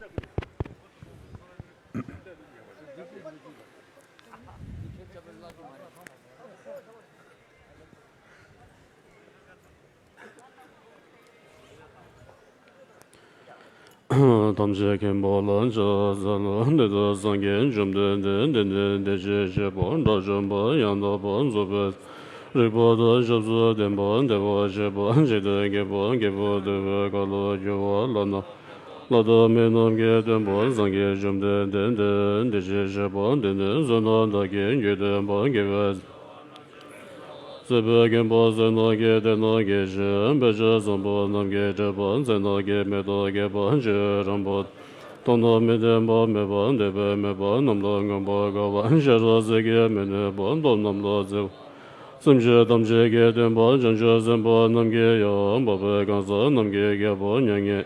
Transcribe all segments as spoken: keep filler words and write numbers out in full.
ཐམས་ཅད་མཁྱེན་པ་ལ་ཕྱག་འཚལ་ལོ། འདི་ལྟར་སངས་རྒྱས་བཅོམ་ལྡན་འདས་དེང་འདིར་བདེ་གཤེགས་ཞེས་པ་དགྲ་བཅོམ་པ་ཡང་དག་པར་རྫོགས་པའི་རིག་པ་དང་ཞབས་སུ་ལྡན་པ་བདེ་བར་གཤེགས་པ་འཇིག་རྟེན་མཁས་པ་རྒྱལ་པོ་འདུལ་བའི་བཀའ་ལ་སྤྱོད་པ་ལ་ནི། ལྷ་དང་མི་རྣམས་ཀྱི་སྟོན་པ་སངས་རྒྱས་བཅོམ་ལྡན་འདས་དེང་འདིར་བདེ་གཤེགས་ཞེས་པ་འདི་ནི་བསོད་ནམས་དག་གིས་མཆོད་བསྟོད་པར་དགེ་བའི། སྲིད་པའི་མཁན་པོ་བསོད་ནམས་ཀྱིས་དེ་རྣམས་ཀྱི་ཞིང་། དཔེ་བྱད་བཟང་པོ་རྣམས་ཀྱིས་སྤྲས་པ། མཚན་རྣམས་ཀྱི་མེ་ཏོག་རྒྱས་པ་ཆུའི་རོལ་པ། མཐོང་ན་མི་ལྡན་པ་མེད་པ་འདོད་པའི་མོས་པ་རྣམས་ལ་མངོན་པར་དགའ་བ། ཤ་ར་ཟས་ཀྱིས་མི་ནུས་པ་སྟོབས་རྣམས་ལ་བརྩེ་བ། སེམས་ཅན་ཐམས་ཅད་ཀྱི་སྟོན་པ་བྱང་ཆུབ་སེམས་དཔའ་རྣམས་ཀྱི་ཡང་། འཕགས་པའི་གང་ཟག་རྣམས་ཀྱི་རྒྱལ་པོ་མྱ་ངན།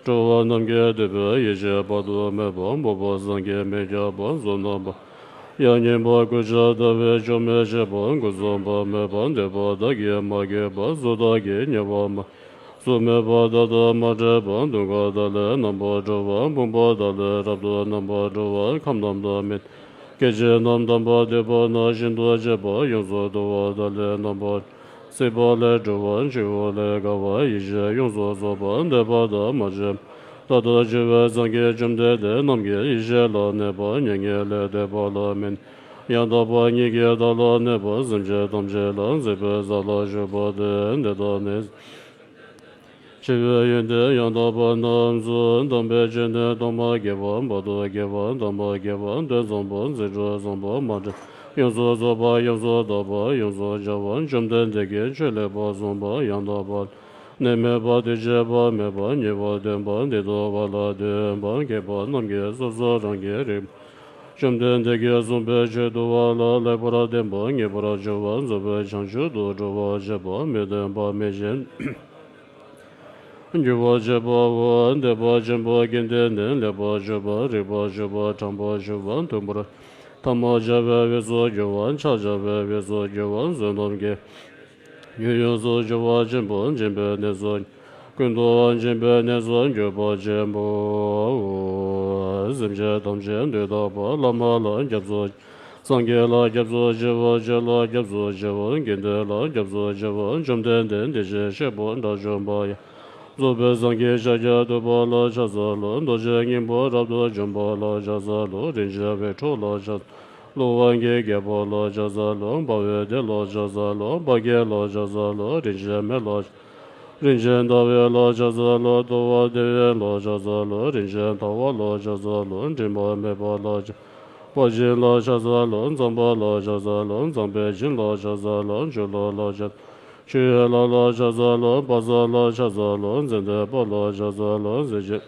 འགྲོ་བ་རྣམས་ཀྱི་འདོད་པའི་ཡེ་ཤེས་དཔག་ཏུ་མེད་པ། འཕགས་པ་སངས་རྒྱས་མི་སྐྱ་བ་བསོད་ནམས་དཔལ་ཡང་སྙིང་པོ་ཀུན་ཤེས་ལྟ་བུའི་ཆོ་མེད་ཤེས་པ་ཀུན་བཟང་པོ་མོས་པ་འདོད་པ་དག་གིས་མ་གོས་པ། གཟུགས་དག་གིས་ཉེ་བར་མ་གཟུགས་མེད་པ་དག་དང་མ་འདྲེས་པ། འདོད་ཆགས་དག་ལས་རྣམ་པར་གྲོལ་བ། ཕུང་པོ་དག་ལས་རབ་ཏུ་རྣམ་པར་གྲོལ་བ། ཁམས་རྣམས་དང་མི་སྐད་ཅིག་རྣམས་དམ་པར་བསྡུས་པ་ན་ཤིན་ཏུ་གཅེས་པ། ཡོངས་སུ་འདུལ་བ་དག་ལས་རྣམ་པར། སྲིད་པ་ལས་གྲོལ་བ། འཆི་བ་ལས་དགའ་བ། ཡེ་ཤེས་ཡོངས་སུ་རྫོགས་པ། འདོད་པ་དང་མ་བྲལ། ད་ལྟ་སྤྱོད་པའི་སངས་རྒྱས་བཅོམ་ལྡན་འདས་རྣམས་ཀྱི་ཡེ་ཤེས་ལ་གནས་པ་མྱ་ངན་ལས་འདས་པ་ལ་མི་གནས། ཡང་དག་པ་ཉིད་ཀྱི་བདག་ལ་གནས་པ། སེམས་ཅན་ཐམས་ཅད་ལ་མཛེས་པའི་ས་ལ་བཞུགས་པ་སྟེ། འདི་ལྟར་ནི། འཆི་བའི་ཡོན་ཏན་ཡང་དག་པ་རྣམས་སུ། དམ་པའི་ཆོས་ནི་སྟོང་པར་རྒྱས་པ། དཔག་ཏུ་དགེ་བ་དམ་པར་རྒྱས་པ། དོན་བཟང་པོ་རྫུ་འཕྲུལ་བཟང་པོ་མ་འདྲེས། ཡོངས་སུ་རྫོགས་པ། ཡོངས་སུ་དག་པ། ཡོངས་སུ་བྱང་བ། བཅོམ་ལྡན་འདས་ཀྱི་ཆོས་ལེགས་པར་གསུངས་པ་ཡང་དག་པ། ནད་མེད་པ། དུས་གཅིག་པ་མེད་པ། ཉེ་བར་སྟོན་པ། འདི་ལྟ་བ་ལ་འདུན་པ་མཁས་པ་རྣམས་ཀྱིས་སོ་སོ་རང་གི་རིག་པ། བཅོམ་ལྡན་འདས་ཀྱིས་གསུངས་པའི་ཆོས་འདུལ་བ་ལ་ལེགས་པར་ལྡན་པ་ངེས་པར་འབྱུང་བ། རྫོགས་པའི་བྱང་ཆུབ་ཏུ་འགྲོ་བར་བྱེད་པ། མི་ལྡན་པ་མི་བྱེད། འགྱུར་བར་བྱེད་པའོ། བདེ་བ་ཆེན་པོ་དགེ་འདུན་ནི། ལེགས་པར་ཞུགས་པ། རིགས་པར་ཞུགས་པ། དྲང་པོར་ཞུགས་པ། མཐུན་པར། ཐ་མལ་བྱ་བའི་དབུས་སུ་རྒྱུ་བ། ཕྱག་བྱ་བའི་དབུས་སུ་རྒྱུ་བ། བསོད་ནམས་ཀྱི་ཡུལ་ཡོངས་སུ་རྒྱུ་བ་ཆེན་པོ། འབྱིན་པའི་གནས་སུ། ཀུན་ཏུ་སྦྱིན་པའི་གནས་སུ་གྱུར་པ་ཆེན་པོའོ། སེམས་ཅན་ཐམས་ཅད་འདི་དག་པ། བླ་མ་ལ་སྐྱབས་སུ། སངས་རྒྱས་ལ་སྐྱབས་སུ་མཆིའོ། ཆོས་ལ་སྐྱབས་སུ་མཆིའོ། དགེ་འདུན་ལ་སྐྱབས་སུ་མཆིའོ། བཅོམ་ལྡན་འདས་བདེ་གཤེགས་གཤེགས་པ་དགྲ་བཅོམ་པ་ཡང་། རྫོགས་པའི་སངས་རྒྱས་ཤཱཀྱ་ཐུབ་པ་ལ་ཕྱག་འཚལ་ལོ། རྡོ་རྗེ་སྙིང་པོ་རབ་ཏུ་འཇོམས་པ་ལ་ཕྱག་འཚལ་ལོ། རིན་ཆེན་འོད་འཕྲོ་ལ་ཕྱག་འཚལ་ལོ། དབང་གི་རྒྱལ་པོ་ལ་ཕྱག་འཚལ་ལོ། དཔའ་བོའི་སྡེ་ལ་ཕྱག་འཚལ་ལོ། དཔའ་བརྒྱད་ལ་ཕྱག་འཚལ་ལོ། རིན་ཆེན་མེ་ལ། རིན་ཆེན་ཟླ་འོད་ལ་ཕྱག་འཚལ་ལོ། ཏུ་བ་དེ་བའི་ལ་ཕྱག་འཚལ་ལོ། རིན་ཆེན་ཟླ་བ་ལ་ཕྱག་འཚལ་ལོ། སྒྲིབ་པ་མེད་པ་ལ་ཕྱག་འཚལ། དཔའ་བྱིན་ལ་ཕྱག་འཚལ་ལོ། མཛངས་པ་ལ་ཕྱག་འཚལ་ལོ། མཛངས་པའི་བྱིན་ལ་ཕྱག་འཚལ་ལོ། ཆུ་ལྷ་ལ་ཕྱག་ཆུ་ཡི་ལྷ་ལ་ཕྱག་འཚལ་ལོ། དཔའ་རྩལ་ལ་ཕྱག་འཚལ་ལོ། མཚན་ལྡན་དཔའ་ལ་ཕྱག་འཚལ་ལོ། གཟི་བརྗིད་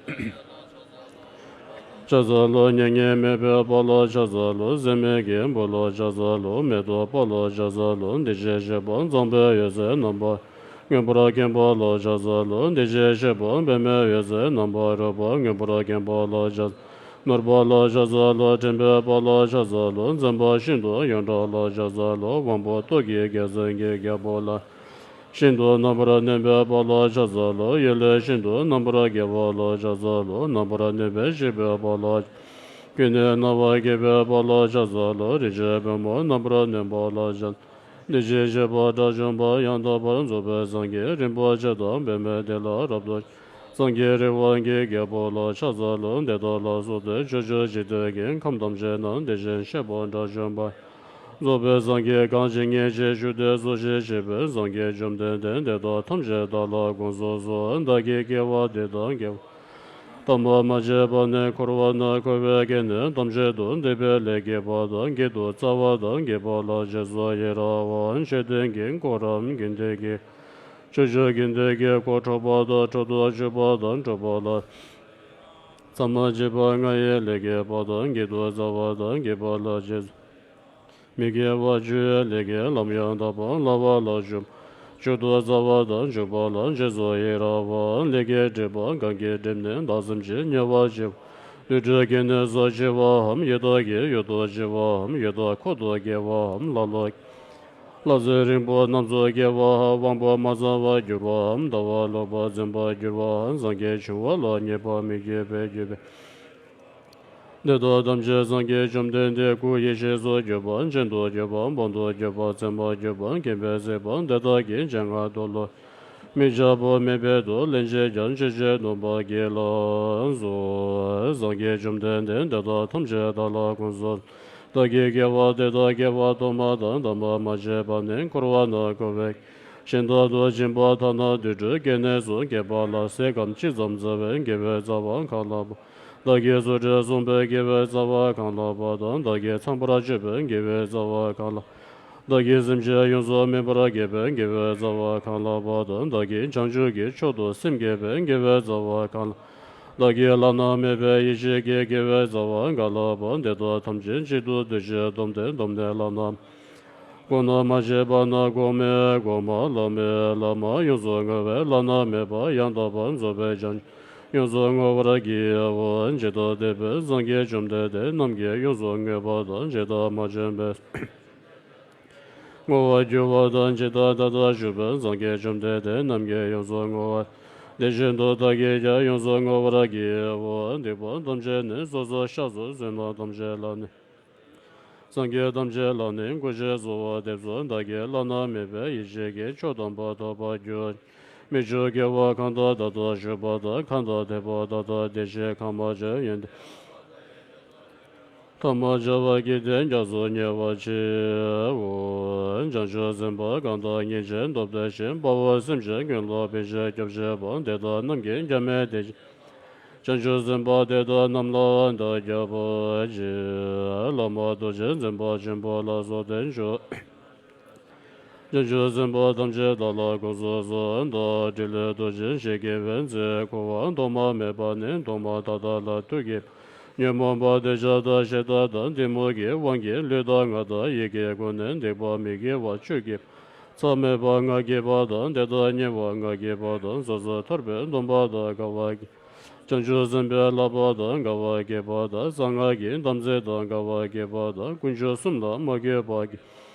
ཕྱག་འཚལ་ལོ། མྱ་ངན་མེད་པའི་དཔའ་ལ་ཕྱག་འཚལ་ལོ། གཟི་མིག་གི་བུ་ལ་ཕྱག་འཚལ་ལོ། མེ་ཏོག་དཔའ་ལ་ཕྱག་འཚལ་ལོ། བདེ་གཤེགས་གཤེགས་པ་མཛངས་པའི་འོད་ཟེར་རྣམ་པར། མངོན་པར་མཁྱེན་པ་ལ་ཕྱག་འཚལ་ལོ། བདེ་གཤེགས་གཤེགས་པ་པདྨའི་འོད་ཟེར་རྣམ་པར་རོལ་པ། མངོན་པར་མཁྱེན་པ་ལ་ཕྱག་ནོར་བུ་ལ་ཕྱག་འཚལ་ལོ། དྲན་པའི་དཔའ་ལ་ཕྱག་འཚལ་ལོ། འཛིན་པ་ཤིན་ཏུ་ཡོངས་གྲགས་ལ་ཕྱག་འཚལ་ལོ། དབང་པོ་སྟོབས་ཀྱིས་རྒྱལ་མཚན་གྱི་རྒྱལ་པོ་ལ། ཤིན་ཏུ་རྣམ་པར་གནོན་པའི་དཔའ་ལ་ཕྱག་འཚལ་ལོ། ཡུལ་ལས་ཤིན་ཏུ་རྣམ་པར་རྒྱལ་བ་ལ་ཕྱག་འཚལ་ལོ། རྣམ་པར་གནོན་པས་གཤེགས་པའི་དཔའ་ལ། ཀུན་ནས་སྣང་བ་སྐྱེད་པའི་དཔའ་ལ་ཕྱག་འཚལ་ལོ། རིན་ཆེན་པདྨོ་རྣམ་པར་གནོན་པ་ལ་ཕྱག་བདེ་གཤེགས་གཤེགས་པ་དགྲ་བཅོམ་པ་ཡང་དག་པར་རྫོགས་པའི་སངས་རྒྱས་རིན་པོ་ཆེ་དང་པདྨའི་སྡེ་ལ་རབ་ཏུ། སངས་རྒྱས་རི་དབང་གི་རྒྱལ་པོ་ལ་ཕྱག་འཚལ་ལོ། འདི་དག་ལ་སོགས་ཏེ་ཕྱོགས་བཅུའི་འཇིག་རྟེན་གྱི་ཁམས་ཐམས་ཅད་ན་བདེ་གཤེགས་གཤེགས་པ་དགྲ་བཅོམ་པ། རྫོགས་པའི་སངས་རྒྱས་གང་ཇི་སྙེད་ཅིག་བཞུགས་ཏེ་སུ་ཞིག་གཤེགས་པའི་སངས་རྒྱས་བཅོམ་ལྡན་འདས་དེ་དག་ཐམས་ཅད་བདག་ལ་དགོངས་སུ་གསོལ། བདག་གིས་དགེ་བ་འདི་དང་དགེ་བ། ཐ་མ་མ་བྱས་པ་ནས་འཁོར་བ་ན་འཁོར་བའི་སྐྱེ་གནས་ཐམས་ཅད་དུ་འདོད་པའི་ལས་བགྱིས་པ་དང་། བགྱིད་དུ་སྩལ་བ་དང་། བགྱིས་པ་ལ་རྗེས་སུ་ཡི་རང་བ། མཆོད་རྟེན་གྱི་འཁོར་རམ་དགེ་འདུན་གྱི། ཕྱོགས་བཅུའི་དགེ་འདུན་གྱི་འཁོར། འཕྲོག་པ་དང་འཕྲོག་ཏུ་བཅུག་པ་དང་། འཕྲོག་པ་ལ། མཚམས་མ་མཆིས་པ་ལྔ་ཡི་ལས་བགྱིས་པ་དང་། བགྱིད་དུ་སྩལ་བ་དང་། བགྱིས་པ་ལ་རྗེས་སུ། མི་དགེ་བ་བཅུའི་ལས་ཀྱི་ལམ་ཡང་དག་པར་བསླབ་པ་ལ་འཇུག་འཇུག་ཏུ་སྩལ་བ་དང་། འཇུག་པ་ལ་རྗེས་སུ་ཡི་རང་བ། ལས་ཀྱི་སྒྲིབ་པ་གང་གིས་བསྒྲིབས་ནས་བདག་སེམས་ཀྱི་ཉེ་བར་འཆི་བ། དུད་འགྲོའི་སྐྱེ་གནས་སུ་འཆི་བའམ། ཡི་དྭགས་ཀྱི་ཡུལ་དུ་འཆི་བའམ། ཡི་དྭགས་འཁོར་དུ་སྐྱེ་བའམ། ལ་ལོ། ལྷ་ཚེ་རིང་པོ་རྣམ་གསུམ་སྐྱེ་བ། དབང་པོ་མ་ཚང་བར་གྱུར་པའམ། ལྟ་བ་ལོག་པར་འཛིན་པར་གྱུར་པ། སངས་རྒྱས་འབྱུང་བ་ལ་མཉེས་པ་མི་བསྐྱོད་པས་བསྐྱོད་པའི། འདི་དག་ཐམས་ཅད་སངས་རྒྱས་བཅོམ་ལྡན་འདས་སྐུ་ཡེ་ཤེས་སུ་གྱུར་པ། སྤྱན་དུ་གྱུར་པ། དཔང་དུ་གྱུར་པ། མཚན་མར་གྱུར་པ། མཁྱེན་པས་གཟིགས་པ། འདི་དག་གི་སྤྱན་སྔར་དུ་ལོ། མི་འཆབ་བོ། མི་ཕོད་དོ། སླན་ཆད་ཀྱང་ཆོས་ཀྱི་སྡོམ་པ་གྱིས་ལ་སོགས། སངས་རྒྱས་བཅོམ་ལྡན་འདས་འདི་དག་ཐམས་ཅད་བདག་ལ་དགོངས་སོ། བདག་གིས་དགེ་བ་འདི་དག་དགེ་བ་ཐོག་མ་དང་དང་པོ་མ་བྱས་པ་ནས་འཁོར་བ་ན་འཁོར་བའི་གཞན་དག་ཏུ་སྦྱིན་པ་ཐ་ན་དུད་འགྲོའི་སྐྱེ་གནས་སུ་སྐྱེས་པ་ལ་ཟས་ཁམ་ཅི་ཙམ་བཟའ་བའི་དགེ་བའི་རྩ་བ་གང་ལགས་པ། བདག་གིས་སུ་དྲིན་གསུངས་པའི་དགེ་བའི་རྩ་བ་གང་ལགས་པ་དང་། བདག་གིས་ཚངས་པར་སྤྱོད་པའི་དགེ་བའི་རྩ་བ་གང་ལགས། བདག་གིས་སེམས་ཅན་ཡོངས་སུ་སྨིན་པར་བགྱིས་པའི་དགེ་བའི་རྩ་བ་གང་ལགས་པ་དང་། བདག་གིས་བྱང་ཆུབ་ཀྱི་མཆོག་ཏུ་སེམས་བསྐྱེད་པའི་དགེ་བའི་རྩ་བ་གང་ལགས། བདག་གིས་བླ་ན་མེད་པའི་ཡེ་ཤེས་ཀྱི་དགེ་བའི་རྩ་བ་གང་ལགས་པ། འདི་དག་ཐམས་ཅད་གཅིག་ཏུ་བསྡུས་ཤིང་བསྡོམས་ཏེ་བསྡོམས་ནས་བླ་ན་གོང་ན་མ་བྱས་པ་ན་གོང་མའི་གོང་མ། བླ་མའི་བླ་མ། ཡོངས་སུ་བསྔོ་བས་བླ་ན་མེད་པ་ཡང་དག་པར་རྫོགས་པའི་བྱང་ཆུབ་ཡོངས་སུ་བསྔོ་བར་བགྱིའོ། ཇི་ལྟར་འདས་པའི་སངས་རྒྱས་བཅོམ་ལྡན་འདས་རྣམས་ཀྱིས་ཡོངས་སུ་བསྔོས་པ་དང་། ཇི་ལྟར་མ་བྱོན་པའི་བསྔོ་བར་འགྱུར་བ་དང་། ཇི་ལྟར་ད་ལྟར་བཞུགས་པའི་སངས་རྒྱས་བཅོམ་ལྡན་འདས་རྣམས་ཀྱིས་ཡོངས་སུ་བསྔོ་བ། དེ་བཞིན་དུ་བདག་གིས་ཀྱང་ཡོངས་སུ་བསྔོ་བར་བགྱིའོ། སྡིག་པ་ཐམས་ཅད་ནི་སོ་སོར་བཤགས་སོ། བསོད་ནམས་ཐམས་ཅད་ལ་ནི། སངས་རྒྱས་ཐམས་ཅད་ལ་ནི་གུས་ཕྱག་གསོལ་བ་འདེབས་སོ། བདག་གིས་བླ་ན་མེད་པའི་ཡེ་ཤེས་ཀྱི་མཆོག་དམ་པ་ཐོབ་པར་འགྱུར། མི་མཆོག་དགེ་བ་གང་དག་ད་ལྟར་བཞུགས་པ་དང་། གང་དག་འདས་པ་ད་ལྟ་བདེ་གཤེགས་ཁང་པ་ཅན་ཡོན་ཏན་ཐ་མར་སྦྱར་བ་བགྱིས་ཏེ་རྒྱ་མཚོ་ཉེ་བར་མཆིའོ། བྱང་ཆུབ་སེམས་དཔའ་གང་དག་སྙིང་རྗེས་སྟོབས་བསྟན་ཞིང་། དཔའ་བོས་སེམས་ཅན་ཀུན་ལ་ཕན་ཕྱིར་སྐྱབས་བྱེད་པ། དེ་དག་རྣམས་ཀྱིས་སྐྱབས་མེད་དེ་བྱང་ཆུབ་སེམས་དཔའ་དེ་དག་རྣམས་ལའང་བདག་སྐྱབས་མཆི། བླ་མ་རྡོ་རྗེ་འཛིན་པ་ཆེན་པོ་ལ་སོགས་ལྡན་མཆོག་བྱང་ཆུབ་སེམས་དཔའ་ཐམས་ཅད་བདག་ལ་དགོངས་སུ་གསོལ་ཏོ། ཕྲིན་ལས་རྡོ་རྗེ་འཆང་གི་བེམ་ཅན་འཁོར་བ་ཐོག་མ་མེད་པ་ནས་ཐོག་མ་ད་ལྟ་ལ་ཐུག་གི་ཉོན་མོངས་པ་འདོད་ཆགས་དང་ཞེ་སྡང་དང་གཏི་མུག་གི་དབང་གིས་ལུས་དང་ངག་དང་ཡིད་ཀྱི་སྒོ་ནས་སྡིག་པ་མི་དགེ་བ་བཅུ་བགྱིས་པ། མཚམས་མེད་པ་ལྔ་བགྱིས་པ་དང་། དེ་དག་ཉེ་བར་ལྔ་བགྱིས་པ་དང་། སོ་སོར་ཐར་པའི་སྡོམ་པ་དང་དགའ་བ་བགྱིས། བྱང་ཆུབ་སེམས་དཔའི་བསླབ་པ་དང་དགའ་བ་བགྱིས་པ་དང་། གསང་སྔགས་ཀྱི་དམ་ཚིག་དང་དགའ་བ་བགྱིས་པ་དང་། དཀོན་མཆོག་གསུམ་ལ་མ་གུས་པ་བགྱིས།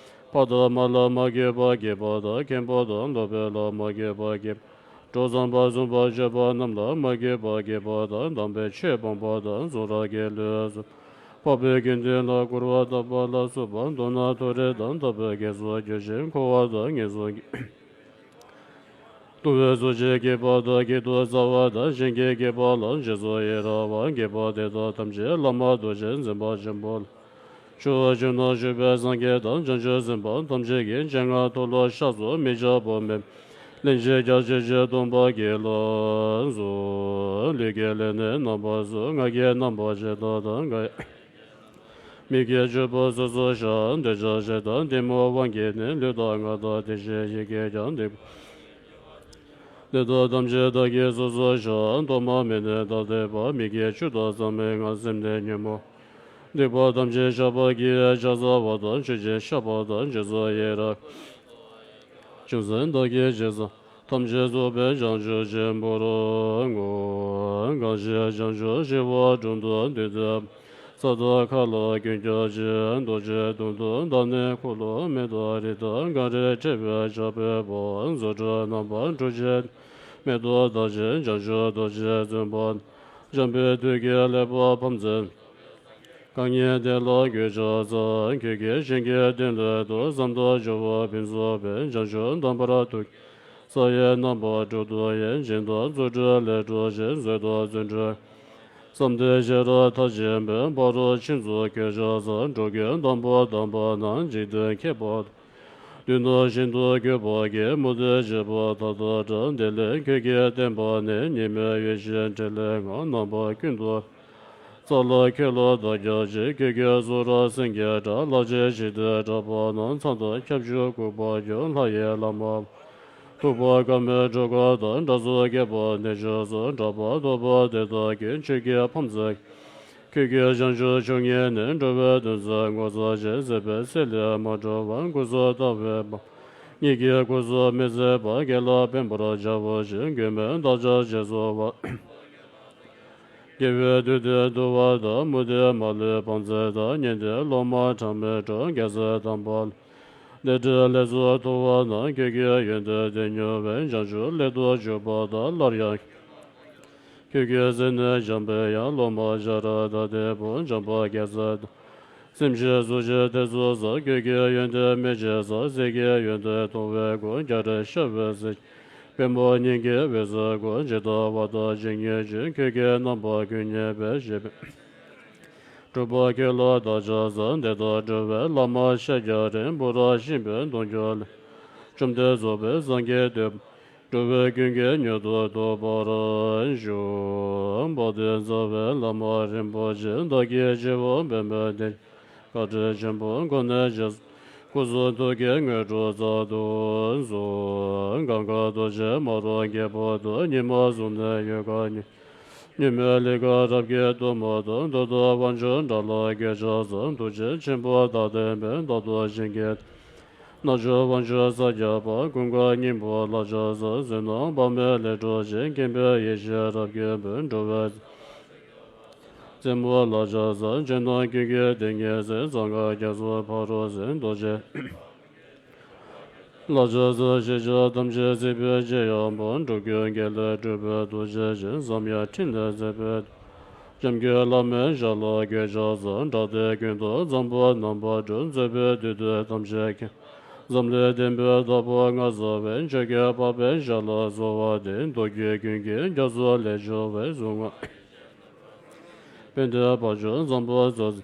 ཕ་དང་མ་ལ་མ་གུས་པ་བགྱིས་པ་དང་། མཁན་པོ་དང་སློབ་དཔོན་ལ་མ་གུས་པ་བགྱིས། གྲོགས་བཟང་པོ་བཟུང་བར་བྱེད་པ་རྣམས་ལ་མ་གུས་པ་བགྱིས་པ་དང་། དམ་པའི་ཆོས་སྤངས་པ་དང་། གཟུང་རག་གི་ལུས་སུ་འཕགས་པའི་དགེ་འདུན་ལ་སྐུར་བ་བཏབ་པ་ལ་སོགས་པ། མདོར་ན་མཐོ་རིས་དང་ཐར་པའི་གེགས་སུ་གྱུར་ཅིང་འཁོར་བ་དང་ངན་སོང་གི་ལྟུང་བའི་གཟུགས་ཅན་བགྱིས་པ་དང་། ཀྱེ་ཏུ་ཚ་བ་དང་གཞན་གྱིས་བགྱིས་པ་ལ་རྗེས་སུ་ཡི་རང་བར་བགྱིས་པ་དེ་དག་ཐམས་ཅད་བླ་མ་རྡོ་རྗེ་འཛིན་པ་ཆེན་པོ་ལ། ཕྱོགས་བཅུ་ན་བཞུགས་པའི་སངས་རྒྱས་དང་བྱང་ཆུབ་སེམས་དཔའ་ཐམས་ཅད་ཀྱི་སྤྱན་སྔར་མཐོལ་ལོ་བཤགས་སོ། མི་འཆབ་བོ་མེད། སླན་ཆད་ཀྱང་ཆོས་ཀྱི་སྡོམ་པ་གྱིས་ལ་སོགས། ལུས་ཀྱི་ལས་ནི་རྣམ་པར་གསུམ། ངག་གི་རྣམ་པར་ཤེས་པ་དང་། ངག་མིག་གིས་ཆོས་པོ་སོ་སོར་བཤགས། འདོད་ཆགས་ཞེ་སྡང་གཏི་མུག་དབང་གིས་ནི། ལུས་དང་ངག་དང་དེ་བཞིན་ཡིད་ཀྱིས་ཀྱང་སྡིག་པ། དེ་དག་ཐམས་ཅད་བདག་གིས་སོ་སོར་བཤགས། ཐོག་མ་མེད་ནས་བདག་འདས་པ། མིག་གིས་ཆོས་དང་ཟག་མེད་ངང་སེམས་ནི། ཉོན་མོངས་སྡིག་པ་ཐམས་ཅད་བཤགས་པ་གྱིས། ཕྱག་འཚལ་བ་དང་མཆོད་ཅིང་བཤགས་པ་དང་། རྗེས་སུ་ཡི་རང་བྱང་སེམས་བདག་གི་རྗེས་སུ། ཐམས་ཅད་རྫོགས་པའི་བྱང་ཆུབ་ཆེན་པོར་བསྔོ། གང་ཞིག་བྱང་ཆུབ་ཞི་བ་དྲུང་དུ་འདུས་ཏེ། ས་དང་མཁའ་ལ་ཀུན་ཁྱབ་ཅིང་། རྡོ་རྗེའི་གདན་དུ་བདག་ནི་འཁོར་ལོ། མི་དང་རི་དྭགས་གངས་རིའི་ཕྲེང་བས་ཕྱག་འབུལ་བ། རྫུ་འཕྲུལ་རྣམ་པ་དྲུག་ཅུ་མེ་ཏོག་དག་ཅིང་བྱང་ཆུབ་རྡོ་རྗེ་འཛིན་པ། འཇམ་དཔལ་དུས་ཀྱི་ཀླས་པ་ཕམ་མཛད། གང་ཉིད་བདེ་ལ་གུས་ཕྱག་འཚལ། ཁྱོད་ཀྱིས་གཞན་གྱི་དོན་སླད་དུ། བསམ་དང་སྦྱོར་བ་ཕུན་སུམ་ཚོགས་པའི། བྱང་ཆུབ་དམ་པར་ཐུགས་ས་ཡི་རྣམ་པ་དྲུག་ཏུ་དབྱེ། སྦྱིན་དང་རྫུ་འཕྲུལ་ལས་གྲུབ་ཅིང་། བཟོད་དང་བརྩོན་འགྲུས་བསམ་གཏན་བཞི་རུ་མཐར་ཕྱིན་པའི། ཕ་རོལ་ཕྱིན་མཚུངས་གུས་ཕྱག་འཚལ། འགྲོ་ཀུན་དང་པོ་དམ་པ་རྣམས། འཇིག་རྟེན་ཁྱད་པར་དུ་དུས་དང་ཞིང་དུ་གུས་པ་བསྐྱེད། མུ་སྟེགས་བྱེད་པ་མཐའ་དག་བྲལ། དེ་ལས་ཁྱོད་ཀྱིས་བསྟན་པ་ནི། གཉིས་མེད་ཡེ་ཤེས་ཕྲིན་ལས་ངང་། རྣམ་པ་ཀུན་ཏུ་རྩ་ལ་ཁྱོད་ལ་བདག་སྐྱབས་མཆི། ཁྱོད་ཀྱི་གསུང་རབ་སེང་གེའི་སྒྲ། ལྷག་བཅས་ཞི་བདེའི་གྲགས་པ་རྣམས། མཚན་དང་ཁྱབ་འཇུག་ལྐུགས་པ་ཀུན། ལྷ་ཡི་བླ་མ་ཐུབ་པ་དཀར་མོའི་སྒྲོལ་དཀར་དང་། དགྲ་བཅོམ་སྐྱོབ་པ་བདེ་མཆོག་གསུམ། གྲགས་པ་ཐོབ་པ་དེ་དག་ཀུན། ཆོས་ཀྱི་ཕ་མཛད་ཁྱོད་ཀྱི་བྱང་ཆུབ་ཕྱོགས་ཉིད་ནི། འགྲོ་བའི་དོན་མཛད་ངོ་མཚར་ཅན། སྲིད་པའི་སེམས་ལས་མ་གྲོལ་བར། སྐུ་གསུང་ཐུགས་ཀྱི་དབང་ཉིད་ཀྱིས་སྐུ་གསུམ་མི་ཟད་པ། དགེ་ལ་ཕན་པར་བྱ་བ་ཞིག་དགོས་མེད་བདག་ཅག་རྗེས་སུ་དབང་། དགེ་བའི་དུས་འདིར་འདུལ་བ་དང་། མུ་སྟེགས་མ་ལུས་ཕམ་མཛད་དང་། ཉན་ཐོས་སློབ་མ་གྲངས་མེད་འགྲོ། རྒྱལ་སྲས་དམ་པ་ལ། འདི་འདྲའི་ལས་སུ་ཐུག་པ་ན་ཁྱོད་ཀྱི་ཡོན་ཏན་དེ་མྱུར་བས་བྱང་ཆུབ་ལེགས་ཐོབ་འགྱུར་པ་དང་། སླར་ཡང་ཁྱོད་ཀྱི་སེམས་ནི་འཇམ་པའི་དབྱངས། སློབ་མ་ཤ་ར་དྭ་ཏིའི་བུ། འཇམ་དཔལ་རྒྱལ་སྲས་དང་། སེམས་ཅན་གཟུགས་ཅན་དེ་ཚོགས་བསགས། ཁྱོད་ཀྱི་ཡོན་ཏན་སྨིན་བྱེད་བསགས། གསེར་གྱི་ཡོན་ཏན་མཐོང་བའི་སྒོ། རྒྱ་རས་ཤར་བའི་གསེར། པདྨོ་སྙིང་གི་འོད་ཟེར་སྒོ། ཇི་ལྟ་བ་དང་ཇི་སྙེད་ཅིག་ཁྱོད་ཀྱི་རྣམ་པ་ཀུན་མཉེས་པའི། ཞེས་པས། གྲུབ་པ་ཁྱོད་ལ་བདག་ཕྱག་འཚལ། དེ་ལྟར་གྲུབ་པའི་བླ་མ་ཤཱཀྱ་རིང་། བུ་རམ་ཤིང་པོའི་གདུང་རྒྱུད་ལས། བཅོམ་ལྡན་རྫོགས་པའི་སངས་རྒྱས་འདོད། འགྲོ་བའི་ཀུན་གྱི་མྱུར་དུ་ཐོབ་པར་ཤོག་དཔལ་ལྡན་རྩ་བའི་བླ་མ་རིན་པོ་ཆེ། བདག་གི་སྤྱི་བོར་འབད་མེད་དེ། བཀའ་དྲིན་ཆེན་པོ་ཁོ་ནས་རྗེས་སུ། སྐུ་གསུང་ཐུགས་ཀྱི་དངོས་གྲུབ་སྩལ་དུ་གསོལ། གང་ག་རྡོ་རྗེ་མ་རུངས་རྒྱལ་པོ་དང་། ཉི་མ་གཟུགས་ནས་ཡོལ་ག་ཉིད། མཉམ་མེད་ལས་དགའ་རབ་ཀྱི་གཏོར་མ་དང་། བདུད་དང་དབང་ཕྱུག་དགྲ་ལྷ་བགེགས་ཆོས་སྲུང་། ཐུགས་རྗེ་ཆེན་པོ་བདག་བསྟན་པའི། བདག་ཏུ་བྱིན་གྱིས་རློབས། རྣལ་འབྱོར་དབང་ཕྱུག་ས་སྐྱ་པ། ཀུན་དགའ་སྙིང་པོ་ལ་ཕྱག་འཚལ། བསོད་ནམས་དཔག་མེད་ལས་སྒྲིབ་ཞིང་། མཁྱེན་པའི་ཡེ་ཤེས་རབ་ཀྱི་བུ། འགྲོ་བའི་རྩེ་མོ་ལ་ཕྱག་འཚལ། ཆོས་རྣམས་ཀུན་གྱི་གཏིང་ཉིད་ཟིན། གསང་སྔགས་རྒྱ་མཚོ་ཕ་རོལ་ཟིན། རྡོ་རྗེ་ལ་ཕྱག་འཚལ། ཞི་བྱེད་ཐམས་ཅད་གཟིགས་པའི་ཆེ་ཡང་དཔའ། འགྲོ་ཀུན་དགེ་ལེགས་སྒྲུབ་པའི་ཐུགས་རྗེ་ཅན། འཇམ་དབྱངས་ཕྲིན་ལས་མཛད་པའི། འཇམ་མགོན་བླ་མའི་ཞབས་ལ་གུས་ཕྱག་འཚལ། དགྲ་སྟེང་ཀུན་ཏུ་བཟང་པོ་རྣམ་པར་སྒྲོལ། རྩོད་པའི་དུས་འདིར་ཐམས་ཅད་མཁྱེན། འཛམ་གླིང་བསྟན་པའི་བདག་པོ་མངའ་གསོལ་བའི། ཆོས་རྒྱལ་འཕགས་པའི་ཞབས་ལ་གསོལ་བ་འདེབས། མདོ་རྒྱུད་ཀུན་གྱི་རྒྱ་མཚོ་ལས་བྱུང་བའི། གཟུངས་སྔགས་ཕན་བདེ་བ་བྱུང་བཟང་པོ་སྩོལ།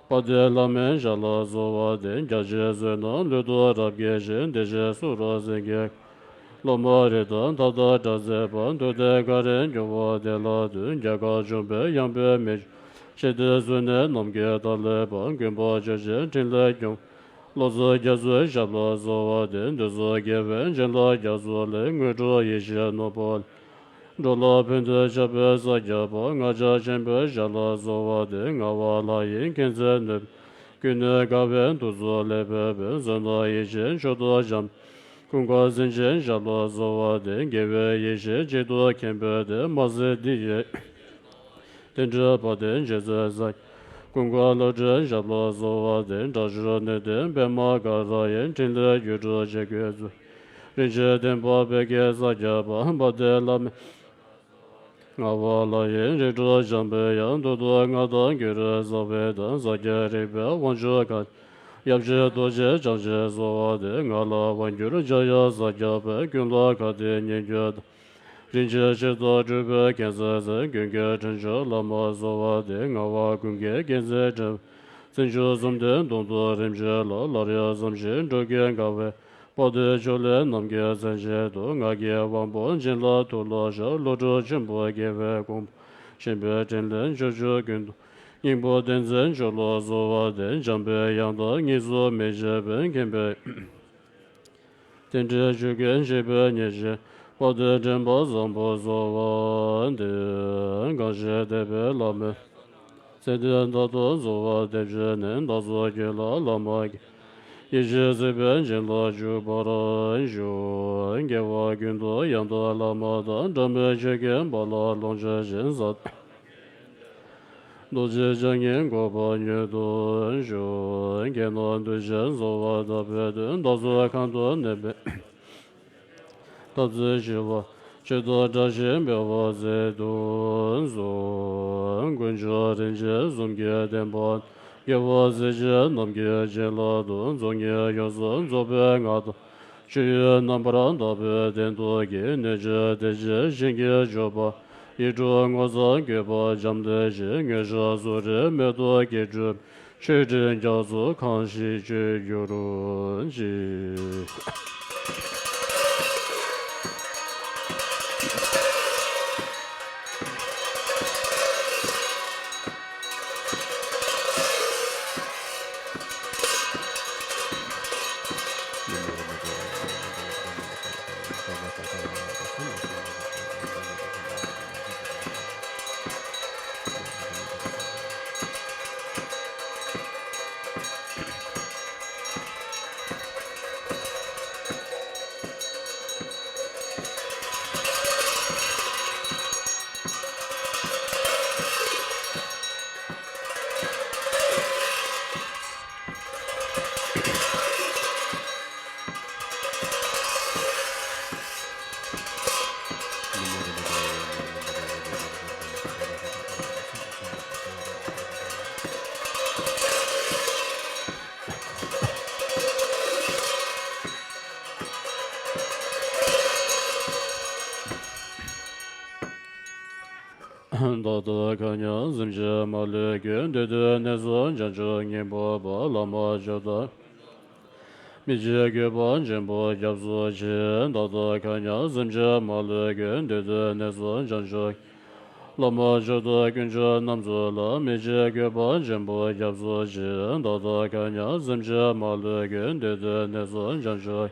དཔལ་ལྡན་བླ་མའི་ཞབས་ལ་གསོལ་བ་འདེབས། རྒྱ་ཆེའི་བསོད་ནམས་ལུས་དང་རབ་དགའ་ཞིང་། བདེ་གཤེགས་སུ་རུ་སེང་གེ། སློབ་མ་རིགས་དང་ཐབས་དང་སྒྲ་མཛད་པ། མདུན་དེར་ག་རེ་འབྱུང་བ་དེ་ལ་འདུད། རྒྱ་གར་འབྱུང་པོའི་དབྱངས་པདྨའི་ཞལ། ཞི་བདེའི་གཟུགས་ནི་ནམ་མཁའི་མཐའ་ཀླས་པ། མགོན་པོ་ཆོས་ཀྱི་ཕྲིན་ལས་སྐྱོང་། བློ་བཟང་རྒྱ་མཚོའི་ཞབས་ལ་གསོལ་བ་འདེབས། འདོད་སེམས་དགེ་བའི་བྱིན་རླབས་རྒྱ་མཚོ་ལས། དངོས་གྲུབ་ཡེ་ཤེས་ནོར་བུ་ལས། འགྲོ་ལ་ཕན་དོན་བྱེད་པའི་ས་སྐྱ་པ། སྔགས་འཆང་ཆེན་པོའི་ཞབས་ལ་གསོལ་བ་འདེབས། ངག་དབང་ལྷ་ཡི་མཁྱེན་བརྩེ་ནུས། ཀུན་ནས་དགའ་བའི་གདུགས་ཚོགས་ལས་ཕེབས་པའི། བསོད་ནམས་ཡེ་ཤེས་མཆོག་ཏུ་འཇམ། ཀུན་དགའ་སེང་ཆེན་ཞབས་ལ་གསོལ་བ་འདེབས། དགེ་བའི་ཡེ་ཤེས་གཅིག་ཏུ་མཁྱེན་པའི་སྡེ། མ་གཟིགས་འདི་ཡི། རྟེན་འབྲེལ་བ་དན་རྗེ་བཙུན་ས། ཀུན་དགའ་བློ་གྲོས་ཞབས་ལ་གསོལ་བ་འདེབས། དྲག་ཤུལ་ནུས་ལྡན་པདྨ་ཀ་ར་ཡི། ཕྲིན་ལས་སྒྱུ་འཕྲུལ་ཆེ་བཀོད་མཛོད། རིན་ཆེན་བརྟེན་པ་བོད་ཀྱི་ས་སྐྱ་པ། དཔལ་ལྡན་བླ་མའི། ངག་དབང་ལྷ་ཡི་རིགས་དྲུག་འཇམ་པའི་དབྱངས། མདོར་བསྡུ་སྔགས་དང་རྒྱུད་རིག་རྩ་བའི་བདག་ས་སྐྱ་རིག་པའི་དབང་ཕྱུག་གང་། ཡབ་ཆེན་རྡོ་རྗེ་འཆང་ཆེན་གསོལ་བ་འདེབས། ངག་ལ་དབང་བསྒྱུར་འཇམ་དབྱངས་ས་སྐྱ་པའི། ཀུན་ལ་ག་དེ་སྙན་བརྒྱུད་དང་། རིན་ཆེན་ཆེ་བསྟོད་སྤྲུལ་པའི་མཁྱེན་བརྩེ་ཟིན། ཀུན་མཁྱེན་དྲིན་ཅན་བླ་མ་གསོལ་བ་འདེབས། ངག་དབང་ཀུན་གྱི་རྒྱལ་མཚན་བསྒྲེངས། བརྩོན་འགྲུས་གསུམ་ལྡན་གདུང་དུ་རིམ་བྱོན་ལ། སླར་ཡང་བསམ་ཞིང་འགྲོ་ཀུན་དགའ་བའི། དཔལ་ལྡན་ཕྱོགས་ལས་རྣམ་རྒྱལ་མཚན་ཅན་དུ། ངག་གི་དབང་པོ་བྱིན་རླབས་མཐུ་ལ་ཕྱག་བློ་གྲོས་ཆེན་པོ་དགེ་བའི་དགོངས་པ། ཆེན་པོའི་དྲིན་ལས་ཕྱོགས་བཅུ་ཀུན་ཏུ། སྙིང་པོ་བསྟན་འཛིན་མཆོག་ལ་གསོལ་བ་འདེབས། འཇམ་པའི་དབྱངས་དང་གཉིས་སུ་མེད་བཞད་པའི། མཁྱེན་པའི། རྟེན་འབྲེལ་ཆོས་ཀྱི་འཇིགས་པས་མཉེས་ཤིང་། དཔལ་ལྡན་དྲན་པ་བཟང་པོ་གསོལ་བ་འདེབས། གང་ཞིག་འདས་པའི་བླ་མའི། ཚེ་འདི་མཐར་ཐུག་རྫོགས་པར་འདེབས་བྱས་ནས། བདག་སོགས་ཀྱི་ལ་བླ་མ་དགེ། ཡེ་ཤེས་སྲིད་པའི་བྱིན་རླབས་འཇུག་པར་ཤོག་དགེ་བ་ཀུན་ཏུ་ཡང་དག་བླ་མ་དང་། འབྲལ་མེད་ཆོས་ཀྱི་དཔལ་ལ་ལོངས་སྤྱོད་ཅིང་། ས། རྡོ་རྗེ་འཆང་གི་གོ་འཕང་མྱུར་དུ་ཤོག་དགེ་རྣམས་འདུ་ཤེས་གསོལ་བ་དག་པའི་དོན། བདག་སོགས་གང་དུ་གནས་པའི། ཐབས་ཚུལ་ཞི་བ་ཆོས་དང་བྲལ་ཞིང་འཕེལ་བར་མཛད་དུ་གསོལ། དཀོན་མཆོག་རིན་ཆེན་གསུམ་གྱི་བསྟན་པ། རྒྱལ་བ་སྲས་བཅས་རྣམས་ཀྱི་བྱིན་རླབས་དང་། རྫོགས་བརྙེས་ཡོངས་སུ་རྫོགས་པའི་ངག་དང་། ཆོས་དབྱིངས་རྣམ་པར་དག་པའི་བདེན་སྟོབས་ཀྱིས། སྣོད་བཅུད་བདེ་ཆེན་ཞིང་གི་འབྱོར་པ། ཡིད་འཕྲོག་ངོ་མཚར་བཀོད་པ་འབྱམས་ལྡན་ཞིང་། མངོན་ཤེས་སུ་རེ་མེད་དུ་སྐྱེ་གྲུབ། ཆོས་དྲིན་རྒྱ་མཚོ་གང་ཞིག་བརྗོད་གྱུར་ཅིག་བདག་དང་མཁའ་མཉམ་གཟིམ་ཆེན་མ་ལུས་མགོན། འདོད་དོན་གནས་སུ་བྱང་ཆུབ་སྙིང་པོ་པ། བླ་མ་མཆོག་དང་མི་མཇལ་གུས་པ་ཆེན་པོས་སྐྱབས་སུ་མཆི། བདག་དང་མཁའ་མཉམ་གཟིམ་ཆེན་མ་ལུས་མགོན། འདོད་དོན་གནས་སུ་བྱང་ཆུབ། བླ་མ་མཆོག་དང་དཀོན་མཆོག་རྣམས་ཚུལ་ལ། མི་མཇལ་གུས་པ་ཆེན་པོས་སྐྱབས་སུ་མཆི། བདག་དང་མཁའ་མཉམ་གཟིམ་ཆེན་མ་ལུས་མགོན། འདོད་དོན་གནས་སུ་བྱང་ཆུབ།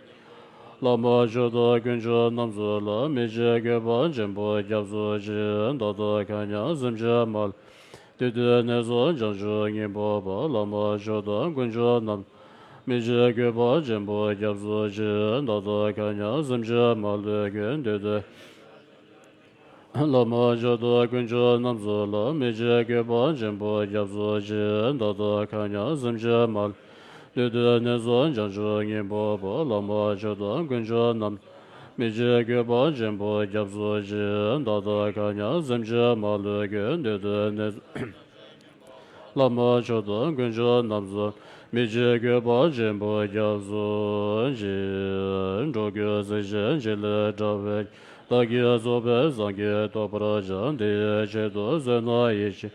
བླ་མ་མཆོག་དང་དཀོན་མཆོག་རྣམས་ཚུལ་ལ། མི་མཇལ་གུས་པ་ཆེན་པོས་སྐྱབས་སུ་མཆི། བདག་དང་མཁའ་མཉམ་གཟིམ་ཆེན་མ་ལུས། འདོད་དོན་གནས་སུ་བྱང་ཆུབ་སྙིང་པོ་པ། བླ་མ་མཆོག་དང་དཀོན་མཆོག་རྣམས། མི་མཇལ་གུས་པ་ཆེན་པོས་སྐྱབས་སུ་མཆི། བདག་དང་མཁའ་མཉམ་གཟིམ་ཆེན་མ་ལུས་མགོན། འདོད་དོན། བླ་མ་མཆོག་དང་དཀོན་མཆོག་རྣམས་ཚུལ་ལ། མི་མཇལ་གུས་པ་ཆེན་པོས་སྐྱབས་སུ་མཆི། བདག་དང་མཁའ་མཉམ་གཟིམ་ཆེན་མ་ལུས། འདོད་དོན་གནས་སུ་བྱང་ཆུབ་སྙིང་པོ་པ། བླ་མ་མཆོག་དང་དཀོན་མཆོག་རྣམས། མི་མཇལ་གུས་པ་ཆེན་པོས་སྐྱབས་སུ་མཆི། བདག་དང་མཁའ་མཉམ་གཟིམ་ཆེན་མ་ལུས་མགོན། འདོད་དོན་གནས་སུ། བླ་མ་མཆོག་དང་དཀོན་མཆོག་རྣམས་སུ། མི་མཇལ་གུས་པ་ཆེན་པོས་སྐྱབས་སུ་མཆི། འགྲོ་ཀུན་གཟིགས་ཤིང་བྱིན་རླབས་འདྲ་བའི། བདག་གིས་རྫོགས་པའི་སངས་རྒྱས་ཐོབ་པར་བྱ། དེའི་ཆེད་དུ་བཟོད་ནས་ཡིད་ཆེས།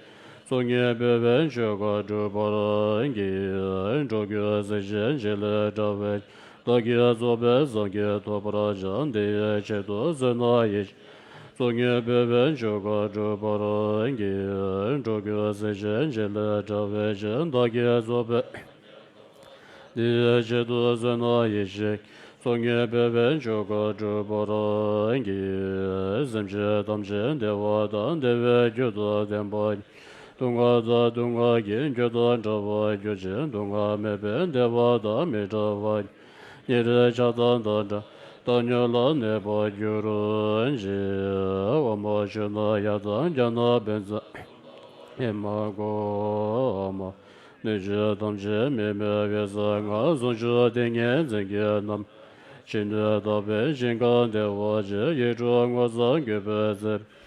ཚོགས་གཉིས་འབུལ་བའི་ཆོ་ག་སྒྲུབ་པར་བགྱི། འགྲོ་ཀུན་གཟིགས་ཤིང་བྱིན་རླབས་འདྲ་བའི། བདག་གིས་རྫོགས་པའི་སངས་རྒྱས་ཐོབ་པར་བྱ། དེའི་ཆེད་དུ་བཟོད་ནས་ཡིད། ཚོགས་གཉིས་འབུལ་བའི་ཆོ་ག་སྒྲུབ་པར་བགྱི། འགྲོ་ཀུན་གཟིགས་ཤིང་བྱིན་རླབས་འདྲ་བའི་ཕྱིར། བདག་གིས་རྫོགས་པའི། དེའི་ཆེད་དུ་བཟོད་ནས་ཡིད་ཆེས། ཚོགས་གཉིས་འབུལ་བའི་ཆོ་ག་སྒྲུབ་པར་བགྱི། སེམས་ཅན་ཐམས་ཅད་བདེ་བ་དང་བདེ་བའི་རྒྱུ་དང་ལྡན་པ། སྡུག་བསྔལ་དང་སྡུག་བསྔལ་གྱི་རྒྱུ་དང་བྲལ་བར་གྱུར་ཅིང་། སྡུག་བསྔལ་མེད་པའི་བདེ་བ་དང་མི་འབྲལ་བར། ཉེ་རིང་ཆགས་སྡང་དང་བྲལ། བདག་ཉིད་ལ་གནས་པར་གྱུར་ཅིག་འོ་མ་མཆོད་ན་ཡང་དང་བརྒྱ་ན་ཕན་ཚུན། ཨེ་མ་གོ་འོ་མ། སྣོད་བཅུད་ཐམས་ཅད་མི་དམིགས་པའི་གསང་སྔགས་ཟུང་འཇུག་ཏིང་ངེ་འཛིན་གྱི་རྣམ། ཕྱི་སྣོད་དག་པའི་ཞིང་ཁམས་བདེ་བ་ཅན། ཡིད་འཕྲོག་དངོས་སམ་གུས་པས་བརྩེ།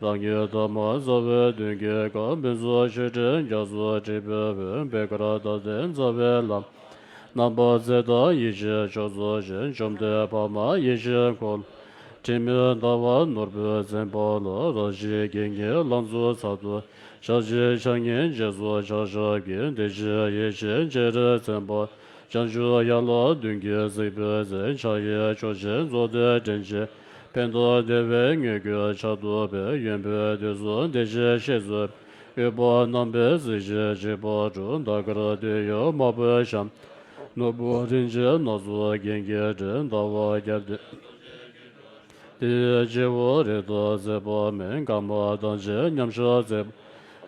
རང་གི་ཐ་མ་རྩ་བའི་མདུན་གྱི་ཁ། ཕུན་ཚོགས་མཆོད་སྤྲིན་རྒྱ་མཚོ་དྲིལ་བུ་པའི། པད་དཀར་ཟླ་གདན་རྩ་བའི་ལམ། རྣམ་པར་རྩེ་དང་ཡེ་ཤེས་མཆོག་སྩོལ་ཞིང་། བཅོམ་ལྡན་འཕགས་མ་ཡེ་ཤེས་འཁོར་ལོ། དྲི་མེད་ཟླ་བ་ནོར་བུའི་བཙན་པོ་ལ། རང་བཞིན་གྱི་ཉིད་ལ་ཚུར་ཕྱག་ཏུ། ཕྱག་བྱས་ཕྱག་གཉིས་རྗེས་སུ་ཕྱག་ཞབས་ཀྱི། བདེ་གཤེགས་ཡེ་ཤེས་སྤྱན་རས་མཚན་པ། བྱང་ཆུབ་ཡན་ལག་བདུན་གྱིས་གཟིགས་པའི་མཚན། ཕྱག་གཡས་མཆོག་སྦྱིན་རྫོགས་ལྡན་དྲིན་ཅན། ཕན་དང་བདེ་བའི་དངོས་ཀྱི་ཕྱག་ཏུ་འབུལ། གཡོན་པས་དུས་གསུམ་བདེ་གཤེགས་གཤེགས་སུ། འོད་དཔག་རྣམ་པའི་གཟི་བརྗིད་ཆེས་པ་སྒྲོག་ཟླ་དཀར་སྟོད་ཡངས་དམར་པོའི་ཞབས། ནོར་བུ་རིན་ཆེན་སྣ་ཚོགས་རྒྱན་གྱིས་སྤྲས། ཟླ་བ་རྒྱབ་སྟེང་དེའི་སྤྱི་བོར་རེག་དང་སྲིད་པ་མེད། སྐར་མ་ཐམས་ཅད་མཉམ་གཞག་མཛད།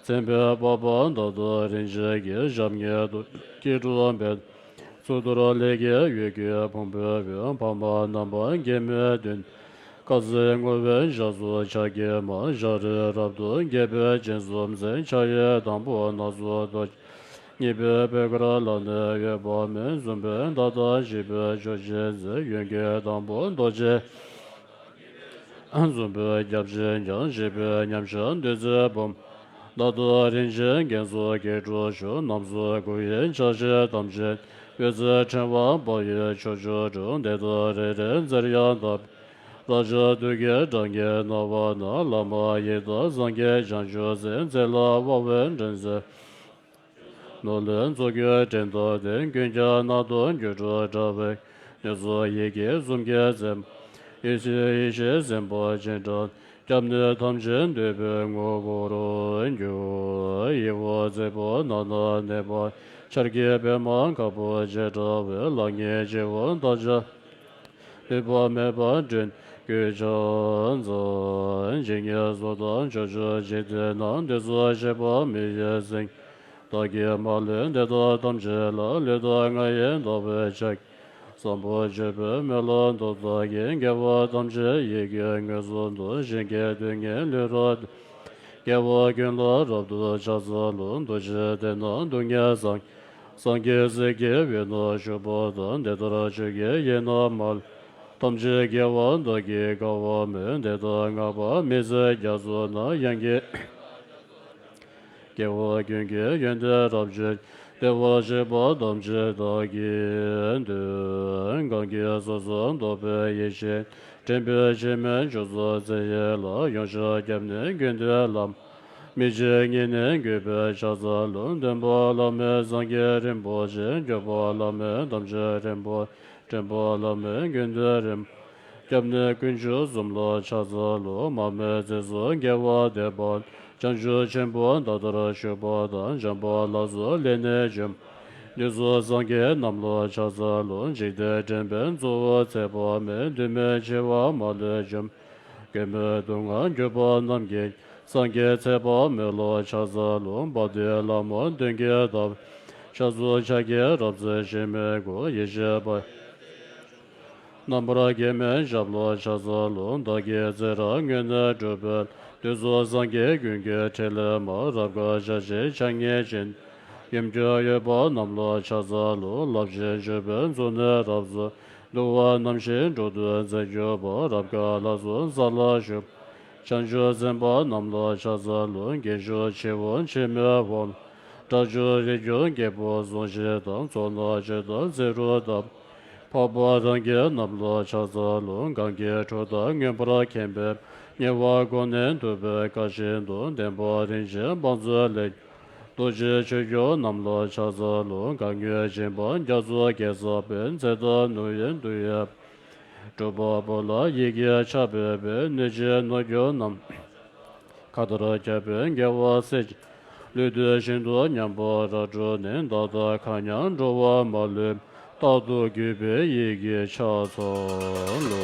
མཚན་དཔལ་འཕགས་པ་མདའ་དང་རིན་ཆེན་གྱི། ཞབས་གཉིས་ཏོག་ཙེ་སྐྱིལ་ཀྲུང་བས། གཙུག་ཏོར་ལས་ཀྱི་འོད་ཀྱི་ཕུང་པོའི་དབུས། འཕགས་མ་རྣམ་པར་རྒྱལ་མོའི་མདུན། དཀར་ཟས་བསྔོ་བའི་ཞལ་གསུམ་ཕྱག་གི་མ། ཞབས་རིམ་རབ་ཏུ་རྒྱས་པའི་སྤྱན་གསུམ་མཛད། ཕྱག་གཡས་དང་པོ་སྣ་ཚོགས་རྡོ་རྗེ། གཉིས་པས་པད་དཀར་ལ་ནི་འོད་དཔག་མེད། གསུམ་པས་མདའ་དང་བཞི་པས་མཆོག་སྦྱིན་མཛད། གཡོན་གྱི་དང་པོ་རྡོ་རྗེ། གསུམ་པས་སྐྱབས་སྦྱིན་ཀྱང་། བཞི་པས་མཉམ་གཞག་བདུད་རྩི་བུམ། མདའ་དང་རིན་ཆེན་རྒྱན་གསུམ་སྐྱིལ་ཀྲུང་བཞུགས། རྣམ་གསུམ་སྐུ་ཡི་ཕྱག་བཞི་ཐམས་ཅད། འོད་ཟེར་ཕྲེང་བ་འབར་བའི་ཕྱོགས་བཅུར་འཕྲོས། བདེ་དང་རེ་རེ་མཛེར་ཡང་དག་པའི། རབ་འབྱམས་ཐུགས་ཀྱི་སྒྲ་སྙན་རྣ་བར་སྣང་། བླ་མ་ཡི་དམ་སངས་རྒྱས་བྱང་ཆུབ་སེམས། ཚེ་ལ་དབང་བའི་འདྲེན་མཛད། ནོར་ལྷུན་རྫོགས་སྐུའི་སྤྲིན་དང་ལྡན། ཀུན་ཀྱང་སྣང་སྟོང་སྒྱུ་འཕྲུལ་དྲ་བས། ནུས་གསུམ་ཡི་གེ་གསུམ་གྱིས་མཚན། ཡེ་ཤེས་ཡེ་ཤེས་སེམས་དཔའ་སྤྱན་དྲངས། སྐྱབས་གནས་ཐམས་ཅད་འདུས་པའི་ངོ་བོར་གྱུར། ཡིད་འོང་བརྩེ་ཕུན་ནང་ན་གནས་པ། ཆར་གྱི་པདྨ་དཀར་པོ་ཆེ་དྲ་བས། ལྷང་ངེ་བྱེད་པོ་མདངས་འཇའ། ལུས་པ་མེད་པར་སྤྲིན་ཀུན་ཕྱག་འཚལ། ཇི་སྙེད་གཟུགས་དང་ཕྱོགས་བཅུའི་འཇིག་རྟེན་ན། འདི་ཙམ་གཤེགས་པ་མི་ཡི་སེང་། བདག་གིས་མ་ལུས་འདི་དག་ཐམས་ཅད་ལ། ལུས་དང་ངག་ཡིད་དག་པའི་ཕྱག་གིས། བཟང་པོ་སྤྱོད་པའི་སྨོན་ལམ་མཐུ་དག་གིས། དགེ་བ་ཐམས་ཅད་ཡིད་ཀྱིས་མངོན་སུམ་དུ། གཞན་གྱི་དོན་གཉེར་ལུས་རོ་ལྡན། དགེ་བ་ཀུན་ལ་རབ་ཏུ་ཕྱག་འཚལ་ལོ། འདུ་བྱེད་དེ་རྣམས་སྡུག་བསྔལ་སངས། སངས་རྒྱས་སྲས་ཀྱི་འོད་རྣམས་ཕྱུག་པོ་དང་། དེ་ལྟར་ཆོས་ཀྱི་དབྱིངས་རྣམས་མ་ལུས། ཐམས་ཅད་དགེ་བ་བདག་གིས་དགའ་བ་སྨོན། དེ་ལྟར་བསྔགས་པ་མི་ཟད་རྒྱ་མཚོ་རྣམས། དབྱངས་ཀྱི་དགེ་བ་ཀུན་གྱི་ཡོན་ཏན་རབ་བརྗོད། བདེ་བར་གཤེགས་པ་ཐམས་ཅད་བདག་གིས་འདུད། གང་གིས་སོ་སོར་རྟོག་པའི་ཡེ་ཤེས། དྲན་པས་ཕྱིར་མིག་མཆོག་སྩོལ་བརྩེ་ཡི་ལྷ། ཡོངས་བསྐྱོད་སྐྱབས་གནས་ཀུན་འདུས་བླ་མ། མི་ཕྱེད་ཉིད་ནས་གུས་པས་ཕྱག་འཚལ་ལོ། འདུན་པ་བླ་མེད་སངས་རྒྱས་རིན་པོ་ཆེ། སྐྱོབ་པ་བླ་མེད་དམ་ཆོས་རིན་པོ་ཆེ། འདྲེན་པ་བླ་མེད་དགེ་འདུན་རིན་པོ་ཆེ། སྐྱབས་གནས་དཀོན་མཆོག་གསུམ་ལ་ཕྱག་འཚལ་ལོ། མར་མེ་མཛད་སོགས་རྒྱལ་བ་དེ་དག་བྱང་ཆུབ་ཆེན་པོ་ད་ལྟར་བཞུགས་པ་དང་། བྱམས་པ་ལ་སོགས་ལས་ནི་བྱུང་། དུས་གསུམ་སངས་རྒྱས་རྣམས་ལ་ཕྱག་འཚལ་ལོ། འཇིག་རྟེན་འདྲེན་པའི་གཙོ་བོ་ཚེ་དཔག་མེད། འདུས་མེད་འཆི་བ་མ་ལུས་འཇོམས། མགོན་པོའི་སྡུག་བསྔལ་གྱུར་པ་རྣམས་ཀྱི། སངས་རྒྱས་ཚེ་དཔག་མེད་ལ་ཕྱག་འཚལ་ལོ། དཔལ་ལྡན་ལྷ་མོ་གདོན་བགེགས་དག་ཕྱག་མཚན་ཕྱག་རྒྱའི་རབ་མཛད་འཆི་མེད་སྐུ། ཡེ་ཤེས་དཔལ་རྣམ་པར་རྒྱལ་མོའི་ཞབས་ལ་ཕྱག་འཚལ་ལོ། བདག་གིས་ཚེ་རབས་སྔོན་ནས་བསྒྲུབས་པའི། དུས་གསུམ་སངས་རྒྱས་ཀུན་གྱི་ཕྲིན་ལས་མ། རབ་དཀར་འཆར་བཞིན་ཕྱག་བརྙེས་ཅིང་། ཡུམ་གྱུར་འོད་དཔག་རྣམས་ལ་ཕྱག་འཚལ་ལོ། རླབས་ཆེན་ཆོས་འཕེལ་གཙུག་ནས་རབ་གསལ། འདུལ་བ་རྣམ་བཞིའི་འགྲོ་དོན་མཛད་གྱུར་པ། རབ་དཀར་ལྷ་ཚོགས་ས་ལ་བཞུགས། བྱང་ཆུབ་སེམས་དཔའ་རྣམས་ལ་ཕྱག་འཚལ་ལོ། རྒྱན་ཆོས་བྱེད་པོ་འཆི་མེད་དབང་། སྒྲ་སྒྱུར་རིག་སྒྱུར་རྒྱལ་པོ་གཟུངས་བཞེས་དང་། ཚོགས་རྣམས་མཆོད་དང་བསེ་རུ་བཏབ། འཕགས་པ་རང་རྒྱལ་རྣམས་ལ་ཕྱག་འཚལ་ལོ། གང་གིས་འཁྲུལ་དང་མངོན་པར་མཁྱེན་པའི། ཉེ་བར་གོ་ནས་ཐུབ་པའི་བཀའ་བཞིན་དུ། བདེན་པ་རིན་ཆེན་བང་མཛོད་ལས། རྡོ་རྗེ་ཆོས་སྐྱོང་རྣམས་ལ་ཕྱག་འཚལ་ལོ། གང་ངོས་སྦྱིན་པ་རྒྱ་མཚོ་གེ་སར་པའི། ཚེ་དང་ནོར་བུའི་འདུ་ཡི། སྒྲུབ་པ་པོ་ལ་ཡི་གེ་ཕྱག་འབུལ་བའི། གནོད་བྱེད་ནོར་རྒྱུ་རྣམས། མཁའ་ལྟར་ཁྱབ་པའི་རྒྱལ་བ་སྲས། ལུས་བཏུད་ཤིན་ཏུ་མཉམ་པར་བསྒྲུབས་ནས། བདག་དང་མཁའ་མཉམ་འགྲོ་བ་མ་ལུས། རྟག་ཏུ་གུས་པས་ཡི་གེ་ཕྱག་འཚལ་ལོ།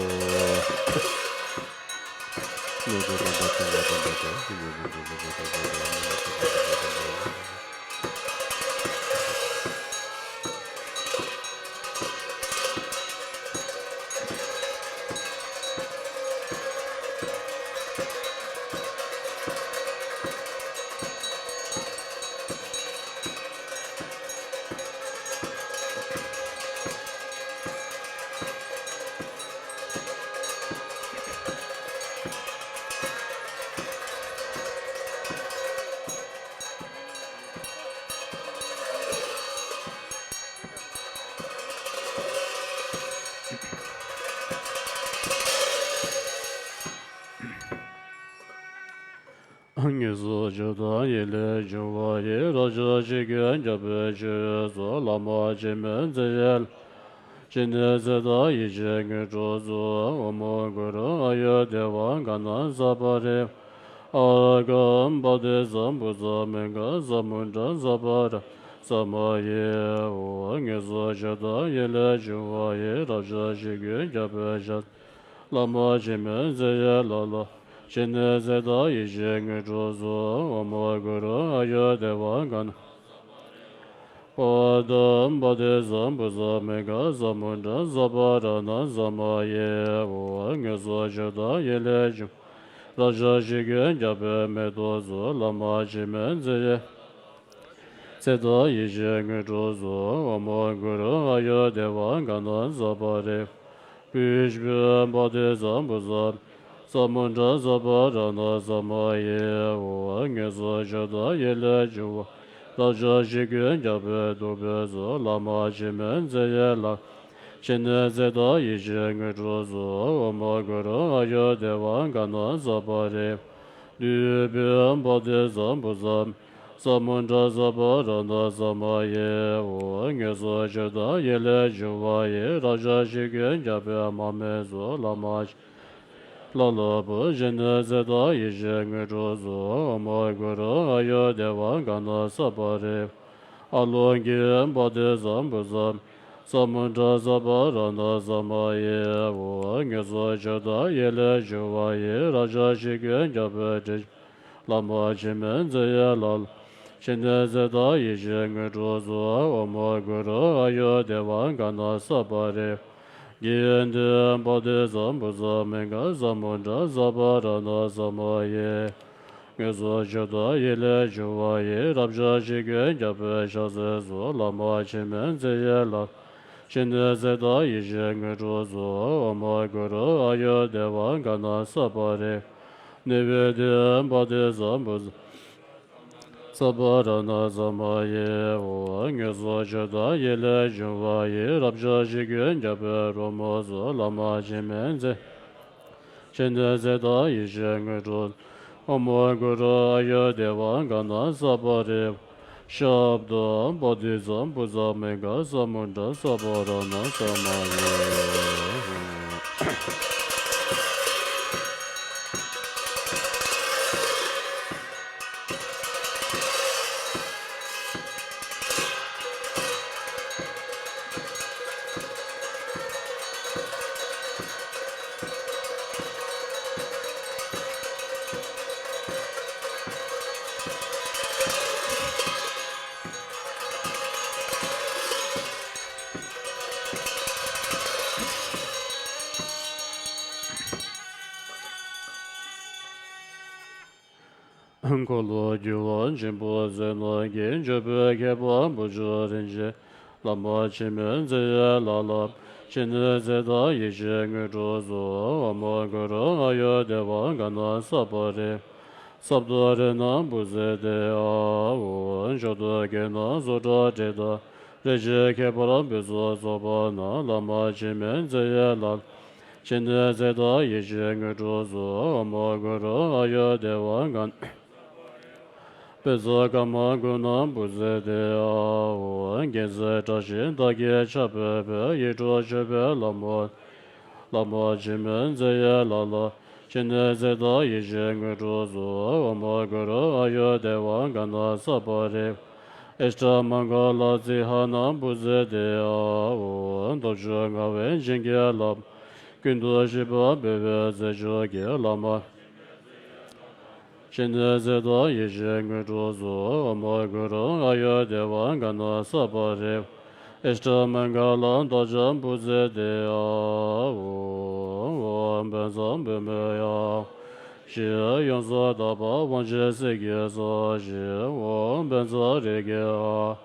ངན་སོང་སྤྱོད་དང་ཡིད་ལས་བྱུང་བ་ཡི། རབ་འབྱམས་ཆོས་ཀུན་རྒྱལ་པོའི་མཆོད་ཡུལ་སོགས། བླ་མ་འཆི་མེད་མཛད་ཡས་ལ། ཕྱི་ནས་ཚེ་དང་ཡིད་བཞིན་དངོས་གྲུབ་སྩོལ། ཨོཾ་གུ་རུ་ཨཱ་ཡུར་དེ་ཝ་ག་ཎ་ཛ་པ་རི། ཨརྒྷཾ་པ་ཏི་ཙམ་བྷུ་ཙམ་མི་གྷ་ཙ་མུ་དྲ་ཛ་པ་ར་ཙ་མ་ཡེ། ངན་སོང་སྤྱོད་དང་ཡིད་ལས་བྱུང་བ་ཡི། རབ་འབྱམས་ཆོས་ཀུན་རྒྱལ་པོའི་ཞབས། བླ་མ་འཆི་མེད་མཛད་ཡས་ལ། ཕྱི་ནས་ཚེ་དང་ཡིད་བཞིན་དངོས་གྲུབ་སྩོལ། ཨོཾ་གུ་རུ་ཨཱ་ཡུར་དེ་ཝ་ག་ཎ། པདྨ་པ་ཏི་ཙམ་བྷུ་ཙམ་མི་གྷ་ཙ་མུ་དྲ་ཛ་པ་ར་ཎ་ཙ་མ་ཡེ། ངན་སོང་སྤྱོད་དང་ཡིད་ལས་བྱུང་། རབ་འབྱམས་ཆོས་ཀུན་རྒྱལ་པོའི་མེ་ཏོག་སོགས། བླ་མ་འཆི་མེད་མཛད་ཡས། ཚེ་དང་ཡིད་བཞིན་དངོས་གྲུབ་སྩོལ། ཨོཾ་གུ་རུ་ཨཱ་ཡུར་དེ་ཝ་ག་ཎ་ཛ་པ་རི། པུཥྤ་པ་ཏི་ཙམ་བྷུ་ཙམ། ཙ་མུ་དྲ་ཛ་པ་ར་ཎ་ཙ་མ་ཡེ། ངན་སོང་སྤྱོད་དང་ཡིད་ལས་བྱུང་བ། རབ་འབྱམས་ཆོས་ཀུན་རྒྱལ་པོའི་བདུག་སྤོས་སོགས། བླ་མ་འཆི་མེད་མཛད་ཡས་ལ། ཕྱི་ནས་ཚེ་དང་ཡིད་བཞིན་དངོས་གྲུབ་སྩོལ། ཨོཾ་གུ་རུ་ཨཱ་ཡུར་དེ་ཝ་ག་ཎ་ཛ་པ་རི། དུཾ་པུཥྤ་པ་ཏི་ཙམ་བྷུ་ཙམ། ཙ་མུ་དྲ་ཛ་པ་ར་ཎ་ཙ་མ་ཡེ། ངན་སོང་སྤྱོད་དང་ཡིད་ལས་བྱུང་བ་ཡི། རབ་འབྱམས་ཆོས་ཀུན་རྒྱལ་པོའི་མར་མེ་སོགས། བླ་མ་ལ་ལ་པུ། ཕྱི་ནས་ཚེ་དང་ཡིད་བཞིན་དངོས་གྲུབ་སྩོལ། ཨོཾ་གུ་རུ་ཨཱ་ཡུར་དེ་ཝ་ག་ཎ་ཛ་པ་རི། ཨ་ལོ་ཀི་པ་ཏི་ཙམ་བྷུ་ཙམ། ཙ་མུ་དྲ་ཛ་པ་ར་ཎ་ཙ་མ་ཡེ། ངན་སོང་སྤྱོད་དང་ཡིད་ལས་བྱུང་བ་ཡི། རབ་འབྱམས་ཆོས་ཀུན་རྒྱལ་པོའི་དྲི། བླ་མ་འཆི་མེད་མཛད་ཡས་ལ། ཕྱི་ནས་ཚེ་དང་ཡིད་བཞིན་དངོས་གྲུབ་སྩོལ། ཨོཾ་གུ་རུ་ཨཱ་ཡུར་དེ་ཝ་ག་ཎ་ཛ་པ་རི། དགེ་འདུན་པ་ཏི་ཙམ་བྷུ་ཙམ་མི་གྷ་ཙ་མུ་དྲ་ཛ་པ་ར་ཎ་ཙ་མ་ཡེ། ངན་སོང་སྤྱོད་དང་ཡིད་ལས་བྱུང་བ་ཡི། རབ་འབྱམས་ཆོས་ཀུན་རྒྱལ་པོའི་ཕྱག་འཚལ་སོགས། བླ་མ་འཆི་མེད་མཛད་ཡས་ལ། ཕྱི་ནས་ཚེ་དང་ཡིད་བཞིན་དངོས་གྲུབ་སྩོལ། ཨོཾ་གུ་རུ་ཨཱ་ཡུར་དེ་ཝ་ག་ཎ་ཛ་པ་རི། ནཻ་ཝི་དྱ་པ་ཏི་ཙམ་བྷུ་ཙམ། ཛ་པ་ར་ཎ་ཙ་མ་ཡེ། ངན་སོང་སྤྱོད་དང་ཡིད་ལས་བྱུང་བ་ཡི། རབ་འབྱམས་ཆོས་ཀུན་རྒྱལ་པོའི་རོལ་མོ་སོགས། བླ་མ་འཆི་མེད་མཛད། ཕྱི་ནས་ཚེ་དང་ཡིད་བཞིན་དངོས་གྲུབ། ཨོཾ་གུ་རུ་ཨཱ་ཡུ་དེ་ཝ་ག་ཎ་ས་པ་རི་ཝཱ་ཤབྡོ་བོ་དྷི་ཛམ་བྷུ་ཛ་མི་ག་ས་མུ་ཌ་ས་བ་ར་ཎ་ས་མ་ཡེ། འཁོར་ལོ་སྒྱུར་བ་ཆེན་པོ་ཟིལ་གནོན་གྱི་འཇོལ་པོའི་ཁྱད་པར་བུ་ཆུང་རིན་ཆེན་བླ་མ་འཆི་མེད་མཛེས་ཡོན་ལ་ལ། ཕྱི་ནས་མཛེས་དང་ཡེ་ཤེས་དངོས་གྲུབ་སྩོལ། ཨོཾ་གུ་རུ་ཨཱ་ཡུ་དེ་ཝ་ག་ཎ་ས་པ་རི་ཝཱ་སྲབ་ཏུ་རིགས་རྣམས་བུ་ཟེར་ཏེ་ཨ་འོ། མཆོག་ཏུ་དགེ་སློང་བཟོ་གྲྭ་དྲི་དང་རིན་ཆེན་ཁྱད་པར་འབུལ་ཚུལ་རྫོགས་པ་ན། བླ་མ་འཆི་མེད་མཛེས་ཡོན་ལ་ལ། ཕྱི་ནས་མཛེས་དང་ཡེ་ཤེས་དངོས་གྲུབ་སྩོལ། ཨོཾ་གུ་རུ་ཨཱ་ཡུ་དེ་ཝ་ག་ཎ། བུ་ཚ་ཀ་མ་གུ་ན་བུ་ཟེར་ཏེ་ཨ་འོ། རྒྱལ་མཚན་བཀྲ་ཤིས་དར་གྱི་ཆར་འབེབས་པའི། ཡིད་འཕྲོག་མཆོད་པའི་ལྷ་མོ། བླ་མ་འཆི་མེད་མཛེས་ཡོན་ལ་ལ། ཕྱི་ནས་མཛེས་དང་ཡེ་ཤེས་དངོས་གྲུབ་སྩོལ། ཨོཾ་གུ་རུ་ཨཱ་ཡུ་དེ་ཝ་ག་ཎ་ས་པ་རི་ཝཱ་ཨིཥྚ་མ་ག་ལ་ཙི་ཧ་ན་བུ་ཟེར་ཏེ་ཨ་འོ། སྟོབས་བཅུ་མངའ་བས་བྱིན་གྱིས་བརླབས། ཀུན་ཏུ་ཤིས་པ་འབུལ་བའི་རྫས་མཆོག་གི། བླ་མ་ཕྱི་ནས་མཛེས་དང་ཡེ་ཤེས་དངོས་གྲུབ་སྩོལ། ཨོཾ་གུ་རུ་ཨཱ་ཡུ་དེ་ཝ་ག་ཎ་ས་པ་རི་ཝཱ་ཨིཥྚ་མ་ག་ལ་དྭགས་ལྕམ་བུ་ཟེར་ཏེ་ཨ་འོ། འོ་བཛྲ་བྷཱུ་མི་ཡ། ཞེས་ཡོངས་སུ་དག་པ་དབང་ཆེན་གསེར་གྱི་ས་ཞེས། ཨོཾ་བཛྲ་རེ་ཁེ་ཨ།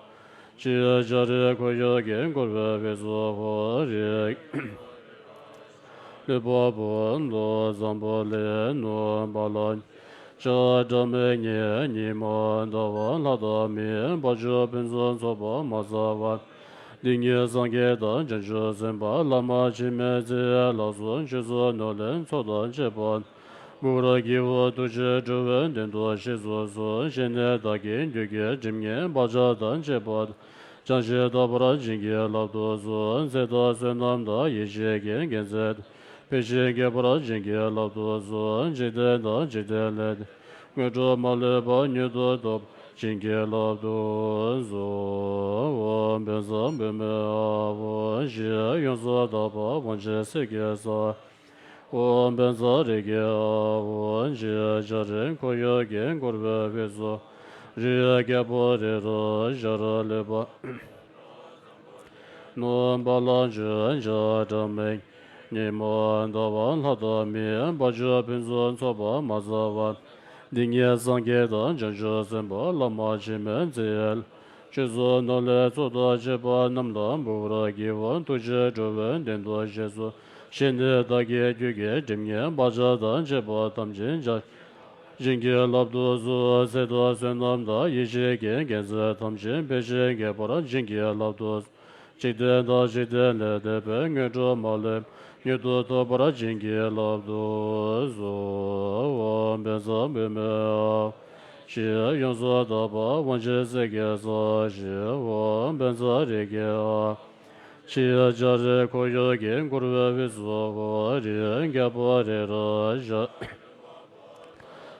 ཅི་ཡང་འཇའ་རིས་འཁོར་ཡུག་གིས་བསྐོར་བའི་དབུས་སུ་ཧོ་རི། ལུས་འཕགས་པོ་ཏོ་འཛམ་བུ་གླིང་ནུབ་བ་ལ། ཕྱག་འདྲ་མིན་སྙིང་ཉི་མ་ཟླ་བ་ལྷ་དང་མིའི། དཔལ་འབྱོར་ཕུན་སུམ་ཚོགས་པ་མ་ཚང་བར། འདི་ཉིད་སངས་རྒྱས་དང་བྱང་ཆུབ་སེམས་དཔའ། བླ་མ་འཆི་མེད་མཛེས་ཡོན་ལ་སོགས། མཆོད་ཚོགས་ནོར་ལྷའི་ཚོགས་དང་བཅས་པ། འབུམ་རམས་ཀྱི་དབང་ཐུགས་རྗེས་འགྲོ་བའི་དོན་དུ་གཤེགས་སུ་གསོལ། བཞེས་ནས་བདག་གི་རྒྱུད་ཀྱི་སྒྲིབ་གཉིས་བག་ཆགས་དང་བཅས་པ། བྱང་ཞིང་དག་པར་བྱིན་གྱིས་བརླབ་ཏུ་གསོལ། ཚེ་དང་བསོད་ནམས་དང་ཡེ་ཤེས་ཀྱི་རྒྱལ་མཚན། འཕེལ་ཞིང་རྒྱས་པར་བྱིན་གྱིས་བརླབ་ཏུ་གསོལ། འཇིག་རྟེན་དང་འཇིག་རྟེན་ལས་འདས། དངོས་གྲུབ་མ་ལུས་པ་མྱུར་དུ་ཐོབ། བྱིན་གྱིས་བརླབ་ཏུ་གསོལ། ཨོཾ་བཛྲ་བྷཱུ་མི་ཨ་འོ། ཞེས་ཡོངས་སུ་དག་པ་དབང་ཆེན་གསེར་གྱི་ས། ཨོཾ་བཛྲ་རེ་ཁེ་ཨ་འོ། ཅི་ཡང་འཇའ་རིས་འཁོར་ཡུག་གིས་བསྐོར་བའི་དབུས་སུ། རིའི་རྒྱལ་པོ་རི་རབ་ཤར་ལུས་འཕགས། ནུབ་བ་ལང་སྤྱོད་འཇའ་འདྲ་མིན། ཉི་མ་ཟླ་བ་ལྷ་དང་མིའི། དཔལ་འབྱོར་ཕུན་སུམ་ཚོགས་པ་མ་ཚང་བར། འདི་ཉིད་སངས་རྒྱས་དང་བྱང་ཆུབ་སེམས་དཔའ། བླ་མ་འཆི་མེད་མཛེས་ཡོན། མཆོད་ཚོགས་ནོར་ལྷའི་ཚོགས་དང་བཅས་པ་རྣམས་དང་། འབུམ་རམས་ཀྱི་དབང་ཐུགས་རྗེས་འགྲོ་བའི་དོན་དུ་གཤེགས་སུ། བཞེས་ནས་བདག་གི་རྒྱུད་ཀྱི་སྒྲིབ་གཉིས་བག་ཆགས་དང་བཅས་པ་ཐམས་ཅད་བྱང་། བྱིན་གྱིས་བརླབ་ཏུ་གསོལ། ཚེ་དང་བསོད་ནམས་དང་ཡེ་ཤེས་ཀྱི་རྒྱལ་མཚན་ཐམས་ཅད་འཕེལ་ཞིང་རྒྱས་པར་བྱིན་གྱིས་བརླབ་ཏུ། འཇིག་རྟེན་དང་འཇིག་རྟེན་ལས་འདས་པའི་དངོས་གྲུབ་མ་ལུས་མྱུར་དུ་ཐོབ་པར་བྱིན་གྱིས་བརླབ་ཏུ་གསོལ། ཨོཾ་བཛྲ་བྷཱུ་མི་ཨ་འོ། ཞེས་ཡོངས་སུ་དག་པ་དབང་ཆེན་གསེར་གྱི་ས་ཞེས། ཨོཾ་བཛྲ་རེ་ཁེ་ཨ། ཅི་ཡང་འཇའ་རིས་འཁོར་ཡུག་གིས་བསྐོར་བའི་དབུས་སུ་ཧོ་རིའི་རྒྱལ་པོ་རི་རབ་ཤར།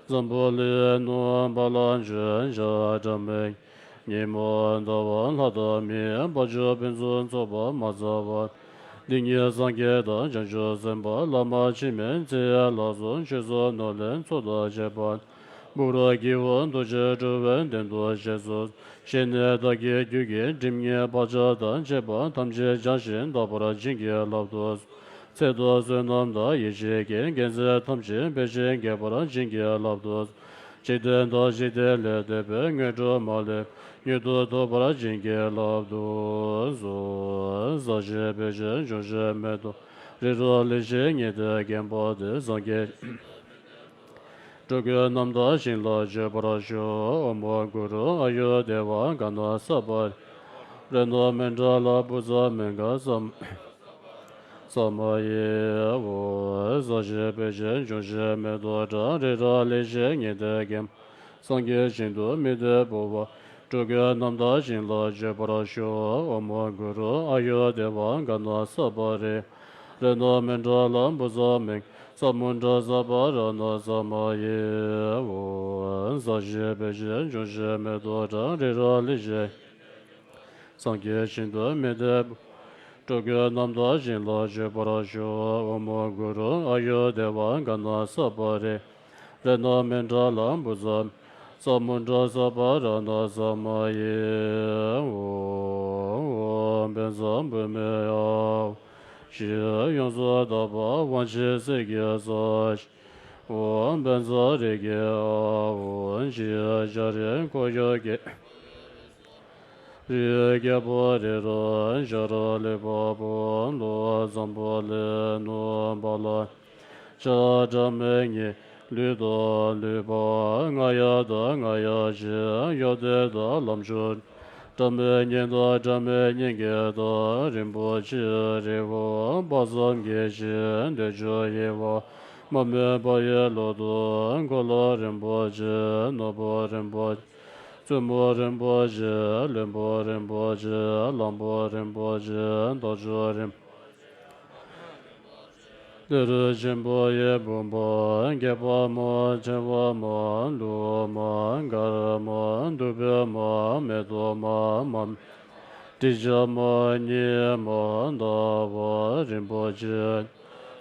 འཛམ་བུ་གླིང་ནུབ་བ་ལང་སྤྱོད་འཇའ་འདྲ་མིན། ཉི་མ་ཟླ་བ་ལྷ་དང་མིའི། དཔལ་འབྱོར་ཕུན་སུམ་ཚོགས་པ་མ་ཚང་བར། འདི་ཉིད་སངས་རྒྱས་དང་བྱང་ཆུབ་སེམས་དཔའ། བླ་མ་འཆི་མེད་མཛེས་ཡོན་ལ་སོགས། མཆོད་ཚོགས་ནོར་ལྷའི་ཚོགས་དང་བཅས་པ། འབུམ་རམས་ཀྱི་དབང་ཐུགས་རྗེས་འགྲོ་བའི་དོན་དུ་གཤེགས་སུ། བཞེས་ནས་བདག་གི་རྒྱུད་ཀྱི་སྒྲིབ་གཉིས་བག་ཆགས་དང་བཅས་པ་ཐམས་ཅད་བྱང་ཞིང་དག་པར་བྱིན་གྱིས་བརླབ་ཏུ། ཚེ་དང་བསོད་ནམས་དང་ཡེ་ཤེས་ཀྱི་རྒྱལ་མཚན་ཐམས་ཅད་འཕེལ་ཞིང་རྒྱས་པར་བྱིན་གྱིས་བརླབ་ཏུ། འཇིག་རྟེན་དང་འཇིག་རྟེན་ལས་འདས་པའི་དངོས་གྲུབ་མ་ལུས་མྱུར་དུ་ཐོབ་པར་བྱིན་གྱིས་བརླབ་ཏུ་གསོལ། ཟག་བཅས་འཕེལ་ཞིང་འབྱུང་ཞིང་མེ་ཏོག་རི་རབ་ལེགས་བཞད་ཉི་ཟླས་བརྒྱན་པ་དེར། སངས་རྒྱས་འགྲོ་ཀུན་རྣམས་དང་ཞིང་ལ་སྤྱོད་པར་ཤོག། ཨོཾ་གུ་རུ་ཨཱ་ཡུ་དེ་ཝ་ག་ཎ་ས་པ་རི་ཝཱ་རཏྣ་མཎྜལ་བྷུ་ཛ་མི་ག་ས་མ་ས་མ་ཡེ་ཨ་འོ། ཟ་ཞིང་འབད་ཞིང་འབྱུང་ཞིང་མེ་ཏོག་བཀྲ། རི་རབ་ལེགས་ཤིང་ངད་ལྡན་གྱི། སངས་རྒྱས་ཞིང་དུ་མི་སྡོད་པ། སྤྲུལ་སྐུའི་རྣམ་ཐར་བྱིན་རླབས་བརྗོད་པར་ཤོག་ཨོཾ་གུ་རུ་ཨཱ་ཡུ་དེ་ཝ་ག་ན་ས་པ་རི། རཏྣ་མཎྜལ་བྷུ་ཛ་མིང་། ས་མུ་དྲ་ས་པ་རཏྣ་ས་མ་ཡེ། ཨོཾ། ཟ་ཞིང་འབད་ཞིང་འབྱུང་ཞིང་མེ་ཏོག་བཀྲ། རི་རབ་ལེགས་ཤིང་སངས་རྒྱས་ཞིང་དུ་མི་སྡོད་པ། སྤྲུལ་སྐུའི་རྣམ་ཐར་བྱིན་རླབས་བརྗོད་པར་ཤོག་ཨོཾ་གུ་རུ་ཨཱ་ཡུ་དེ་ཝ་ག་ན་ས་པ་རི། རཏྣ་མཎྜལ་བྷུ་ཛ། ས་མུ་དྲ་ས་པ་རཏྣ་ས་མ་ཡེ། ཨོཾ། བཛྲ་བྷཱུ་མི་ཨཱཿཧཱུྃ། ཞེས་ཡོངས་སུ་དག་པ་དབང་ཆེན་གསེར་གྱི་ས། ཨོཾ། བཛྲ་རེ་ཁེ་ཨཱཿཧཱུྃ། ཞེས་བྱ་རིགས་འཁོར་ཡུག་གི། རིའི་རྒྱལ་པོ་རི་རབ་ཤར་ལུས་འཕགས་པོ། ལུས་འཛམ་བུ་གླིང་ནུབ་བ་ལ། ཕྱག་སྒྲ་མི་སྙན་ལུས་དང་ལུས་འཕགས། རྔ་ཡབ་དང་རྔ་ཡབ་ཆེན། ཡབ་སྡེ་དང་ལམ་མཆོག་སྒྲ་མི་སྙན་དང་སྒྲ་མི་སྙན་གྱི་སྟོབས། རིན་པོ་ཆེའི་རི་བོ་དཔག་བསམ་གྱི་ཞིང་། འདོད་འཇོ་ཡེ་ཤེས་མ་མོའི་བ་ཡི་ལོ་ཏོག་འཁོར་ལོ་རིན་པོ་ཆེ། ནོར་བུ་རིན་པོ་ཆེ། བཙུན་མོ་རིན་པོ་ཆེ། བློན་པོ་རིན་པོ་ཆེ། གླང་པོ་རིན་པོ་ཆེ། རྟ་མཆོག་རིན་པོ་ཆེ། གཏེར་ཆེན་པོ་ཡི་བུམ་པ། སྒེག་པ་མ། ཕྲེང་བ་མ། ལུ་མ། གར་མ། བདུག་སྤོས་མ། མེ་ཏོག་མ། མ། དྲི་ཆབ་མ། སྙེ་མ། ཟླ་བ་རིན་པོ་ཆེ།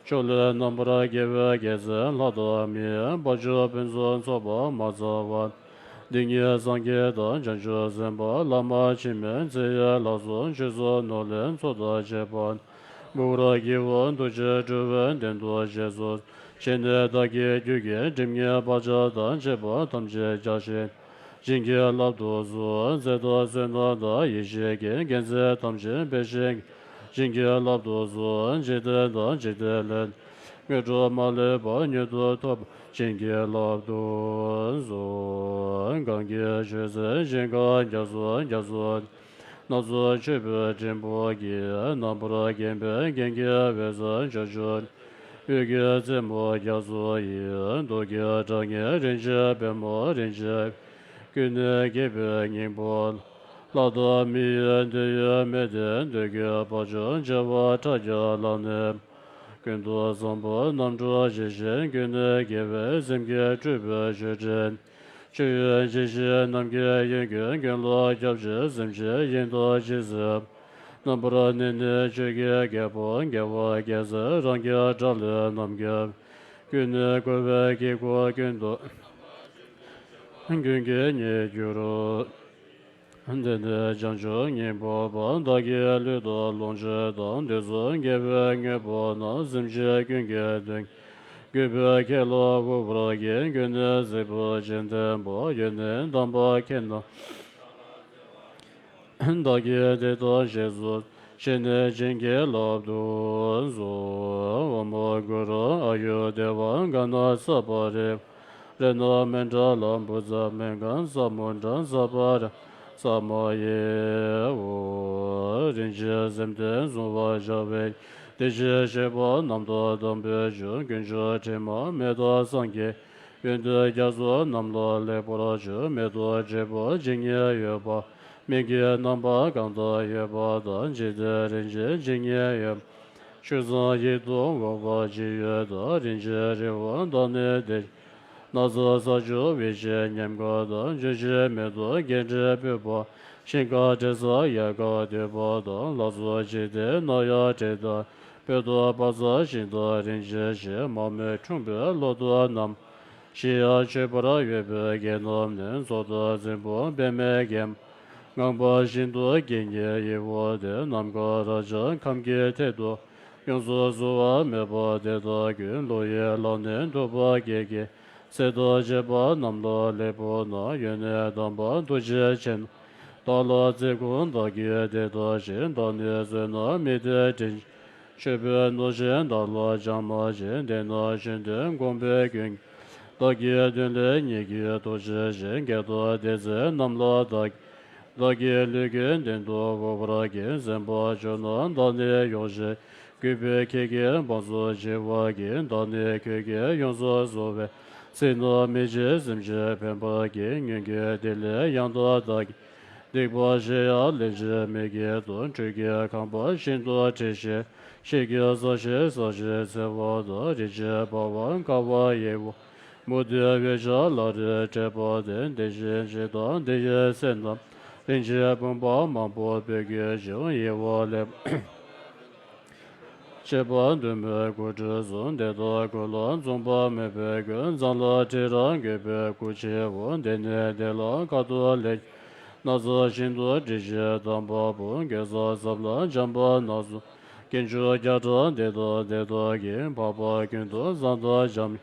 ཕྱོགས་ལས་རྣམ་པར་རྒྱལ་བའི་རྒྱལ་སྲས་ལྷ་དང་མི། དཔའ་བཅུ་ཕུན་སུམ་ཚོགས་པ་མ་ཚང་བ། འདི་ཉིད་སངས་རྒྱས་དང་བྱང་ཆུབ་སེམས་དཔའ་བླ་མ་འཆི་མེད་ཚེ་ཡི་ལྷ་སོགས་ཆོས་སྲུང་ནོར་ལྷའི་ཚོགས་དང་བཅས་པ། འབུམ་རམས་ཀྱི་དབང་ཐུགས་རྗེ་སྤྲུལ་པའི་གདན་དུ་གཤེགས་སོ། བྱས་ནས་བདག་གི་རྒྱུད་ཀྱི་སྒྲིབ་གཉིས་བག་ཆགས་དང་བཅས་པ་ཐམས་ཅད་བྱང་ཞིང་། བྱིན་གྱིས་བརླབ་ཏུ་གསོལ། ཚེ་དང་བསོད་ནམས་དང་ཡེ་ཤེས་ཀྱི་རྒྱལ་མཚན་ཐམས་ཅད་འཕེལ་ཞིང་། བྱིན་གྱིས་བརླབ་ཏུ་གསོལ། འཇིག་རྟེན་དང་འཇིག་རྟེན་ལས། དངོས་གྲུབ་མ་ལུས་པ་མྱུར་དུ་ཐོབ། བྱིན་གྱིས་བརླབ་ཏུ་གསོལ། གང་གི་ཆོས་སྲིད་ཞིང་ཁམས་རྒྱ་མཚོ་རྒྱ་མཚོ། སྣ་ཚོགས་མཆོད་པའི་སྤྲིན་ཕུང་གིས། རྣམ་པར་བརྒྱན་པའི་རྒྱན་གྱི་འོད་ཟེར་ཕྱོགས་བཅུར། འོད་ཀྱི་རྩེ་མོ་རྒྱ་མཚོ་ཡི། རྡོ་རྗེ་གྲགས་བརྙེས་རིན་ཆེན་པདྨོ་རིན་ཆེན། ཀུན་ནས་རྒྱས་པའི་སྙིང་པོ། ལྷ་དང་མི་ཡི་འདོད་ཡོན་མེད་དེ། འདོད་དགུའི་བག་ཆགས་བྱེ་བ་ཕྲག་བརྒྱ་ལ་ནི། ཀུན་ཏུ་བཟང་པོ་རྣམ་གྲོལ་ཇི་བཞིན། ཀུན་ནས་རྒྱལ་བའི་སེམས་ཀྱིས་སྤྲུལ་པའི་མཆོད་སྤྲིན། མཆོད་ཡོན་ཇི་བཞིན་ནམ་མཁའི་དབྱིངས་ཀྱི་ཀུན་ལ་ཁྱབ་ཅིང་། སེམས་ཅན་ཡིད་དུ་ཇི་སྲིད་པ། རྣམ་པར་གནས་ནས་ཆོས་ཀྱི་རྒྱལ་པོ། རྒྱལ་བ་རྒྱལ་སྲས་རང་གི་དགྲ་ལས་རྣམ་རྒྱལ། ཀུན་ནས་བསྐོར་བའི་དཀྱིལ་འཁོར་ཀུན་ཏུ། ཀུན་གྱི་ཉེར་འགྱུར། དེ་ནས་བྱང་ཆུབ་སྙིང་པོ་པ། བདག་གི་ལུས་དང་ལོངས་སྤྱོད་དང་། དུས་གསུམ་དགེ་བའི་དངོས་པོ་རྣམས། སེམས་ཅན་ཀུན་གྱི་དོན། གུས་པས་ཁས་བླངས་དབུལ་བར་བགྱི། ཀུན་ནས་གཟིགས་པ་ཅན་ལྡན་པ། ཡོན་ཏན་དམ་པ་ཁྱེད་རྣམས། བདག་གིས་དེ་ལྟར་ཞེས་སུ། བྱས་ནས་བྱིན་གྱིས་བརླབ་ཏུ་གསོལ། ཨོཾ་གུ་རུ་ཨཱ་ཡུ་དེ་ཝ་ག་ན་ས་པ་རི། རཏྣ་མཎྜལ་བྷུ་ཛ་མིང་གང་། ས་མུ་དྲ་ས་པ་རཏྣ་ས་མ་ཡེ། ཨོཾ། རིན་ཆེན་སེམས་རྟེན་བཟུང་བར་བྱ་བའི། དེ་བཞིན་གཤེགས་པ་རྣམས་དང་དམ་པའི་ཆོས། དཀོན་མཆོག་དྲི་མ་མེད་དང་སངས་རྒྱས། ཡོན་ཏན་རྒྱ་མཚོ་རྣམས་ལ་ལེགས་པར་མཆོད། མེ་ཏོག་བཀྲེས་པ་ཇི་སྙེད་ཡོད་པ། མིག་གི་རྣམ་པ་གང་དག་ཡོད་པ་དང་། འཇིག་རྟེན་རིན་ཆེན་ཇི་སྙེད་ཡོད། ཆོས་བཟང་ཡིད་དུ་འོང་བ་ཇི་ཡོད་དང་། རིན་ཆེན་རི་བོ་བདག་ནི་བདེ། ན་བཟའ་ས་ཆུ་འོད་ཆེན་ཉམས་དགའ་དང་། ལྗོན་ཤིང་མེ་ཏོག་རྒྱན་སྤྲས་སྤོས་པ། ཤིང་དཀར་འབྲས་བཟང་ཡལ་ག་དུད་པ་དང་། ལ་སོགས་འཇིག་རྟེན་ན་ཡང་འབྲས་དང་། སྤོས་དང་བག་ཚ་ཞིང་དང་རིན་ཆེན་ཞིང་། མ་རྨོས་འཁྲུངས་པའི་ལོ་ཏོག་རྣམས། ཞིང་ཡང་ཆོས་པར་འོས་པའི་རྒྱན་རྣམས་ནི། མཚོ་དང་རྫིང་བུ་པདྨས་བརྒྱན། ངང་པ་བཞིན་དུ་དགེ་བསྙེན་ཡི་དབང་ལྡན། ནམ་མཁའ་རབ་འབྱམས་ཁམས་ཀྱི་མཐས་གཏུགས། ཡོངས་སུ་བཟུང་བ་མེད་པ་དེ་དག་ཀུན། བློ་ཡིས་བླངས་ནས་ཐུབ་པ་བརྒྱད་ཀྱིས། སྲས་དང་བཅས་པ་རྣམས་ལ་ལེགས་པར་གནང་། ཡོན་གནས་དམ་པ་ཐུགས་རྗེ་ཆེ། བདག་ལ་བརྩེར་དགོངས་བདག་གིས་དེ་ལྟར་བྱིན། བདག་ནི་བསོད་ནམས་མི་མཐའི་དྲིན། མཆོད་པའི་ནོར་གཞན་བདག་ལ་ཅང་མ་མཆིས། དེས་ན་བྱོན་དུས་དགོངས་པའི་ཀུན། བདག་གི་དོན་ལ་ཉིད་ཀྱི་ཐུགས་རྗེ་ཆེ། བརྒྱད་དང་སྡེ་སྲིད་རྣམས་ལ་བདག་བདག་གི་ལུས་ཀྱི་གདན་དུ་དབུལ་བར་བགྱི། གསན་པར་བྱོན་ན་བདག་ནི་ཡོངས་ཤེས། གུས་པས་ཁྱེད་ཀྱི་དབང་སོགས་བྱེ་བ་ཀུན། བདག་ནི་ཁྱོད་ཀྱིས་ཡོངས་སུ་བཟུང་བས། སྲིད་ན་མི་འཇིགས་སེམས་ཅན་ཕན་པ་ཡི། མྱུར་མགོན་བདེ་ལེགས་ཡང་དག་བདག་གིས། སྡིག་པ་ཞི་ཡང་སླན་ཆད་མི་བགྱིད་དོ། ཁྲོས་ཀྱི་ཁང་པ་ཤིན་ཏུ་དྲི་ཞིམ། ཤིང་གི་ས་གཞི་ས་གཞིར་འཚེར་བ་དང་། རིན་ཆེན་འབར་བ་དཀར་བ་ཡི་འོད། མུ་ཏིག་འོད་ཆགས་ལ་རས་བྲིས་པ་དེ། དེ་བཞིན་གཅིག་དང་དེ་ཡི་སྲས་རྣམས། རིན་ཆེན་བུམ་པ་མང་པོ་སྤོས་ཀྱི་ཞིང་། ཡིད་འོང་ལེགས་པར་བྱས་པ་འདུད་མོས་སྐུ་ཁྲུས་གསོལ། དེ་དག་ཀུན་ལ་མཚུངས་པ་མེད་པའི་ཀུན། བཟང་ལ་དྲི་རབ་བཀོད་པའི་སྐུ་ཆེའོ། དེ་ནི་དེ་ལ་ཁ་དོག་ལེགས་བརྣག་ཚོགས་ཤིན་ཏུ་དྲི་ཞིམ་དམ་པ་པོ། གེ་སར་ཟབ་ལ་འཇམ་པ་སྣ་ཚོགས། དཀོན་མཆོག་བརྒྱ་ཕྲག་དེ་དག་དེ་དག་གིས། འཕགས་པ་ཀུན་ཏུ་བཟང་དང་འཇམ།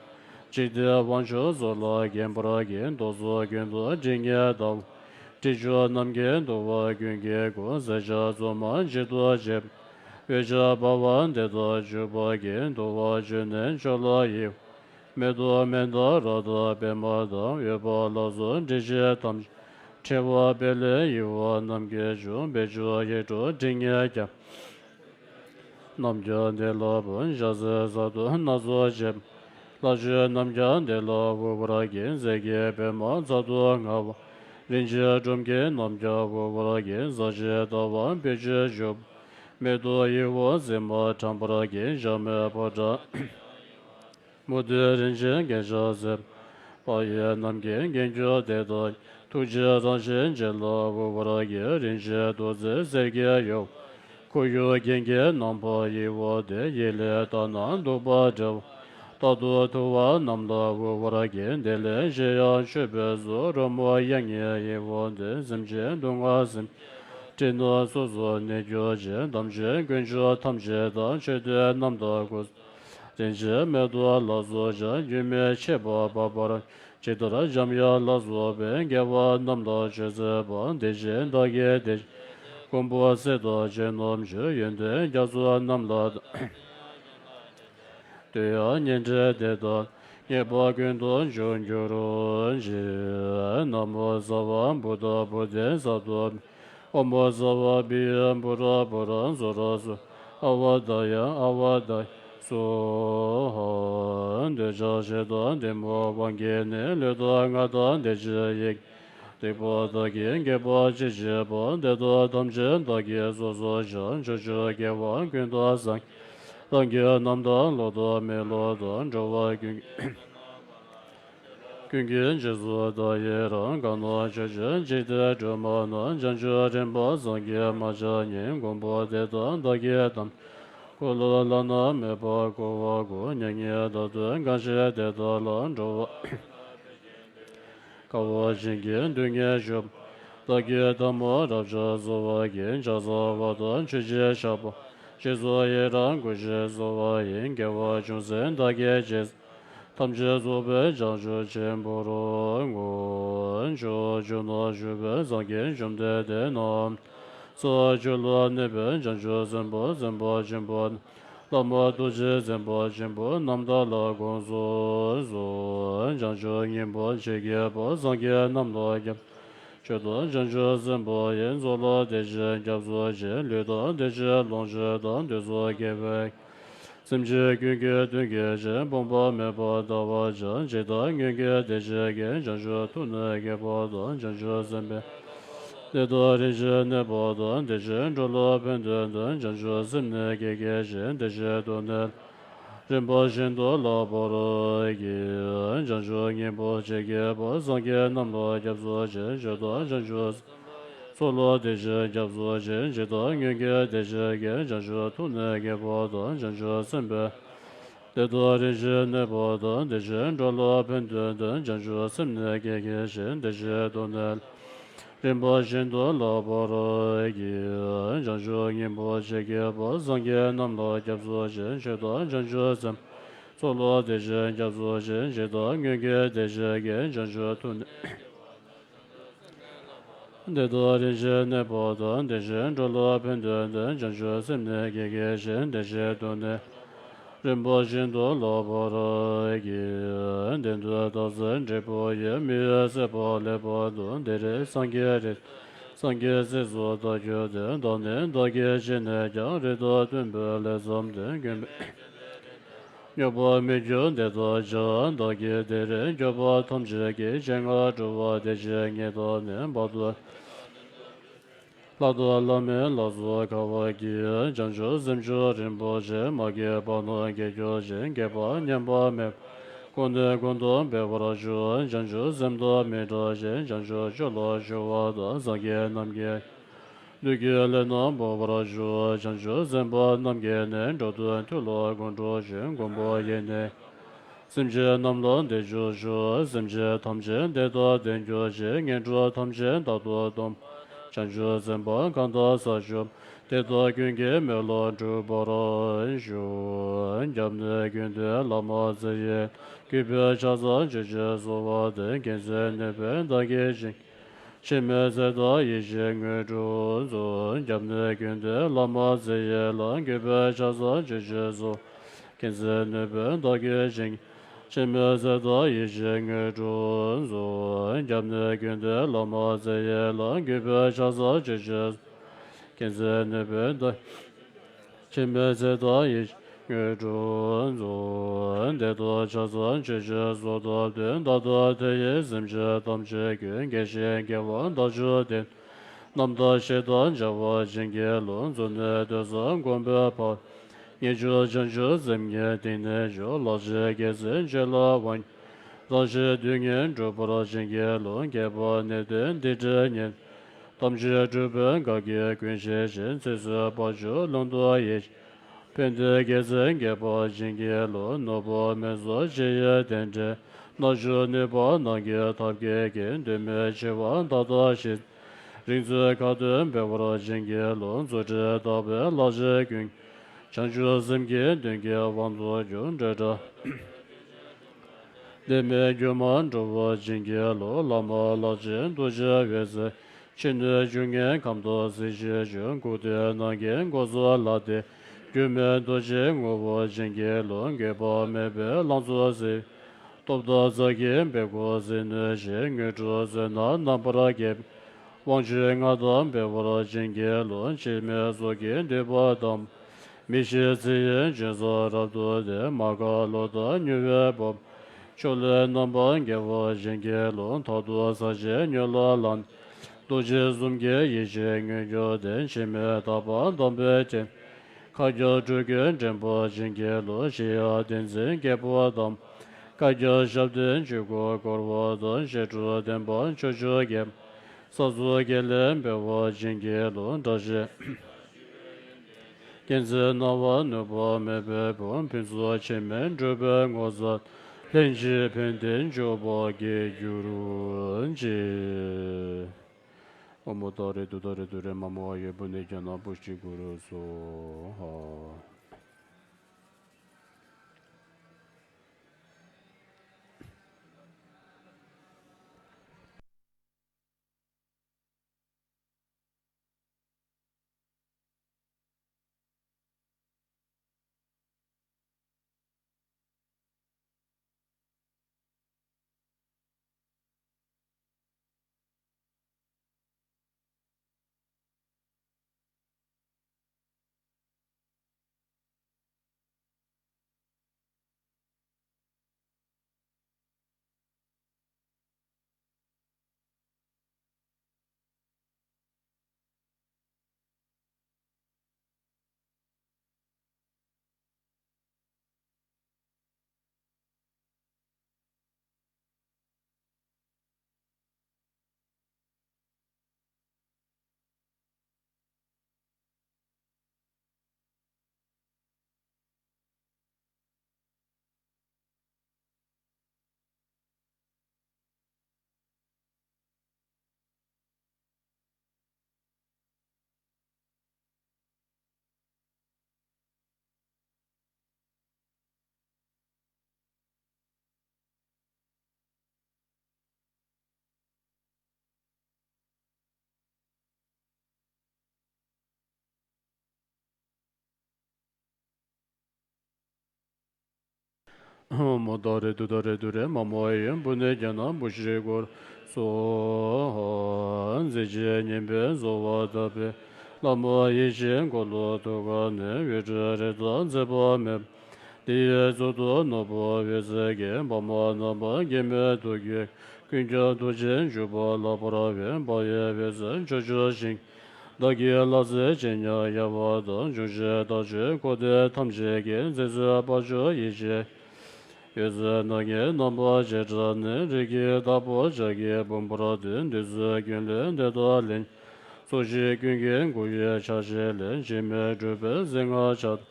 འཇིག་རྟེན་དབང་ཕྱུག་ཚོགས་ལ་བརྒྱན་པར་བགྱི། མདོ་སོགས་ཀུན་ཏུ་དྲི་ངད་ལྡང་། དྲི་ཆུ་རྣམས་ཀྱིས་འདུ་བ་ཀུན་གྱི་སྐུ། བསྲེག་བྱ་བཙོ་མ་འཇིག་ཏུ་བྱེད། འོད་ཆགས་འབར་བ་དེ་དག་བྱུག་པ་གིས། འདུ་བ་བྱས་ནས་མཆོད་ལ་ཡིད། མེ་ཏོག་མན་དཱ་ར་དང་པདྨ་དང་། འོད་དཔག་ལ་སོགས་དྲི་ཞིམ་ཐམས་ཅད། ཕྲེང་བ་པཎྜི་ཏའི་ཡུ་བ་རྣམས་ཀྱིས་བྱུག། བེ་ཅོན་ཡིད་འཕྲོག་དྲི་ངད་ཀྱང་། རྣམས་ཀྱང་དེ་ལ་ཕོག། ཞལ་ཟས་བཟའ་བཏུང་སྣ་ཚོགས་བྱིན། ལྷ་ཆོས་རྣམས་ཀྱང་དེ་ལ་དབུལ་བར་བགྱི། ཟས་ཀྱི་པདྨ་ཚལ་དུ་མངའ་བ། རིན་ཆེན་སྒྲོམ་གྱིས་རྣམས་ཀྱང་དབུལ་བར་བགྱི། ཟས་བཅུད་ཟླ་བ་བེ་ཅོན་བྱུག། མེ་ཏོག་ཡིད་འོང་ཟེ་མ་དགྲམ་པར་བགྱི། ཞྭ་མོའི་ཕོ་བྲང་། མུ་ཏིག་རིན་ཆེན་རྒྱན་ཆ་གསེར། པ་ཡིས་རྣམས་ཀྱིས་བརྒྱན་གྱུར་དེ་དག། ཐུགས་རྗེས་རང་བཞིན་བརྗིད་ལ་དབུལ་བར་བགྱི། རིན་ཆེན་རྡོ་རྗེ་གསེར་གྱི་ཡུ། ཁོར་ཡུག་རྒྱན་གྱི་རྣམ་པར་ཡིད་འོང་སྟེ། ཡིད་ལས་ལྟ་ན་སྡུག་པ་བྲལ་བ། རྟག་ཏུ་ཐུབ་པ་རྣམས་ལ་དབུལ་བར་བགྱི། དེ་ལས་གཞན་ཡང་མཆོད་པའི་གཟུགས། རོལ་མོ་དབྱངས་སྙན་ཡིད་འོང་སྟེ། སེམས་ཅན་སྡུག་བསྔལ་སེམས། སྲིད་ན་སོ་སོར་གནས་གྱུར་ཅིང་། དམ་ཆོས་དཀོན་མཆོག་ཐམས་ཅད་དང་། མཆོད་རྟེན་རྣམས་དང་སྐུ། རིན་ཆེན་མེ་ཏོག་ལ་སོགས་ཀྱང་། རྒྱུན་མི་འཆད་པར་འབབ་པར། ཇི་ལྟར་འཇམ་དབྱངས་ལ་སོགས་པས། རྒྱལ་བ་རྣམས་ལ་མཆོད་མཛད་པ། དེ་བཞིན་བདག་གིས་དེ་བཞིན་མགོན་པོ་སྲས་དང་བཅས་རྣམས་ཀྱི། ཡོན་ཏན་རྒྱ་མཚོ་རྣམས་ལ་བཏབ། དུས་ཡང་ཉན་ཏེ་དེ་དག་ངེས་པར་ཀུན་ཏུ་འབྱུང་འགྱུར་ཅིག། ན་མོ་སརྦ་བྷུ་ཏ་བྷུ་ཏེ་ས་ཏྭ། ཨོཾ་སརྦ་བི་ཡ་བྷུ་ར་བྷུ་ར་སུ་ར་སུ། ཨ་བ་དཱ་ཡ་ཨ་བ་དཱ་ཡ་སྭཱ་ཧཱ། འདོད་ཆགས་ཞེ་སྡང་གཏི་མུག་དབང་གིས་ནི། ལུས་དང་ངག་དང་འདི་ཕྱི་ཡི། སྡིག་པ་དག་གིས་བསྐལ་པ་ཇི་སྲིད་པ། དེ་དག་ཐམས་ཅད་བདག་གིས་སོ་སོར་བཤགས། ཕྱོགས་བཅུའི་རྒྱལ་བ་ཀུན་དང་སངས་རྒྱས། ལྷ་ཀུན་རྣམས་དང་ཀླུ་དང་མི་ཀླུ་དང་། འགྲོ་བ་ཀུན་གྱི། ཀུན་གྱི་རྗེས་སུ་བདག་ཡི་རང་། གང་རྣམས་ཕྱོགས་བཅུའི་འཇིག་རྟེན་སྒྲོན་མ་རྣམས། བྱང་ཆུབ་རིམ་པར་སངས་རྒྱས་མ་ཆགས་ཉིད། མགོན་པོ་དེ་དག་བདག་གིས་ཐམས་ཅད་འཁོར་ལོ་བླ་ན་མེད་པར་བསྐོར་བར་བསྐུལ། མྱ་ངན་འདའ་སྟོན་གང་བཞེད་དེ་དག་ལ། འགྲོ་བ་དཀའ་བ་ཅན་གྱི་སྡུག་བསྔལ་སྐྱོབ། བདག་གིས་ཐལ་མོ་རབ་སྦྱར་གསོལ་བར་བགྱི། ཕྱག་འཚལ་བ་དང་མཆོད་ཅིང་བཤགས་པ། རྗེས་སུ་ཡི་རང་བསྐུལ་ཞིང་གསོལ་བ་ཡི། དགེ་བ་ཅུང་ཟད་བདག་གིས་བགྱིས། ཐམས་ཅད་རྫོགས་པའི་བྱང་ཆུབ་ཆེན་པོར་བསྔོ། ཕྱོགས་བཅུ་ན་བཞུགས་པའི་སངས་རྒྱས་བཅོམ་ལྡན་འདས་རྣམས། ས་བཅུ་ལ་གནས་པའི་བྱང་ཆུབ་སེམས་དཔའ་སེམས་དཔའ་ཆེན་པོ། བླ་མ་རྡོ་རྗེ་འཛིན་པ་ཆེན་པོ་རྣམས་དག་ལ་དགོངས་སུ་གསོལ། བྱང་ཆུབ་སྙིང་པོ་མཆེད་བརྒྱད་པ། སངས་རྒྱས་རྣམས་ལ་སྐྱབས། མཆོད་དོ། བྱང་ཆུབ་སེམས་དཔའ་ཡི། ཚོགས་ལ་དེ་བཞིན་སྐྱབས་སུ་མཆི། ལུས་དང་དེ་བཞིན་ལོངས་སྤྱོད་དང་། དུས་གསུམ་དགེ་བའི། སེམས་ཅན་ཀུན་གྱི་དོན་གྱི་ཕྱིར། སྤངས་པ་མེད་པར་བལྟ་བར་བྱ། འཇིག་ལྟ་ངན་གྱི་དེ་བཞིན་གྱི། བྱང་ཆུབ་ཐུགས་ནི་དགེ་བ་དང་། བྱང་ཆུབ་སེམས་དཔའི། དེ་དག་རིན་ཆེན་གནས་པ་དང་། དེ་བཞིན་འགྲོ་ལ་ཕན་དོན་དང་། བྱང་ཆུབ་སེམས་ནི་བསྐྱེད་བགྱི་ཞིང་། དེ་བཞིན་དུ་ནི། རིམ་པ་བཞིན་དུ་བསླབ་པར་བགྱི། བྱང་ཆུབ་སྙིང་པོ་མཆེད་བརྒྱད་པ། སངས་རྒྱས་རྣམས་ལ་སྐྱབས་སུ་མཆི། མཆོད་དོ། བྱང་ཆུབ་ཚོགས་ལ་དེ་བཞིན་སྐྱབས་སུ་མཆི། འཇིག་ལྟ་ངན་གྱི་དེ་བཞིན་གྱི། བྱང་ཆུབ་ཐུགས་ནི་དགེ་བ་དང་། བྱང་ཆུབ་སེམས་དཔའི། དེ་དག་རིན་ཆེན་གནས་པ་དང་། དེ་བཞིན་འགྲོ་ལ་ཕན་དོན་དང་། བྱང་ཆུབ་སེམས་ནི་བསྐྱེད་བགྱི་ཞིང་། དེ་བཞིན་དུ་ནི། རིམ་པ་བཞིན་དུ་བསླབ་པར་བགྱི། བྱང་ཆུབ་སྙིང་པོ་མཆེད་བརྒྱད་པ། སངས་རྒྱས་རྣམས་ལ་སྐྱབས་སུ་མཆི། མཆོད་དོ། བྱང་ཆུབ་སེམས་ཚོགས་ལ་དེ་བཞིན་སྐྱབས་སུ་མཆི། འཇིག་ལྟ་ངན་གྱི་དེ་བཞིན་གྱི། བྱང་ཆུབ་ཐུགས་ནི། དེ་དག་རིན་ཆེན་གནས་པ་དང་། དེ་བཞིན་འགྲོ་ལ་ཕན་དོན་དང་། བྱང་ཆུབ་སེམས་ནི་བསྐྱེད་བགྱི་ཞིང་། དེ་བཞིན་དུ་ནི། རིམ་པ་བཞིན་དུ་བསླབ་པར་བགྱི། དེ་དུས་སྟག་གཟིག་འབྲས་བུ་ཡི། མི་ཡི་སྲིད་པ་ལེགས་པར་འདུལ། དེ་རིང་སངས་རྒྱས་རིགས། སངས་རྒྱས་སྲས་སུ་བདག་གྱུར་ཏེ། བདག་ནི་བདག་གིར་བྱས་ནས་ཀྱང་། རིགས་དང་མཐུན་པའི་ལས་བརྩམས་ཏེ། མགོན་པོའི་ཉོན་མོངས་པ་མི་འགྱུར་བདེ་ཐབས་བྱ། བདག་གིས་དེ་རིང་མགྱོགས་པ་ཐམས་ཅད་ཀྱི། སྤྱན་སྔར་འགྲོ་བ་བདེ་ཕྱིར་ངེས་བསྟོད་ནས། བར་དུ་ལྷ་དང་ལྷ་མིན་ལ་སོགས་དགའ་བ་བགྱིས། བྱང་ཆུབ་སེམས་མཆོག་རིན་པོ་ཆེ། མ་སྐྱེས་པ་རྣམས་སྐྱེ་གྱུར་ཅིག་སྐྱེས་པ་ཉམས་པ་མེད་པར། ཀུན་ནས་ཀུན་ཏུ་འཕེལ་བར་ཤོག་བྱང་ཆུབ་སེམས་དང་མི་འབྲལ་ཞིང་། བྱང་ཆུབ་མཆོག་ལ་སྤྱོད་པ་དང་། སངས་རྒྱས་རྣམས་ཀྱི་བདུད་ཀྱི་ལས་རྣམས་སྤོང་བར་ཤོག་བྱང་ཆུབ་སེམས་དཔའ་རྣམས་ཀྱིས་ནི། འགྲོ་དོན་མཐུ་ལ་དགོངས་གྲུབ་ཅིང་། མགོན་པོ་ཡིས་ནི་སེམས་ཅན་རྣམས་ལ་བདེ་སྐྱིད་ཤོག་སེམས་ཅན་ཐམས་ཅད་བདེ་དང་ལྡན་གྱུར་ཅིག་ངན་འགྲོ་ཐམས་ཅད་རྟག་ཏུ་སྟོངས། བྱང་ཆུབ་སེམས་དཔའ་གང་དག་བསགས་ཆོག་དེ་དག་ཀུན་གྱི་མོད་ལ་འགྲུབ་པར་ཤོག་སྐྱབས་གནས་ཀུན་འདུས་བླ་མ་རྩ་བའི། གུས་པས་ཕྱག་འཚལ་མཆོད་ཅིང་གསོལ་བ་འདེབས། མཁྱེན་བརྩེ་ནུས་པའི་བདག་གིས་བཞེངས། འཆི་མེད་ཚེ་དང་ཡེ་ཤེས་དངོས་གྲུབ་སྩོལ། སྐྱབས་གནས་ཀུན་འདུས་བླ་མ་རྩ་བའི་ལྷ། གུས་པས་ཕྱག་འཚལ་མཆོད་ཅིང་གསོལ། མཁྱེན་བརྩེ་ནུས་པའི་བདག་གིས་བཞེངས། འཆི་མེད་ཚེ་དང་ཡེ་ཤེས་དངོས་གྲུབ་སྩོལ། སྐྱབས་གནས་ཀུན་འདུས་བླ་མ་རྩ་བའི་ལྷ། གུས་པས་ཕྱག་འཚལ་མཆོད་ཅིང་གསོལ། མཁྱེན་བརྩེ་ནུས་པའི་བདག་འཆི་མེད་ཚེ་དང་ཡེ་ཤེས་དངོས་གྲུབ་སྩོལ། བདེ་ཐོབ་ཕྱག་འཚལ་མཆོད་ཅིང་གསོལ་བ་འདེབས། བདག་དང་དེ་ཡི་སེམས་ཅན་ཐམས་ཅད་ཀུན། དགེ་ཞིང་དགེ་བ་བདག་ཕྱོགས་བདེ། རྣམ་དག་ཞི་དང་བྱ་བ་བྱིན་གྱིས་རློབས། མཛོད་ནས་ཐོས་བསམ་སྒོམ་པའི་བར། ངེས་འབྱུང་བྱང་ཆུབ་སེམས་ཉིད་གཏིང་ནས་སྦྱོང་། ལག་ལེན་དགེ་མཚན་ཆོས་ལ་དབང་། རང་གཞན་དོན་གཉིས་འགྲུབ་པར་བྱིན་གྱིས་རློབས། དགེ་བ་ནི་སྟེ་འདི་འདྲ་ཉིད། ཐམས་ཅད་འགྲུབ་པའི་གེགས་ཀྱིས་ཀུན་ཞི་ཞིང་། ཚེ་བསོད་དཔལ་འབྱོར་ལོངས་སྤྱོད་ཡིད་བཞིན་ཕན་བདེའི་དགེ་མཚན་རྒྱས་པར་བྱིན་གྱིས་རློབས། ནོར་བུ་མེ་སོགས་ཕྱི་ཡི་རྟེན་འབྲེལ། ནག་ཕྱོགས་ནུས་པ་ནང་གི་ཐབས་མཁས་ཀྱིས། འདོད་མེད་འཆི་བ་ད་ལྟ་ཞི། རིག་འཛིན་ཁ་ཏོན་འཕེལ་བར་བྱིན་གྱིས་རློབས། རྫུ་འཕྲུལ་དག་པའི་ལག་ལེན་ཀུན། བྱང་ཆུབ་སེམས་ཀྱི་དོན་གྱི་དབང་དུ་འགྱུར། འབྲེལ་སྒྲ། ལྡན་མིན་སྒྱུ་མར་འགྲོ་བར་བྱིན་གྱིས་རློབས། བླ་མ་ལག་ལེན་རྡོ་རྗེ་འོད་ཟེར། ཕྱི་སྣོད་འབྱུང་ལྔའི་ཁམས་དང་སྲིད་ཞིའི་ཆོས། འགུགས་བདེ་རྣམས་ཀྱི་སྒོ་ཙམ་ལ་བརྟེན། སྒྱུ་མའི་རྡོ་རྗེའི་ངོ་བོར་བྱིན་གྱིས་རློབས། འགོས་པ་མེད་པའི་ལང་ཚོ་ཟེར། སྟོབས་དང་རྩལ་གྱིས་འབེབས་དགོས་ཟིལ་གནོན་བྱེད། དངོས་གྲུབ་བསོད་ནམས་རྣམ་པར་རྒྱས། དབང་ཕྱུག་མངའ་ཐང་འཕེལ་བར་བྱིན་གྱིས་རློབས། འཆི་མེད་གཟུགས་ཀྱི་མདུད་པ་དང་། མི་ཤིགས་ཚེ་ཡི་འབྱོན་བཟང་རབ་ཏུ་ལྡན། མ་འགགས་བློ་དང་མྱུར་བའི་བབས། ཕྱོགས་ལས་རྣམ་པར་རྒྱལ་བར་བྱིན་གྱིས་རློབས། མཐར་ཐུག་ཟག་བཅས་གཉིད་ལ་ལངས། རྡོ་རྗེ་གསུམ་གྱི་ཡེ་ཤེས་མངོན་གྱུར་ཏེ། འཆི་མེད་དག་པ་དམ་པའི་སྤྱན། ཁ་སྐྱེངས་སྤྲུལ་སྐུའི་འགྲེང་བུ་བྱིན་གྱིས་རློབས། ཤེས་རབ་ཏིང་འཛིན་རྒྱལ་པོ་དང་། བཀའ་རྒྱ་ཞབས་བརྟན་ཆོས་སྐུ་བསྐོར་བ་དང་། བཤད་སྒྲུབ་བདེན་པ་ཕྱོགས་བཅུར་རྒྱས། ས་རྫོགས་དགེ་ལེགས་འཕེལ་བར་བྱིན་གྱིས་རློབས། དགྲ་གཅོད་མཁྱེན་བརྩེ་སྣང་བ་ནུས་པ་མེད་པའི་བུ། ཕུན་ཚོགས་འཆི་མེད་འགྲུབ་པའི་ངོ་མཚར། ལྷན་ཅིག་ཕན་བདེའི་འབྱོར་པ་སྐྱེ་གྱུར་ཅིག་ཨོཾ་ཏཱ་རེ་ཏུཏྟཱ་རེ་ཏུ་རེ་མ་མོ་ཨ་ཡེ་བུ་ནི་ཛྙཱ་ན་བུ་ཤྲཱི་གུ་རུ་སྭཱ་ཧཱ། མོ་ཏཱ་རེ་ཏུཏྟཱ་རེ་ཏུ་རེ་མ་མོ་ཡེ། བུ་ནི་རྒྱ་ནག་བུ་ཤྲི་གུ་རུ་སྭཱ་ཧཱ། མཛད་རྗེས་སྙིང་པོའི་གསོལ་བ་བཏབ་པའི་བླ་མ་ཡེ་ཤེས་འཁོར་ལོ་ཐུགས་ཀ་ནས། འོད་འཕྲོས་རི་དྭགས་མཛད་པ་མེད་པ། དེ་ཡི་གཙུག་ཏོར་ནོར་བུ་འོད་ཟེར་གྱིས། པདྨ་རྣམ་པར་བརྒྱན་པའི་ཐུགས་རྒྱུད་ཀུན་ཀྱང་ཐུགས་རྗེས་འཇུག་པ་ལ་ཕོག་པའི། འཕགས་པའི་འོད་ཟེར་ཕྱོགས་བཅུར་ཞིང་། བདག་གི་ལྷ་སྲས་ཆེ་ཉུང་ཡང་བ་དང་། འབྱུང་བཞི་དང་ཆོས་འཁོར་སྡེ་ཐམས་ཅད་ཀྱི། མཛད་སྤྱོད་དཔལ་འབྱོར་ཡེ་ཤེས། འོད་ཟེར་སྣ་ལྔའི་རྣམ་པར་བྱེ་བྲག་ནི། རིགས་ཀྱི་བདག་པོ་ལྕགས་ཀྱུ་འབུམ་པར་ལྡན། བདུད་རྩི་ཀུན་ལས་འདི་དག་ལེན། ཚོགས་ཞིང་ཀུན་གྱི་མགོན་པོའི་ཕྱག་བཞེས་ལས། འཆི་མེད་གྲུབ་པའི་གཟེངས་སྔགས་ཕྱག་རྟགས།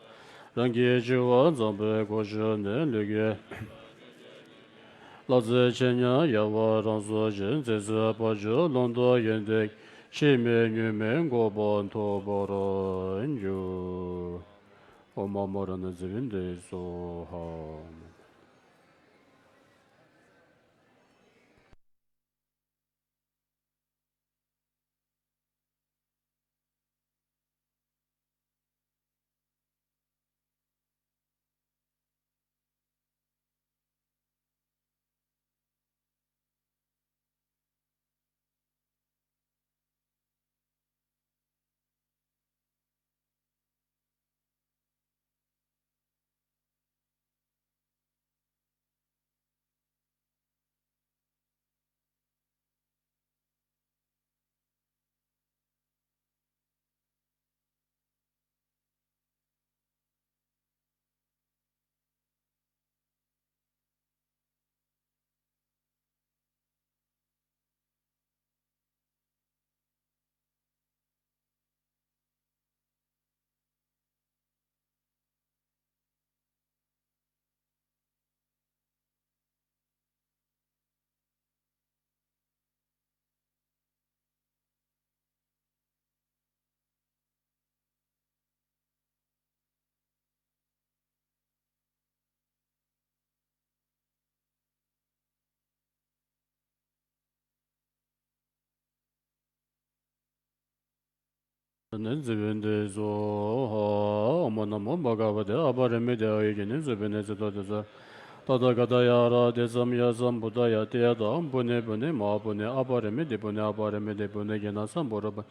རང་གི་འཆི་བ་བརྩམས་པའི་གོ་ཆོད་ནས། ལུས་ཀྱི་ལྷ་སྲས་ཆེ་ཉུང་ཡང་བ་རང་སོ་ཅན། མཛད་སྤྱོད་དཔལ་འབྱོར་ལུང་དང་ཡོན་ཏན། འཆི་མེད་མྱུར་མེད་གོ་འཕང་ཐོབ་པར་འགྱུར། ཨོཾ་ཨ་མ་ར་ཎ་ཛེ་བི་ནྡྷེ་སྭཱ་ཧཱ། ནས་འཛིན་པའི་འདི་སོ་ཧ། ཨོཾ་ན་མོ་བྷ་ག་བ་ཏེ་ཨ་པ་ར་མི་ཏེ་ཨ་ཡེ་ཀེ་ནི་སུ་བེ་ནེ་ཙི་ཏོ་ཏེ་ས། ཏ་ཐཱ་ག་ཏ་ཡ་ཨ་ར་ཧ་ཏེ་སམ་ཡ་སམ་བུ་ཏ་ཡ་ཏེ་ཡ་ཏ་ཨོཾ་པུ་ནེ་པུ་ནེ་མ་ཧཱ་པུ་ནེ་ཨ་པ་ར་མི་ཏེ་པུ་ནེ་ཨ་པ་ར་མི་ཏེ་པུ་ནེ་གྱ་ནཱ་སམ་བྷོ་རོ་པ།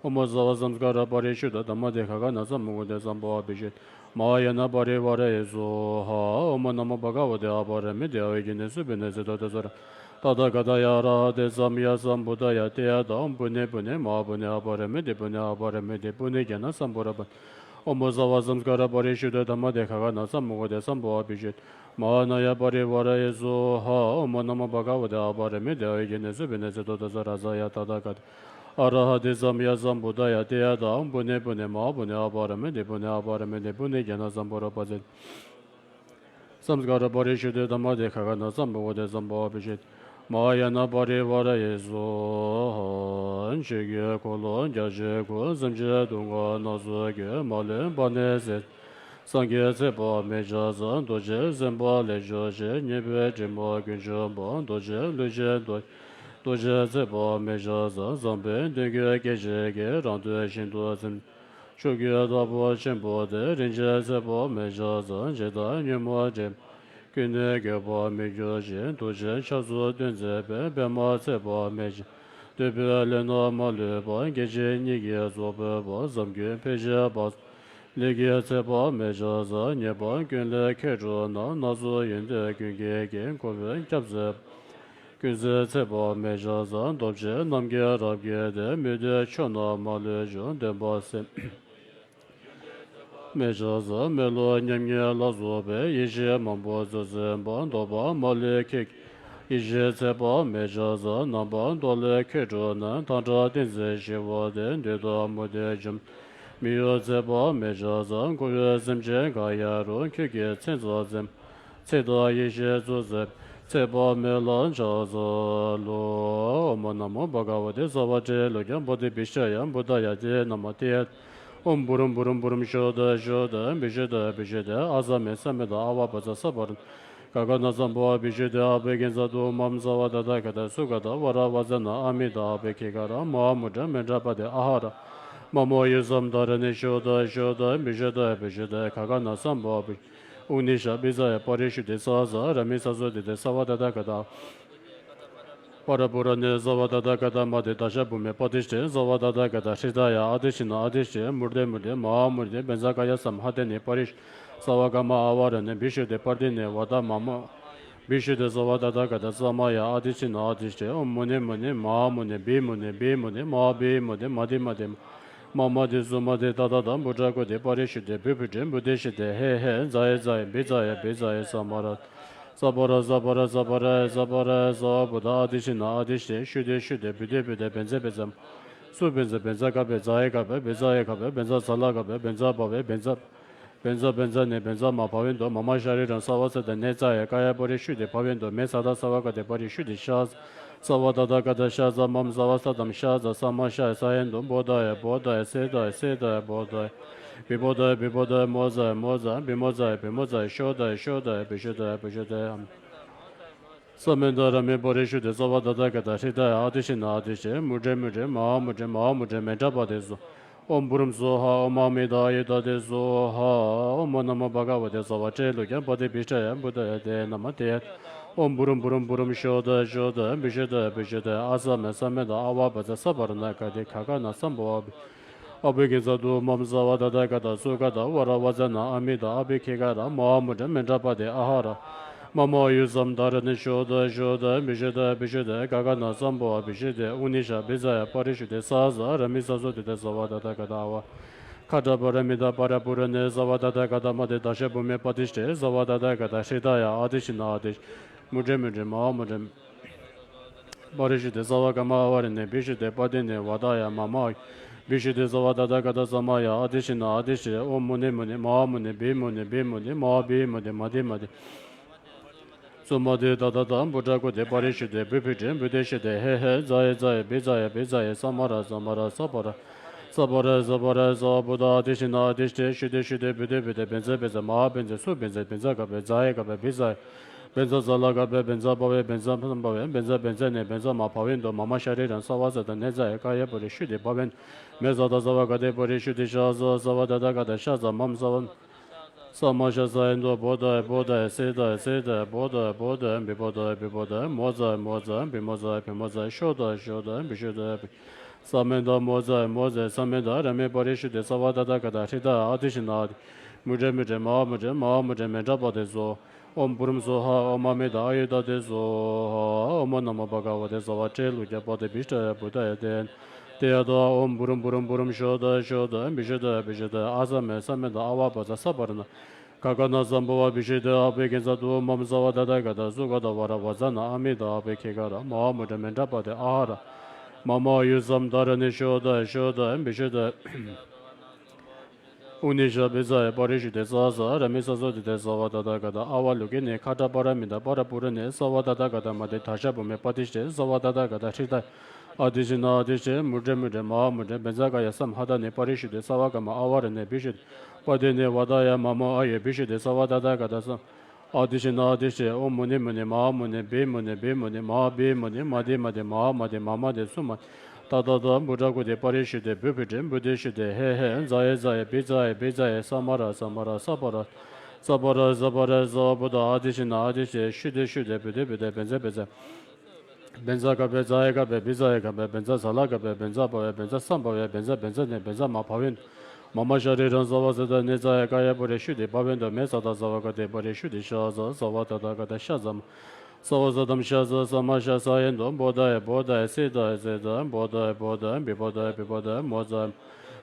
ཨོཾ་སརྦ་སཾ་སྐཱ་ར་པ་རི་ཤུདྡྷ་དྷརྨ་དེ་ཁ་ག་ན་ས་མུ་ཀུ་ཏེ་སམ་བྷོ་ཝ་བི་ཤུདྡྷ། མ་ཧཱ་ཡ་ན་པ་རི་ཝཱ་ར་ཡེ་སྭཱ་ཧཱ། ཨོཾ་ན་མོ་བྷ་ག་བ་ཏེ་ཨ་པ་ར་མི་ཏེ་ཨ་ཡེ་ཀེ་ནི་སུ་བེ་ནེ་ཙི་ཏོ་ཏེ་ས་ར། ཏ་ཐཱ་ག་ཏ་ཡ་ཨ་ར་ཧ་ཏེ་སམ་ཡ་སམ་བུ་ཏ་ཡ་ཏེ་ཡ་ཏ་ཨོཾ་པུ་ནེ་པུ་ནེ་མ་ཧཱ་པུ་ནེ་ཨ་པ་ར་མི་ཏེ་པུ་ནེ་ཨ་པ་ར་མི་ཏེ་པུ་ནེ་གྱ་ནཱ་སམ་བྷོ་རོ་པ། ཨོཾ་སརྦ་སཾ་སྐཱ་ར་པ་རི་ཤུདྡྷ་དྷརྨ་དེ་ཁ་ག་ན་ས་མུ་ཀུ་ཏེ་སམ་བྷོ་ཝ་བི་ཤུདྡྷ། མ་ཧཱ་ན་ཡ་པ་རི་ཝཱ་ར་ཡེ་སྭཱ་ཧཱ། ཨོཾ་ན་མོ་བྷ་ག་བ་ཏེ་ཨ་པ་ར་མི་ཏེ་ཨ་ཡེ་ཀེ་ནི་སུ་བེ་ནེ་ཙི་ཏོ་ཏེ་ས་ར་ཛ་ཡ་ཏ་ཐཱ་ག་ཏ་ཡ་ཨ་ར་ཧ་ཏེ་སམ་ཡ་སམ་བུ་ཏ་ཡ་ཏེ་ཡ་ཏ་ཨོཾ་པུ་ནེ་པུ་ནེ་མ་ཧཱ་པུ་ནེ་ཨ་པ་ར་མི་ཏེ་པུ་ནེ་ཨ་པ་ར་མི་ཏེ་པུ་ནེ་གྱ་ནཱ་སམ་བྷོ་རོ་པ་ཛེ། སཾ་སྐཱ་ར་པ་རི་ཤུདྡྷ་དྷརྨ་དེ་ཁ་ག་ན་ས་མུ་ཀུ་ཏེ་སམ་བྷོ་ཝ་བི་ཤུདྡྷ། མ་ཧཱ་ཡ་ན་པ་རི་ཝཱ་ར་ཡེ་སྭཱ་ཧཱ། ཆོས་ཀྱི་འཁོར་ལོ་རྒྱ་ཆེན་ཀུན། སེམས་ཅན་སྡུག་བསྔལ་སྣ་ཚོགས་ཀུན། མ་ལུས་པ་ནི་ཟད། སངས་རྒྱས་ཚེ་དཔག་མེད་ཕྱག་འཚལ། རྡོ་རྗེ་སེམས་དཔའ་ལས་བྱུང་ཞིང་། མཉེས་པའི་སྤྲིན་དམར་ཀུན་འཇོམས་པ། རྡོ་རྗེ་ལུས་ཅན་རྡོ་རྗེ་ཚེ་དཔག་མེད་ཕྱག་འཚལ། བཟང་པོའི་མདུན་གྱི་སྐད་ཅིག་གིས། རང་དོན་ཤིན་ཏུ་ཚིམ། ཆོས་ཀྱི་བདག་པོ་ཆེན་པོ་སྟེ། རིན་ཆེན་ཚེ་དཔག་མེད་ཕྱག་འཚལ། ཇི་ལྟར་ཉོན་མོངས་དྲི་མ་ཀུན་ནས་གོས་པ་མི་འགྱུར་ཞིང་། ཐུགས་རྗེའི་ཕྱག་མཛུབ་སྟོན་མཛད་པའི། པདྨ་ཚེ་དཔག་མེད་ཕྱག་འཚལ། བསྟོད་པའི་ལས་རྣམས་མ་ལུས་པ། སྐད་ཅིག་ཉིད་ཀྱིས་རྫོགས་པའི་བར། བཟང་པོའི་འཕེལ་ཕྱིར་བག་ཚ་ལས་ཀྱི་ཚེ་དཔག་མེད་ཕྱག་འཚལ། ཉེས་པ་ཀུན་ལས་ཁྱད་འགྲོ་ན། སྣ་ཚོགས་ཡོན་ཏན་ཀུན་གྱི་རྒྱན། འཁོར་བའི་སྐྱབས་མཛད་ཀུན་གཟིགས་ཚེ་དཔག་མེད་ཕྱག་འཚལ། འདོད་ཆེན་རྣམས་ཀྱི་རབ་དགའི་སྟེ། མི་འདོད་ཕྱོགས་རྣམས་མ་ལུས་འཇོམས། འདོད་པ་སེམས་མེད་ཕྱག་འཚལ། མི་སློབ་མཉམ་ཉིད་ལ་སོགས་པའི། ཡེ་ཤེས་མང་པོས་རྫོགས་ཟིན་པ། བཟློག་པ་མ་ལུས་ཁྱེད་ཀྱི། ཡེ་ཤེས་ཚེ་དཔག་མེད་ཕྱག་འཚལ། རྣམ་པ་མདོ་ལས་ཁྱད་འགྲོ་ན། མཐའ་བྲལ་ཏིང་འཛིན་ཞི་བ་སྟེ། བདུད་དང་མུ་སྟེགས་འཇོམས། མི་གཡོ་ཚེ་དཔག་མེད་ཕྱག་འཚལ། འཁོར་བའི་སེམས་ཅན་གང་ཡང་རུང་། ཁྱོད་ཀྱི་མཚན་རྩ་འཛིན། ཚེ་དང་ཡེ་ཤེས་རྫོགས་ཟིན། ཚེ་དཔག་མེད་ལ་ཕྱག་འཚལ་ལོ། ཨོཾ་ན་མོ་བྷ་ག་བ་ཏེ་སརྦ་ཏྲི་ལོ་ཀྱ་བོ་དྷི་བི་ཤ་ཡ་བུདྡྷ་ཡ་ཏེ་ན་མ་ཏེ། ཨོཾ་བུ་རུམ་བུ་རུམ་བུ་རུམ་ཤུདྡྷ་ཤུདྡྷ་བི་ཤུདྡྷ་བི་ཤུདྡྷ། ཨ་ཛ་མེ་ས་མེ་ད་ཨ་བ་བ་ཛ་ས་བ་རུ། ག་ག་ན་ས་བྷོ་བ་བི་ཤུདྡྷ། ཨ་བྷ་གྱ་ཛ་དྷུ་མཾ་ས་བ་ཏ་ཐཱ་ག་ཏ་སུ་ག་ཏ་བ་ར་བ་ཛ་ན་ཨ་མི་ད་ཨ་བྷ་གྱི་ག་ར་མ་ཧཱ་མུ་དྲ་མཎྜ་པ་ཏེ་ཨ་ཧ་ར། མ་མོ་ཡེ་སམ་དྷ་ར་ཎི་ཤུདྡྷ་ཤུདྡྷ་བི་ཤུདྡྷ་བི་ཤུདྡྷ། ག་ག་ན་ས་བྷོ་བ་བི། ཨུ་ནི་ཤ་བི་ཛ་ཡ་པ་རི་ཤུ་དི་ས་ཟ་ར་མི་ས་སོ་དི་དི་ས་བ་ད་ད་ག་ད། པ་ར་པུ་ར་ནི་ས་བ་ད་ད་ག་ད་མ་དི་ད་ཤ་བུ་མི་པ་ཏི་ཤི་ས་བ་ད་ད་ག་ད་ཧྲི་ད་ཡ་ཨ་ཏི་ཤི་ན་ཨ་ཏི་ཤི་མུ་ཏི་མུ་ཏི་མ་ཧ་མུ་ཏི་བེན་ཛ་ཀ་ཡ་སམ་ཧ་ཏི་ནི་པ་རི་ཤུ་ས་བ་ག་མ་ཨ་བ་ར་ནི་བི་ཤུ་དི་པར་ཏི་ནི་བ་ད་མ་མ་བི་ཤུ་དི་ས་བ་ད་ད་ག་ད་ས་མ་ཡ་ཨ་ཏི་ཤི་ན་ཨ་ཏི་ཤི་ཨོ་མུ་ནི་མུ་ནི་མ་ཧ་མུ་ནི་བི་མུ་ནི་བི་མུ་ནི་མ་ཧ་བི་མུ་ནི་མ་ཏི་མ་ཏི་མ། མ་མ་དི་སུ་མ་དི་ད་ད་ད་བུ་ཏྲ་ཀུ་དི་པ་རི་ཤུ་དི་བུ་བུ་ཏྲི་བུ་ཏི་ཤི་དི་ཧེ་ཧེ་ཛ་ཡེ་ཛ་ཡེ་བི་ཛ་ཡེ་བི་ཛ་ཡེ་ས་མ་ར། ས་པ་ར་ས་པ་ར་ས་པ་ར་ས་པ་ར་ས་བ་བུ་ད་ཨ་ཏི་ཤི་ན་ཨ་ཏི་ཤི་ཤུ་དི་ཤུ་དི་བུ་ཏི་བུ་ཏི་བེན་ཛ་བེན་ཛ། སུ་བེན་ཛ་བེན་ཛ་ཀ་བེ་ཛ་ཡེ་ཀ་བེ་བེན་ཛ་ཡེ་ཀ་བེ་བེན་ཛ་ཛ་ལ་ཀ་བེ་བེན་ཛ་བ་བེ་བེན་ཛ། བེན་ཛ་བེན་ཛ་ནི་བེན་ཛ་མ་བ་བེན་དོ་མ་མ་ཤ་རི་རང་ས་བ་ས་ད་ནེ་ཛ་ཡེ་ཀ་ཡ་པ་རི་ཤུ་དི་བ་བེན་དོ་མེ་ས་ད་ས་བ་ཀ་དི་པ་རི་ཤུ་དི་ཤ། ས་བ་ད་ད་ག་ད་ཤ་ཟ་མམ་ཟ་བ་ས་དམ་ཤ་ཟ་ས་མ་ཤ་ས་ཡན་དུ་བོ་ད་ཡ་བོ་ད་ཡ་སེ་ད་ཡ་སེ་ད་ཡ་བོ་ད་ཡ། བི་བོ་ད་ཡ་བི་བོ་ད་ཡ་མོ་ཟ་ཡ་མོ་ཟ་བི་མོ་ཟ་ཡ་བི་མོ་ཟ་ཡ་ཤོ་ད་ཡ་ཤོ་ད་ཡ་བི་ཤོ་ད་ཡ་བི་ཤོ་ད་ཡ། ས་མེ་ད་ར་མེ་བོ་རེ་ཤུ་དེ་ས་བ་ད་ད་ག་ད་ཧྲི་ད་ཡ་ཨ་ཏི་ཤི་ན་ཨ་ཏི་ཤི་མུ་དྲེ་མུ་དྲེ་མ་ཧ་མུ་དྲེ་མ་ཧ་མུ་དྲེ་མེ་ཏྲ་པ་དེ་སོ། ཨོམ་བུ་རུམ་སོ་ཧ། ཨོམ་ཨ་མི་ད་ཨ་ཡུ་ད་དེ་སོ་ཧ། ཨོམ་མ་ན་མ་བ་ག་བ་དེ་ས་བ་ཏྲེ་ལུ་ཀྱང་པ་དེ་བི་ཤ་ཡ་བུ་ད་ཡ་དེ་ན་མ་དེ། ཨོམ་བུ་རུམ་བུ་རུམ་བུ་རུམ་ཤོ་ད་ཤོ་ད་བི་ཤ་ད་བི་ཤ་ད། ཨ་ས་མེ་ས་མེ་ད་ཨ་བ་བ་ཛ་ས་བ་ར་ན་ག་དེ་ག་ག་ན་སམ་བ་བ་བི། ཨ་བི་གི་ཛ་དུ་མམ་ས་བ་ད་ད་ག་ད་སུ་ག་ད་བ་ར་བ་ཛ་ན་ཨ་མི་ད་ཨ་བི་ཁེ་ག་ར་མ་ཧ་མུ་དྲེ་མེ་ཏྲ་པ་དེ་ཨ་ཧ་ར། མ་མ་ཡུ་ཙམ་ད་ར་ནི་ཤོ་ད་ཤོ་ད་བི་ཤ་ད་བི་ཤ་ད་ག་ག་ན་སམ་བ་བི་ཤ་ད། ཨུ་ནི་ཤ་བི་ཛ་ཡ་པ་རི་ཤུ་དི་ས་ཟ་ར་མི་ས་སོ་དི་དི་ས་བ་ད་ད་ག་ད་ཨ་བ། ཁ་ཏ་པ་ར་མི་ད་པ་ར་པུ་ར་ནི་ས་བ་ད་ད་ག་ད་མ་དི་ད་ཤ་བུ་མེ་པ་ཏི་ཤི་ས་བ་ད་ད་ག་ད་ཧྲི་ད་ཡ་ཨ་ཏི་ཤི་ན་ཨ་ཏི་ཤི་མུ་དྲེ་མུ་དྲེ་མ་ཧ་མུ་དྲེ། པ་རི་ཤུ་དི་ས་བ་ག་མ་ཨ་བ་ར་ནི་བི་ཤུ་དི་པ་ཏི་ནི་བ་ད་ཡ་མ་མ། བི་ཤུ་དི་ས་བ་ད་ད་ག་ད་ས་མ་ཡ་ཨ་ཏི་ཤི་ན་ཨ་ཏི་ཤི་ཨོ་མུ་ནི་མུ་ནི་མ་ཧ་མུ་ནི་བི་མུ་ནི་བི་མུ་ནི་མ་ཧ་བི་མུ་ནི་མ་ཏི་མ་ཏི། སུ་མ་དི་ད་ད་ད་བུ་ཏྲ་ཀུ་དི་པ་རི་ཤུ་དི་བུ་བི་ཏྲི་བུ་ཏི་ཤི་དི་ཧེ་ཧེ་ཛ་ཡེ་ཛ་ཡེ་བི་ཛ་ཡེ་བི་ཛ་ཡེ་ས་མ་ར་ས་མ་ར་ས་པ་ར། ས་པ་ར་ས་པ་ར་ས་བ་བུ་ད་ཨ་ཏི་ཤི་ན་ཨ་ཏི་ཤི་ཤུ་དི་ཤུ་དི་བུ་དི་བུ་དི་བེན་ཛ་བེན་ཛ་མ་ཧ་བེན་ཛ་སུ་བེན་ཛ་བེན་ཛ་ག་བེ་ཛ་ཡེ་ག་བེ་བི་ཛ་ཡེ། བེན་ཛ་ཛ་ལ་ག་བེ་བེན་ཛ་བ་བེ་བེན་ཛ་སམ་བ་བེ་བེན་ཛ་བེན་ཛ་ནི་བེན་ཛ་མ་བ་བེན་དོ་མ་མ་ཤ་རི་རང་ས་བ་ས་ད་ནེ་ཛ་ཡེ་ཀ་ཡེ་པ་རི་ཤུ་དི་བ་བེན། མེ་ས་ད་ས་བ་ག་དི་པ་རི་ཤུ་དི་ཤ་ཟ་ས་བ་ད་ད་ག་ད་ཤ་ཟ་མམ་ས་བ། ས་མ་ཤ་ས་ཡན་དོ་བོ་ད་བོ་ད་སེ་ད་སེ་ད་བོ་ད་བོ་ད་བི་བོ་ད་བི་བོ་ད་མོ་ཛ་མོ་ཛ་བི་མོ་ཛ་བི་མོ་ཛ་ཤོ་ད་ཤོ་ད་བི་ཤོ་ད་བི། ས་མེ་ད་མོ་ཛ་མོ་ཛ་ས་མེ་ད་ར་མེ་པ་རི་ཤུ་དི་ས་བ་ད་ད་ག་ད་ཧྲི་ད་ཨ་ཏི་ཤི་ན་ཨ་ཏི། མུ་དྲེ་མུ་དྲེ་མ་ཧ་མུ་དྲེ་མ་ཧ་མུ་དྲེ་མེ་ཏྲ་པ་དེ་སོ། ཨོམ་བུ་རུམ་སོ་ཧ། ཨོམ་ཨ་མི་ད་ཨ་ཡུ་ད་དེ་སོ་ཧ། ཨོམ་མ་ན་མ་བ་ག་བ་དེ་ས་བ་ཏྲེ་ལུ་ཀྱ་པ་དེ་བི་ཤ་ཡ་བུ་ད་ཡ་དེ། དེ་ཡ་ད་ཨོམ་བུ་རུམ་བུ་རུམ་བུ་རུམ་ཤོ་ད་ཤོ་ད་བི་ཤ་ད་བི་ཤ་ད། ཨ་ས་མེ་ས་མེ་ད་ཨ་བ་བ་ཛ་ས་བ་ར་ན། ག་ག་ན་སམ་བ་བ་བི་ཤ་ད་ཨ་བི་གི་ཛ་དུ་མམ་ས་བ་ད་ད་ག་ད་སུ་ག་ད་བ་ར་བ་ཛ་ན་ཨ་མི་ད་ཨ་བི་ཁེ་ག་ར་མ་ཧ་མུ་དྲེ་མེ་ཏྲ་པ་དེ་ཨ་ཧ་ར། མ་མ་ཡུ་ཙམ་ད་ར་ནི་ཤོ་ད་ཤོ་ད་བི་ཤ་ད། ཨུ་ནི་ཤ་བི་ཛ་ཡ་པ་རི་ཤུ་དི་ས་ཟ་ར་མི་ས་སོ་དི་དི་ས་བ་ད་ད་ག་ད་ཨ་བ་ལུ་ཀི་ནི་ཁ་ཏ་པ་ར་མི་ད་པ་ར་པུ་ར་ནི་ས་བ་ད་ད་ག་ད་མ་དི་ད་ཤ་བུ་མེ་པ་ཏི་ཤི་ས་བ་ད་ད་ག་ད་ཧྲི་ད། ཨ་ཏི་ཤི་ན་ཨ་ཏི་ཤི་མུ་དྲེ་མུ་དྲེ་མ་ཧ་མུ་དྲེ་བེན་ཛ་ག་ཡ་སམ་ཧ་ད་ནི་པ་རི་ཤུ་དི་ས་བ་ག་མ་ཨ་བ་ར་ནི་བི་ཤུ་དི་པ་ཏི་ནི་བ་ད་ཡ་མ་མ་ཨ་ཡེ་བི་ཤུ་དི་ས་བ་ད་ད་ག་ད་སམ། ཨ་ཏི་ཤི་ན་ཨ་ཏི་ཤི་ཨོ་མུ་ནི་མུ་ནི་མ་ཧ་མུ་ནི་བི་མུ་ནི་བི་མུ་ནི་མ་ཧ་བི་མུ་ནི་མ་དི་མ་དི་མ་ཧ་མ་དི་མ་མ་དི་སུ་མ། ད་ད་ད་བུ་ཏྲ་ཀུ་དི་པ་རི་ཤུ་དི་བུ་བི་ཏྲི་བུ་ཏི་ཤུ་དི་ཧེ་ཧེ་ཛ་ཡེ་ཛ་ཡེ་བི་ཛ་ཡེ་བི་ཛ་ཡེ་ས་མ་ར་ས་མ་ར་ས་པ་ར། ས་པ་ར་ས་པ་ར་ས་བ་བུ་ད་ཨ་ཏི་ཤི་ན་ཨ་ཏི་ཤི་ཤུ་དི་ཤུ་དི་བུ་དི་བུ་དི་བེན་ཛ་བེན་ཛ། བེན་ཛ་ག་བེ་ཛ་ཡེ་ག་བེ་བི་ཛ་ཡེ་ག་བེ་བེན་ཛ་ཟ་ལ་ག་བེ་བེན་ཛ་བ་བེ་བེན་ཛ་སམ་བ་བེ་བེན་ཛ་བེན་ཛ་ནི་བེན་ཛ་མ་བ་བེན། མ་མ་ཤ་རི་རང་ས་བ་ས་ད་ནི་ཛ་ཡེ་ཀ་ཡེ་པུ་རི་ཤུ་དི་བ་བེན་དོ་མེ་ས་ད་ས་བ་ག་དི་པུ་རི་ཤུ་དི་ཤ་ཟ་ས་བ་ད་ད་ག་ད་ཤ་ཟ་མ། ས་བ་ས་དམ་ཤ་ཟ་ས་མ་ཤ་ས་ཡན་དོ་བོ་ད་ཡེ་བོ་ད་ཡེ་སི་ད་ཡེ་སི་ད་བོ་ད་ཡེ་བོ་ད་ཡེ་བི་བོ་ད་ཡེ་བི་བོ་ད་ཡེ་མོ་ཛ་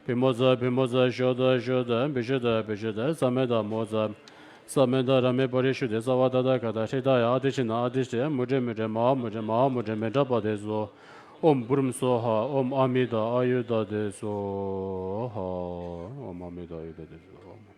བི་མོ་ཛ་བི་མོ་ཛ་ཤོ་ད་ཤོ་ད་བི་ཤུ་ད་བི་ཤུ་ད་ས་མེ་ད་མོ་ཛ། ས་མེ་ད་ར་མེ་པ་རི་ཤུ་དི་ས་བ་ད་ད་ག་ད་ཧྲི་ད་ཡ་ཨ་ཏི་ཤི་ན་ཨ་ཏི་ཤི་མུ་དྲེ་མུ་དྲེ་མ་ཧ་མུ་དྲེ་མ་ཧ་མུ་དྲེ་མེ་ཏྲ་པ་དེ་སོ། ཨོམ་བུ་རུམ་སོ་ཧ། ཨོམ་ཨ་མི་ད་ཨ་ཡུ་ད་དེ་སོ་ཧ། ཨོམ་ཨ་མི་ད་ཨ་ཡུ་ད་དེ་སོ་ཧ།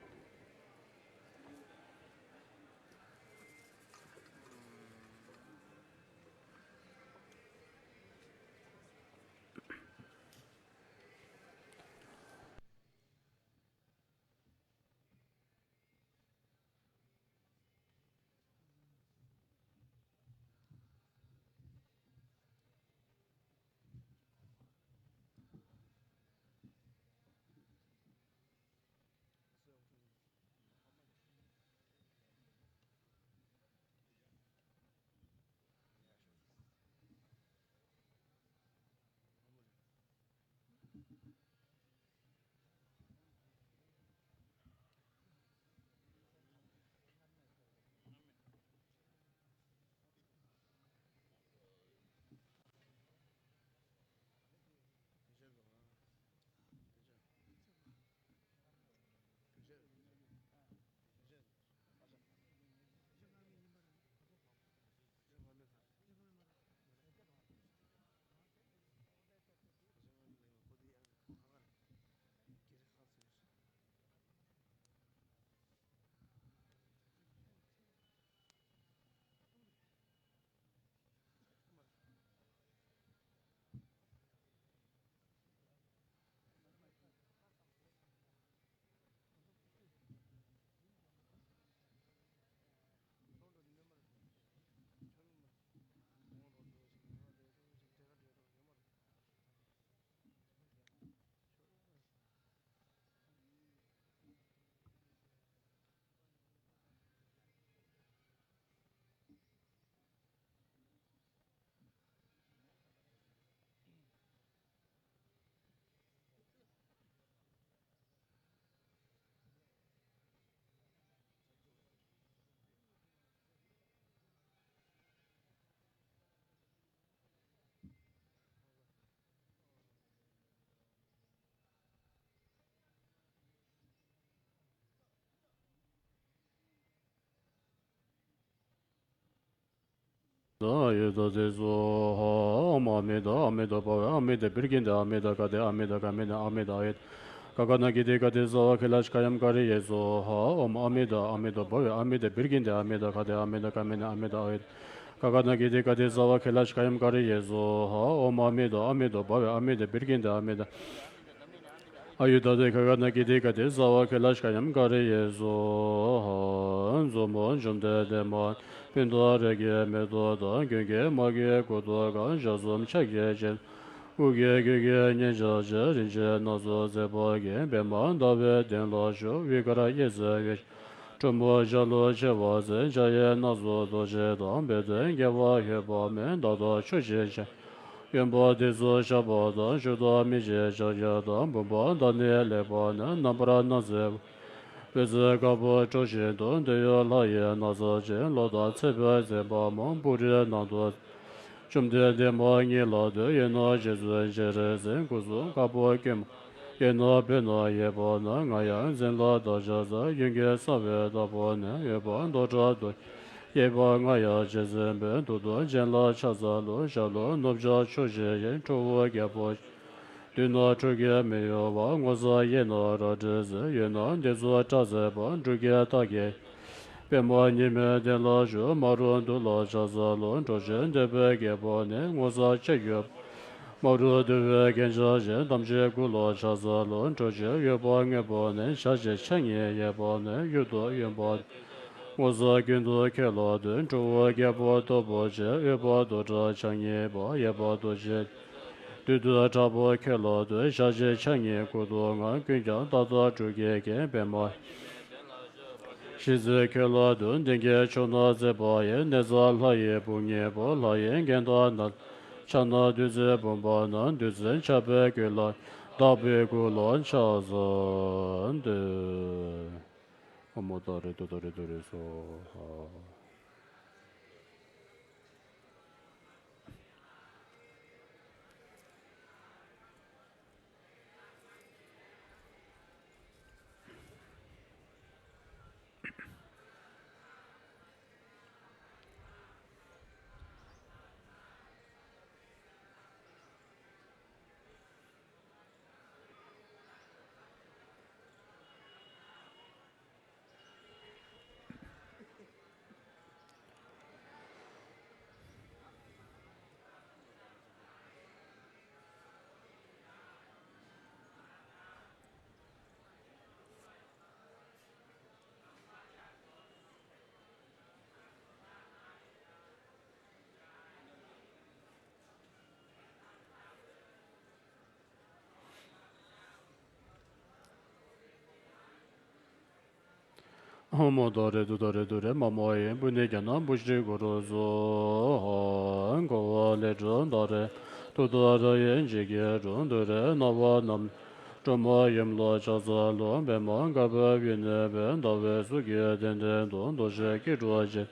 ཨ་ཡུ་ད་དེ་ཟོ་ཧ། ཨོམ་ཨ་མི་ད་ཨ་མི་ད་བྷ་ཝེ་ཨ་མི་ད་བིར་གིན་ད་ཨ་མི་ད་ག་དེ་ཨ་མི་ད་ག་མི་ན་ཨ་མི་ད་ཨ་ཡེ་ད་ག་ག་ན་གི་དེ་ག་དེ་ཟ་བ་ཁེ་ལ་ཤ་ཁ་ཡམ་ཀ་རི་ཡེ་ཟོ་ཧ། ཨོམ་ཨ་མི་ད་ཨ་མི་ད་བྷ་ཝེ་ཨ་མི་ད་བིར་གིན་ད་ཨ་མི་ད་ག་དེ་ཨ་མི་ད་ག་མི་ན་ཨ་མི་ད་ཨ་ཡེ་ད་ག་ག་ན་གི་དེ་ག་དེ་ཟ་བ་ཁེ་ལ་ཤ་ཁ་ཡམ་ཀ་རི་ཡེ་ཟོ་ཧ། ཨོམ་ཨ་མི་ད་ཨ་མི་ད་བྷ་ཝེ་ཨ་མི་ད་བིར་གིན་ད་ཨ་མི་ད། ཨ་ཡུ་ད་དེ་ཁ་ཁ་ན་གི་དེ་ག་དེ་ཟ་བ་ཁེ་ལ་ཤ་ཁ་ཡམ་ཀ་རི་ཡེ་ཟོ་ཧ། མཛོ་མོ་འཇོམས་ལྡན་འདས་མ་སྤུན་ཟླ་རེ་གི་མེ་ཏོག་དང་། མགོན་གྱི་མ་གི་སྐུ་ཏོག་གང་། ཞལ་གསུམ་ཕྱག་གི་རྗེས། དབུ་སྐྱེས་གོས་ཀྱི་སྙན་ཆ་ཅན། རིན་ཆེན་སྣ་ཚོགས་མཛེས་པ་གྱོན། པདྨ་ཟླ་བའི་གདན་ལ་བཞུགས། དབུ་དཀར་གཡས་སུ་གཡོན། ཁྲོ་མོ་འཇའ་ལུས་ཆེ་བ་མཛད། འཇའ་ཡལ་སྣ་ཚོགས་རྡོ་རྗེ་དང་། བེ་ཏའི་རྒྱལ་བ་འོད་དཔག་མེད། མདའ་དང་ཆུ་སྐྱེས་ཆེན། གཡོན་པ་བདུད་རྩི་ཞགས་པ་དང་། ཕྱོགས་དང་མི་མཇལ་ཕྱག་རྒྱ་དང་། བུམ་པ་དང་ནི་ལེགས་པར་ནི། རྣམ་པར་སྣང་མཛད་པ། བེའུ་ཚོའི་དཀར་པོ་འཁྲུ་བཞིན་དུ། འདོད་ཡོན་ལྷ་ཡི་སྣ་ཚོགས་ཅན། གློག་དང་ཚེ་འཕོས་མཛེས་པ་མང་། སྤུ་རིས་ནང་དུ། བཅོམ་ལྡན་འདས་མ་ཉིད་ལ་འདུད། ཡོད་ན་རྗེ་བཙུན་སྤྱན་རས་གཟིགས། སྐུ་གསུང་དཀར་པོ་བཀོད་མ། ཡོད་ན་བོད་ན་ཡོད་པ་ན། ང་ཡང་འཛིན་ལ་བདག་ཕྱག་འཚལ། གཡོན་གྱི་ས་བོན་དཀར་པོ་ནི། འོད་དཔག་མདོག་ཁྲ་རྡོ་རྗེ། གཡས་པ་རྔ་ཡབ་རྗེ་བཙུན་པོ། མདུན་དུ་སྤྱན་ལ་ཕྱག་འཚལ་ལོ། ཞལ་ལུ་ནུབ་ཕྱོགས་ཕྱོགས་བཞིར་གཡེང་། ཁྲོ་བོ་རྒྱལ་པོ་ཆེ། མདུན་ན་ཁྲོ་གིས་མི་གཡོ་བ། ངོ་མཚར་གཡས་ན་རལ་གྲི་གཟིགས། གཡོན་ན་བདུད་རྩི་སྐྲ་མཛེས་པ། འབྲུག་གི་སྟག་གི། པདྨ་ཉི་མའི་གདན་ལ་བཞུགས། མ་རུངས་བདུད་ལ་ཕྱག་འཚལ་ལོ། འཕྲོག་བྱེད་འདོད་པའི་རྒྱལ་པོ་ནི། ངོ་མཚར་ཆེ་ཡོད། མ་རུངས་འདུལ་བའི་རྒྱན་ཆ་ཅན། དམ་ཅན་སྐུ་ལ་ཕྱག་འཚལ་ལོ། འཕྲོག་བྱེད་འོད་དཔག་སྔོན་པོ་ནི། ཞལ་གཅིག་ཕྱག་གཉིས་གཡས་པ་ནི། གཡུ་ཐོག་གཡོན་པ། ངོ་མཚར་ཀུན་ཏུ་ཁྱོད་ལ་འདུད། ཁྲོ་བོ་རྒྱལ་པོ་སྟོབས་པོ་ཆེ། འོད་དཔག་རྡོར་དྲིལ་ཕྱག་གཉིས་པ། གཡས་པ་རྡོ་རྗེ། བདུད་འདུལ་དྲག་པོ་ཁྱོད་ལ་འདུད། ཞལ་གཅིག་ཕྱག་གཉིས་སྐུ་གདུང་ལྔ། ཀུན་ཀྱང་རྟག་ཏུ་སྤྲུལ་སྐྱེས་ཀྱི། པདྨ་ཞལ་གཟིགས་ཁྱོད་ལ་འདུད། མདུན་གྱི་ཕྱོགས་ན་མཛེས་པ་ཡི། ནེ་ཙོ་ལྷ་ཡི་བུ་གཉིས་པོ། ལྷ་ཡི་རྒྱན་དང་ནི། ཕྱག་ན་བདུད་རྩིའི་བུམ་པ་ན། བདུད་རྩི་ཆགས་པའི་སྐུ་ལ། བདག་པོའི་སྐུ་ལ་ཕྱག་འཚལ་འདུད། ཨོཾ་ཏཱ་རེ་ཏུཏྟཱ་རེ་ཏུ་རེ་སྭཱ་ཧཱ། ཨོཾ་ཏཱ་རེ་ཏུཏྟཱ་རེ་ཏུ་རེ། མ་མོ་ཡི་བུ་ནི་རྒྱ་ནག་བུ་ཤྲི་གུ་རུ་སྭཱ་ཧཱ། འཁོར་བ་ལས་སྒྲོལ་ཟླ་རེ། ཏུཏྟཱ་ར་ཡི་འཇིགས་སྐྱེས་སྒྲོལ། ཏུ་རེ་སྣང་བ་རྣམས། སྒྲོལ་མ་ཡུམ་ལ་ཕྱག་འཚལ་ལོ། པདྨ་དཀར་པོའི་དབུས་ནས་འཕེན། ཟླ་བའི་གཟུགས་ཀྱི་གདན་སྟེང་དུ། རྡོ་རྗེ་སྐྱིལ་ཀྲུང་ཅན།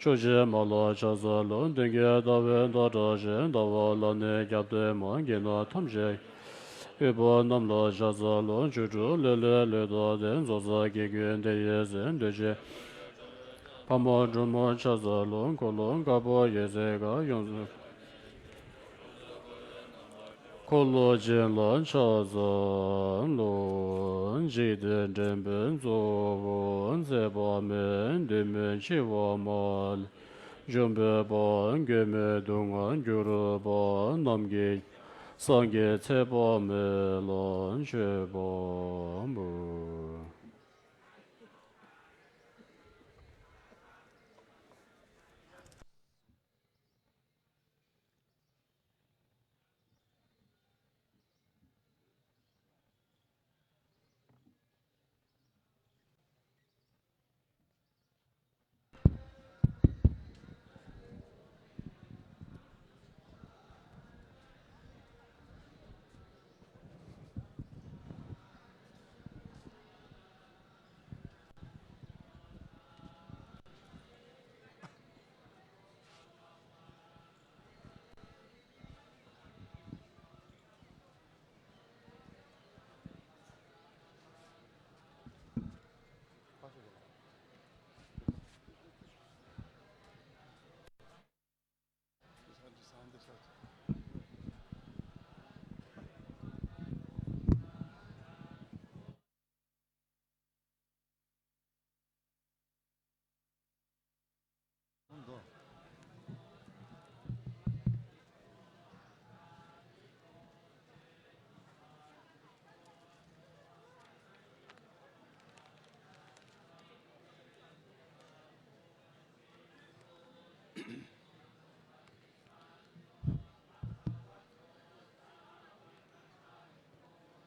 ཆོས་རྗེ་མ་ལ་ཕྱག་འཚལ་ལོ། མདུན་གྱི་ཟླ་བའི་མདངས་བཀྲ་ཞིང་། ཟླ་བ་ལ་ནི་རྒྱབ་རྟེན་མ། གྱི་ནང་ཐམས་ཅད། འོད་དཔག་རྣམས་ལ་ཕྱག་འཚལ་ལོ། བཅུ་དྲུག་ལེ་ལོའི་ལུས་རྟགས་ལྡན། རྫོགས་སངས་རྒྱས་ཀུན་དེ་ཡི་སྲས། འདུས་བྱས་ཕ་མ་འགྲོ་མོར་ཕྱག་འཚལ་ལོ། འཁོར་ལོ་དཀར་པོ་འོད་ཟེར་དཀར། ཡོངས་སུ་འཁོར་ལོ་སྤྱན་ལ་ཕྱག་འཚལ་ལོ། འཇིག་རྟེན་འདྲེན་པའི་གཙོ་བོ་མཛད་པ་མེད། འདི་མིན་འཆི་བ་མ་ལུས་འཇོམས་པའི་དཔལ། མགོན་མེད་སྡུག་བསྔལ་གྱུར་པ་རྣམས་ཀྱི། སངས་རྒྱས་ཚེ་དཔག་མེད་ལ་མཆོད་པ་འབུལ།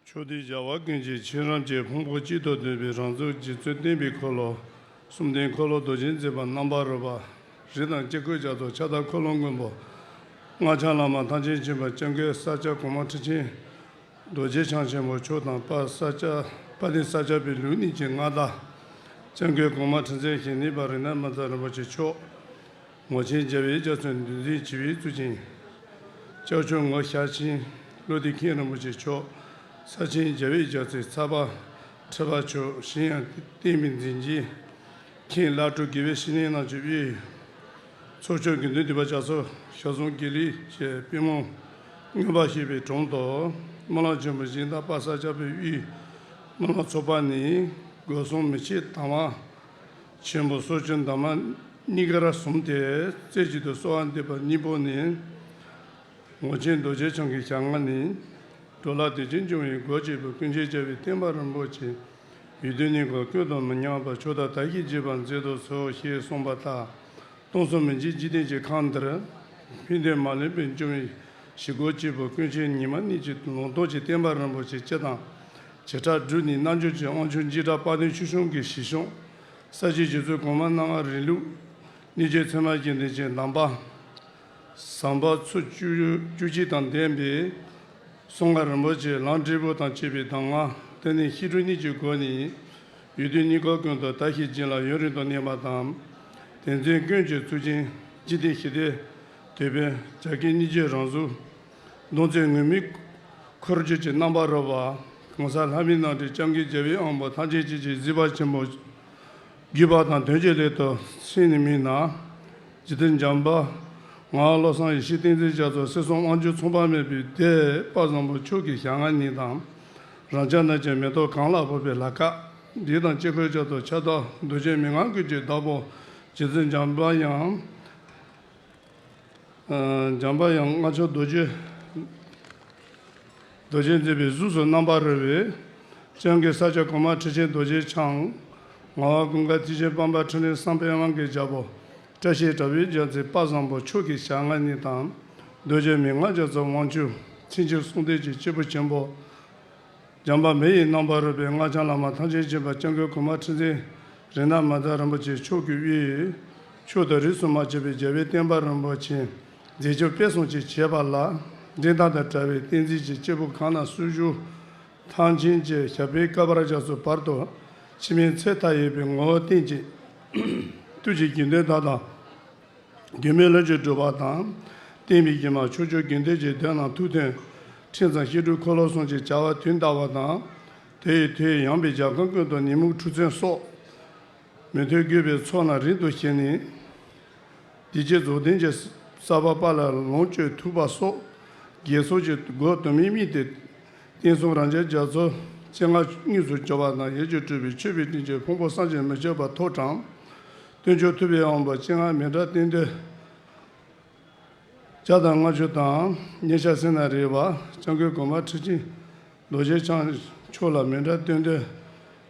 ཕྱོགས་དུས་བྱ་བ་ཀུན་གྱི་ཆོས་རབ་ཀྱི་ཕུང་པོ་གཅིག་ཏུ་བསྡུས་པའི་རང་གཟུགས་རྗེ་བཙུན་བསྟན་པའི་འཁོར་ལོ། གསུམ་ལྡན་འཁོར་ལོ་རྡོ་རྗེ་འཛིན་པ་རྣམ་པར་རོལ་པ། རིགས་དང་དཀྱིལ་འཁོར་རྒྱ་མཚོ་ཕྱག་བདར་འཁོར་ལོ་མགོན་པོ། སྔགས་འཆང་བླ་མ་ཐམས་ཅད་མཁྱེན་པ་སྐྱབས་མགོན་ས་སྐྱ་གོང་མ་ཁྲི་ཆེན་རྡོ་རྗེ་འཆང་ཆེན་པོ་མཆོག་དང་དཔལ་ས་སྐྱ་དཔལ་ལྡན་ས་སྐྱ་པའི་ལུགས་གཉིས་ཀྱི་མངའ་བདག་སྐྱབས་མགོན་གོང་མ་ཁྲི་འཛིན་ཞལ་ནུས་པ་རཏྣ་མ་ཙཱ་རིན་པོ་ཆེ་མཆོག་ངོར་ཆེན་རྒྱལ་བའི་རྒྱ་མཚོའི་འདུལ་འཛིན་བྱེ་བའི་གཙུག་ཆེན། སྐྱབས་མཆོག་ངོར་ཤར་ཆེན་བློ་གཏེར་མཁན་རིན་པོ་ཆེ་མཆོག་ས་ཆེན་རྒྱལ་བའི་རྒྱ་མཚོའི་ཚལ་པ་ཁྲི་པ་མཆོག་གཞན་ཡང་བསྟན་པའི་འཛིན་རྗེ་མཁན་བླ་སྤྲུལ་དགེ་བའི་བཤེས་གཉེན་རྣམས་ཀྱི་དབུས། ཚོགས་མཆོག་དགེ་འདུན་སྡེ་པ་རྒྱ་མཚོ་ཞང་ཟུང་དགེ་ལེགས་ཞེས་པུས་མོ་མངོན་པར་ཤེས་པའི་དྲུང་དུ། སྨོན་ལམ་ཆེན་པོ་བཞེངས་སྟངས་དཔལ་ས་སྐྱ་པའི་དབུས། སྨོན་ལམ་ཚོགས་པ་ནི། སྒོ་གསུམ་མི་ཕྱེད་དྭངས་མ་ཆེན་པོ་སོ་བཅུ་འདབ་མ་གཉིས་ཀར་ཟུམ་སྟེ་རྩེ་གཅིག་ཏུ་གསོལ་བ་འདེབས་པ་གཉིས་པོ་ནི། ངོར་ཆེན་རྡོ་རྗེ་འཆང་གི་ཞལ་སྔ་ནས། འགྲོ་ལ་བདེ་སྐྱིད་འབྱུང་བའི་སྒོ་གཅིག་པུ་ཀུན་མཁྱེན་རྒྱལ་བའི་བསྟན་པ་རིན་པོ་ཆེ། ཡུལ་དུས་གནས་སྐབས་ཀུན་ཏུ་མི་ཉམས་པར་ཕྱོགས་དང་ཟླ་ཤས་བརྒྱུད་པར་མཛད་དུ་གསོལ་ཞེས་གསུངས་པ་ལྟར། སྟོང་གསུམ་མི་མཇེད་འཇིག་རྟེན་གྱི་ཁམས་འདིར། ཕན་བདེ་མ་ལུས་པའི་འབྱུང་བའི་གཞི་སྒོ་གཅིག་པུ་ཀུན་མཁྱེན་ཉི་མ་གཉིས་ཀྱི་ལུང་རྟོགས་ཀྱི་བསྟན་པ་རིན་པོ་ཆེ་སྤྱི་དང་། བྱེ་བྲག་སྒྲུབ་ནས་རྣལ་འབྱོར་གྱི་དབང་ཕྱུག་འཇིགས་བྲལ་དཔལ་ལྡན་ཆོས་སྐྱོང་གི་ཞལ་གསུང་། ས་སྐྱའི་རྗེ་བཙུན་གོང་མ་རྣམ་ལྔ་རིང་ལུགས། གནས་བརྒྱད་ཚད་མ་བཞི་ལྡན་གྱི་གདམས་པ། ཟབ་པ་ཚུལ་བཅུ་བཅུ་གཅིག་དང་ལྡན་པའི་གསུང་ངག་རིན་པོ་ཆེ་ལམ་འབྲས་བུ་དང་བཅས་པའི་གདམས་ངག་དེ་ནི་བཤད་སྒྲུབ་གཉིས་ཀྱི་སྒོ་ནས་ཡུལ་དུས་གནས་སྐབས་ཀུན་ཏུ་ཟླ་ཤས་བརྒྱུད་ལ་ཡུན་རིང་དུ་གནས་པ་དང་། དེ་མཚན་ཀུན་གྱི་གཙུག་རྒྱན་འཇིག་རྟེན་ཞི་བདེའི་དེད་དཔོན་བྱ་རྒོད་གཉིས་ཀྱི་རང་གཟུགས། གདོང་མཛེས་ངུར་སྨྲིག་འཁོར་སྒྱུར་གྱི་རྣམ་པར་རོལ་པ། གོང་ས་ལྷ་མིའི་རྣམ་འདྲེན་སྐྱབས་མགོན་རྒྱལ་བའི་དབང་པོ་ཐམས་ཅད་མཁྱེན་ཅིང་གཟིགས་པ་ཆེན་པོ། བརྒྱུད་པ་དང་དོན་གྱི་སླད་དུ་མཚན་ནས་མིན་ན། རྗེ་བཙུན་འཇམ་དཔལ་ངག་དབང་བློ་བཟང་ཡེ་ཤེས་བསྟན་འཛིན་རྒྱ་མཚོ་སྲིད་གསུམ་དབང་ཕྱུག་མཚུངས་པ་མེད་པའི་སྡེ་དཔལ་བཟང་པོ་མཆོག་གི་ཞལ་སྔ་ནས་དང་། རང་ཅག་རྣམས་ཀྱི་མེ་ཏོག་གང་ལ་ཕོག་པའི་ལ་ཁ། འདི་དང་དཀྱིལ་འཁོར་རྒྱ་མཚོ་ཕྱག་བདར་རྡོ་རྗེ་མན་ངག་ཀུན་གྱི་བདག་པོ་རྗེ་བཙུན་འཇམ་དཔལ་དབྱངས། འཇམ་དཔལ་དབྱངས་སྔགས་མཆོག་རྡོ་རྗེ། རྡོ་རྗེ་འཛིན་པའི་གཟུགས་སུ་རྣམ་པར་རོལ་པའི། སྐྱབས་མགོན་ས་སྐྱ་གོང་མ་ཁྲི་ཆེན་རྡོ་རྗེ་འཆང་། ངག་དབང་ཀུན་དགའ་ཐེག་ཆེན་དཔལ་འབར་འཕྲིན་ལས་བསམ་འཕེལ་དབང་གི་རྒྱལ་པོ། བཀྲ་ཤིས་དྲ་བའི་རྒྱལ་མཚན་དཔལ་བཟང་པོ་མཆོག་གི་ཞལ་སྔ་ནས་དང་། རྡོ་རྗེ་མན་ངག་རྒྱ་མཚོ་དབང་ཕྱུག་མཚན་བཅས་གསུང་ལྡན་གྱི་སྐྱེས་བུ་ཆེན་པོ། འཇམ་དཔལ་མེ་ཡི་རྣམ་པར་རོལ་པའི་སྔགས་འཆང་བླ་མ་ཐམས་ཅད་མཁྱེན་པ་སྐྱབས་མགོན་གོང་མ་ཁྲི་འཛིན་རཏྣ་མ་ཙཱ་རིན་པོ་ཆེ་མཆོག་གི་དབུས། མཆོག་ཏུ་རིས་སུ་མ་ཆད་པའི་རྒྱལ་བའི་བསྟན་པ་རིན་པོ་ཆེ་མཛེས་ལྗོངས་དཔལ་གསུམ་གྱིས་བྱེད་པ་ལ། འགྲན་ཟླ་དང་བྲལ་བའི་བསྟན་འཛིན་གྱི་སྐྱེས་བུ་གང་ན་སུ་བཞུགས། ཐམས་ཅད་ཀྱི་ཞབས་པད་བསྐལ་པར་རྒྱ་མཚོའི་བར་དུ་འཆི་མེད་ཚེ་མཐའ་ཡས་པའི་ངོ་བོ་བསྟན་ཅིང་། ཐུགས་ཀྱི་དགེ་འདུན་དག་དང་། དགེ་མི་ལོ་རྒྱུས་སྒྲུབ་པ་དང་། བསྟན་པའི་དཀྱིལ་མ་ཕྱོགས་བཅུའི་དགེ་འདུན་གྱི་དོན་རྣམས་ཐུགས་མཐུན། ཁྲིམས་གཙང་བཤད་སྒྲུབ་འཁོར་ལོ་གསུམ་གྱི་བྱ་བ་དོན་དག་པ་དང་། དེ་ཡི་དུས་ཡངས་པའི་རྒྱལ་ཁམས་ཀུན་ཏུ་ཉིན་མོའི་འཁྲུག་རྩོད་སོགས། མི་མཐུན་རྒུད་པའི་ཚོགས་རྣམས་རིང་དུ་བྱས་ནས། བདེ་སྐྱིད་རྫོགས་ལྡན་གྱི་ས་པ་པ་ལ་ལོངས་སྤྱོད་ཐུབ་པ་སོགས། དགེ་ཚོགས་ཀྱི་སྒོ་དུ་མའི་དམིགས་ཏེ། བསྟན་སྲུང་རབ་འབྱམས་རྒྱ་མཚོ་སྤྱན་སྔར་དངོས་སུ་གྱུར་པ་དང་། ཡིད་ཀྱིས་སྤྲུལ་པའི་མཆོད་པའི་སྤྲིན་གྱི་ཕུང་པོ་བསམ་གྱིས་མི་ཁྱབ་པ་ཐོག་དྲངས། སྟོན་མཆོག་ཐུབ་པའི་དབང་པོ་སྤྱན་སྔར་མཎྜལ་སྟོན་དུས། བརྒྱ་དང་ལྔ་བཅུ་དང་། སྙན་ཆ་གསན་ན་རེ་བ། སྐྱབས་མགོན་གོང་མ་ཁྲི་ཆེན་རྡོ་རྗེ་འཆང་མཆོག་ལ་མཎྜལ་སྟོན་དུས།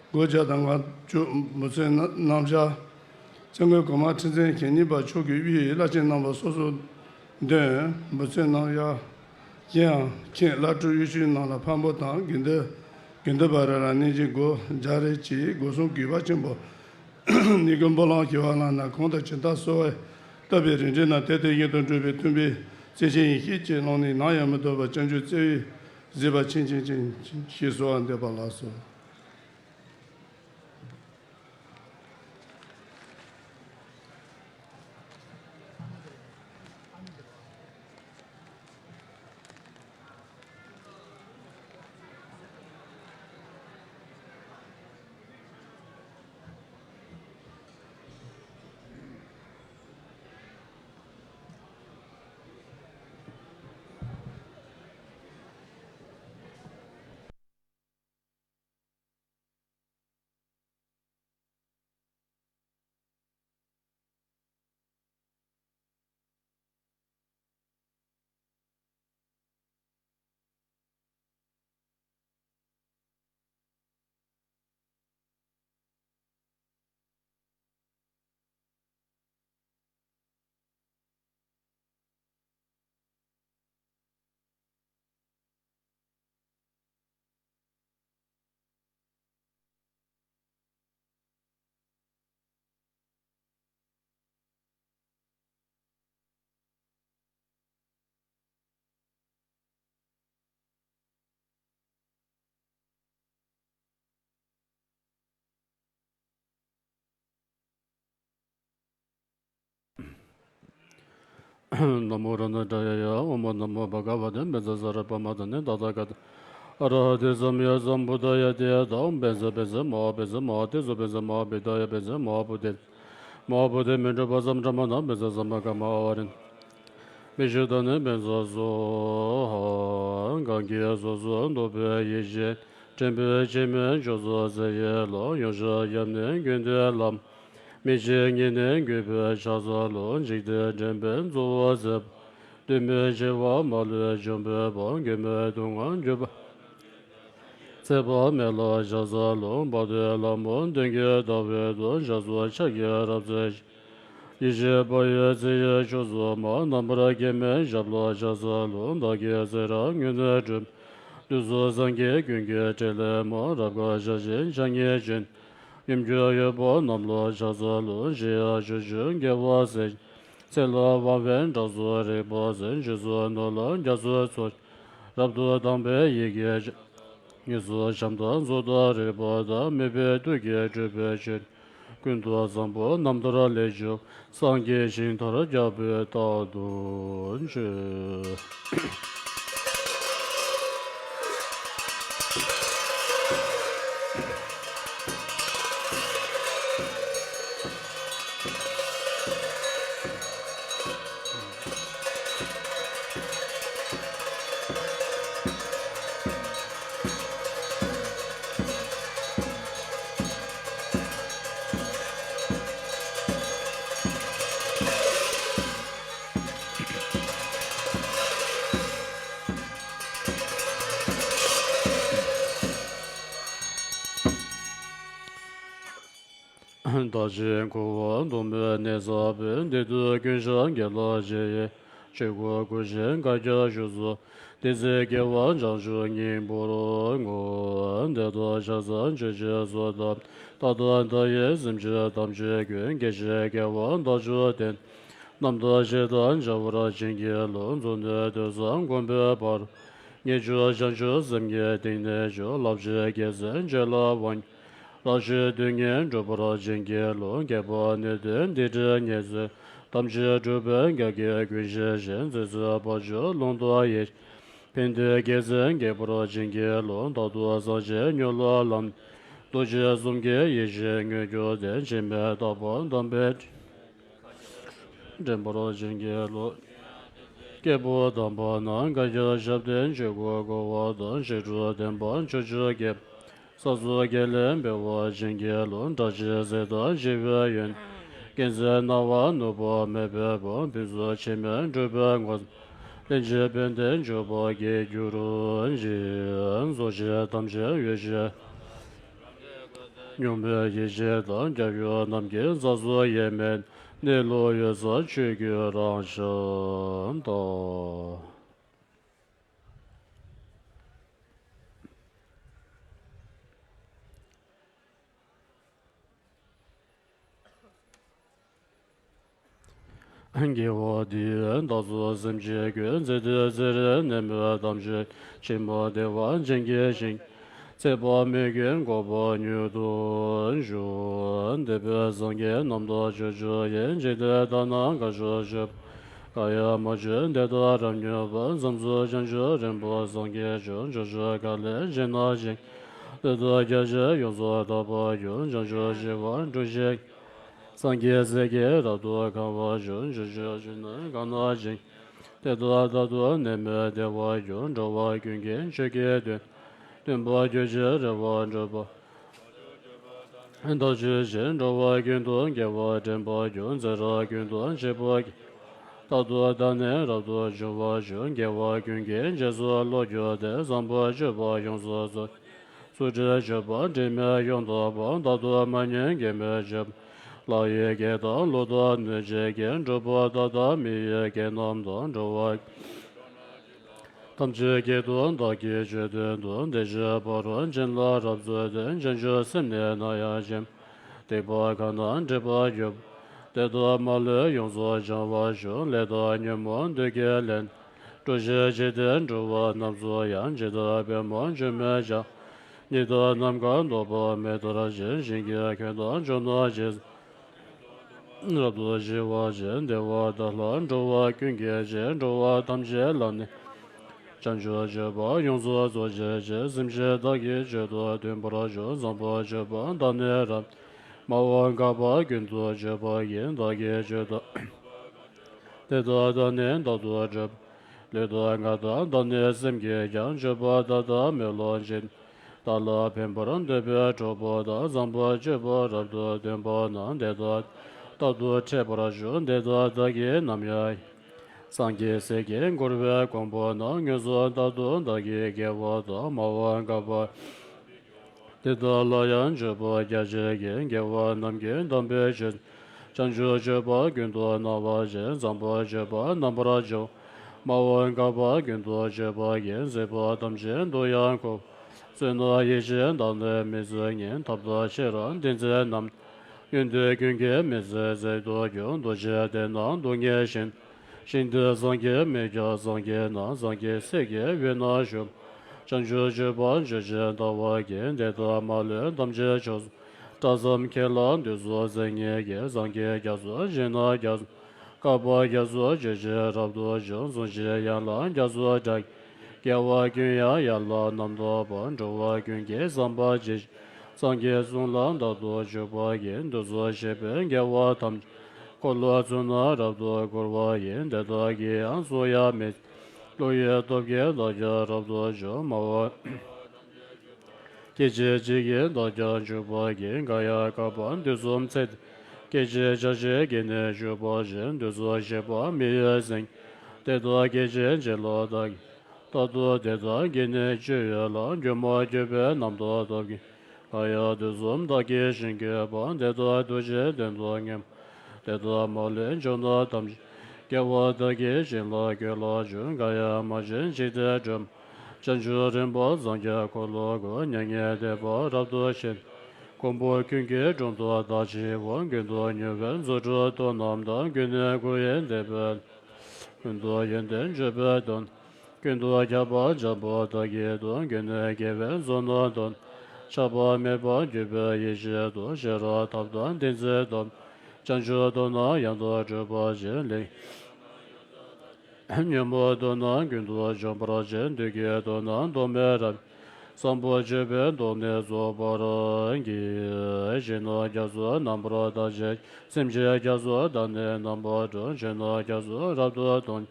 སྒོར་བརྒྱ་དང་ལྔ་བཅུ་འབུལ་ཚད་རྣམ་གཞག་སྐྱབས་མགོན་གོང་མ་ཁྲི་འཛིན་ཞལ་ནུས་པ་མཆོག་གི་དབུས་བླ་ཆེན་རྣམ་པ་སོ་སོ་འདོན། འབུལ་ཚད་རྣམ་གཞག་གཞན་ཡང་མཁན་བླ་སྤྲུལ་ཡེ་ཤུའི་ནང་ལ་ཕམ་པོ་དང་དགེ་འདུན། དགེ་འདུན་པ་རེ་ལ་གནས་ཆེན་སྒོར་བརྒྱ་རེ་བཅས་སྒོ་གསུམ་གུས་པ་ཆེན་པོས། ནི་ཀུན་པོ་ལའང་ཞི་བ་ལ་ན་གང་དང་ཇི་ལྟར་གསོལ་བ་བཏབ་པའི་རིམ་གྲོ་རྣམས་དེ་དང་ཡུན་དུ་འགྲོ་བའི་མཐུན་པའི་བརྩེ་ཆེན་ཡེ་ཤེས་ཀྱི་ཀློང་ནས་ནམ་ཡང་མི་ལྡོག་པར་བྱང་ཆུབ་བརྩེ་བས་གཟིགས་པར་བྱིན་ཅིག་ཅིང་ཞེས་གསོལ་བ་འདེབས་པ་ལགས་སོ། ན་མོ་རཏྣ་ཏྲ་ཡ་ཡ། ཨོཾ་ནམོ་བྷ་ག་ཝ་ཏེ། བཛྲ་ས་ར་པ་མ་ཏ་ནི་ཏ་ཐཱ་ག་ཏ། ཨ་ར་ཧ་ཏེ་སམ་ཡ་སམ་བུདྡྷ་ཡ། ཏདྱ་ཐཱ། བཛྲ་བཛྲ་མ་ཧཱ་བཛྲ་མ་ཧཱ་ཏེ་ཛོ། བཛྲ་མ་ཧཱ་བི་དྷ་ཡ། བཛྲ་མ་ཧཱ་བོ་དྷེ། མ་ཧཱ་བོ་དྷེ་མི་འགྲོ་པ་སམ་བྲ་མ་ན། བཛྲ་ས་མ་ག་མ་ཨ་ཝ་རི་ན། མི་ཤི་ཏ་ནི་བཛྲ་སྭཱ་ཧཱ། གང་གིས་སོ་སོར་རྟོག་པའི་ཡེ་ཤེས། དྲན་པས་ཕྱི་མའི་སྦྱོར་ཚུལ་གསལ་ཡས་ལ། ཡོངས་ཤེས་ཡབ་ནི་ཀུན་འདུས་ལམ། མི་ཕྱེད་ཉིད་ནི་གུས་པས་ཕྱག་འཚལ་ལོ། འཇིག་རྟེན་འདྲེན་པའི་གཙོ་བོ་ཟེར་བ། གདོད་མའི་ཆེ་བ་མ་ལུས་འཇོམས་པའི་དཔལ། མགོན་མེད་སྡུག་བསྔལ་འགྱུར་བ། ཚེ་དཔག་མེད་ལ་ཕྱག་འཚལ་ལོ། དཔལ་ལྡན་ལྷ་མོ་མདུན་གྱི་ཟླ་འོད་དུ། ཞབས་སོར་ཕྱག་གི་རབ་རྩེ་ཞིག། ཡེ་ཤེས་དཔལ་ཡེ་རྩེ་ཡི་མཆོག་གསུམ་མ། རྣམ་པར་རྒྱལ་མའི་ཞབས་ལ་ཕྱག་འཚལ་ལོ། བདག་གི་ཚེ་རབས་སྔོན་ནས་བསྒྲུབས། དུས་གསུམ་སངས་རྒྱས་ཀུན་གྱི་ཕྲིན་ལས་མ། རབ་དཀར་ཞལ་བཞི་ཕྱག་གཉིས་བྱིན། ཡུམ་གྱི་དབྱུག་པ་བསྣམས་ལ་ཕྱག་འཚལ་ལོ། ཞི་ཡང་ཕྱོགས་བཅུའི་རྒྱལ་བ་སྲས། ཚེ་ལ་དབང་བའི་གྲངས་སུ་རིག་པ་ཟད། འཇིགས་སུ་ནོར་ལ་རྒྱ་མཚོའི་མཚོ། རབ་ཏུ་དང་བའི་ཡི་གེ་ཆེ། དངོས་སུ་བྱམས་དང་མཛོད་དང་རིག་པ་དང་། མོས་པའི་ཐུགས་ཀྱིས་སྤྲུལ་པའི་ཆོས། ཀུན་ཏུ་བཟང་པོ་རྣམ་ཐར་ལས་བྱུང་། སངས་རྒྱས་ཞིང་མཐར་འཇུག་པའི་རྟག་ཏུ་བྱོན། བདག་ཆོས་འཁོར་བ་སྡུག་བསྔལ་ནད་མཚར་བའི། འདི་དུས་ཀུན་བཞག་དགེ་ལ་རྗེས་ཡི། ཆོས་སྐུ་སྐུ་བཞིའི་མཁའ་ཁྱབ་བཞུགས་སུ། བདེ་ཚེ་དགེ་བ་བྱང་ཆུབ་སྙིང་པོར་བསྔོ། དེ་དག་ཕྱག་འཚལ་མཆོད་ཅིང་གསོལ་འདེབས། ད་ལྟ་བདག་ཡི་སེམས་ཅན་ཐམས་ཅད་ཀུན། དགེ་བཤེས་དགེ་བ་བདག་ཆོས་བསྟན། རྣམ་དག་བཤེས་དང་བྱ་བར་བྱིན་གྱིས་རློབས། མཛོད་འདི་ཐོས་བསམ་སྒོམ་པའི་བར། ངེས་འབྱུང་བྱང་ཆུབ་སེམས་ཀྱི་གཏིང་ནས་སྦྱོང་། བསླབ་བྱའི་རྒྱལ་མཚན་བཅས་ལ་དབང་། རབ་ཤེས་དོན་གཉེར་འགྲུབ་པར་བྱིན་གྱིས་རློབས། དགེ་བ་ནུས་ལྡན་འདི་འདྲའི་ཉེར་འཚོའི། དམ་ཆོས་སྒྲུབ་པའི་དགའ་སྐྱིད་ཀུན་བཞེས་ཤིང་། ཚེ་བསོད་བར་ཆད་ལོངས་སྟོབས་ཡེ། ཕན་བདེའི་རྒྱལ་མཚན་རྒྱས་པར་བྱིན་གྱིས་རློབས། རྟག་ཏུ་སངས་རྒྱས་མྱུར་ལ་ལམ། རྡོ་རྗེ་གསུམ་གྱི་ཡེ་ཤེས་མངོན་གྱུར་ཏེ། འཆི་མེད་རྟག་པར་གདམས་པའི་འདྲེན་པར་བྱིན་གྱིས་རློབས། སྐྱེས་བུ་དམ་པ་རྣམས་མཁའ་ཁྱབ་ཞབས་བརྟན་ཆོས་སྐུར་བསྐོར་བ་དང་། ཞི་ཁྲོ་བརྟན་པ་ཕྱོགས་བཅུར་རྒྱས། ས་སོགས་དགེ་ལེགས་འཕེལ་བར་བྱིན་གྱིས་རློབས། བཀྲ་ཤིས་གཟི་དང་ཞི་བའི་ཡོན། ཀུན་གསལ་སྣང་བ་ནུབ་པ་མེད་པའི་དཔལ། ཕུན་ཚོགས་འཆི་མེད་འགྲུབ་པའི་ངོ་། ལྷན་ཅིག་ཕན་བདེ་འབྱུང་བར་བགྱིད་གྱུར་ཅིག། རྫོགས་ཆེན་ཐམས་ཅད་འོད་བཞིན། སྙོམས་པའི་ཡེ་ཤེས་དང་། སྐྱབས་ཡུལ་རྣམས་ཀྱི་ས་སོགས་དབྱེར་མེད། གནས་ལུགས་འོད་གསལ་ཆོས་ཀུན་རང་བཞིན་དང་། དགེ་བ་འདིས་བདག་སོགས་སེམས་ཅན་ཀུན། ཚེ་འདིའི་ཚེ་རིང་ནད་མུག་དམ་ཆོས་ཕྱི་མ་བདེ་བ་ཅན་གྱི་ཞིང་། ཚེ་དཔག་མེད་ཀྱི་འགོག་པ་མྱུར་དུ་འབྱུང་། འདས་པའི་སངས་རྒྱས་རྣམས་དང་ཕྱོགས་བཅུ་ཡི། འཇིག་རྟེན་དག་ན་དགའ་ཕྱོགས་སྤྱོད་པ། གང་ཡང་མ་བྱོན་དེ་དག་རབ་མྱུར་བར། བྱང་ཆུབ་རིན་པོ་སངས་རྒྱས་མཆོག་ཕྱོགས་བཅུ་ག་ལའི་ཞིང་རྣམས་ཞིང་། དེ་དག་རྒྱ་ཆེར་ཡོངས་སུ་དག་པར་འགྱུར། བྱང་ཆུབ་ཤིང་དཔལ་འབྲུ་བཞི། སངས་རྒྱས་སྲས་ཀྱིས་རབ་ཏུ་གང་བར་འགྱུར། ཕྱོགས་བཅུའི་ཞིང་རྣམས་གང་ན་ཞིང་། དེ་དག་རྟག་ཏུ་ནད་མེད་བདེ་བར་འགྱུར། འགྲོ་བ་ཀུན་གྱི་ཆོས་ཀྱི་དོན། སྟོན་པ་ཁྱོད་ཀྱི་རེ་བ་འགྲུབ་པ། བདག་མཆོད་ཅིང་འགྲོ་བ་ཀུན་ཏུ་དགེ་བ་འདྲེན་པར་འགྱུར། ཚེ་རབས་ཀུན་ཏུ་བྱེད་པོ་རྟག་ཏུ་བདག་ནི་རབ་ཏུ་འབྱུང་བར་ཤོག་དགེ་བ་ཀུན་གྱི་རྗེས་སུ་བློ་འགྱུར་ཏེ། བཟང་པོ་སྤྱོད་པ་ཡོངས་སུ་རྫོགས། ཚུལ་ཁྲིམས་སྤྱོད་པ་དྲི་མེད་ཡང་དག་པ། རྟག་ཏུ་མ་ཉམས་དགེ་བའི་སྤྱོད་པ། ལྷ་ཡི་སྐད་དང་ཀླུ་དང་གནོད་བྱེད་ཀྱི། འཁྲུལ་པ་དག་དང་མི་ཡི་སྐད་རྣམས་དང་། འགྲོ་བ་ཐམས་ཅད་སྐད་དུ་བདག་གིས་ཆོས་བསྟན་ཏོ། བདེ་གཤེགས་ཕ་རོལ་ཕྱིན་ལ་རབ་རྫོགས་ཏེ། བྱང་ཆུབ་སེམས་ནི་ནམ་ཡང་བརྗེད། སྡིག་པ་གང་དང་སྒྲིབ་པ་སྐྱོབ། དེ་དག་མ་ལུས་ཡོངས་སུ་བྱང་བར་ཤོག་ལས་དང་ཉོན་མོངས་བདུད་ཀྱི་ལས། འགྲོ་ཞིང་འཇིག་རྟེན་འགྲོ་བ་རྣམས་སུ་ཡང་། ཇི་ལྟར་པདྨོ་འབྱུང་མོས་ཀྱང་། གཉིས་དང་ནམ་མཁའ་ལྡོག་པ་མེ་ལྟར་ཞིང་། ཞིང་གི་ཁམས་དང་ཕྱོགས་རྣམས་ཇི། རབ་ཏུ་ཞི་བ་ཞེས་བདེ་བ་དག་ལ་འགྲོ་བ་ཀུན་སྐྱེ་ཞིང་། འགྲོ་བ་ཐམས་ཅད་ལ་ནི་བྱང་ཆུབ་སྤྱོད་པ་ཡོངས་སུ་རྫོགས་བྱེད་ཅིང་། སེམས་ཅན་བདག་གིས་བྱེད་དུ་འདུན་པར་ཞུ། བཟང་པོ་སྤྱོད་པ་བདག་ནི་རབ། མ་འོངས་བསྐལ་པ་ཀུན་ཏུ་སྤྱོད་པ་ཡི། བདག་གིས་བྱེད་དུ་དེ་དག་བདག་ནི་བདག་ཏུ་སྒྲུབ། ལུས་དང་ངག་དང་བདག་ནི་སེམས་ཀྱིས་ཀྱང་། སྤྱོད་པ་དག་དང་སྨོན་ལམ་བཞིན། བདག་ལ་ཕན་པར་འདོད་པའི་གྲོགས་པོ་དག། བཟང་པོ་སྤྱོད་པ་རབ་ཏུ་སྟོན་པ་ན། དེ་དག་རྟག་ཏུ་འཕྲད་པར་ཞུ། དེ་དག་བདག་གིས་ནམ་ཡང་། སངས་རྒྱས་སྲས་ཀྱིས་བསྐོར་བའི་དགོངས་པ་ན། མངོན་སུམ་རྟག་ཏུ་བདག་གིས་དགེ་བ་དང་། མ་འོངས་བསྐལ་པ། དེ་དག་ལ་ཡང་སྤྱོད་པ་རྒྱ་ཆེ་གི། དགེ་བ་རྣམས་ཀྱི་དམ་པའི་ཆོས། བྱང་ཆུབ་སྤྱོད་པ་ཀུན་ཏུ་སྣང་བ་ཞེས། བཟང་པོ་སྤྱོད་པ་རྣམ་པར་སྦྱོང་། མ་འོངས་བསྐལ་པ་ཀུན་ཏུ་སྤྱོད་པ་ཡི། སྲིད་པ་ཐམས་ཅད་དུ་ཡང་འཁོར། བཙོན་ན་ཡེ་ཤེས་བདག་ནི་མི་བཟད་ཉིད། ཐབས་དང་ཤེས་རབ་ཏིང་འཛིན་རྣམས། ཡོན་ཏན་ཀུན་གྱི་མི་ཟད་ཟད་དུ་གྱུར། རྡོ་རྗེ་གདན་ན་རྡུལ་སྙེད་ཞིང་། ཞིང་དུ་སངས་རྒྱས་མི་བསྐྱོད་སངས་རྒྱས་རྣམས། སངས་རྒྱས་སྲས་ཀྱི་དབུས་ན་བཞུགས། བྱང་ཆུབ་སྤྱོད་པ་སྤྱོད་ཕྱིར་ལྟ་བ་ཡིས། དེ་དག་མ་ལུས་ཐམས་ཅད་མཆོག་གསུམ། སྐྲ་བསམ་ཁྱེར་ལ་འདུས་སོ་ཟེར་ཉིད་ཀྱིས། སངས་རྒྱས་རྒྱ་མཚོ་ཞིང་ན་རྒྱ་མཚོ། བསྐལ་པ་རྒྱ་མཚོ་སྤྱོད་ཕྱིར་རབ་ཏུ་བྱུང་། གཟུང་བྱེད་ཡན་ལག་རྒྱ་མཚོ་འདྲ། དགེ་བ་ཀུན་ཡང་ཡར་ལ་རྣམ་རྟོག་པ། འགྲོ་བ་ཀུན་གྱི་བསམ་པ་ཇི་བཞིན། སངས་རྒྱས་གསུང་ལ་རྟག་ཏུ་འཇུག་པ་ཡིས། འདི་ཚོགས་བྱེད་པའི་དགེ་བ་ཐམས་ཅད། འཁོར་ལོ་བཙུན་ན་རབ་ཏུ་བསྐོར་བ་ཡིས། དེ་དག་གིས་ཡང་གསོ་ཡང་མི་བྱེད། བསླུ་བའི་སྟོབས་ཀྱིས་བདག་ཀྱང་རབ་ཏུ་འཇུག། མ་འོངས་སྐད་ཅིག་གཅིག་གིས་བདག་ཀྱང་འཇུག་པ་ཡིས། འགའ་ཡང་བསྐལ་པ་དུས་གསུམ་ཚེ་འདིར། སྐད་ཅིག་ཆར་ཅིག་གིས་ནི་འཇུག་པ་བཞིན། འདི་ཚོགས་བྱེད་པ་མི་ཡི་སེང་། དེ་དག་སྐད་ཅིག་གཅིག་ལ་བདག་གིས། རྟག་ཏུ་དེ་དག་གིས་ནི་སྤྱོད་ཡུལ་ལ། འགྱུར་མ་གྱུར་པའི་རྣམ་རྟོག་སྟོབས་ཀྱིས། འགའ་ཡང་དུས་གསུམ་བདག་གིས་ཞིང་བཀོད་པ། དེ་དག་དུས་གཅིག་དོན་དུ་ངེས། དེ་དག་མ་ལུས་འབྱུང་རྣམས་ཐམས་ཅད། དགེ་བ་དག་གིས་བྱིན་རླབས་བཀོད་ལ་འཇུག། འགའ་ཡང་མ་བྱིན་འཇིག་རྟེན་སྒྲོན་མ། བྱང་ཆུབ་རིམ་པ་སངས་རྒྱས་འཁོར་ལོ་བསྐོར། མྱ་ངན་འདས་པ་རབ་ཏུ་ཕྱིན། མགོན་པོ་ཀུན་གྱི་དྲུང་དུ་བདག་མཆིའོ། ཀུན་ཏུ་མྱུར་བའི་རྫུ་འཕྲུལ་སྟོབས་རྣམས་དང་། ཀུན་ནས་བསྐུལ་བའི་བདེ་བའི། ཀུན་ཏུ་ཡོན་ཏན་སྤྱོད་པའི་དོན། ཀུན་ཏུ་ཁྱབ་པ་འཇམ་དཔལ་དག་གི་སྟོབས། ཀུན་ནས་དགེ་བའི་བསོད་ནམས་དང་། ཆགས་པ་མེད་པར་གྱུར་པའི་ཡེ་ཤེས་སྟོབས། ཤེས་རབ་ཐབས་དང་ཏིང་འཛིན་སྟོབས། བྱང་ཆུབ་ཏུ་ནི་ཡང་དག་སྒྲུབ་པར་བྱེད། ལེགས། ཉོན་མོངས་དུག་རྣམས་ཀུན་ཏུ་འཇོམས་པར་བྱེད། བདུད་ཀྱི་དུག་རྣམས་བཟློག་མེད་རབ། བཟང་པོ་སྤྱོད་པས་བཟློག་ནས་རྫོགས་པར་བགྱི། གཞན་རྣམས་རྒྱ་མཚོ་རྣམ་པར་དག་བྱེད། སེམས་ཅན་རྒྱ་མཚོ་དག་ནི་རྣམ་པར་སྒྲོལ། ཆོས་རྣམས་རྒྱ་མཚོ་རབ་ཏུ་སྟོན།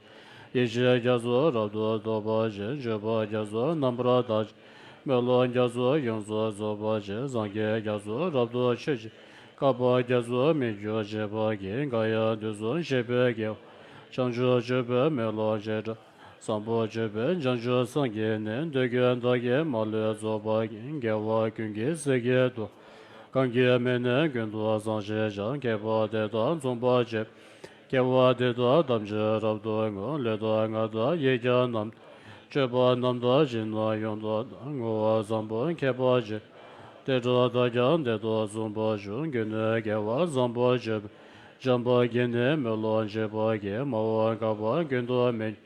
ཡེ་ཤེས་རྒྱ་མཚོ་རབ་ཏུ་རྫོགས་པར་བྱེད། སྤྱོད་པ་རྒྱ་མཚོ་རྣམ་པར་དག་བྱེད། སྨོན་ལམ་རྒྱ་མཚོ་ཡོངས་སུ་རྫོགས་པར་བྱེད། སངས་རྒྱས་རྒྱ་མཚོ་རབ་ཏུ་མཆོད་ཅིང་། བསྐལ་པ་རྒྱ་མཚོ་མི་འགྱུར་བྱེད་པར་བགྱི། འགའ་ཡང་དུས་གསུམ་གཤེགས་པའི་དགེ་བ། བྱང་ཆུབ་སྤྱོད་པའི་སྨོན་ལམ་བྱེ་བྲག་བཟང་པོ་སྤྱོད་པས་བྱང་ཆུབ་སངས་རྒྱས་ནས། འདོད་ཀྱི་བདག་གིས་མ་ལུས་རྫོགས་པར་བགྱི། དགེ་བ་ཀུན་གྱི་སྲས་ཀྱི་ཐུགས། གང་གིས་སྨྲས་ནས་ཀུན་ཏུ་བཟང་བྱས་ཀྱང་། མཁས་པ་དེ་དག་མཚུངས་པར་བྱས། དགེ་བ་འདི་དག་ཐམས་ཅད་རབ་ཏུ་བསྔོ། ལུས་དང་ངག་དང་ཡིད་ཀྱང་རྣམ། སྤྱོད་པ་རྣམས་དང་བྱིན་རླབས་ཡོངས་སུ་དག། བསྔོ་བ་བཟང་པོ་མཁས་པ་ཅན། དེ་འདྲ་དག་ཀྱང་འདི་དག་མཚུངས་པར་ཞུ། ཀུན་ནས་དགེ་བ་བཟང་པོ་སྤྱོད་པས། བྱམས་པ་བརྒྱད་ནི་སྨོན་ལམ་བྱེད་པར་བགྱི། མ་འོངས་བསྐལ་པ་ཀུན་ཏུ་མི།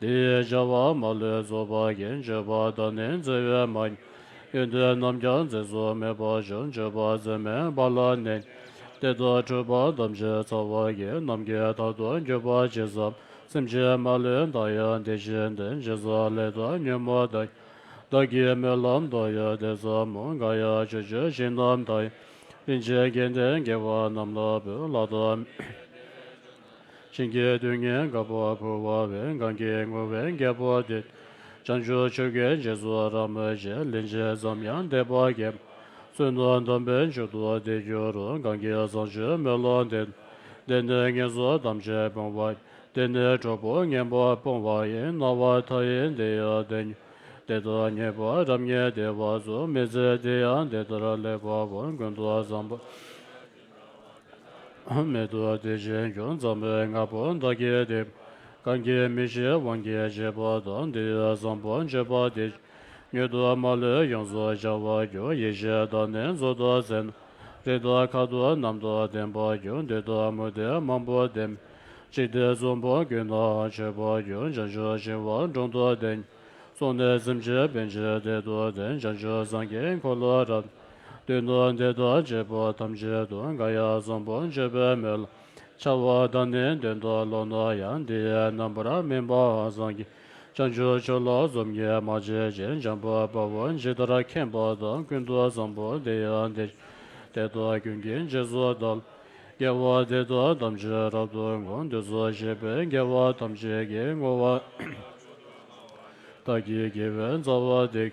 འདི་ཡི་བྱ་བ་མ་ལུས་རྫོགས་པར་བགྱི། སྤྱོད་པ་དག་ནི་བརྩེ་བས་མ། ཡོན་ཏན་རྣམས་ཀྱང་རྫས་སུ་མེད་པར་ཤོག། སྤྱོད་པ་འཛད་མེད་པ་ལ་གནས། དེ་དག་འཁྲུལ་པ་ཐམས་ཅད་ཚར་བར་བགྱི། ནམ་མཁའི་མཐའ་དང་གྱུར་པ་ཇི་ཙམ། སེམས་ཅན་མ་ལུས་བདག་ཡང་དེ་བཞིན་ཏེ། ཇི་ཙམ་ལས་དང་ཉོན་མོངས་དག། བདག་གིས་སྨོན་ལམ་བཏབ་ཡང་དེ་ཙམ་མོ། འགའ་ཡང་ཕྱོགས་བཅུའི་ཞིང་རྣམས་དང་། རིན་ཆེན་སྐལ་ལྡན་དགེ་བ་རྣམས་ལ་འབུལ། ལྷ་དང་། བྱིན་གྱིས་རྡུལ་སྙེད་དཀར་པོ་ཕུལ་བ་བས། གང་གིས་བསྔོ་བའི་རྒྱལ་པོ་དེ། བྱང་ཆུབ་མཆོག་གི་རྗེས་སུ་རབ་མོས་བྱས། ལན་ཅིག་ཙམ་ཡང་དད་པ་བསྐྱེད། བསོད་ནམས་དམ་པའི་མཆོག་ཏུ་དེ་འགྱུར་རོ། གང་གིས་བཟང་སྤྱོད་སྨོན་ལམ་འདི། འདི་ནི་ངན་སོང་ཐམས་ཅད་སྤོང་བ། འདི་ནི་གྲོགས་པོ་ངན་པ་སྤོང་བ་ཡིན། སྣང་བ་མཐའ་ཡས་འདི་ཡང་དེ། དེ་དག་རྙེད་པ་རབ་རྙེད་བདེ་བ་སྩོལ། མི་ཚེ་འདི་ཡང་འདི་ལྟར་ལེགས་པ་བོར། ཀུན་ཏུ་བཟང་པོ། མི་སྡུག་དེ་བཞིན་སྐྱོང་། འཛམ་བུའི་ནག་པོ་བདག་གིས་དེ། གང་གིས་མི་ཤེས་དབང་གིས་བྱས་པ་དག། འདི་ཡི་བཟང་པོ་སྤྱོད་པ་དེ། མྱུར་དུ་མ་ལུས་ཡོངས་སུ་བྱང་བར་འགྱུར། ཡེ་ཤེས་དག་ནི་གཟུགས་དང་མཚན། རིགས་དང་ཁ་དོག་རྣམས་དང་ལྡན་པར་འགྱུར། བདུད་དང་མུ་སྟེགས་མང་པོ་སྟེ། འཇིག་རྟེན་གསུམ་པོ་ཀུན་ན་མཆོད་པར་འགྱུར། བྱང་ཆུབ་ཤིང་དབང་དྲུང་དུ་བསྟེན། སོང་ནས་སེམས་ཅན་ཕན་ཕྱིར་བདེ་སྟོབས་ལྡན། བྱང་ཆུབ་སངས་རྒྱས་འཁོར་ལོ་རབ། མདུན་དུ་འདི་དག་བྱེད་པ་ཐམས་ཅད་དུ། འགའ་ཡང་བཟང་པོ་སྤྱོད་པའི་སྨོན་ལམ། བྱ་བ་དང་ནི་དོན་དུ་ལོག་ན་ཡང་། འདི་ཡི་རྣམ་པར་སྨིན་པའང་སངས་རྒྱས་བྱང་ཆུབ་མཆོག་ལ་གཟུགས་བརྙན་མ་བྱེད་ཅིང་། བྱམས་པ་དཔའ་བོས་ཇི་ལྟར་མཁྱེན་པ་དང་། ཀུན་ཏུ་བཟང་པོ་དེ་ཡང་དེ་བཞིན་ཏེ། དེ་དག་ཀུན་གྱི་རྗེས་སུ་བདག་སློབ་དགེ་བ་འདི་དག་ཐམས་ཅད་རབ་ཏུ་བསྔོ། འདི་ཚོགས་བཞེད་པའི་དགེ་བ་ཐམས་ཅད་ཀྱིས། བསྔོ་བ་བདག་གི་དགེ་བའི་རྩ་བ་འདི།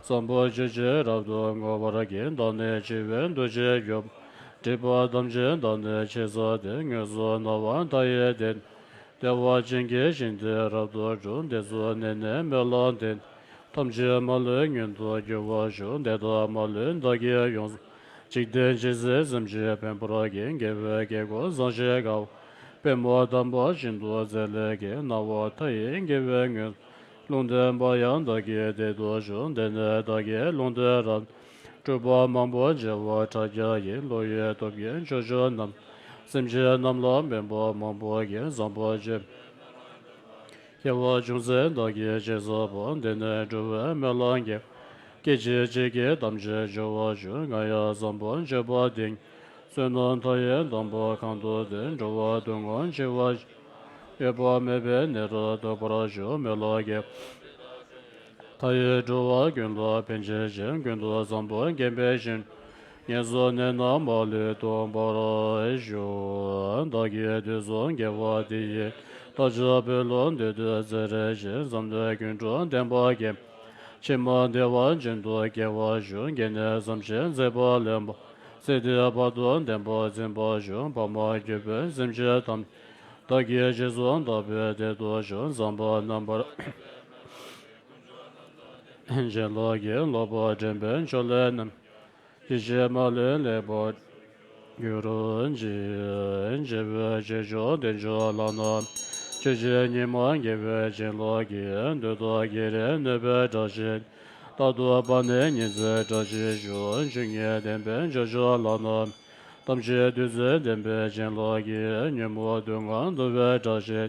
བཟང་པོ་སྤྱོད་ཕྱིར་རབ་ཏུ་བསྔོ་བར་བགྱི། བདག་ནི་འཆི་བའི་འདུ་བྱེད་སྐྱོབ། སྒྲིབ་པ་ཐམས་ཅད་བདག་ནི་ཕྱིར་བསལ་ཏེ། ངན་སོང་ན་བ་མཐའ་ཡས་བདེ་བདེ་བ་ཅན་གྱི་ཞིང་དུ་རབ་ཏུ་འགྲོ། འདི་ཚོགས་ནི་ནི་སྨོན་ལམ་འདི་ཐམས་ཅད་མ་ལུས་མངོན་དུ་འགྱུར་བར་ཤོག། དེ་དག་མ་ལུས་བདག་གིས་ཡོངས་སུ། འཇིག་རྟེན་ཇི་སྲིད་སེམས་ཅན་ཕན་པར་བགྱི། དགེ་བའི་དཀྱིལ་འཁོར་བཟང་ཞིང་དགའ་བ། པདྨོ་དམ་པ་ཤིན་ཏུ་མཛེས་ལས་སྐྱེས། སྣང་བ་མཐའ་ཡས་དགེ་བའི་ངོས། ལུང་བསྟན་པ་ཡང་བདག་གིས་དེར་ཐོབ་ཤོག། དེ་ནས་བདག་གིས་ལུང་བསྟན་རབ། སྒྲུབ་པ་མང་པོ་བྱེ་བ་ཕྲག་བརྒྱ་ཡིས། བློ་ཡི་སྟོབས་ཀྱིས་ཕྱོགས་བཅུ་རྣམས། སེམས་ཅན་རྣམས་ལ་ཕན་པ་མང་པོ་བགྱི། བཟང་པོ་སྤྱོད། སྐྱེ་བ་ཅུང་ཟད་བདག་གིས་ཅི་བསགས་པ། འདི་ནི་འགྲོ་བའི་སྨོན་ལམ་རྒྱས། སྐད་ཅིག་གཅིག་གིས་ཐམས་ཅད་སྦྱོང་བར་ཤོག། ང་ཡང་བཟང་པོ་སྤྱོད་པ་འདི་ཉིད། བསོད་ནམས་མཐའ་ཡས་དམ་པ་གང་དུ་བསྟེན། འགྲོ་བ་སྡུག་བསྔལ་ཆེ་བ་ཞི། འོད་དཔག་མེད་པའི་གནས་སུ་ཐོབ་པར་ཤོག། སྨོན་ལམ་རྒྱས། མཐའ་ཡས་འགྲོ་བ་ཀུན་ལ་ཕན་བྱེད་ཅིང་། ཀུན་ཏུ་བཟང་པོ་རྒྱན་པའི་ཞིང་། ངན་སོང་གནས་རྣམས་མ་ལུས་སྟོངས་པར་ཤོག། བདག་གིས་དུས་གསུམ་དགེ་བ་འདི་ཡིས། བདག་ཅག་བོད་ལུང་འདི་དུ་སྩལ་རེ་ཞིག། བསམ་དོན་ཀུན་འགྲུབ་བདེན་པ་རྒྱས། ཕྱི་མ་བདེ་བ་ཅན་དུ་སྐྱེ་བར་ཤོག། དགེ་བསྙེན་བསམ་བཞེས་མཛད་པ་ལེགས་པ། ཚེ་འདིར་བར་དུ་བདེན་པར་འཛིན་པར་ཤོག། བར་མ་གྱུར་པའི་སེམས་ཅན་ཐམས། བདག་གིས་རྗེས་སུ་བདག་པོས་དེར་ཐོབ་ཤོག། བཟང་པོ་རྣམ་པར། བྱིན་རླབས་ཀྱིས་ལོག་པ་འདྲེན་པའི་ཕྱོགས་ལས་རྣམ། ཡེ་ཤེས་མ་ལུས་ལེགས་པར། གྱུར་ཅིག། བྱེད་པོས་བྱེད་ཆོག་བདེ་མཆོག་ལག་ན། ཆོས་ཀྱི་ཉི་མ་རྒྱལ་བའི་བྱིན་རླབས་ཀྱིས། འདོད་དང་བགེགས་རིགས་གནོད་པའི་དགྲ་ཆེ། རྟག་ཏུ་བར་ནས་ཉེར་འཚེ་དགྲ་ཆེ་ཤོག། ཆོས་ཉིད་བདེན་པའི་བྱང་ཆུབ་ལམ་རྣམས། ཐམས་ཅད་བདུད་རྩི་ལྡན་པའི་བྱིན་རླབས་ཀྱིས། ཉོན་མོངས་སྡུག་བསྔལ་འདུལ་བའི་དགྲ་ཆེ།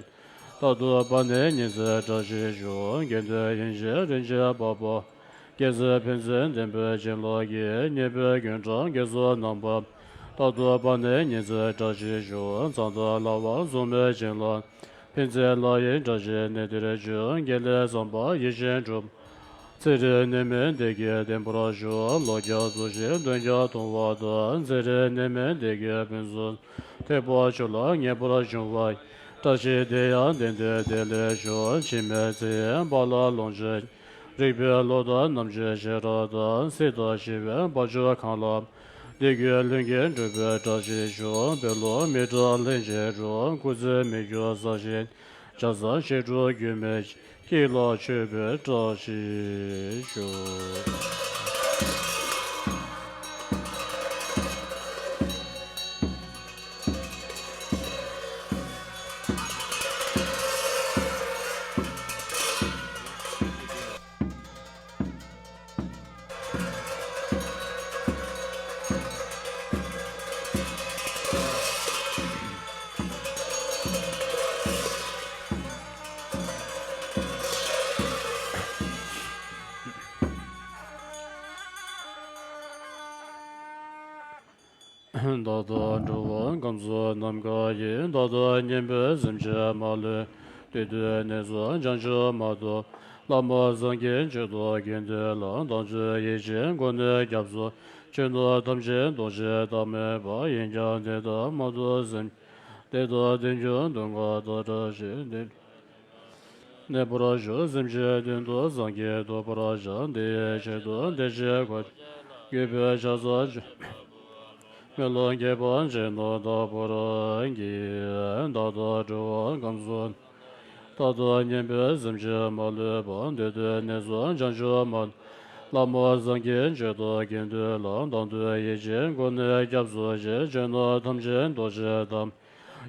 རྟག་ཏུ་བར་ནས་ཉེར་འཚེ་དགྲ་ཆེ་ཤོག། དགེ་འདུན་ཡེ་ཤེས་རིན་ཆེན་འཕགས་པ། རྒྱལ་སྲས་ཕན་མཛད་བདེན་པའི་བྱིན་རླབས་ཀྱིས། ཉེས་པའི་རྒྱུན་དང་དགེ་སོགས་རྣམ་པ། རྟག་ཏུ་བར་ནས་ཉེར་འཚེ་དགྲ་ཆེ་ཤོག། མཚམས་དང་བླ་མ་མཚུངས་མེད་བྱིན་རླབས། ཕན་མཛད་ལྷ་ཡི་དགྲ་ཆེ་གནས་དེར་བྱོན། དགེ་ལེགས་བསམ་པ་ཡིད་བཞིན་འགྲུབ། ཚེ་རིང་ནད་མེད་བདེ་སྐྱིད་ལྡན་པར་ཤོག། ལོ་བརྒྱ་འཚོ་ཞིང་དོན་ཀྱང་ཐོབ་པ་དང་། ཚེ་རིང་ནད་མེད་བདེ་སྐྱིད་ཕུན་སུམ། ཐེག་པ་མཆོག་ལ་ངེས་པར་འབྱུང་བ་ཡི། བཀྲ་ཤིས་དེ་ཡང་ལྡན་དུས་དེ་ལེགས་ཤོག། འཆི་མེད་ཚེ་ཡི་དཔལ་ལ་ལོངས་སྤྱོད། རིག་པའི་བློ་དང་རྣམ་དཔྱོད་ཤེས་རབ་དང་། སྲིད་དང་ཞི་བའི་བྱ་སྤྱོད་གང་ལ། བདེ་སྐྱིད་ལྷུན་གྱིས་གྲུབ་པའི་བཀྲ་ཤིས་ཤོག། བོད་ལུང་མི་ཕྲ་ལྷན་ཅིག་འགྲོ། སྐུ་ཚེ་མི་འགྱུར་ས་ཞིང་། བྱ་བཟང་བྱ་ཕྲུག་རྒྱུད་སྨིན་ཅིང་། སྐྱིད་ལ་ཆོས་པའི་བཀྲ་ཤིས་ཤོག། བདག་དང་འགྲོ་བ་ཁམས་གསུམ་ནམ་མཁའ་ཡི། བདག་དང་མཉམ་པའི་སེམས་ཅན་མ་ལུས། དུས་དུས་ནད་གསུམ་བྱང་ཆུབ་མ་ཐོབ། བླ་མ་སངས་རྒྱས་མཆོག་དང་དགེ་འདུན་ལ། དམ་ཆོས་ཡིད་བཞིན་སྒོ་ནས་སྐྱབས་སུ་མཆི། ནད་ཐམས་ཅད་ཟློག་བྱེད་བདག་མེད་པ། ཡིན་ཀྱང་དེ་ལྟ་མ་ཐུབ་སེམས་ཅན། དེ་དག་བདེ་འབྱུང་གདུང་བ་དང་བྲལ་ཞིང་བདེ། གནས་པར་ཤོག། སེམས་ཅན་དོན་དུ་སངས་རྒྱས་ཐོབ་པར་བྱ། དེའི་ཆེད་དུ་བདེ་གཤེགས་དཀོན་མཆོག་གུས་པས་ཕྱག་འཚལ་མཆོད། སྨོན་ལམ་རྒྱས་པར་བྱས་ན་དག་པར་བགྱི། བདག་དང་འགྲོ་བ་ཁམས་གསུམ། བདག་དང་མཉམ་པའི་སེམས་ཅན་མ་ལུས་པ། དུས་དུས་ནད་གསུམ་བྱང་ཆུབ་མ། བླ་མ་སངས་རྒྱས་མཆོག་དང་དགེ་འདུན་ལ། དམ་ཆོས་ཡིད་བཞིན་སྒོ་ནས་སྐྱབས་སུ་མཆི། མཆི་ནད་ཐམས་ཅད་ཟློག་བྱེད་བདག་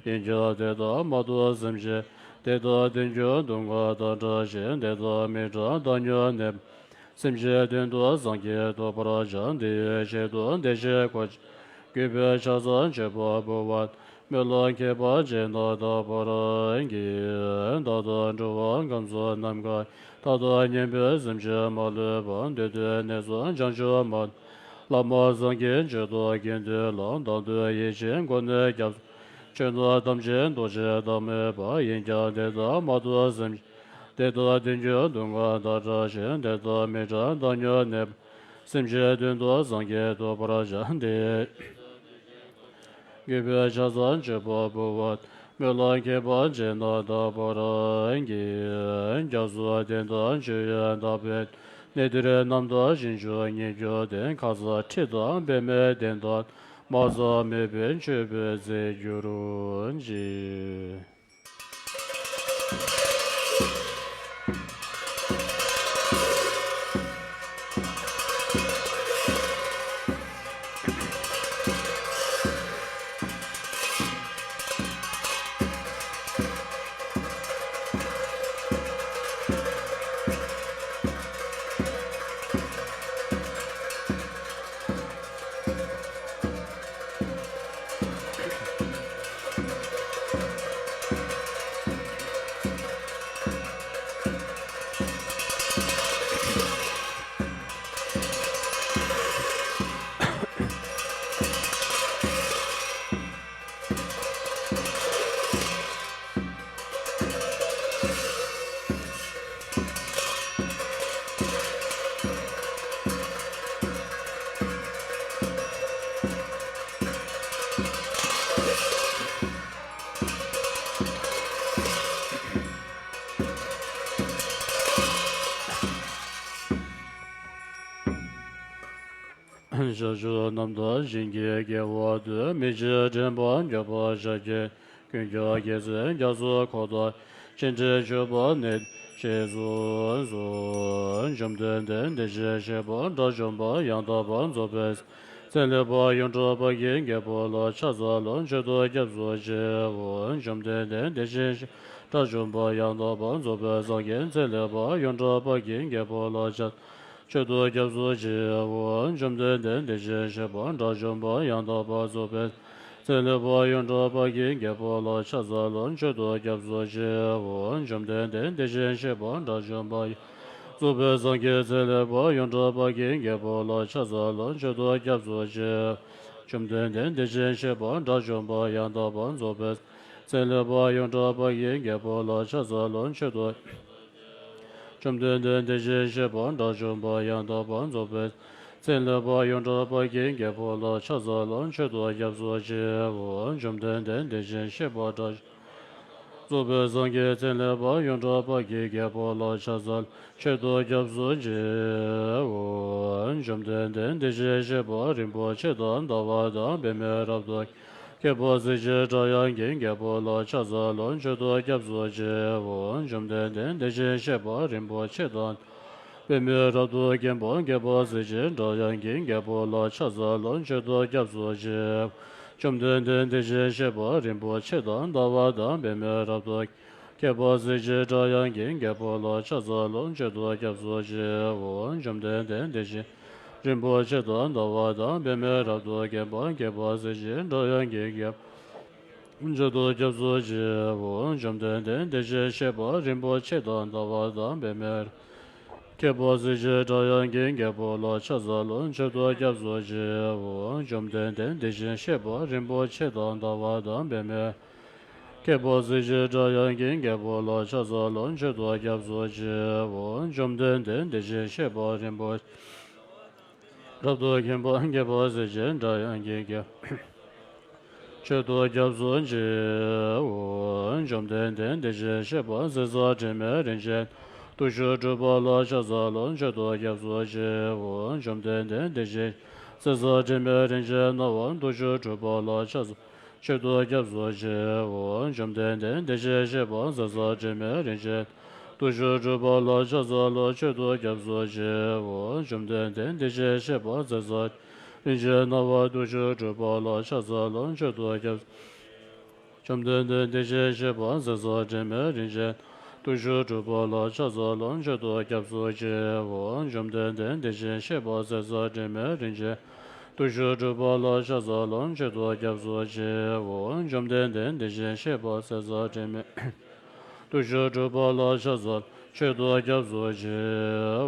ཡིན་ཀྱང་དེ་ལྟ་མ་ཐུབ་སེམས་ཅན། དེ་དག་བདེ་འབྱུང་གདུང་བ་དང་བྲལ་ཞིང་། དེ་དག་མི་འཕྲད་བདག་ཉིད་གནས། སེམས་ཅན་དོན་དུ་སངས་རྒྱས་ཐོབ་པར་བྱ། དེའི་ཆེད་དུ་བདེ་གཤེགས་དཀོན་མཆོག་གུས་པས་ཕྱག་འཚལ་མཆོད་པ་འབུལ་བ། སྨོན་ལམ་ཁྱད་པར་ཅན་དག་དག་པར་བགྱི། བདག་དང་འགྲོ་བ་ཁམས་གསུམ་ནམ་མཁའ། བདག་དང་མཉམ་པའི་སེམས་ཅན་མ་ལུས་པ། དུས་དུས་ནད་གསུམ་བྱང་ཆུབ་མ། བླ་མ་སངས་རྒྱས་མཆོག་དང་དགེ་འདུན་ལ། དམ་ཆོས་ཡིད་བཞིན་སྒོ་ནས་སྐྱབས་སུ། ཆོས་རྣམས་ཐམས་ཅད་རྡོ་རྗེ་ལྟར་མོས་པ། ཡིན་ཀྱང་དེ་ལྟར་མ་རྟོགས་སེམས་ཅན། དེ་ལྟར་དོན་གྱི་སྡུག་བསྔལ་དང་བྲལ་ཞིང་། དེ་ལྟར་མི་བྲལ་བདག་ཉིད་གནས་པ། སེམས་ཅན་དོན་དུ་སངས་རྒྱས་ཐོབ་པར་བྱ་སྟེ། གུས་པས་ཕྱག་འཚལ་མཆོད་པ་འབུལ་བ། སྨོན་ལམ་ཁྱད་པར་ཅན་རྣམས་དག་པར་བགྱི། རྒྱ་མཚོ་ལྡན་དང་ཆུ་ཡང་དག་པའི། གནས་དེར་རྣམ་དག་ཞིང་སྐྱོང་ཉིད་ཀྱང་ལྡན། ཁ་སར་ཁྲི་དང་པདྨའི་གདན་དང་། མ་ཚང་མེད་པའི་མཆོད་པས་མཛེས་གྱུར་ཅིག། ཞབས་ཞུ་རྣམ་དག་བྱིན་གྱིས་བརྒྱན་པར་འདོད། མི་ཕྱེད་དྲན་པ་འཇོམས་པར་ཤཱཀྱའི། ཀུན་ཀྱང་རྒྱལ་སྲས་རྒྱ་མཚོ་འཁོར་དང་། ཆེར་འབྲེལ་མཆོད་པ་ནི་ཞེས་གསུངས་སོ། བཅོམ་ལྡན་འདས་དེ་བཞིན་གཤེགས་པ་དགྲ་བཅོམ་པ་ཡང་དག་པར་རྫོགས་པའི་སངས་རྒྱས་ལེགས་པར་ཡོངས་གྲུབ་པ་གི་རྒྱལ་པོ་ལ་ཕྱག་འཚལ་ལོ། མཆོད་དོ་སྐྱབས་སུ་མཆིའོ། བཅོམ་ལྡན་འདས་དེ་བཞིན་གཤེགས་དགྲ་བཅོམ་པ་ཡང་དག་པར་རྫོགས་པའི་སངས་རྒྱས་སངས་རྒྱས་ལེགས་པར་ཡོངས་གྲུབ་པ་གི་རྒྱལ་པོ་ལ་ཕྱག་མཆོད་དོ་སྐྱབས་སུ་མཆིའོ། བཅོམ་ལྡན་འདས་དེ་བཞིན་གཤེགས་པ་དགྲ་བཅོམ་པ་ཡང་དག་པར་རྫོགས་པའི་སངས་རྒྱས་ལེགས་པར་ཡོངས་གྲུབ་པ་གི་རྒྱལ་པོ་ལ་ཕྱག་འཚལ་ལོ། མཆོད་དོ་སྐྱབས་སུ་མཆིའོ། བཅོམ་ལྡན་འདས་དེ་བཞིན་གཤེགས་པ་དགྲ་བཅོམ་པ་ཡང་རྫོགས་པའི་སངས་རྒྱས་སངས་རྒྱས་ལེགས་པར་ཡོངས་གྲུབ་པ་གི་རྒྱལ་པོ་ལ་ཕྱག་འཚལ་ལོ། མཆོད་དོ་སྐྱབས་སུ་མཆིའོ། བཅོམ་ལྡན་འདས་དེ་བཞིན་གཤེགས་པ་དགྲ་བཅོམ་པ་ཡང་དག་པར་རྫོགས་པའི་སངས་རྒྱས་ལེགས་པར་ཡོངས་གྲུབ་པ་གི་རྒྱལ་པོ་ལ་ཕྱག་འཚལ་ལོ། མཆོད་དོ། བཅོམ་ལྡན་འདས་དེ་བཞིན་གཤེགས་པ་དགྲ་བཅོམ་པ་ཡང་དག་པར་རྫོགས་པའི་སངས་རྒྱས་ལེགས་པར་ཡོངས་གྲུབ་པ་གི་རྒྱལ་པོ་ལ་ཕྱག་འཚལ་ལོ། མཆོད་དོ་སྐྱབས་སུ་མཆིའོ། བཅོམ་ལྡན་འདས་དེ་བཞིན་གཤེགས་པ་དགྲ་བཅོམ་པ་རྫོགས་པའི་སངས་རྒྱས་སངས་རྒྱས་ལེགས་པར་ཡོངས་གྲུབ་པ་གི་རྒྱལ་པོ་ལ་ཕྱག་འཚལ། མཆོད་དོ་སྐྱབས་སུ་མཆིའོ། བཅོམ་ལྡན་འདས་དེ་བཞིན་གཤེགས་པ་རིན་པོ་ཆེ་དང་ཟླ་བ་དང་པདྨས་རབ་ཏུ་ཁྱབ་པ་གཟི་བརྗིད་སྒྲ་དབྱངས་ཀྱི་རྒྱལ་པོ་ལ་ཕྱག་འཚལ་ལོ། མཆོད་དོ་སྐྱབས་སུ་མཆིའོ། བཅོམ་ལྡན་འདས་དེ་བཞིན་གཤེགས་པ་རིན་པོ་ཆེ་དང་པདྨས་རབ་ཏུ་ཁྱབ་པ་ཁྱབ་པ་གཟི་བརྗིད་སྒྲ་དབྱངས་ཀྱི་རྒྱལ་པོ་ལ་ཕྱག་འཚལ་ལོ། མཆོད་དོ་སྐྱབས་སུ་མཆིའོ། བཅོམ་ལྡན་འདས་དེ་བཞིན་གཤེགས་པ་རིན་པོ་ཆེ་དང་ཟླ་བ་དང་པདྨས་རབ་ཏུ་ཁྱབ་པ་གཟི་བརྗིད་སྒྲ་དབྱངས་ཀྱི་རྒྱལ་པོ་ལ་ཕྱག་འཚལ་ལོ། མཆོད་དོ་སྐྱབས་སུ་མཆིའོ། བཅོམ་ལྡན་འདས་དེ་བཞིན་རིན་པོ་ཆེ་དང་ཟླ་བ་དང་པདྨས་རབ་ཏུ་ཁྱབ་པ་ཁྱབ་པ་གཟི་བརྗིད་སྒྲ་དབྱངས་ཀྱི་རྒྱལ་པོ། མཆོད་དོ་སྐྱབས་སུ་མཆིའོ། བཅོམ་ལྡན་འདས་དེ་བཞིན་གཤེགས་པ་རིན་པོ་ཆེ་དང་ཟླ་བ་དང་པདྨས་རབ་ཏུ་ཁྱབ་པ་གཟི་བརྗིད་སྒྲ་དབྱངས་ཀྱི་རྒྱལ་པོ་ལ་ཕྱག་འཚལ་ལོ། མཆོད་དོ་སྐྱབས་སུ་མཆིའོ། བཅོམ་ལྡན་འདས་དེ་བཞིན་གཤེགས་པ་རིན་པོ་ཆེ་དང་ཟླ་བ་དང་པདྨས་ཁྱབ་པ་གཟི་བརྗིད་སྒྲ་དབྱངས་ཀྱི་རྒྱལ་པོ་ལ་ཕྱག་འཚལ་ལོ། མཆོད་དོ་སྐྱབས་སུ་མཆིའོ། བཅོམ་ལྡན་འདས་དེ་བཞིན་གཤེགས་པ་རིན་པོ་ཆེ་རབ་ཏུ་ཁྱབ་པ་ཁྱབ་པ་གཟི་བརྗིད་སྒྲ་དབྱངས་ཀྱི་རྒྱལ། མཆོད་དོ་སྐྱབས་སུ་མཆིའོ། བཅོམ་ལྡན་འདས་དེ་བཞིན་གཤེགས་པ་ཟས་གཙང་དྲི་མེད་རིན་ཆེན་བདུད་ཀྱི་སྤྲུལ་པ་ལ་ཕྱག་འཚལ་ལོ། མཆོད་དོ་སྐྱབས་སུ་མཆིའོ། བཅོམ་ལྡན་འདས་དེ་བཞིན་ཟས་གཙང་དྲི་མེད་རིན་ཆེན་སྣང་བ་བདུད་ཀྱི་སྤྲུལ་པ་ལ་ཕྱག་འཚལ། མཆོད་དོ་སྐྱབས་སུ་མཆིའོ། བཅོམ་ལྡན་འདས་དེ་བཞིན་གཤེགས་པ་ཟས་གཙང་དྲི་མེད་རིན་ཆེན་བདུད་ཀྱི་སྤྲུལ་པ་ལ་ཕྱག་འཚལ་ལོ། མཆོད་དོ་སྐྱབས་སུ་མཆིའོ། བཅོམ་ལྡན་འདས་དེ་བཞིན་གཤེགས་པ་ཟས་གཙང་རིན་ཆེན་སྣང་བ་བདུད་ཀྱི་སྤྲུལ་པ་ལ་ཕྱག་འཚལ་ལོ། མཆོད་དོ་སྐྱབས་བཅོམ་ལྡན་འདས་དེ་བཞིན་གཤེགས་པ་ཟས་གཙང་དྲི་མེད་རིན་ཆེན་བདུད་ཀྱི་སྤྲུལ་པ་ལ་ཕྱག་འཚལ་ལོ། མཆོད་དོ་སྐྱབས་སུ་མཆིའོ། བཅོམ་ལྡན་འདས་དེ་བཞིན་གཤེགས་པ་ཟས་གཙང་དྲི་མེད་རིན་ཆེན་བདུད་ཀྱི་སྤྲུལ་པ་ལ་ཕྱག་འཚལ་ལོ། མཆོད་དོ་སྐྱབས་སུ་མཆིའོ། བཅོམ་ལྡན་འདས་དེ་བཞིན་གཤེགས་པ་ཟས་གཙང་དྲི་མེད་བདུད་ཀྱི་སྤྲུལ་པ་ལ་ཕྱག་འཚལ། མཆོད་དོ་སྐྱབས་སུ་མཆིའོ།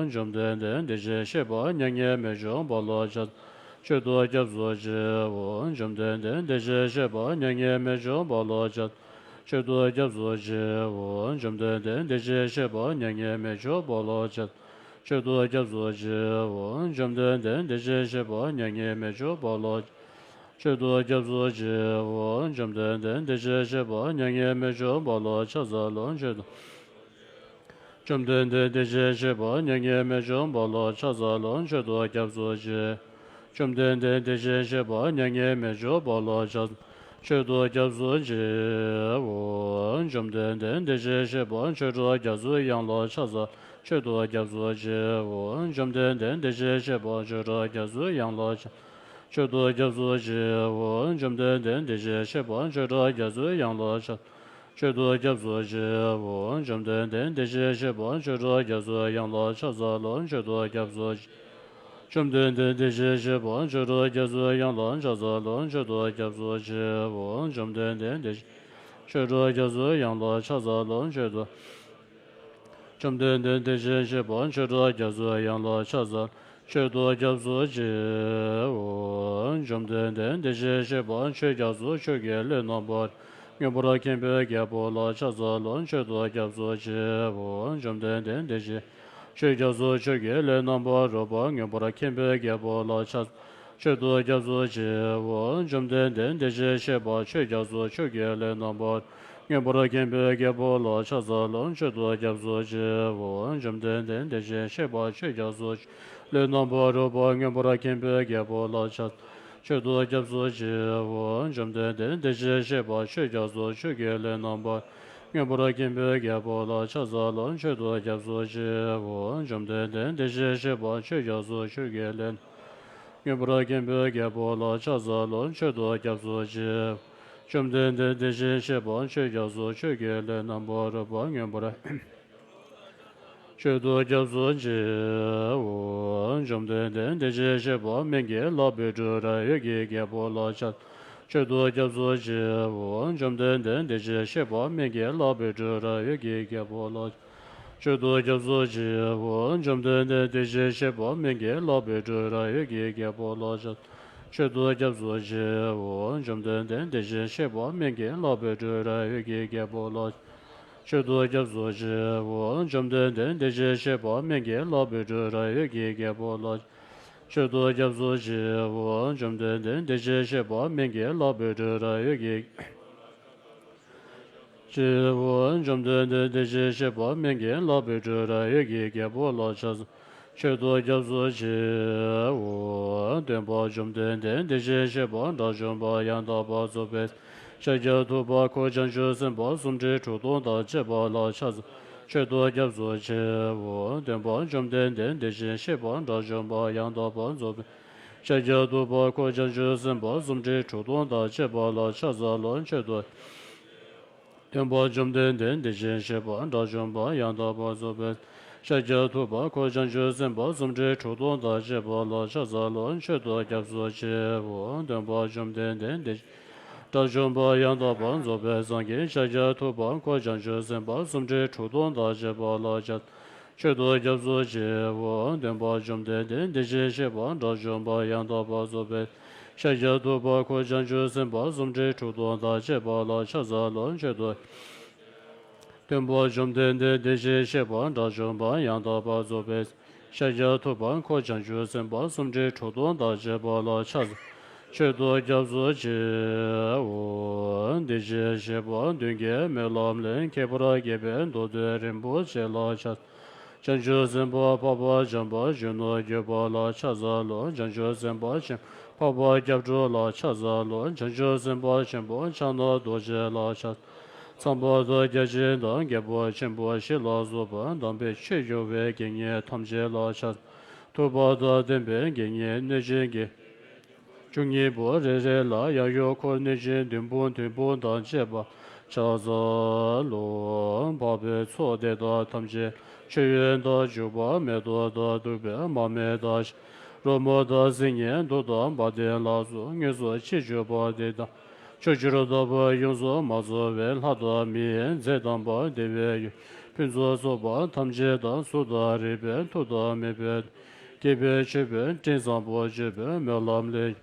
བཅོམ་ལྡན་འདས་དེ་བཞིན་གཤེགས་པ་མྱ་ངན་མི་འབྱུང་བ་ལ་ཕྱག་འཚལ། མཆོད་དོ་སྐྱབས་སུ་མཆིའོ། བཅོམ་ལྡན་འདས་དེ་བཞིན་གཤེགས་པ་མྱ་ངན་མི་འབྱུང་བ་ལ་ཕྱག་འཚལ་ལོ། མཆོད་དོ་སྐྱབས་སུ་མཆིའོ། བཅོམ་ལྡན་འདས་དེ་བཞིན་གཤེགས་པ་མྱ་ངན་མི་འབྱུང་བ་ལ་ཕྱག་འཚལ། མཆོད་དོ་སྐྱབས་སུ་མཆིའོ། བཅོམ་ལྡན་འདས་དེ་བཞིན་གཤེགས་པ་མྱ་ངན་མི་འབྱུང་བ་ལ་ཕྱག་འཚལ། མཆོད་དོ་སྐྱབས་སུ་མཆིའོ། བཅོམ་ལྡན་འདས་དེ་བཞིན་གཤེགས་པ་མྱ་ངན་མི་འབྱུང་བ་ལ་ཕྱག་འཚལ་ལོ། མཆོད་དོ། བཅོམ་ལྡན་འདས་དེ་བཞིན་གཤེགས་པ་མྱ་ངན་མི་འབྱུང་བ་ལ་ཕྱག་འཚལ་ལོ། མཆོད་དོ་སྐྱབས་སུ་མཆིའོ། བཅོམ་ལྡན་འདས་དེ་བཞིན་གཤེགས་པ་མྱ་ངན་མི་འབྱུང་བ་ལ་ཕྱག་འཚལ། མཆོད་དོ་སྐྱབས་སུ་མཆིའོ། བཅོམ་ལྡན་འདས་དེ་བཞིན་གཤེགས་པ་ཆོས་དྲུག་རྒྱ་མཚོའི་དབྱངས་ལ་ཕྱག་འཚལ། མཆོད་དོ་སྐྱབས་སུ་མཆིའོ། བཅོམ་ལྡན་འདས་དེ་བཞིན་གཤེགས་པ་ཆོས་དྲུག་རྒྱ་མཚོའི་དབྱངས་ལ་ཕྱག་མཆོད་དོ་སྐྱབས་སུ་མཆིའོ། བཅོམ་ལྡན་འདས་དེ་བཞིན་གཤེགས་པ་ཆོས་དྲུག་རྒྱ་མཚོའི་དབྱངས་ལ་ཕྱག་མཆོད་དོ་སྐྱབས་སུ་མཆིའོ། བཅོམ་ལྡན་འདས་དེ་བཞིན་གཤེགས་པ་ཆོས་དྲུག་རྒྱ་མཚོའི་དབྱངས་ལ་ཕྱག་འཚལ་ལོ། མཆོད་དོ་སྐྱབས་སུ་མཆིའོ། བཅོམ་ལྡན་འདས་དེ་བཞིན་གཤེགས་པ་ཆོས་དྲུག་རྒྱ་མཚོའི་དབྱངས་ལ་ཕྱག་འཚལ་ལོ། མཆོད་དོ་སྐྱབས་སུ་མཆིའོ། བཅོམ་ལྡན་འདས་དེ་བཞིན་ཆོས་དྲུག་རྒྱ་མཚོའི་དབྱངས་ལ་ཕྱག་འཚལ་ལོ། མཆོད་དོ། བཅོམ་ལྡན་འདས་དེ་བཞིན་གཤེགས་པ་ཆོས་དྲུག་རྒྱ་མཚོའི་དབྱངས་ལ་ཕྱག་འཚལ། མཆོད་དོ་སྐྱབས་སུ་མཆིའོ། བཅོམ་ལྡན་འདས་དེ་བཞིན་གཤེགས་པ་ཆོས་རྒྱ་མཚོ་ཆོས་ཀྱི་གླུས་རྣམ་པར། མངོན་པར་མཁྱེན་པའི་རྒྱལ་པོ་ལ་ཕྱག་འཚལ་ལོ། མཆོད་དོ་སྐྱབས་སུ་མཆིའོ། བཅོམ་ལྡན་འདས་དེ་བཞིན་ཆོས་རྒྱ་མཚོ་ཆོས་ཀྱི་གླུས་རྣམ་པར་རོལ་པ་མངོན་པར་མཁྱེན་པའི་རྒྱལ་པོ་ལ་ཕྱག་མཆོད་དོ་སྐྱབས་སུ་མཆིའོ། བཅོམ་ལྡན་འདས་དེ་བཞིན་གཤེགས་པ་ཆོས་རྒྱ་མཚོ་ཆོས་ཀྱི་གླུས་རྣམ་པར། མངོན་པར་མཁྱེན་པའི་རྒྱལ་པོ་ལ་ཕྱག་འཚལ་ལོ། མཆོད་དོ་སྐྱབས་སུ་མཆིའོ། བཅོམ་ལྡན་འདས་དེ་བཞིན་གཤེགས་པ་ཆོས་རྒྱ་མཚོ་ཆོས་ཀྱི་གླུས་རྣམ་པར་རོལ་པ་མངོན་པར་མཁྱེན་པའི་རྒྱལ་པོ་ལ་ཕྱག་མཆོད་དོ་སྐྱབས་སུ་མཆིའོ། བཅོམ་ལྡན་འདས་དེ་བཞིན་གཤེགས་པ་ཆོས་རྒྱ་མཚོ་ཆོས་ཀྱི་གླུས་རྣམ་པར། མངོན་པར་མཁྱེན་པའི་རྒྱལ་པོ་ལ་ཕྱག་འཚལ་ལོ། མཆོད་དོ་སྐྱབས་སུ་མཆིའོ། བཅོམ་ལྡན་འདས་དེ་བཞིན་གཤེགས་པ་ཆོས་རྒྱ་མཚོ་ཆོས་ཀྱི་གླུས། མངོན་པར་མཁྱེན་པའི་རྒྱལ་པོ་ལ་ཕྱག་འཚལ་ལོ། མཆོད་དོ་སྐྱབས་སུ་མཆིའོ། བཅོམ་ལྡན་འདས་དེ་བཞིན་གཤེགས་པ་ཆོས་རྒྱ་མཚོ་ཆོས་ཀྱི་གླུས་རྣམ་པར་རོལ་པ་མངོན་པར། མཆོད་དོ་སྐྱབས་སུ་མཆིའོ། བཅོམ་ལྡན་འདས་དེ་བཞིན་གཤེགས་པ་སྨན་གྱི་བླ་མའི་སྤྲུལ་ར་འོད་ཀྱི་རྒྱལ་པོ་ལ་ཕྱག་མཆོད་དོ་སྐྱབས་སུ་མཆིའོ། བཅོམ་ལྡན་འདས་དེ་བཞིན་གཤེགས་པ་སྨན་གྱི་བླ་མའི་སྤྲུལ་ར་འོད་ཀྱི་རྒྱལ་པོ་ལ། མཆོད་དོ་སྐྱབས་སུ་མཆིའོ། བཅོམ་ལྡན་འདས་དེ་བཞིན་གཤེགས་པ་སྨན་གྱི་བླ་མའི་སྤྲུལ་ར་འོད་ཀྱི་རྒྱལ་པོ་ལ་ཕྱག་མཆོད་དོ་སྐྱབས་སུ་མཆིའོ། བཅོམ་ལྡན་འདས་དེ་བཞིན་གཤེགས་པ་སྨན་གྱི་བླ་མའི་སྤྲུལ་ར་འོད་ཀྱི་རྒྱལ་པོ་ལ། མཆོད་དོ་སྐྱབས་སུ་མཆིའོ། བཅོམ་ལྡན་འདས་དེ་བཞིན་གཤེགས་པ་སྨན་གྱི་བླ་མའི་སྤྲུལ་ར་འོད་ཀྱི་རྒྱལ་པོ་ལ། མཆོད་དོ་སྐྱབས་སུ་མཆིའོ། བཅོམ་ལྡན་འདས་དེ་བཞིན་གཤེགས་པ་སྨན་གྱི་བླ་མའི་སྤྲུལ་ར་འོད་ཀྱི། མཆིའོ། བཅོམ་ལྡན་འདས་དེ་བཞིན་གཤེགས་པ་སྨན་གྱི་བླ་མའི་སྤྲུལ་ར་འོད་ཀྱི་རྒྱལ་པོ་ལ་ཕྱག་མཆོད་དོ་སྐྱབས་སུ་མཆིའོ། སྟོན་པ་བཅོམ་ལྡན་འདས་དེ་བཞིན་གཤེགས་པ་དགྲ་བཅོམ་པ་ཡང་དག་པར་རྫོགས་པའི་ཤཱཀྱ་ཐུབ་པ་འཁོར་བྱང་ཆུབ་སེམས་དཔའ་སུམ་ཁྲི་དྲུག་སྟོང་དང་བཅས་པ་ལ་ཕྱག་མཆོད་དོ་སྐྱབས་སུ་མཆིའོ། སྟོན་པ་བཅོམ་ལྡན་འདས་དེ་བཞིན་གཤེགས་པ་དགྲ་བཅོམ་པ་ཡང་དག་པར་རྫོགས་པའི་ཤཱཀྱ་ཐུབ་པ་འཁོར་བྱང་ཆུབ་སེམས་དཔའ་སུམ་ཁྲི་དྲུག་སྟོང་དང་བཅས་པ་ལ་ཕྱག་འཚལ་ལོ། མཆོད་དོ། སྟོན་པ་བཅོམ་ལྡན་འདས་དེ་བཞིན་གཤེགས་པ་དགྲ་བཅོམ་པ་ཡང་དག་པར་རྫོགས་པའི་ཤཱཀྱ་ཐུབ་པ་འཁོར་བྱང་ཆུབ་སེམས་དཔའ་སུམ་ཁྲི་དྲུག་སྟོང་དང་བཅས་པ་ལ་ཕྱག་འཚལ་ལོ། མཆོད་དོ་སྐྱབས་སུ་མཆིའོ། སྟོན་པ་བཅོམ་ལྡན་འདས་དེ་བཞིན་དགྲ་བཅོམ་པ་ཡང་དག་པར་རྫོགས་པའི་སངས་རྒྱས་ཤཱཀྱ་ཐུབ་པ་འཁོར་བྱང་ཆུབ་སེམས་དཔའ་སུམ་ཁྲི་དྲུག་སྟོང་དང་བཅས་པ་ལ་ཕྱག་མཆོད་དོ་སྐྱབས་སུ་མཆིའོ། སྟོན་པ་བཅོམ་ལྡན་འདས་དེ་བཞིན་གཤེགས་པ་དགྲ་བཅོམ་པ་ཡང་དག་པར་རྫོགས་པའི་ཤཱཀྱ་ཐུབ་པ་འཁོར་བྱང་ཆུབ་སེམས་དཔའ་སུམ་ཁྲི་དྲུག་སྟོང་དང་བཅས་པ་ལ་ཕྱག་འཚལ་ལོ། མཆོད་དོ། སྟོན་པ་བཅོམ་ལྡན་འདས་དེ་བཞིན་གཤེགས་པ་དགྲ་བཅོམ་པ་ཡང་དག་པར་རྫོགས་པའི་ཤཱཀྱ་ཐུབ་པ་འཁོར་བྱང་ཆུབ་སེམས་དཔའ་སུམ་ཁྲི་དྲུག་སྟོང་དང་བཅས་པ་ལ་ཕྱག་འཚལ། མཆོད་དོ་སྐྱབས་སུ་མཆིའོ། དེ་བཞིན་གཤེགས་པ་མདུན་བསྐྱེད་སྨོན་ལམ་ལས། ཁྱད་པར་དགྱེས་པའི་མདོ་སྡེ་རིན་པོ་ཆེ་ལ་ཕྱག་བྱང་ཆུབ་སེམས་དཔའ་འཕགས་པ་འཇམ་དཔལ་གཞོན་ནུར་གྱུར་པ་ལ་ཕྱག་འཚལ་ལོ། བྱང་ཆུབ་སེམས་དཔའ་ཆེན་པོ་འཕགས་པ་སྐྱབས་སྤྲུལ་ལ་ཕྱག་འཚལ་ལོ། བྱང་ཆུབ་སེམས་དཔའ་ཆེན་པོ་ཕྱག་ན་རྡོ་རྗེ་ལ་ཕྱག་ཚངས་པ་དང་བརྒྱ་བྱིན་དང་རྒྱལ་པོ་ཆེན་པོ་བཞི་ལ་སོགས་པ་དམ་པའི་ཆོས་སྐྱོང་བའི་དགེ་བསྙེན་ཐམས་ཅད་ལ་ཕྱག་ཐུབ་པ་དང་ལྡན་པའི་དགེ་བསྙེན་གནོད་སྦྱིན་གྱི། བཅུ་གཉིས་པོ་རེ་རེ་ལ་ཡང་ཡང་འཁོར་གནོད་སྦྱིན་བདུན་འབུམ་བདུན་འབུམ་དང་བཅས་པ་ཕྱག་འཚལ་ལོ། འཕགས་པའི་ཚོགས་དེ་དག་ཐམས་ཅད་མཆོད་ཡོན་དང་བྱུག་པ་མེ་ཏོག་དང་བདུག་པའི་མར་མེ་དང་རོལ་མོ་དང་སིལ་སྙན་དུག་དང་བ་དན་ལ་སོགས་དངོས་སུ་ཅི་བྱུང་བ་དེ་དག་ཕྱོགས་བཅུར་བདག་པོས་ཡོངས་སུ་མ་ཚོལ་བའི་ལྷ་དང་མིའི་མཛད་དམ་པ་བདེ་བའི་ཡུལ་ཕུན་ཚོགས་ཚོགས་པ་ཐམས་ཅད་དང་གཟུགས་དང་རིག་པའི་མཐུ་དང་མོས་པའི་ སྐྱེས་པའི་མཆོད་པའི་སྤྲིན་བཟང་པོ་མཆོད་པའི་སྨོན་ལམ་ལས།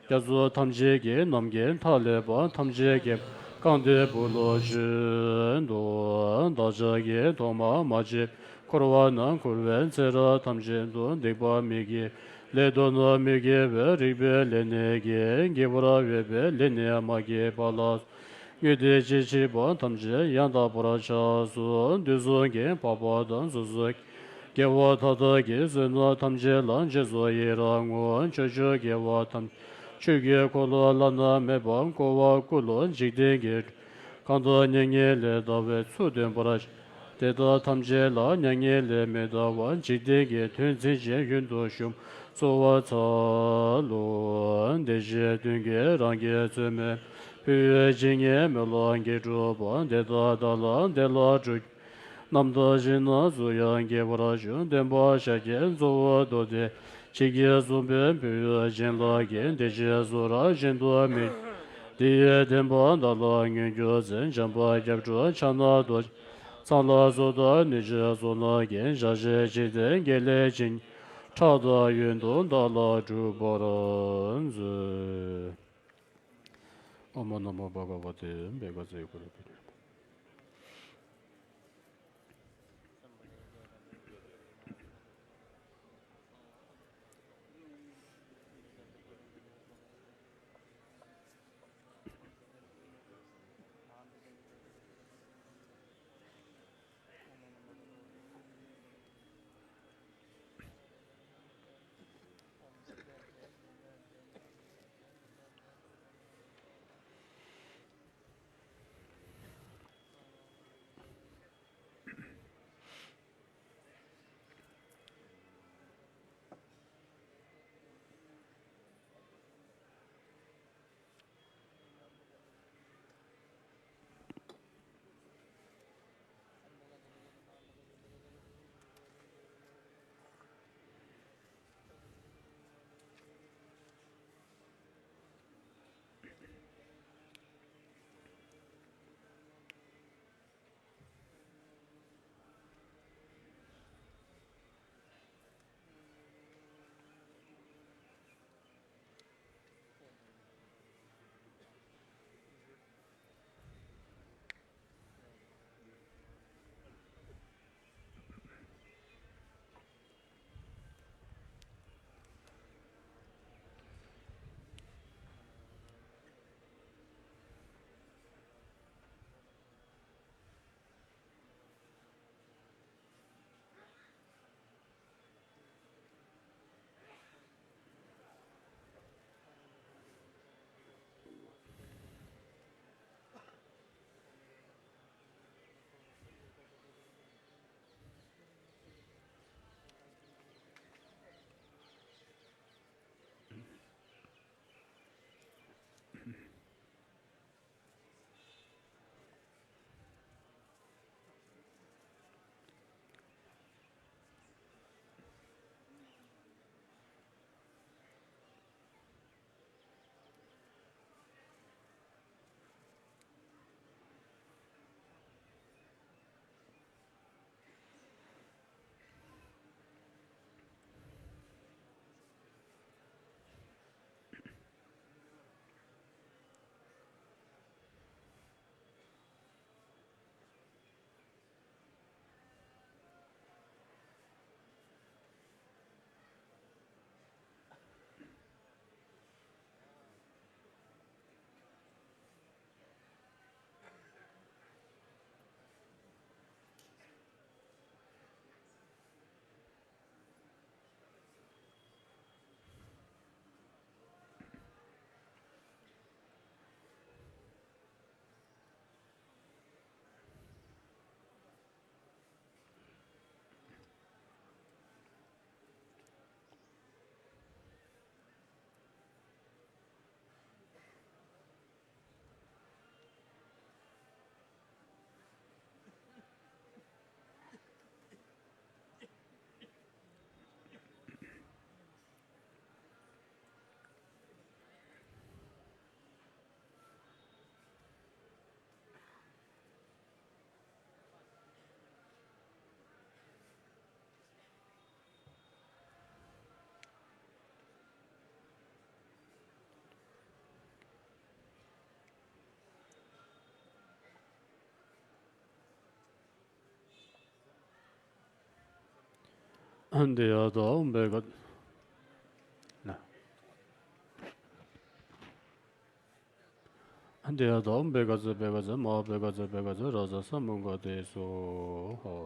རྒྱ་མཚོ་ཐམས་ཅད་ཀྱི་ནམ་མཁའི་མཐའ་ཀླས་པ་ཐམས་ཅད་ཀྱི་རྐང་མཐིལ་བུ་ལ་བཞིན་དུ། བདག་ཅག་གི་ཐོག་མ་མ་སྐྱེས་འཁོར་བ་ན་འཁོར་བའི་ཚེ་རབས་ཐམས་ཅད་དུ་སྡིག་པ་མི་དགེ་ལས་བསྡུ་ན་མི་དགེ་བའི་རིགས་པའི་ལས་ནི་གིས་དགེ་བར་འོས་པའི་ལས་ནི་མ་སྐྱེས་པ་ལ། དངོས་དེ་ཅི་མཆིས་པ་ཐམས་ཅད་ཡང་དག་པར་ཆགས་སོ། དུས་གསུམ་གྱི་འཕགས་པ་དང་སོ་སོའི་དགེ་བ་མཐའ་དག་གི་བསོད་ནམས་ཐམས་ཅད་ལ་རྗེས་སུ་ཡི་རང་ངོ་། ཕྱོགས་བཅུའི་དགེ་བ་ཐམས་ཅད་ཆོས་ཀྱི་འཁོར་ལོ་བླ་ན་མེད་པར་བསྐོར་བ་ཀུན་ལ་འཇིག་རྟེན་གྱི་གང་དག་མྱ་ངན་ལས་འདའ་བའི་ཚུལ་སྟོན་པར། དེ་དག་ཐམས་ཅད་ལ་མྱ་ངན་ལས་མི་འདའ་བར་འཇིག་རྟེན་གྱི་དོན་མཛད་ཅིང་ཡུན་དུ་བཞུགས་གསོལ་བ་འཚལ་ལོ། བདེ་གཤེགས་མདུན་བསྐྱེད་རང་གི་མཚན་མས་ཕུལ་བའི་ཇི་སྙེད་སྨོན་ལམ་གྱི་གྲུབ་པ་དེ་དག་བདག་ལ་བདེ་བླག་འགྲུབ། རྣམ་དག་བཞི་ན་སུ་ཡང་དགེ་བར་འགྱུར། སྟོན་པ་ཤཱཀྱའི་གཙོ་བོ་མདོ་སྡེ་ཇི་སྐད་གསུངས་པའི་ཕུལ་བའི་བྱིན་རླབས་ཀྱིས། བདེ་གཤེགས་སུ་ར་བཞིན་དུ་མི་འདི་ཡི་བསྟན་པ་བདག་ལ་མངོན་གྱུར་ཅིག། འཇམ་དཔལ་སྐྱབས་འགྲོ་ཕྱག་ན་རྡོ་རྗེ། ཚངས་ལ་སོགས་དང་ནི་ཕྱོགས་གསུམ་ན་མཁྱེན། ཞལ་བཞེས་ཇི་སྟེ་དགེ་ལེགས་ཅི། ཕྲག་དོག་ཡོན་དུ་བདག་ལ་སྒྲུབ་པར་མཛོད། ཨོཾ་ནམོ་བྷ་ག་ཝ་ཏེ་བྷ་ག་ཙེ་གུ་རུ་བྷྱོ། འདི་ཡ་དང་བེ་ག་ན། འདི་ཡ་དང་བེ་ག་ཙི་བེ་ག་ཙི་མ་བེ་ག་ཙི་བེ་ག་ཙི་ར་ཛ་ས་མུ་ག་དེ་སོ་ཧོ།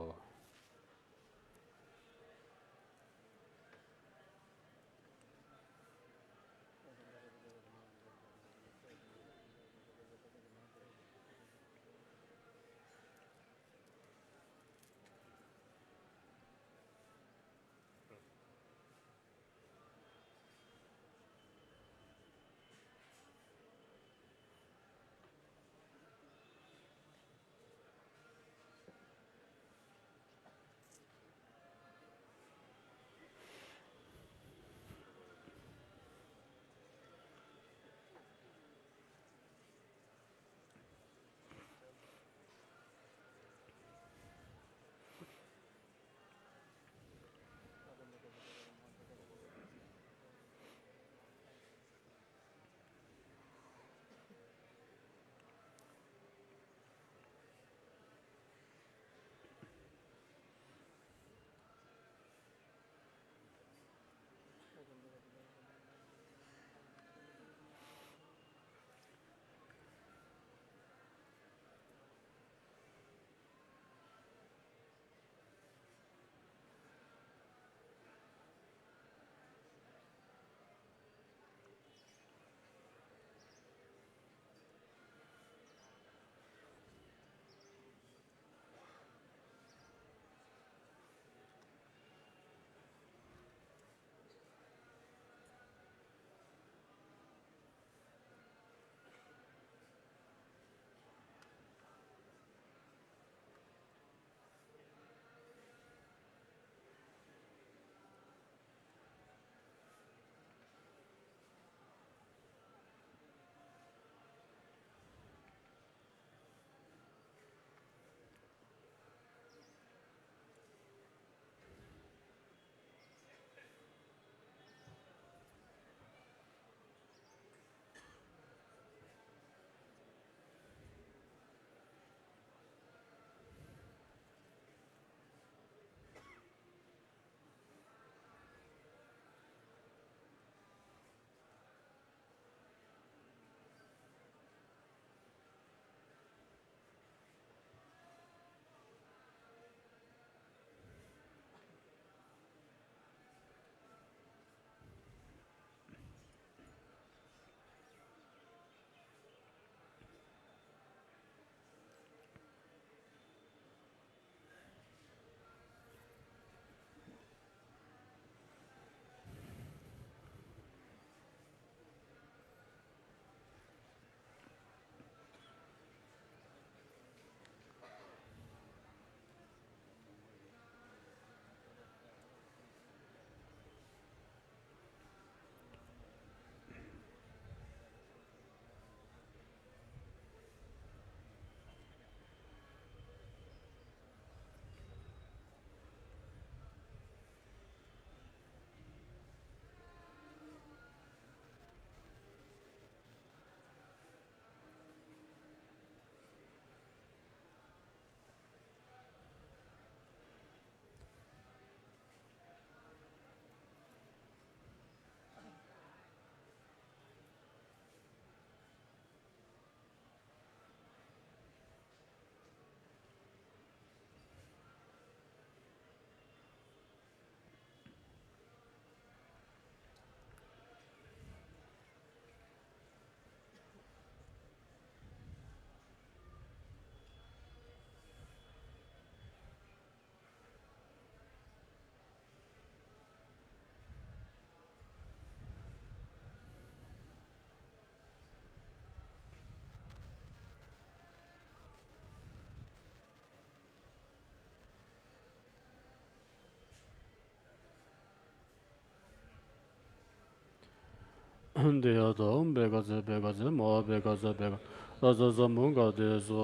འདི་ཡ་དང་བེ་ག་ཙི་བེ་ག་ཙི་མ་བེ་ག་ཙི་བེ་ག་ར་ཛ་ས་མུ་ག་དེ་སོ་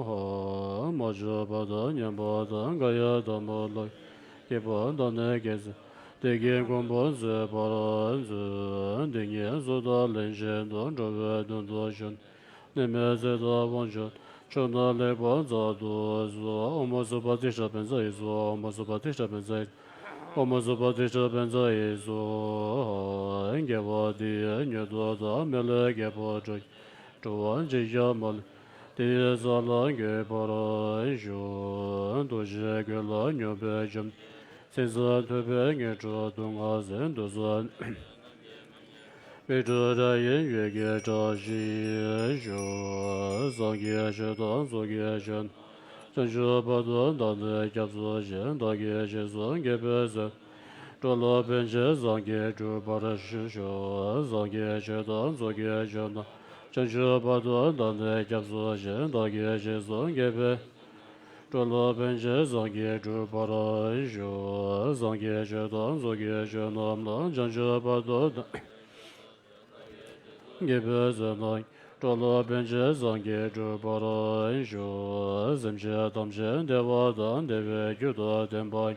ཧོ། མ་བྱས་པ་དང་ཉམས་པ་དང་འགལ་ཡ་དང་མ་ལུས་ཀྱི་བར་དུ་ནི་སྐད་ཅིག་དེ་གིས་མགོན་པོ་མཛེས་པར་མཛོད། འདི་ཉིད་གཟུགས་དང་ལྷན་ཅིག་ཏུ་འགྲོ་བའི་དོན་དུ་བཞུགས་ནས་ནི་མི་ཚེ་དང་དབང་ཕྱུག་མཆོག་རྣམས་ལེགས་པར་མཛད་དུ་གསོལ། ཨོཾ་སྭ་བྷཱ་ཏི་ཤྲཱ་པཉྩ་ཡེ་སྭཱ་ཧཱ། ཨོཾ་སྭ་བྷཱ་ཏི་ཤྲཱ་པཉྩ་ཡེ་སྭཱ་ཧཱ། ཨོཾ་སུ་པ་ཏི་ཤ་པཉྩ་ཡེ་སྭཱ་ཧཱ། དགེ་བ་འདི་ཡིས་མྱུར་དུ་བདག། མི་ལ་སྐྱེ་བོ་འགྲོ། འགྲོ་བ་འཇིག་བྱ་མ་ལུས། དེ་ཡི་ས་ལ་འགོད་པར་ཤོག། འདུ་བྱེད་ཀུན་ལ་སྙོམས་པར་འཇུག། མཚན་རྩ་ཐོས་པས་ངན་འགྲོའི་སྡུག་བསྔལ་སེལ། འདུ་བྱེད་པའི་དྲི་ར་ཡི་འོད་ཀྱིས་བཀྲ་ཤིས་ཤོག། སངས་རྒྱས་ཆོས་དང་ཚོགས་ཀྱི་མཆོག། བྱང་ཆུབ་བར་དུ་བདག་ནི་སྐྱབས་སུ་མཆི། བདག་གིས་རྗེས་སུ་བགྱིས་པའི་ཚེ། འགྲོ་ལ་ཕན་ཕྱིར་སངས་རྒྱས་འགྲུབ་པར་ཤོག། སངས་རྒྱས་ཆོས་དང་ཚོགས་ཀྱི་མཆོག་དང་། བྱང་ཆུབ་བར་དུ་བདག་ནི་སྐྱབས་སུ་མཆི། བདག་གིས་རྗེས་སུ་བགྱིས་པའི། འགྲོ་ལ་ཕན་ཕྱིར་སངས་རྒྱས་འགྲུབ་པར་ཤོག། སངས་རྒྱས་ཆོས་དང་ཚོགས་ཀྱི་མཆོག་རྣམས་ལ། བྱང་ཆུབ་བར་དུ་བདག་བགྱིས་པའི་ཚེ་ན། འགྲོ་ལ་ཕན་ཕྱིར་སངས་རྒྱས་འགྲུབ་པར་ཤོག། སེམས་ཅན་ཐམས་ཅད་བདེ་བ་དང་བདེ་བའི་རྒྱུ་དང་ལྡན་པ།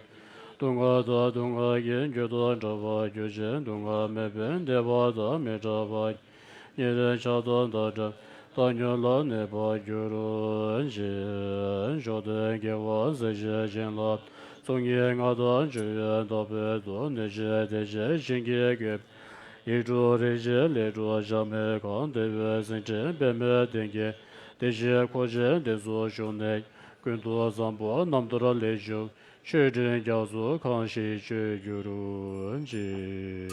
སྡུག་བསྔལ་དང་སྡུག་བསྔལ་གྱི་རྒྱུ་དང་བྲལ་བར་གྱུར་ཅིང་། སྡུག་བསྔལ་མེད་པའི་བདེ་བ་དང་མི་འབྲལ་བར། ཉེ་རིང་ཆགས་སྡང་དང་བྲལ་བའི་བདག་ཉིད་ལ་གནས་པར་གྱུར་ཅིག། མཆོག་ཐུན་དགེ་བ་གཟི་བརྗིད་བྱིན་རླབས། ཚོགས་གཉིས་མངའ་ཐང་བྱོན་པའི་བདག་པོའི་ཐུགས། གནོད་སྦྱིན་སྡེ་བཞིའི་བྱིན་གྱིས་བསྐུལ། ཡིག་དྲུག་རིག་བྱེད་ལས་དྲུག་ཞལ་མའི་ཁང་། བདེ་བའི་སེང་ཕྲེང་པདྨའི་སྟེང་གི། བདེ་གཤེགས་འཁོར་བཅས་འདི་ཚོགས་བཞུགས་གནས། ཀུན་ཏུ་བཟང་པོ་རྣམ་ཐར་ལས་བྱུང་། ཆོས་སྤྲིན་རྒྱ་མཚོ་གང་ཞིག་སྤྱོད་གྱུར་ཅིག།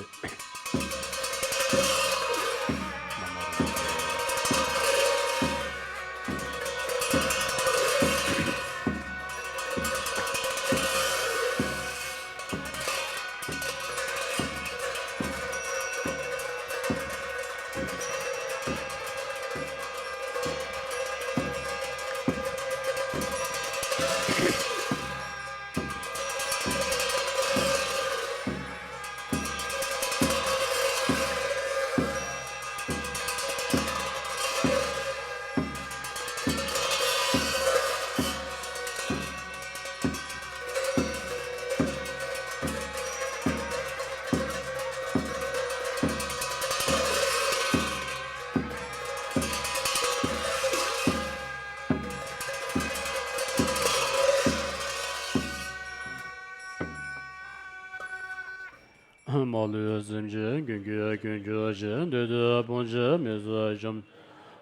མ་ལུས་སེམས་ཅན་ཀུན་གྱི་ཀུན་གྱུར་ཅིང་། འདོད་དོན་སྤོང་བྱེད་མི་བཟད་འཇོམས།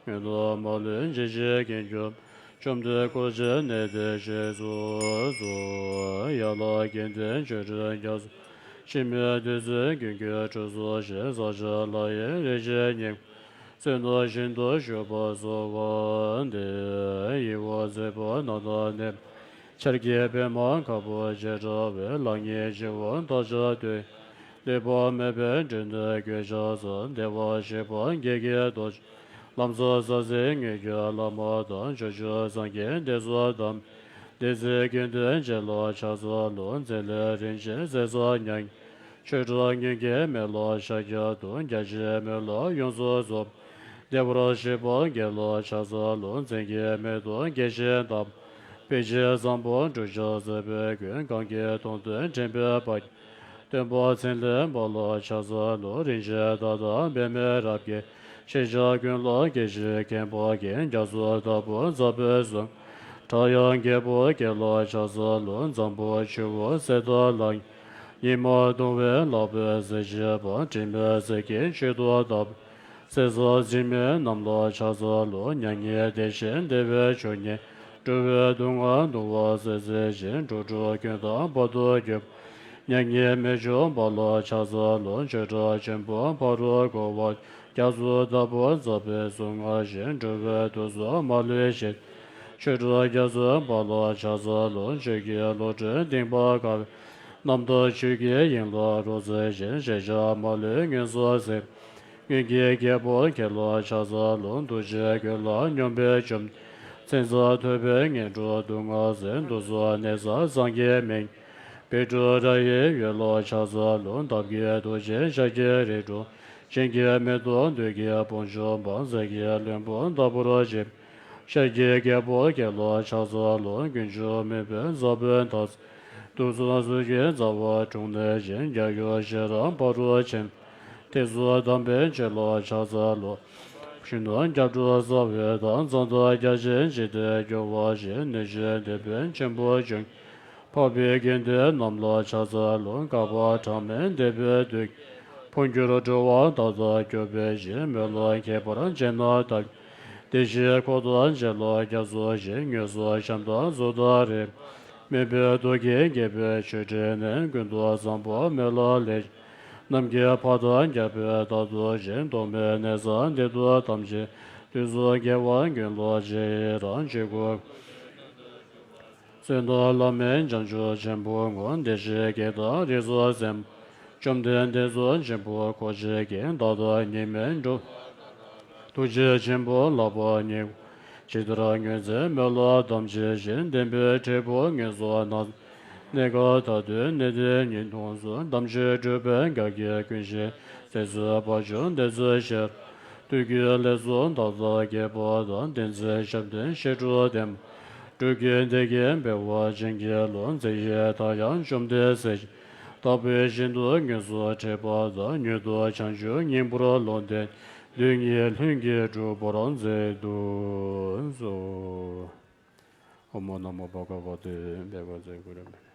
ངན་སློང་མ་ལུས་འཇིགས་བྱེད་གན་རྐྱལ། བཅོམ་ལྡན་འཁོར་བཅས་གནས་འདིར་ཞེས་སུ་གསོལ། ཡ་ལ་དགེ་འདུན་ཆོས་སྒྲོན་རྒྱ་མཚོ། འཆི་མེད་བདུད་རྩི་ཀུན་གྱི་གྲོགས་སུ་བཞེས། ས་སྐྱ་ལྷ་ཡི་རིགས་ཀྱི་སྙིང། བཙན་ཐབས་ཤིན་ཏུ་ཞུགས་པ་གསོལ་བ་འདེབས། ཡིད་འོང་མཛེས་པ་སྣང་དང་ནི། ཆར་གྱི་པདྨ་དཀར་པོ་ཆེར་བཀྲ་བའི། ལྷ་ཉིད་སྤྱི་བོར་མཐའ་ཡས་སྟོད། ལེགས་པར་སྨིན་པའི་དྲི་ནི་གོས་ཆ་ཙམ། བདེ་བར་གཤེགས་པ་བརྒྱད་ཀྱི་ཏོག་ཅན། ལམ་གཙོ་ས་གཟིགས་དངོས་ཀྱི་བླ་མ་དང་། ཕྱོགས་བཅུའི་སངས་རྒྱས་སྡེ་གསུམ་དང་། འདུས་བྱས་དགེ་འདུན་བཅས་ལ་ཕྱག་འཚལ་ལོ། མཚན་ལས་རིན་ཆེན་ཟས་སུ་མྱང་། ཆོས་གྲོགས་ཉིད་ཀྱི་མིག་ལ་ཤཱཀྱ་ཐུབ། རྒྱ་ཆེའི་མོད་ལ་ཡོངས་སུ་རྫོགས། བདེ་བར་གཤེགས་པ་བརྒྱད་ལ་ཕྱག་འཚལ་ལོ། མཚན་གྱི་མིག་ཏུ་དགེ་ཞིང་དག། དཔེ་བྱད་བཟང་པོ་བཀྲུ་ཞིང་བརྩེགས་པའི་གོས། གང་གི་མཐོང་ཐོས་དྲན་པས་དཔའ། སྟོན་པ་མཚན་ལྡན་པ་ལ་ཕྱག་འཚལ་ལོ། རིན་ཆེན་དར་དང་པདྨའི་རབ་ཀྱིས། ཞིང་ཆེན་ཀུན་ལ་དགེ་ཞིང་ཁེངས་པ་ཡིས། རྒྱ་མཚོ་ལྟ་བུར་འཛག་པའི་གཟུགས། སྒྲ་དབྱངས་སྐྱེས་བུ་བརྒྱད་ལ་ཕྱག་འཚལ་ལོ། འཛམ་བུ་ཆུ་བོ་ཟེར་དང་ལ། ཉི་མ་གདུང་བས་བརླག་པའི་གཟི་བརྗིད་པ། དྲི་མེད་གཟི་གིས་མཆོད་དོ་བདག། ཟས་སུ་འཛིན་མེད་རྣམས་ལ་ཕྱག་འཚལ་ལོ། མྱ་ངན་འདས་ཞི་བདེ་བའི་མཆོག་བརྙེས། འགྲོ་བའི་སྡུག་བསྔལ་གདུང་བ་སེལ་མཛད་ཅིང་། འགྲོ་དྲུག་ཀུན་དང་བར་དུ་གཅོད། མྱ་ངན་མི་འབྱུང་བ་ལ་ཕྱག་འཚལ་ལོ། ཆོས་གྲགས་ཆེན་པོ་ཕ་རོལ་འཁོར་བ། རྒྱ་མཚོ་ལྟ་བུར་འཛག་པའི་གཟུགས་མངའ་ཞིང་། འགྲོ་བའི་དུག་གསུམ་མ་ལུས་ཞི། ཆོས་གྲགས་རྒྱ་མཚོའི་འབར་ལ་ཕྱག་འཚལ་ལོ། ཆོས་ཀྱི་བློ་གྲོས་གདེང་པ་དཀར་པོས། རྣམ་དག་ཆོས་ཀྱི་དབྱིངས་ལ་རོལ་མཛད་ཅིང་། ཞེན་ཆགས་མ་ལུས་ངན་སོང་ཟད། སྔོན་གྱི་རྒྱལ་པོ་ཁྱེད་ལ་ཕྱག་འཚལ་ལོ། འདུ་བྱེད་ཀུན་ལ་སྙོམས་པར་འཇུག། མཚན་རྩ་ཐོས་པས་ངན་འགྲོའི་སྡུག་བསྔལ་སེལ། འདུ་བྱེད་གནས་མཆོག་སངས་རྒྱས་མིང་། པཎ་གྲུབ་ར་ཡི་འོད་ལ་ཕྱག་འཚལ་ལོ། འདབ་བརྒྱད་དུ་ཆེན་ཤཱཀྱའི་རིགས་དྲུག། བྱིན་གྱིས་མི་གཏོང་བདུད་ཀྱི་དཔུང་འཇོམས་པ། ཟས་ཀྱི་བློན་པོ་ལྟ་བུར་བརྗིད། ཤཱཀྱའི་རྒྱལ་པོ་ཁྱེད་ལ་ཕྱག་འཚལ་ལོ། ཀུན་འབྱུང་མུན་པའི་ས་བོན་དག། དུག་གསུམ་གཟུགས་ཀྱི་རྩ་བ་དྲུངས་གནས་ཤིང་། རྒྱལ་བའི་ཤེས་རབ་ཕ་རོལ་ཕྱིན། ཐེག་མཆོག་གདམས་པའི་ཆོས་ལ་ཕྱག་འཚལ་ལོ། གཞོན་ནུ་སྐྱབས་འགྲོ་རྩ་བའི་བདག། གཙང་དང་རྒྱ་ཆེན་འཇིག་རྟེན་སྐྱོང་བ་ཡི། གནོད་བྱེད་སྡིག་པའི་ཆེན་པོ་སྐྱོང་། འཕགས་པའི་དགེ་འདུན་རྣམས་ལ་ཕྱག་འཚལ་ལོ། བསྐལ་པ་གྲངས་མེད་འདས་པའི་དུས། འཕོ་འགྱུར་འགྲོ་བ་མཐའ་དག་སྐྱོབ་པའི་ཕྱིར། མོས་ལ་ཁྱད་པར་ཅན་ན་བདག་བདེ་གཤེགས་འཁོར་དང་བཅས་ལ་སྐྱབས་སུ་མཆི། དངོས་སུ་ཞབས་དང་གཟུགས་དང་རིགས། མེད་པའི་ཐུགས་ཀྱིས་དགྱེས་པའི་ཆོས་སྒྲའི་གནས། ཀུན་ཏུ་བཟང་པོ་མོས་ལ་ལེགས། ནམ་མཁའི་འཕགས་བདག་རྒྱལ་པོས་རྟག་ཏུ་བཞེད། ཐོགས་མེད་གནས་སུ་བདེ་སྟོབས་ཐམས་ཅད། དུས་གསུམ་རྒྱལ་བ་མགོན་ལ་མཆིས་དང་། ཆོས་སྐུ་བསོད་ནམས་བླ་མེད་བྱང་ཆུབ་ཆེན་པོའི་ངོར། བདེ་གཤེགས་སྐད་དང་རིགས་སུ་གསན། བཅོམ་ལྡན་འདས་གཟུགས་ཅན་པོ་འཁོར་བཅས་ཀྱིས། བདག་དང་གཉིས་མེད་འགྲོ། ཐུགས་རྗེ་ཆེན་པོ་ལག་པ་གཉིས། ཇི་ལྟར་མྱུར་མཛད་མོས་ལ་དམ་བཅའ་བཞིན། བདེན་པའི་འབྲས་བུ་མངོན་སུམ་རྣམས། གནས་སྐབས་མཐར་ཐུག་གནས་བདེ་ཉིད་མཐོང་གསུངས། དམ་ཆོས་སྒྲུབ་པའི་དགའ་སྐྱིད་ཀུན་གཞི། ཚེ་བསོད་བར་ཆད་འདས་ཚུལ་ཤེས། ཐུགས་ཀྱི་ལས་སུ་བདག་ལ་དགྱེས་པ་དང་། བསྟན་འཛིན་ཞབས་བརྟན་བཤད་སྒྲུབ་ལྡན། སྤྲུལ་སྐུའི་བདེ་སྐྱིད་འབེལ་བ་ཅན་གྱི་ལུགས། མཛད་ཡུལ་མཐའ་ཡང་བཅོམ་ལྡན་སྲས། བདག་པོའི་ཞིང་དུ་མངོན་སུམ་ཕྲད་པ་དང་། མྱུར་དུ་བྱང་ཆུབ་སྙིང་པོར་ལོངས་སྤྱོད། དོན་གཉིས་ལྷུན་གྱིས་གྲུབ་པར་མཛད་དུ་གསོལ། ཨོཾ་ཨཱཿནམོ་བྷ་ག་བ་ཏུ་བྷ་ག་ཛེ་གུ་རུ།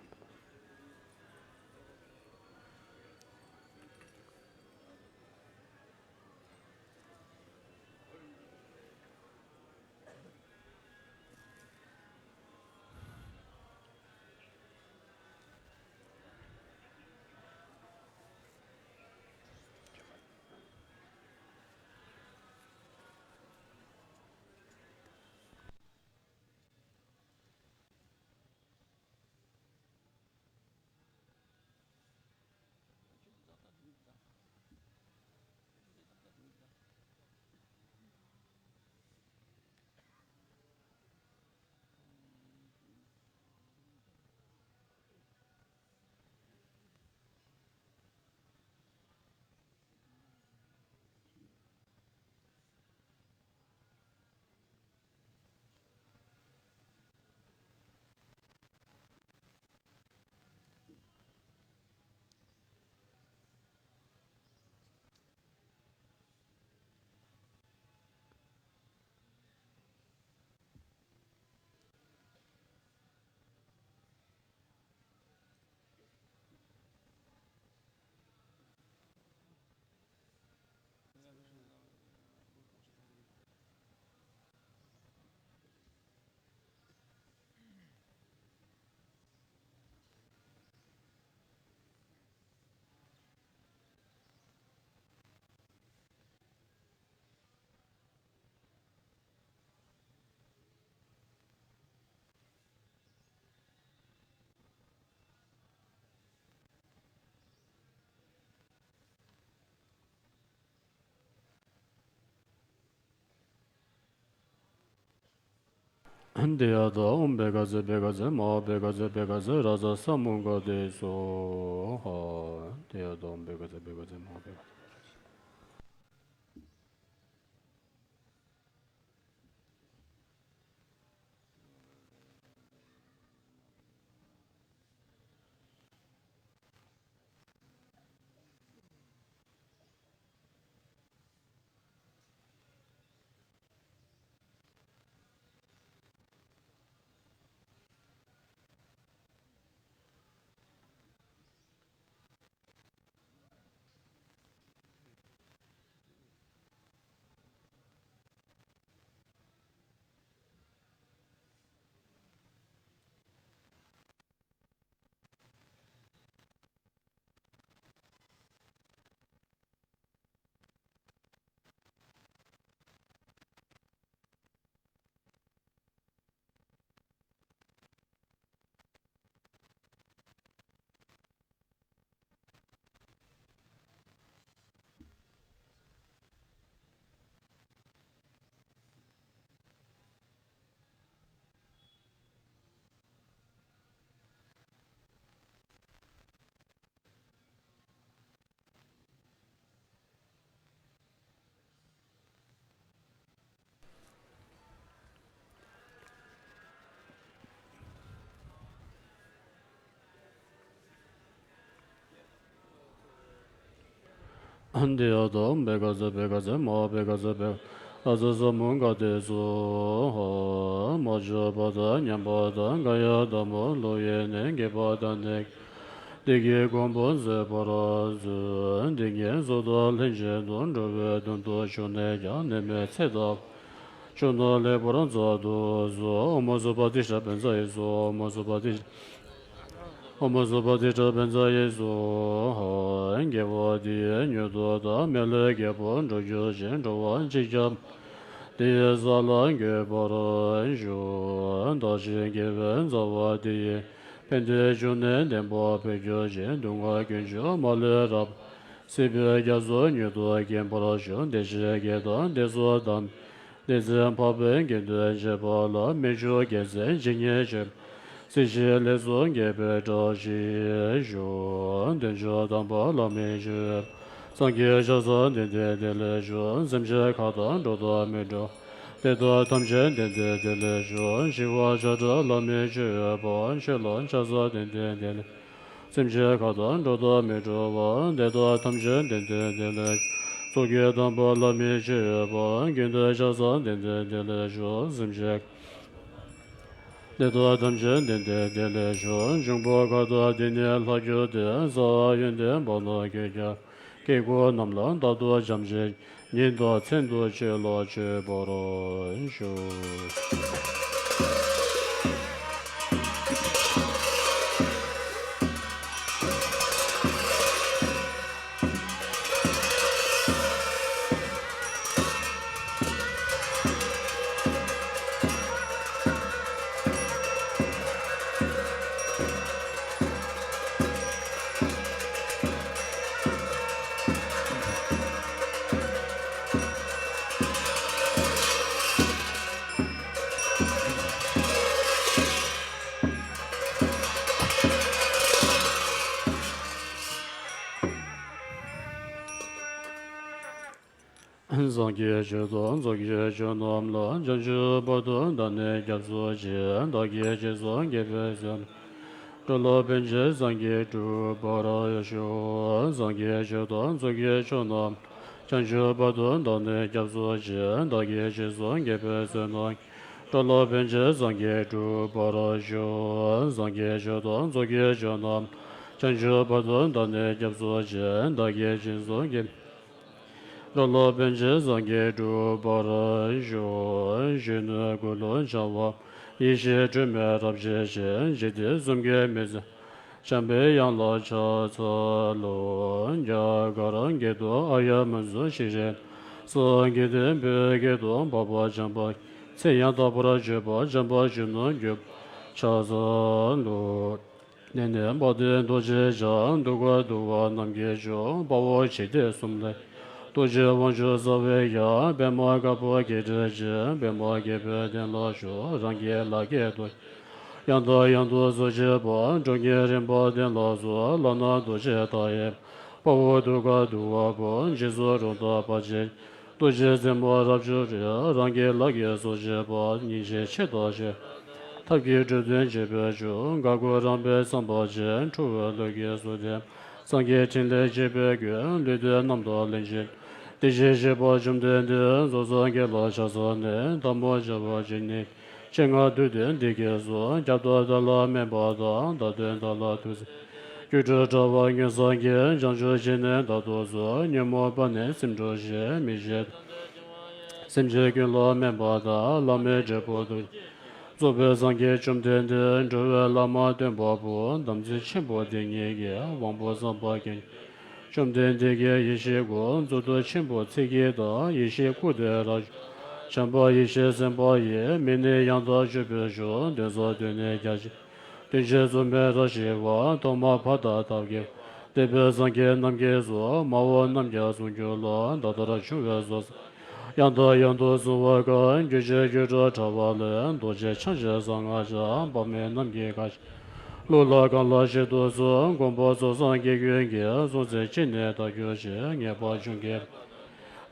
ཏདྱ་ཐཱ། ཨོཾ་བྷ་ག་ཛེ་བྷ་ག་ཛེ་མ་ཧཱ་བྷ་ག་ཛེ་བྷ་ག་ཛེ་རཱ་ཛ་ས་མུདྒ་ཏེ་སྭཱ་ཧཱ། ཏདྱ་ཐཱ། ཨོཾ་བྷ་ག་ཛེ་བྷ་ག་ཛེ་མ་ཧཱ་བྷ་ག་ཛེ། ཏདྱ་ཐཱ། བྷ་ག་ཛེ་བྷ་ག་ཛེ་མ་ཧཱ་བྷ་ག་ཛེ་བྷ། ལྷ་ཚོགས་ཟབ་མོ་ག་དེ་ཚོ། མ་བཅོས་པ་དང་མཉམ་པ་དང་། ག་ཡང་དག་པར་རློམ་ཡེ་ནས། དགེ་བ་དང་ནི། བདེ་སྐྱིད་གོང་བུ་མཛེས་པར་མཛོད། འདི་ཉིད་གཟུགས་དང་ལྷན་ཅིག་ཏུ། འགྲོ་བའི་དོན་དུ་བྱུང་ནས་ཀྱང་། ནད་མེད་ཚེ་དང་བྱུང་ན་ལེགས་པར་མཛད་དུ་གསོལ། ཨོཾ་སུ་པ་ཏི་ཤྲ་བཛྲ་ཡེ་སྭཱ་ཧཱ། ཨོཾ་སུ་པ་ཏི་ཨོཾ་སུ་པ་ཏི་ཤྲ་བཛྲ་ཡེ་སྭཱ་ཧཱ། དགེ་བ་འདི་ཡིས་མྱུར་དུ་བདག། མི་ལུས་རྒྱལ་པོར་འགྲུབ་གྱུར་ཅིག། འགྲོ་བ་འཇིག་རྐྱང་འདི་ཡི་ས་ལ་འགོད་པར་ཤོག། བདག་གི་དགེ་བའི་རྩ་བ་འདི་ཡིས། ཕན་བདེའི་འབྱུང་གནས་བདེན་པར་འཕེལ་གྱུར་ཅིག། སྡུག་བསྔལ་ཀུན་ཀྱང་མ་ལུས་རབ། སྲིད་པའི་རྒྱ་མཚོ་མྱུར་དུ་བརྒལ་བར་ཤོག། བདེ་གཤེགས་བརྒྱད་དང་བདེ་གསུམ་དང་། བདེ་ཚེ་འཕགས་པའི་དགེ་འདུན་བཅས་པ་ལ། མི་འཇིགས་རྒྱལ་མཚན་ཇི་སྙེད་བྱོན། སྲིད་ཞིའི་ལས་སུ་འགོད་པའི་བཀྲ་ཤིས་ཤོག། དལ་འབྱོར་དམ་པ་ལྷ་མི་བཅས། སངས་རྒྱས་ཆོས་སྲུང་དེད་དཔོན་དེ་ལས་བྱུང་། སེམས་ཅན་མཁའ་དང་འགྲོ་དང་མི་འགྲོ། དེ་དག་ཐམས་ཅད་དེད་དཔོན་དེ་ལས་བྱུང་། ཞི་བ་ཆགས་བྲལ་ལྷ་མི་བཅས་པ། ཆོས་ལ་ཕྱག་འཚལ་དེད་དཔོན་དེ་ལས། སེམས་ཅན་མཁའ་དང་འགྲོ་དང་མི་འགྲོ་བ། དེ་དག་ཐམས་ཅད་དེད་དཔོན་དེ་ལས། ཚོགས་ཀྱི་དམ་པ་ལྷ་མི་བཅས་པ། ཀུན་ཏུ་ཕྱག་འཚལ་དེད་དཔོན་དེ་ལས་བྱུང་། སེམས་ཅན་དེ་དག་ཐམས་ཅད་དེད་དཔོན་དེ་ལས་བྱུང་། འབྱུང་པོ་མཁའ་ལྟར་དེ་ནི་ལྷག་གྱུར་ཏེ། རྩ་བ་ཡོན་ཏན་པ་ལ་གུས་ཀྱང་། སྐྱེ་དགུ་རྣམས་ལ་བདག་ཏུ་བྱམས་ཆེ། ཉིད་དང་མཚན་དུ་ཆོས་ལ་སྤྱོད་པར་ཤོག། སངས་རྒྱས་ཆོས་དང་ཚོགས་ཀྱི་མཆོག་རྣམས་ལ། བྱང་ཆུབ་བར་དུ་བདག་ནི་སྐྱབས་སུ་མཆི། བདག་གིས་རྗེས་སུ་དགེ་བའི་བསོད་ནམས། འགྲོ་ལ་ཕན་ཕྱིར་སངས་རྒྱས་འགྲུབ་པར་ཤོག། སངས་རྒྱས་ཆོས་དང་ཚོགས་ཀྱི་མཆོག་རྣམས། བྱང་ཆུབ་བར་དུ་བདག་ནི་སྐྱབས་སུ་མཆི། བདག་གིས་རྗེས་སུ་དགེ་བའི་བསོད་ནམས། འགྲོ་ལ་ཕན་ཕྱིར་སངས་རྒྱས་འགྲུབ་པར་ཤོག། སངས་རྒྱས་ཆོས་དང་ཚོགས་ཀྱི་མཆོག་རྣམས། བྱང་ཆུབ་བར་དུ་བདག་ནི་སྐྱབས་སུ་མཆི། བདག་གིས་རྗེས་སུ་དགེ། འགྲོ་ལ་ཕན་ཕྱིར་སངས་རྒྱས་འགྲུབ་པར་ཤོག། གཞོན་ནུའི་སྐུ་ལུས་འཆང་བ། ཡེ་ཤེས་སྒྲོན་མེ་རབ་འབྱེད་བཞིན། འཇིག་རྟེན་གསུམ་གྱི་མི་བཟད། འཇམ་པའི་དབྱངས་ལ་ཕྱག་འཚལ་ལོ། རྒྱ་གར་དགེ་འདུན་ཨཱརྱ་མཉྫུ་ཤྲཱི་རེ་ན། སངས་རྒྱས་བསྟན་པའི་དགེ་འདུན་འཕགས་པ་འཇམ་དཔལ། ཚེ་ཡང་དག་པར་སྤྱོད་པ་འཇམ་དཔལ་གཞོན་ནུར་གྱུར་པ། ཕྱག་འཚལ་ལོ། ནད་མེད་པ་དེ་འདོད་ཅེས་བྱ། སྡུག་གུ་སྡུག་པ་རྣམས་ཀྱིས་བཅོམ། དཔའ་བོ་འཇིག་རྟེན་གསུམ་ལ། རྡོ་རྗེ་དབང་ཕྱུག་རྩ་བའི་བཞག་པདྨ་དཀར་པོ་སྐྱེད་སྒྲིབ་ཅན། པདྨ་རྒྱལ་པོའི་གདན་ལ་བཞུགས། རང་གི་ལག་གིས་རྡོ་རྗེ་ཡང་དང་ཡང་དུ་གསོ་བྱེད་པ། འགྲོ་ཀུན་རིམ་པར་གདན་ལ་བཞུགས། ལག་ན་རྡོ་རྗེ་མཐའ་ཡས། དཔའ་བོ་སྡུག་གུ་སྡུག་པ་པོ། རྗེས་སུ་རབ་ཏུ་བར་ཆད། རྡོ་རྗེ་རྩེ་མོ་རབ་འབྱུང་རིགས། རང་གི་ལག་གིས་གསོ་བྱེད་པ། སྙིང་རྗེ་ཆེ་དང་ཞི། ཐབས་ཀྱིས་འགྲོ་དོན་བྱེད་པའི་མཆོག། འགག་སྒོ་རང་བས་བསམ་པ་ཅན། ཁྲོ་བོའི་ལུས་ཀྱི་གཟུགས་ལྡན། སངས་རྒྱས་ཕྲིན་ལས་བྱེད་པའི་མགོན། ལུས་གདོན་རྣམས་དང་ལན་ཅན། བདེ་གཤེགས་བཞད་པ་བཅོམ་ལྡན་འདས། རྫོགས་སངས་རྒྱས་ལ་ཕྱག་འཚལ་ནས། ཐལ་མོ་སྦྱར་བ་བཞི་ནི། སྤྱན་སྔར་བདུད་འདུལ་བདེ་དགེ་གསུམ། སྐྱབས་དང་བདག་ལ་སྨན་པ་དང་། བདག་དོན་བདག་ལ་ཐུགས་བརྩེ། སྒྱུ་འཕྲུལ་དྲ་བ་མངོན་སངས་རྒྱས། བྱང་ཆུབ་སྤྱན་ནི་བདག་ཏུ་གསོལ། ཉོན་མོངས་པ་ནི་སེམས་སྐྱོ་ཞིང་། མི་ཤེས་སེམས་ཅན་ཀུན་ལ་སྨན་པ་དང་། བླ་མེད་འབྲས་བུ་ཐོབ། རྫོགས་པའི་སངས་རྒྱས་བཅོམ་ལྡན་འདས། འགྲོ་བའི་བླ་མ་སྟོན་པ་པོ། དམ་ཚིག་ཆེན་པོ་འདི་ཉིད་ཀྱིས། དབང་པོ་བསམ་པ་ཀུན། བཅོམ་ལྡན་འདས་ཀྱི་ཡེ་ཤེས་སྐུ། གཙུག་ཏོར་ཆེན་པོ་ཚིག་གི་བདག་ཡེ་ཤེས་སྐུ་སྟེ་རབ། བྱམས་པ་ཡེ་ཤེས་སེམས་དཔའ་ཡི། མིང་ནི་ཡང་དག་བརྗོད་པའི་མཆོག། གདོན་བཟང་གདོན་ནི་རྒྱ་ཆེ། གདོན་ཆེན་གཙུག་མའི་རབ་ཞི་བ། ཐོག་མ་བར་དག་མཐའ་ཡས། འདས་པའི་སངས་རྒྱས་རྣམས་ཀྱིས་སུ། མ་འོངས་རྣམས་ཀྱང་གསུང་གྱུར་ལ། ད་ལྟར་བྱུང་བའི་རྫོགས་སངས། ཡང་དང་ཡང་དུ་གསུང་བ་ཀུན། རྒྱུད་ཆེན་སྒྱུ་འཕྲུལ་དྲ་བ་ལས། རྡོ་རྗེ་འཆང་ཆེན་གསང་སྔགས་འཆང་། དཔག་མེད་རྣམས་ཀྱིས་བཀའ་བཞིན། བློ་ལ་གང་ལགས་ཤེས་སུ་གསོལ། མགོན་པོ་རྫོགས་སངས་རྒྱས་ཀུན་གྱི། གསུང་ཚིག་ཅི་ནས་བཏགས་གྱུར་ཅིག། ངེས་པར་འབྱུང་གི།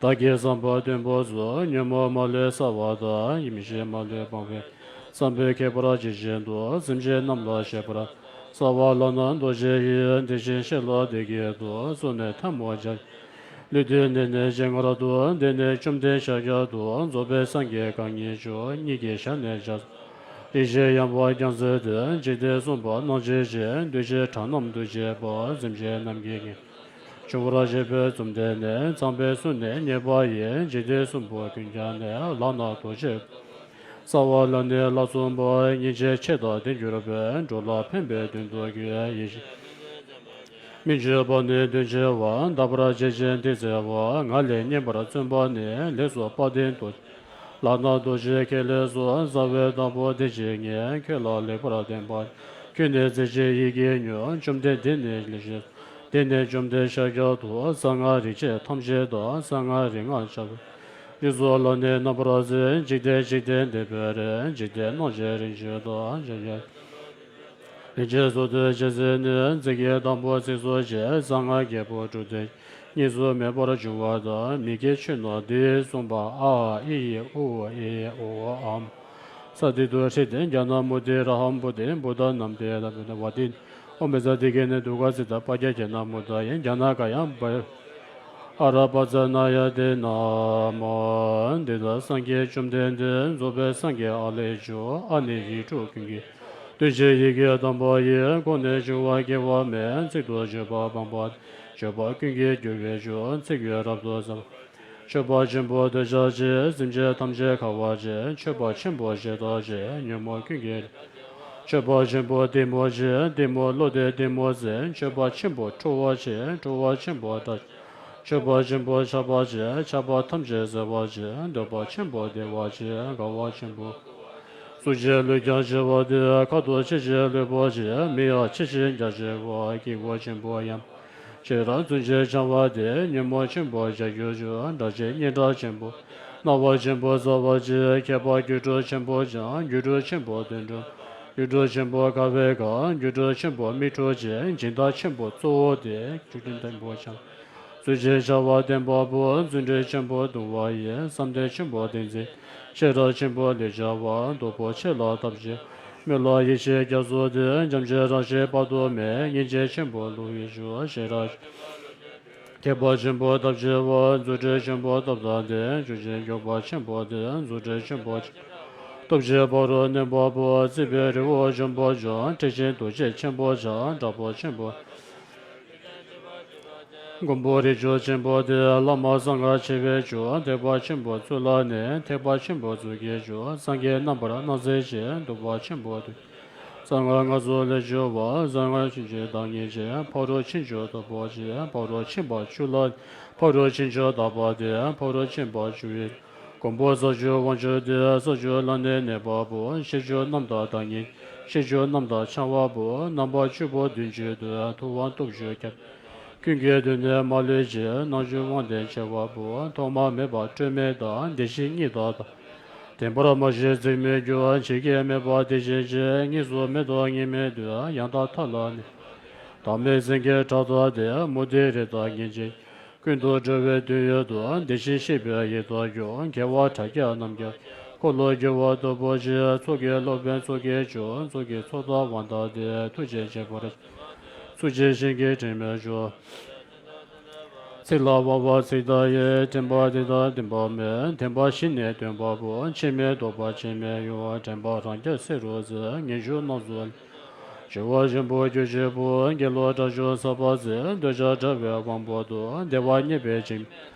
བདག་གིས་བསམ་པ་སྟོན་པར་མཛོད། ཉོན་མོངས་མ་ལུས་བསལ་བ་དང་། ཡེ་ཤེས་མ་ལུས་སྤངས་པའི། བསམ་པའི་ཁྱད་པར་ཇི་བཞིན་དུ། སེམས་ཅན་རྣམས་ལ་ཤེས་པར། གསལ་བ་ལག་ན་རྡོ་རྗེ་ཡིས། དེ་བཞིན་གཤེགས་ལ་དེ་སྐད་དུ། གསོལ་ནས་ཐལ་མོ་སྦྱར། ལུས་འདི་ནི་ནི་སྤྱན་སྔར་དུ། འདི་ནི་བཅོམ་ལྡན་ཤཱཀྱ་ཐུབ། རྫོགས་པའི་སངས་རྒྱས་གང་ཉིད་མཆོག། ཉིད་ཀྱི་ཞལ་ནས་ཕྱག་འཚལ་ལོ། ཡེ་ཤེས་ཡངས་པ་རྒྱལ་མཚན་ལྡན། འཇིག་རྟེན་གསུམ་པ་སྣང་བྱེད་ཅན། གདུལ་བྱའི་གྲངས་རྣམས་འདུ་བྱེད་པ། སེམས་ཅན་རྣམས་ཀྱི་ངེས་འབྱུང་བར་བྱེད་པའི་འཛུམ་བསྟན་ནས། ཚངས་པའི་གསུང་ནི་སྙན་པ་ཡིས། འཇིག་རྟེན་གསུམ་པོ་ཀུན་ཀྱང་ནི། ལག་ན་རྡོ་རྗེ་རྩ་བ་ལ་ནི་ལག་འཛུམ་པ། སྙིང་རྗེ་ཆེ་དང་ལྡན་གྱུར་པའི། འགྲོ་ལ་ཕན་པའི་དོན་དུ་བསྐྱེད། ཡེ་ཤེས་མི་འཇིགས་པ་ནི་དོན་ཆེ་བ། དག་པར་བྱེད་ཅིང་དེ་བརྩེ་བ། ང་ལས་སྙན་པར་བརྩོན་པ་ནི། ལེགས་སོ་དཔལ་ལྡན་རྡོ་རྗེ། ལག་ན་རྡོ་རྗེ་ཁྱེད་ལེགས་སོ། རྩ་བའི་བདག་པོ་དེ་བཞིན་ཉིད། ཁྱོད་ལ་ལེགས་པར་བརྟེན་པ། ཁྱོད་ནི་མཛད་ཅིང་ཡིད་ཀྱིས་མྱོས། བཅོམ་ལྡན་འདས་ནི་ལེགས་བཤད། དེ་ནས་བཅོམ་ལྡན་ཤཱཀྱ་ཐུབ། གསང་སྔགས་རིག་བྱེད་ཐམས་ཅད་དང་། གསང་སྔགས་རིག་སྔགས་འཆང་བའི་རིགས་སུ་བླ་ནས་རྣམ་པར་གཟིགས། འཇིག་རྟེན་འཇིག་རྟེན་འདས་པའི་རིགས། འཇིག་རྟེན་སྣང་བྱེད་རིན་ཆེན་ཐོབ། འཇིག་རྟེན་རིན་ཆེན་གཟུགས་ཏེ་ཇི་སྲིད་ནས། ཚིག་གི་དང་པོ་ཚིགས་སུ་བཅད། གསང་སྔགས་རྒྱལ་པོ་དྲུག་ལྡན། གཉིས་སུ་མེད་པར་འབྱུང་བ་དང་། མི་སྐྱེ་ཆོས་རྣམས་འདི་གསུངས་པ། ཨ་ཨི་ཨུ་ཨེ་ཨོ་ཨམ། ས་དེ་དུ་ཧྲི་དེ་ཛྙཱ་ན་མུ་ཏི་ར་ཧམ་བོ་དྷི་བུདྡྷ་ནམ་དེ་ལ་བེ་ན་བ་ཏི། ཨོ་མི་ས་དི་གེ་ནི་དུ་ག་སི་ད་པ་ཀྱ་ཀྱེ་ན་མུ་ད་ཡེ་ཛྙཱ་ན་ཀ་ཡ་བ་ཨ་ར་པ་ཙ་ན་ཡ་དེ་ན་མ། འདི་ལྟར་སངས་རྒྱས་བཅོམ་ལྡན་འདས། རྫོགས་པའི་སངས་རྒྱས་ཨ་ལས་བྱུང་། ཨ་ནི་ཡིག་དྲུག་ཀུན་གྱི། དོན་ཆེན་ཡི་གེ་དམ་པ་ཡིས། ཁོང་ནས་འབྱུང་བ་སྐྱེ་བ་མེད། ཚིག་ཏུ་བརྗོད་པ་སྤངས་པ། བརྗོད་པ་ཀུན་གྱི་རྒྱུ་བས་བྱུང་། ཚིག་ཡོད་རབ་ཏུ་གསལ་བ། མཆོད་པ་ཆེན་པོ་འདོད་ཆགས་ཆེ། སེམས་ཅན་ཐམས་ཅད་ཁ་བ་ཆེ། མཆོད་པ་ཆེན་པོ་ཞེ་སྡང་ཆེ། ཉོན་མོངས་ཀུན་གྱི། མཆོད་པ་ཆེན་པོ་གཏི་མུག་ཆེ། གཏི་མུག་བློ་སྟེ་གཏི་མུག་འཛིན། མཆོད་པ་ཆེན་པོ་ཁྲོ་བོ་ཆེ། ཁྲོ་བོ་ཆེན་པོ་དགྲ། མཆོད་པ་ཆེན་པོ་ཆགས་པ་ཆེ། ཆགས་པ་ཐམས་ཅད་སེལ་བ་ཆེ། འདོད་པ་ཆེན་པོ་བདེ་བ་ཆེ། དགའ་བ་ཆེན་པོ། གཟུགས་ཆེ་ལུས་ཀྱང་ཆེ་བ་སྟེ། ཁ་དོག་ཆེ་ཞིང་ལུས་པོ་ཆེ། མིག་ཡང་ཆེ་ཞིང་རྒྱ་ཆེ་བ། སྐྱེ་བོ་ཆེན་པོ་ཡང་ཆེ་རབ་བརྫུན་ཅིང་བྱང་བ་སྟེ། ཉོན་མོངས་ཆེན་པོ་བྱ་རྒྱུར་གྱུར། དགྲ་ཆེ་སྙན་གྲགས་ཆེན་པོ། རྣ་བ་ཆེན་པོ་ཟ་བ་ཆེ། མཁས་པ་རྒྱུད་དྲུག་ཆེན་པོ་སྦྱང་། རྒྱུད་དྲུག་ཆེན་པོ་དོན་གྲུབ། རྒྱུད་དྲུག་ཆེན་པོ་དགའ་བས་དགའ། རྒྱུད་དྲུག་ཆེན་པོ་མིག་དྲུག་ཅན། སྦྱིན་བདག་ཆེན་པོ་གཙོ་བོ་སྟེ། རྒྱུད་དྲུག་ཆེན་པོ་འཆང་། གཟུགས་ཆེ་བྱ་བ་བརྟན་པ་པོ། བརྩོན་འགྲུས་ཆེན་པོ་གདུང་བ་ཡིས། བསམ་གཏན་ཆེན་པོ་ཏིང་འཛིན། ཤེས་རབ་ཆེན་པོ་ལས་བྱ་བ། སྟོབས་པོ་ཆེ་ལ་ཐབས་ཆེ། མི་ལ་ཡེ་ཤེས་རྒྱ་མཚོ་སྟེ། འཇམ་ཆེ་རང་བཞིན་དཔག་ཏུ་མེད། སྙིང་རྗེ་ཆེན་པོ་བསླུ་བའི་ཤུགས། ཤེས་རབ་མཁས་པ་ཆེན་པོ་ཐབས་ཆེ་བ། རྫུ་འཕྲུལ་ཆེན་པོ་སྟོབས་དང་ལྡན། ཆོས་ཀྱི་མགྱོགས་པ་ཆེན་པོ་སྟེ། རྫུ་འཕྲུལ་ཆེན་པོ་ཆེ། སྟོབས་ཆེ་ཕ་རོལ་གནོན་པ་པོ། སྲིད་པའི་རི་བོ་འཇོམས་པ་འཇོམས། ཁྲེགས་ཤིང་རྡོ་རྗེ་ཆེན་པོ་འཇོམས། དྲག་པོ་ཆེན་པོ། མགོན་པོ་རིགས་ཆུང་ཆེན་པོ་སྟེ། བླ་མ་གསང་སྔགས་ཆེ་བས་མཆོད། ཐེག་པ་ཆེན་པོ་ཚུལ་ལ་གནས། ཐེག་པ་ཆེན་པོ་རྫོགས་སྐྱེས་མཆོག། སངས་རྒྱས་རྣམ་པར་སྣང་མཛད་ཅིང་། ཐུབ་པ་ཆེན་པོ་སྟེ། གསང་སྔགས་སྔགས་སུ་ལས་བྱུང་བ། གསང་སྔགས་ཆོས་ཀྱི་བདག་ཉིད་ཅན། ཕ་རོལ་ཕྱིན་བཅུ་སྟོབས་པོ་ཆེ། ཕ་རོལ་ཕྱིན་པ་བཅུ་ལ། ཕ་རོལ་ཕྱིན་བཅུ་དག་པ་སྟེ། ཕ་རོལ་ཕྱིན་པ་བཅུ་ཡི། མགོན་པོ་ས་བཅུའི་དབང་ཕྱུག་སྟེ། ས་བཅུ་ལ་ནི་གནས་པ་པོ། ཤེས་བཅུ་རྣམ་དག་བདག་ཉིད། ཤེས་བཅུ་རྣམ་དག་འཆང་བ་པོ། རྣམ་པ་བཅུ་པོ་བདུན་ཅུ་སྟེ། ཐུབ་དབང་སྟོབས་བཅུ་ཁྱབ། ཀུན་གྱི་དོན་ནི་མ་ལུས་ཅན། རྣལ་འབྱོར་དབང་ལྡན་ཆེ་བ་པོ། ཐོག་མ་མེད་པ་སྤྲོས་མེད་དང་། བདེ་གཤེགས་གཉིས་དང་ལྡན། བདེན་པར་མ་ཞིག་འཛིན་མི་འགྱུར། ཇི་སྐད་སྨྲས་པ་དེ་བཞིན་བྱེད། གཉིས་སུ་མེད་དང་གཉིས་མེད་དུ། ཡང་དག་མཐའ་ལ་གནས། བདག་མེད་སེང་གེའི་སྒྲ་དང་ལྡན། མུ་སྟེགས་རི་དྭགས་ཉིད་ཅན། ཀུན་ཏུ་འགྲོ་བའི་དོན་ཡོད་དོ། དེ་བཞིན་གཤེགས་པའི་ཡིད་དུ་འོང་། རྒྱལ་བ་དྲ་རྒྱ་རྣམས་ཀྱི། འཁོར་ལོས་སྒྱུར་བ་སྟོབས་པོ་ཆེ། ཚོགས་ཀྱི་སློབ་དཔོན་ཚོགས་ཀྱི་མཆོག། ཚོགས་ཀྱི་ཚོགས་བདག་དབང་དང་ལྡན། ཐུགས་རྗེས་བྱེད་པར། ཚུལ་འཆད་ཞིང་གི་དྲི་མས་སྦྱོར། ཚིག་ལ་དབང་བ་ཚིག་དང་ཡི། དྲན་པ་འདི་དང་བདེན་པ་མེད། བདེན་པ་བཞི་ནི་སྟོན་པ་པོ། ཕྱིར་མི་ལྡོག་པ་ཕྱིར་མི་གཡོ། དྲན་པ་རང་རྒྱལ་བསེ་རུ་འཛིན། ངེས་འབྱུང་རྣམས་སུ། སྦྱོར་བ་ཆེན་པོ་རྒྱུ་ཆེན་པོ། དགེ་སློང་དགྲ་བཅོམ་ཟག་པ་འཛིན། འདོད་ཆགས་དགྲ་བོའི་དབང་པོ་དང་། བདེ་བ་རྙེད་པའི་འཇིགས།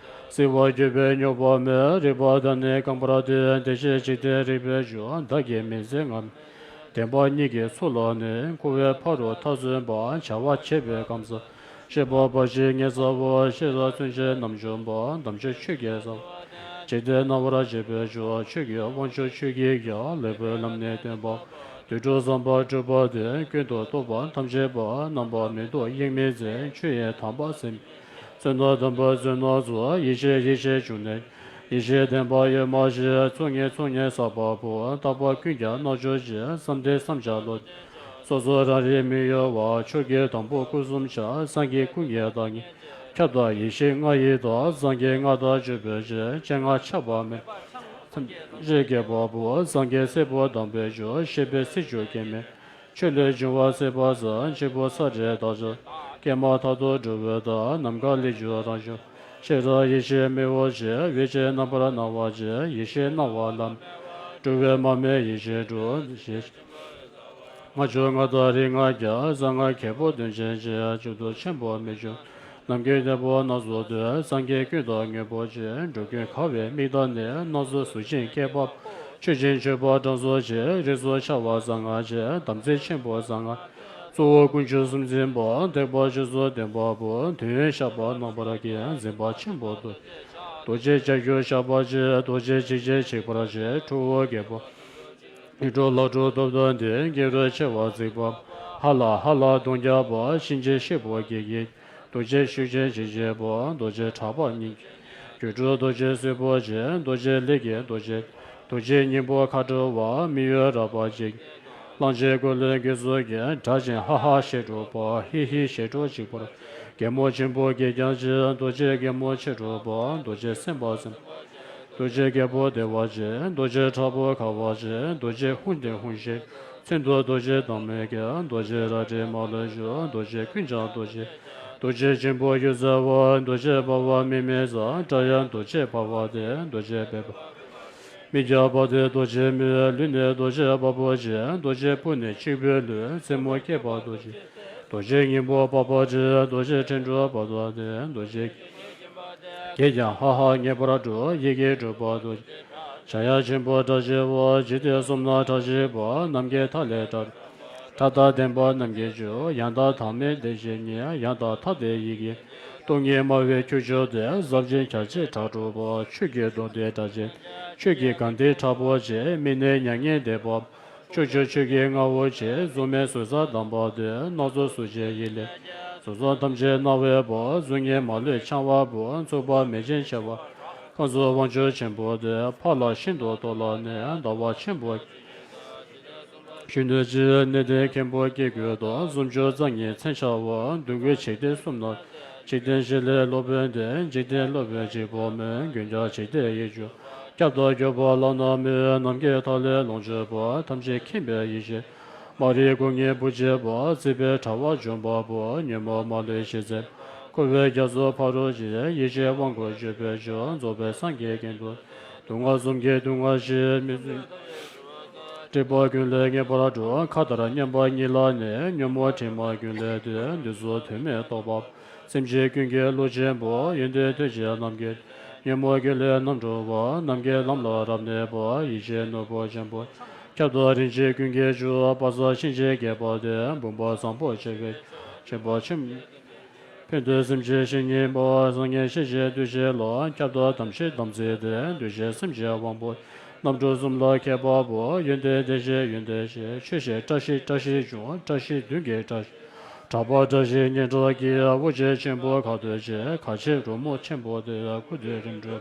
བསིལ་བར་གྱུར་པའི་རྙོག་པ་མེད། རིག་པ་དང་ནི་རྐང་པར་ལྡན། དེ་བཞིན་འཇིག་རྟེན་རིག་པའི་རྒྱུ། བདག་གིས་མི་ཟིན་ངར། བདེན་པ་གཉིས་ཀྱི་ཚོགས་ལ་ནི། འཁོར་བའི་ཕ་རོལ་མཐར་སོན་པ། བྱ་བ་བྱེད་པའི་ཁམས་སུ། གཤེགས་པ་འབའ་ཞིག་ངེས་གསལ་བ། ཤེས་རབ་མཚོན་ཆའི་རྣམ་འཇོམས་པ། དམ་ཆོས་ཆོས་ཀྱི་ཟབ། འཇིག་རྟེན་སྣང་བར་བྱེད་པའི་མཆོག། ཆོས་ཀྱི་དབང་ཕྱུག་ཆོས་ཀྱི་རྒྱལ། ལེགས་པའི་ལམ་ནི་སྟོན་པ། དུད་འགྲོ་བསམ་པ་གྲུབ་པ་སྟེ། ཀུན་ཏུ་རྟོག་པ་ཐམས་ཅད་པ། རྣམ་པར་མི་རྟོག་དབྱིངས་མི་འཛིན། ཆོས་དབྱིངས་དམ་པ་སེམས། བརྩོན་དང་དམ་པའི་བརྩོན་སྣང་སོགས། ཡེ་ཤེས་ཡེ་ཤེས་འབྱུང་གནས། ཡེ་ཤེས་ལྡན་པ་ཡེ་མ་ཞིག། ཚོགས་གཉིས་ཚོགས་གཉིས་བསགས་པ་པོ། རྟག་པ་ཀུན་ཀྱང་རྣལ་འབྱོར་གྱི། བསམ་གཏན་བསམ་བྱ་བློ། སོ་སོ་རང་རིག་མི་གཡོ་བ། ཕྱོགས་ཀྱི་དང་པོ་སྐུ་གསུམ་ཆགས། སངས་རྒྱས་ཀུན་གྱི་བདག་ཉིད། ཁྱབ་བདག་ཡེ་ཤེས་ལྔ་ཡི་བདག། སངས་རྒྱས་ལྔ་དང་བཅས་པའི་ཕྱིར། སྤྱན་ལྔ་ཆགས་པ་མེད། ཐམས་ཅད་རྒྱས་པ་པོ། སངས་རྒྱས་སྲས་པོ་དམ་པའི་མཆོག། གཤེགས་པའི་སྲས་བཅུ་སྐྱེ་མེད། ཆོས་ལས་བྱུང་བ་སྲིད་པ་སངས། གཅིག་པུ་ས་རའི་བདག་ཅག། སྐྱེས་མ་ཐག་ཏུ་འགྲོ་བའི་བདག། ནམ་མཁའ་ལས་བྱུང་རང་བྱུང་། ཤེས་རབ་ཡེ་ཤེས་མི་གཡོ་ཞིང་། འོད་ཀྱི་རྣམ་པར་སྣང་བ་ཅན། ཡེ་ཤེས་སྣང་བ་ལམ། སྤྲོས་པས་མ་རྨོས་ཡེ་ཤེས་སྒྲུབ། ཞེས། ལྔ་བཅུ་ང་དང་རིགས་ལྔ་བརྒྱ། གསང་སྔགས་རྒྱལ་པོ་དོན་ཆེན་ཞེས། བཅུ་དྲུག་ཆེན་པོ་མི་འགྱུར། ནམ་མཁའི་མཐོན་པོ་སྣ་ཚོགས་སྟོན། སངས་རྒྱས་ཀུན་བདག་དངོས་པོ་ཅན། འགྲོ་ཀུན་དགའ་བའི་མིག་ལྟ་ནས། སྣ་ཚོགས་གཟུགས་ཅན་བསྐལ་པ། མཆོད་སྦྱིན་མཆོད་པ་སྦྲང་རྩི་ཆེ། རིགས་སུ་འཆར་བ་གསང་སྔགས་ཆེ། དམ་ཚིག་ཆེན་པོ་གསང་སྔགས། གཙོ་བོ་དཀོན་མཆོག་གསུམ་འཛིན་པ། ཐེག་པ་ཆོས་སུ་ལྡན་པ་པོ། དོན་ཡོད་ཤར་པ་རྣམ་པར་རྒྱལ། འཛིན་པ་ཆེན་པོ་རྡོ། རྡོ་རྗེ་ལྕགས་ཀྱུ་ཞགས་པ་ཆེ། རྡོ་རྗེ་འཇིགས་བྱེད་འཇིགས་པར་བྱེད། ཁྲོ་བོ་རྒྱལ་པོ། ཡིད་འཕྲོག་ལག་འཕྲོག་སྟོབས་དང་ལྡན། སྐེད་རིང་མཆེ་བ་གཙིགས་པ། ཧ་ལ་ཧ་ལ་གདོང་བརྒྱབ་པ། གཤིན་རྗེ་གཤེད་པོ་བགེགས་ཀྱི། རྡོ་རྗེ་ཤུགས་ཅན་འཇིགས་བྱེད་པ། རྡོ་རྗེ་དྲག་པོ་སྙིང་རྗེ། སྒྱུ་འཕྲུལ་རྡོ་རྗེ་སྲས་པོ་ཆེ། རྡོ་རྗེ་ལས་ཀྱི་རྡོ་རྗེ། རྡོ་རྗེ་སྙིང་པོ་མཁའ་འགྲོ་བ། མི་གཡོ་རལ་པ་ཅན། གླང་ཆེན་ཀུན་ལས་འགོས་སུ་གྱུར། དྲག་ཅིང་ཧ་ཧ་ཞེས་སྒྲོག་པ། ཧི་ཧི་ཞེས་སྒྲོག་འཇིགས་པར། རྒྱལ་མོ་ཆེན་པོ་གིས་ཀྱང་བྱེད། རྡོ་རྗེ་རྒྱལ་མོ་ཆེར་སྒྲོག་པ། རྡོ་རྗེ་སེམས་དཔའ་སེམས། རྡོ་རྗེ་རྒྱལ་པོ་བདེ་བ་ཅན། རྡོ་རྗེ་དྲག་པོ་དགའ་བ་ཅན། རྡོ་རྗེ་ཧཱུྃ་དེ་ཧཱུྃ་ཞེས། མཚན་དུ་རྡོ་རྗེ་བདག་མེད་ཀྱི། རྡོ་རྗེ་རལ་གྲི་མ་ལུས་གཅོད། རྡོ་རྗེ་ཀུན་སྦྱངས་རྡོ་རྗེ། རྡོ་རྗེ་ཆེན་པོ་གཡུལ་སེལ་བ། རྡོ་རྗེ་འབར་བ་མིག་མི་བཟད། སྒྲ་ཡང་རྡོ་རྗེ་འབར་བ་སྟེ། རྡོ་རྗེ་འབེབས་པ། མི་ཁྱབ་པ་སྟེ་རྡོ་རྗེ་མོའི། ལུས་ནི་རྡོ་རྗེ་འབར་པོ་ཆེ། རྡོ་རྗེ་སྤུ་ནི་ཆིག་པོའི་ལུས། རྩེ་མོ་སྐེད་པ་རྡོ་རྗེ། རྡོ་རྗེ་སྙིང་པོ་འབར་བ་ཆེ། རྡོ་རྗེ་ཕྲེང་འགྲོ་འབར་བ་སྟེ། རྡོ་རྗེ། གིས་ཀྱང་ཧ་ཧ་ངེས་པར་སྒྲོགས། ཡི་གེ་དྲུག་པ་རྡོ་རྗེ། ཕྱྭ་གཡང་ཆེན་པོ་གྲགས་ཆེ་བ། འཇིག་རྟེན་གསུམ་ན་གྲགས་ཆེ་བ། ནམ་མཁའི་མཐའ་ཀླས་གྲགས། གྲགས་དང་ལྡན་པ་རྣམས་ཀྱི་མཆོག་ཡང་དག་བདག་མེད་བདེ་གཤེགས་ཉིད། ཡང་དག་མཐའ་འདས་ཡི་གེ། སྟོང་ཉིད་སྨྲ་བའི་ཁྱུ་མཆོག་སྟེ། ཟབ་ཅིང་རྒྱ་ཆེ་གྲགས་དྲུག་པོ། ཆོས་ཀྱི་མདོ་སྡེ་གྲགས་ཆེ། ཆོས་ཀྱི་དགའ་སྟོན་དྲག་པོ་ཆེ། མི་གནས་མྱ་ངན་འདས་པ། ཕྱོགས་བཅུ་ཆོས་ཀྱི་རྔ་བོ་ཆེ། གཟུགས་མེད་གཟུགས་མཚར་གདངས་པ་སྟེ། སྣ་ཚོགས་གཟུགས་ཅན་ཡིད་ལས། གཟུགས་བཟང་ཐམས་ཅད་སྣང་བའི་བུ། གཟུགས་བརྙན་མ་ལུས་འཆང་བ་པོ། མཚུངས་པ་མེད་ཅིང་ཆེ་བ། ཁམས་གསུམ་དབང་ཕྱུག་ཆེན་པོ་སྟེ། ཕ་ལ་ཤིན་ཏུ་སྟོད་ལ་གནས། ཟླ་བ་ཆེན་པོ། གཞོན་ནུ་ཅན་གནས་བརྟན་མཁན་པོ་སྐྱེ་དགུའི་ཐོག་སུམ་ཅུ་རྩ་གཉིས་མཚན་འཆང་བ། འདུལ་དགོས་འཇིག་རྟེན་གསུམ་ན། འཇིག་རྟེན་གཞི་ལས་སློབ་དཔོན་ཏེ། འཇིག་རྟེན་སློབ་དཔོན་གཅིག་པོ་མོས། མགོན་སྐྱབས་འཇིག་རྟེན་ཡིད་བཅུག་སྐྱབས་དང་སྐྱོབ་པ་བླ་ན་མེད། ནམ་མཁའི་མཐའ་ཀླས་ལོངས་སྤྱོད་པ། ཐམས་ཅད་མཁྱེན་པའི་ཡེ་ཤེས། མ་རིག་སྒོ་ངའི་བུ་སྐྱེས་པ། བརྩེགས་པའི་དྲ་བ་འཇོམས་པ་པོ། ཉོན་མོངས་མ་ལུས་ཞི་མཛད། འཁོར་བའི་རྒྱ་མཚོ་ཕ་རོལ་ཕྱིན། ཡེ་ཤེས་དབང་བསྐུར་སྤྱོད་པའི་མཆོག་རྫོགས་པའི་སངས་རྒྱས་ཀྱི་མདོ། སྡུག་བསྔལ་གསུམ་གྱི་སྡུག་བསྔལ་ཞི། མི་བཟོད་སྒྲིབ་པ་ཀུན་ལས་ངེས་པར་གྲོལ། མཁའ་ལྟར་མཉམ་པ་ཉིད་ལ་གནས། ཉོན་མོངས་དྲི་མ་ཀུན་ལས་འདས། འདུས་གསུམ་དོན་མེད་རྟོགས་པ། སེམས་ཅན་ཀུན་གྱི་བློ་ཆེན་པོ། ཡོན་ཏན་ཐོད་ཅན་རྣམས་ཀྱི། ཉོན་མོངས་ཀུན་ལས་རྣམ་གྲོལ་བ། ནམ་མཁའི་ལམ་ལ་རབ་གནས་པ། ཡེ་ཤེས་ནོར་བུ་ཆེན་པོ། ཁྱབ་བདག་རིན་ཆེན་ཀུན་གྱི་མཆོག་དཔག་བསམ་ཤིང་རྗེ་རྒྱས་པ་སྟེ། འབུམ་པ་བཟང་པོ་ཆེ་བའི། ཆེན་པོ་ཆེན། ཕན་བདེ་སེམས་ཅན་བཤེས་གཉེན་པ། སངས་རྒྱས་ཤེས་བྱའི་འདུ་ཤེས་ལ། ཁྱབ་བདག་དམ་ཤེས་དམ་ཚིག་སྟེ། འདུ་ཤེས་སེམས་ཅན་དབང་པོ། རྣམ་གྲོལ་གསུམ་ལ་མཁས་པ་པོ། ཡོན་ཏན་བདེ་གཤེགས་ཡོན་ཏན་ཤེས། ཆོས་ཤེས་བཀྲ་ཤིས་བཀྲ་ཤིས་འབྱུང་། བཀྲ་ཤིས་མདུན་གྱི་བཀྲ་ཤིས། གྲགས་པ་བཀྲ་ཤིས་སྙན་གྲགས་ཀྱི། དབུ་ཅན་ཆེན་པོ་ཁ་ཐོད་ཅན། ཁ་ཆེ་རོལ་མོ་ཆེན་པོ་སྟེ། སྐུ་དེ་རིམ་གྲོ།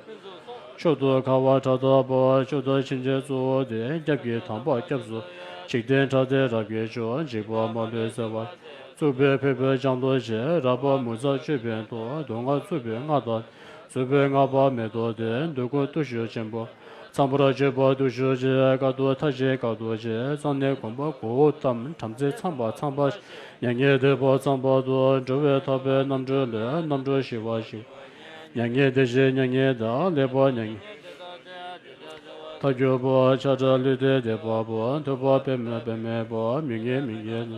མཆོག་ཏུ་དགའ་བ་ཕྲག་དོག་པ། མཆོག་ཏུ་ཕྱིན་ཅི་གཙོ་བོ་སྟེ། སྐྱབས་ཀྱི་དམ་པ་སྐྱབས་སུ། འཇིག་རྟེན་ཕྲག་སྟེང་རབ་ཀྱི་མཆོག་འཇིགས་པ་མ་ལུས་སེལ་བ། གཙུག་ཕུད་ཕུར་བུ་ལྗང་ཐོག་ཅན། རལ་པ་མུ་ཚ་ཅོད་པན་ཐོགས། སྡུག་བསྔལ་གཙུག་ཕུད་ལྔ་དང་། གཙུག་ཕུད་ལྔ་པ་མེ་ཏོག་སྟེ། འདོད་དགུ་བརྟུལ་ཞུགས་ཆེན་པོ། ཚངས་པར་སྤྱོད་པ་བརྟུལ་ཞུགས་ཅན། དཀའ་ཐུབ་མཐར་ཕྱིན་དཀའ་ཐུབ་ཅན། གཙང་གནས་གོམ་པ་མགོ་བོ་བསྡམས། བྲམ་ཟེ་ཚངས་པ་ཚངས་པ། མྱ་ངན་འདས་པ་ཚངས་པ་སྟོབས། འགྲོ་བའི་ཐར་པའི་རྣམ་གྲོལ་ལས། རྣམ་གྲོལ་ཞི་བ་ཞི། མྱ་ངན་འདས་ཞི་མྱ་ངན་འདས། ལེགས་པར་མྱ་ངན། ཐར་གྱུར་པ། ཆགས་བྲལ་ལུས་བདེ་བདེ་བ་པོ། ཐུབ་པ་དཔེ་མེད་དཔེ་མེད་པ། མི་ངལ་མི་ངལ།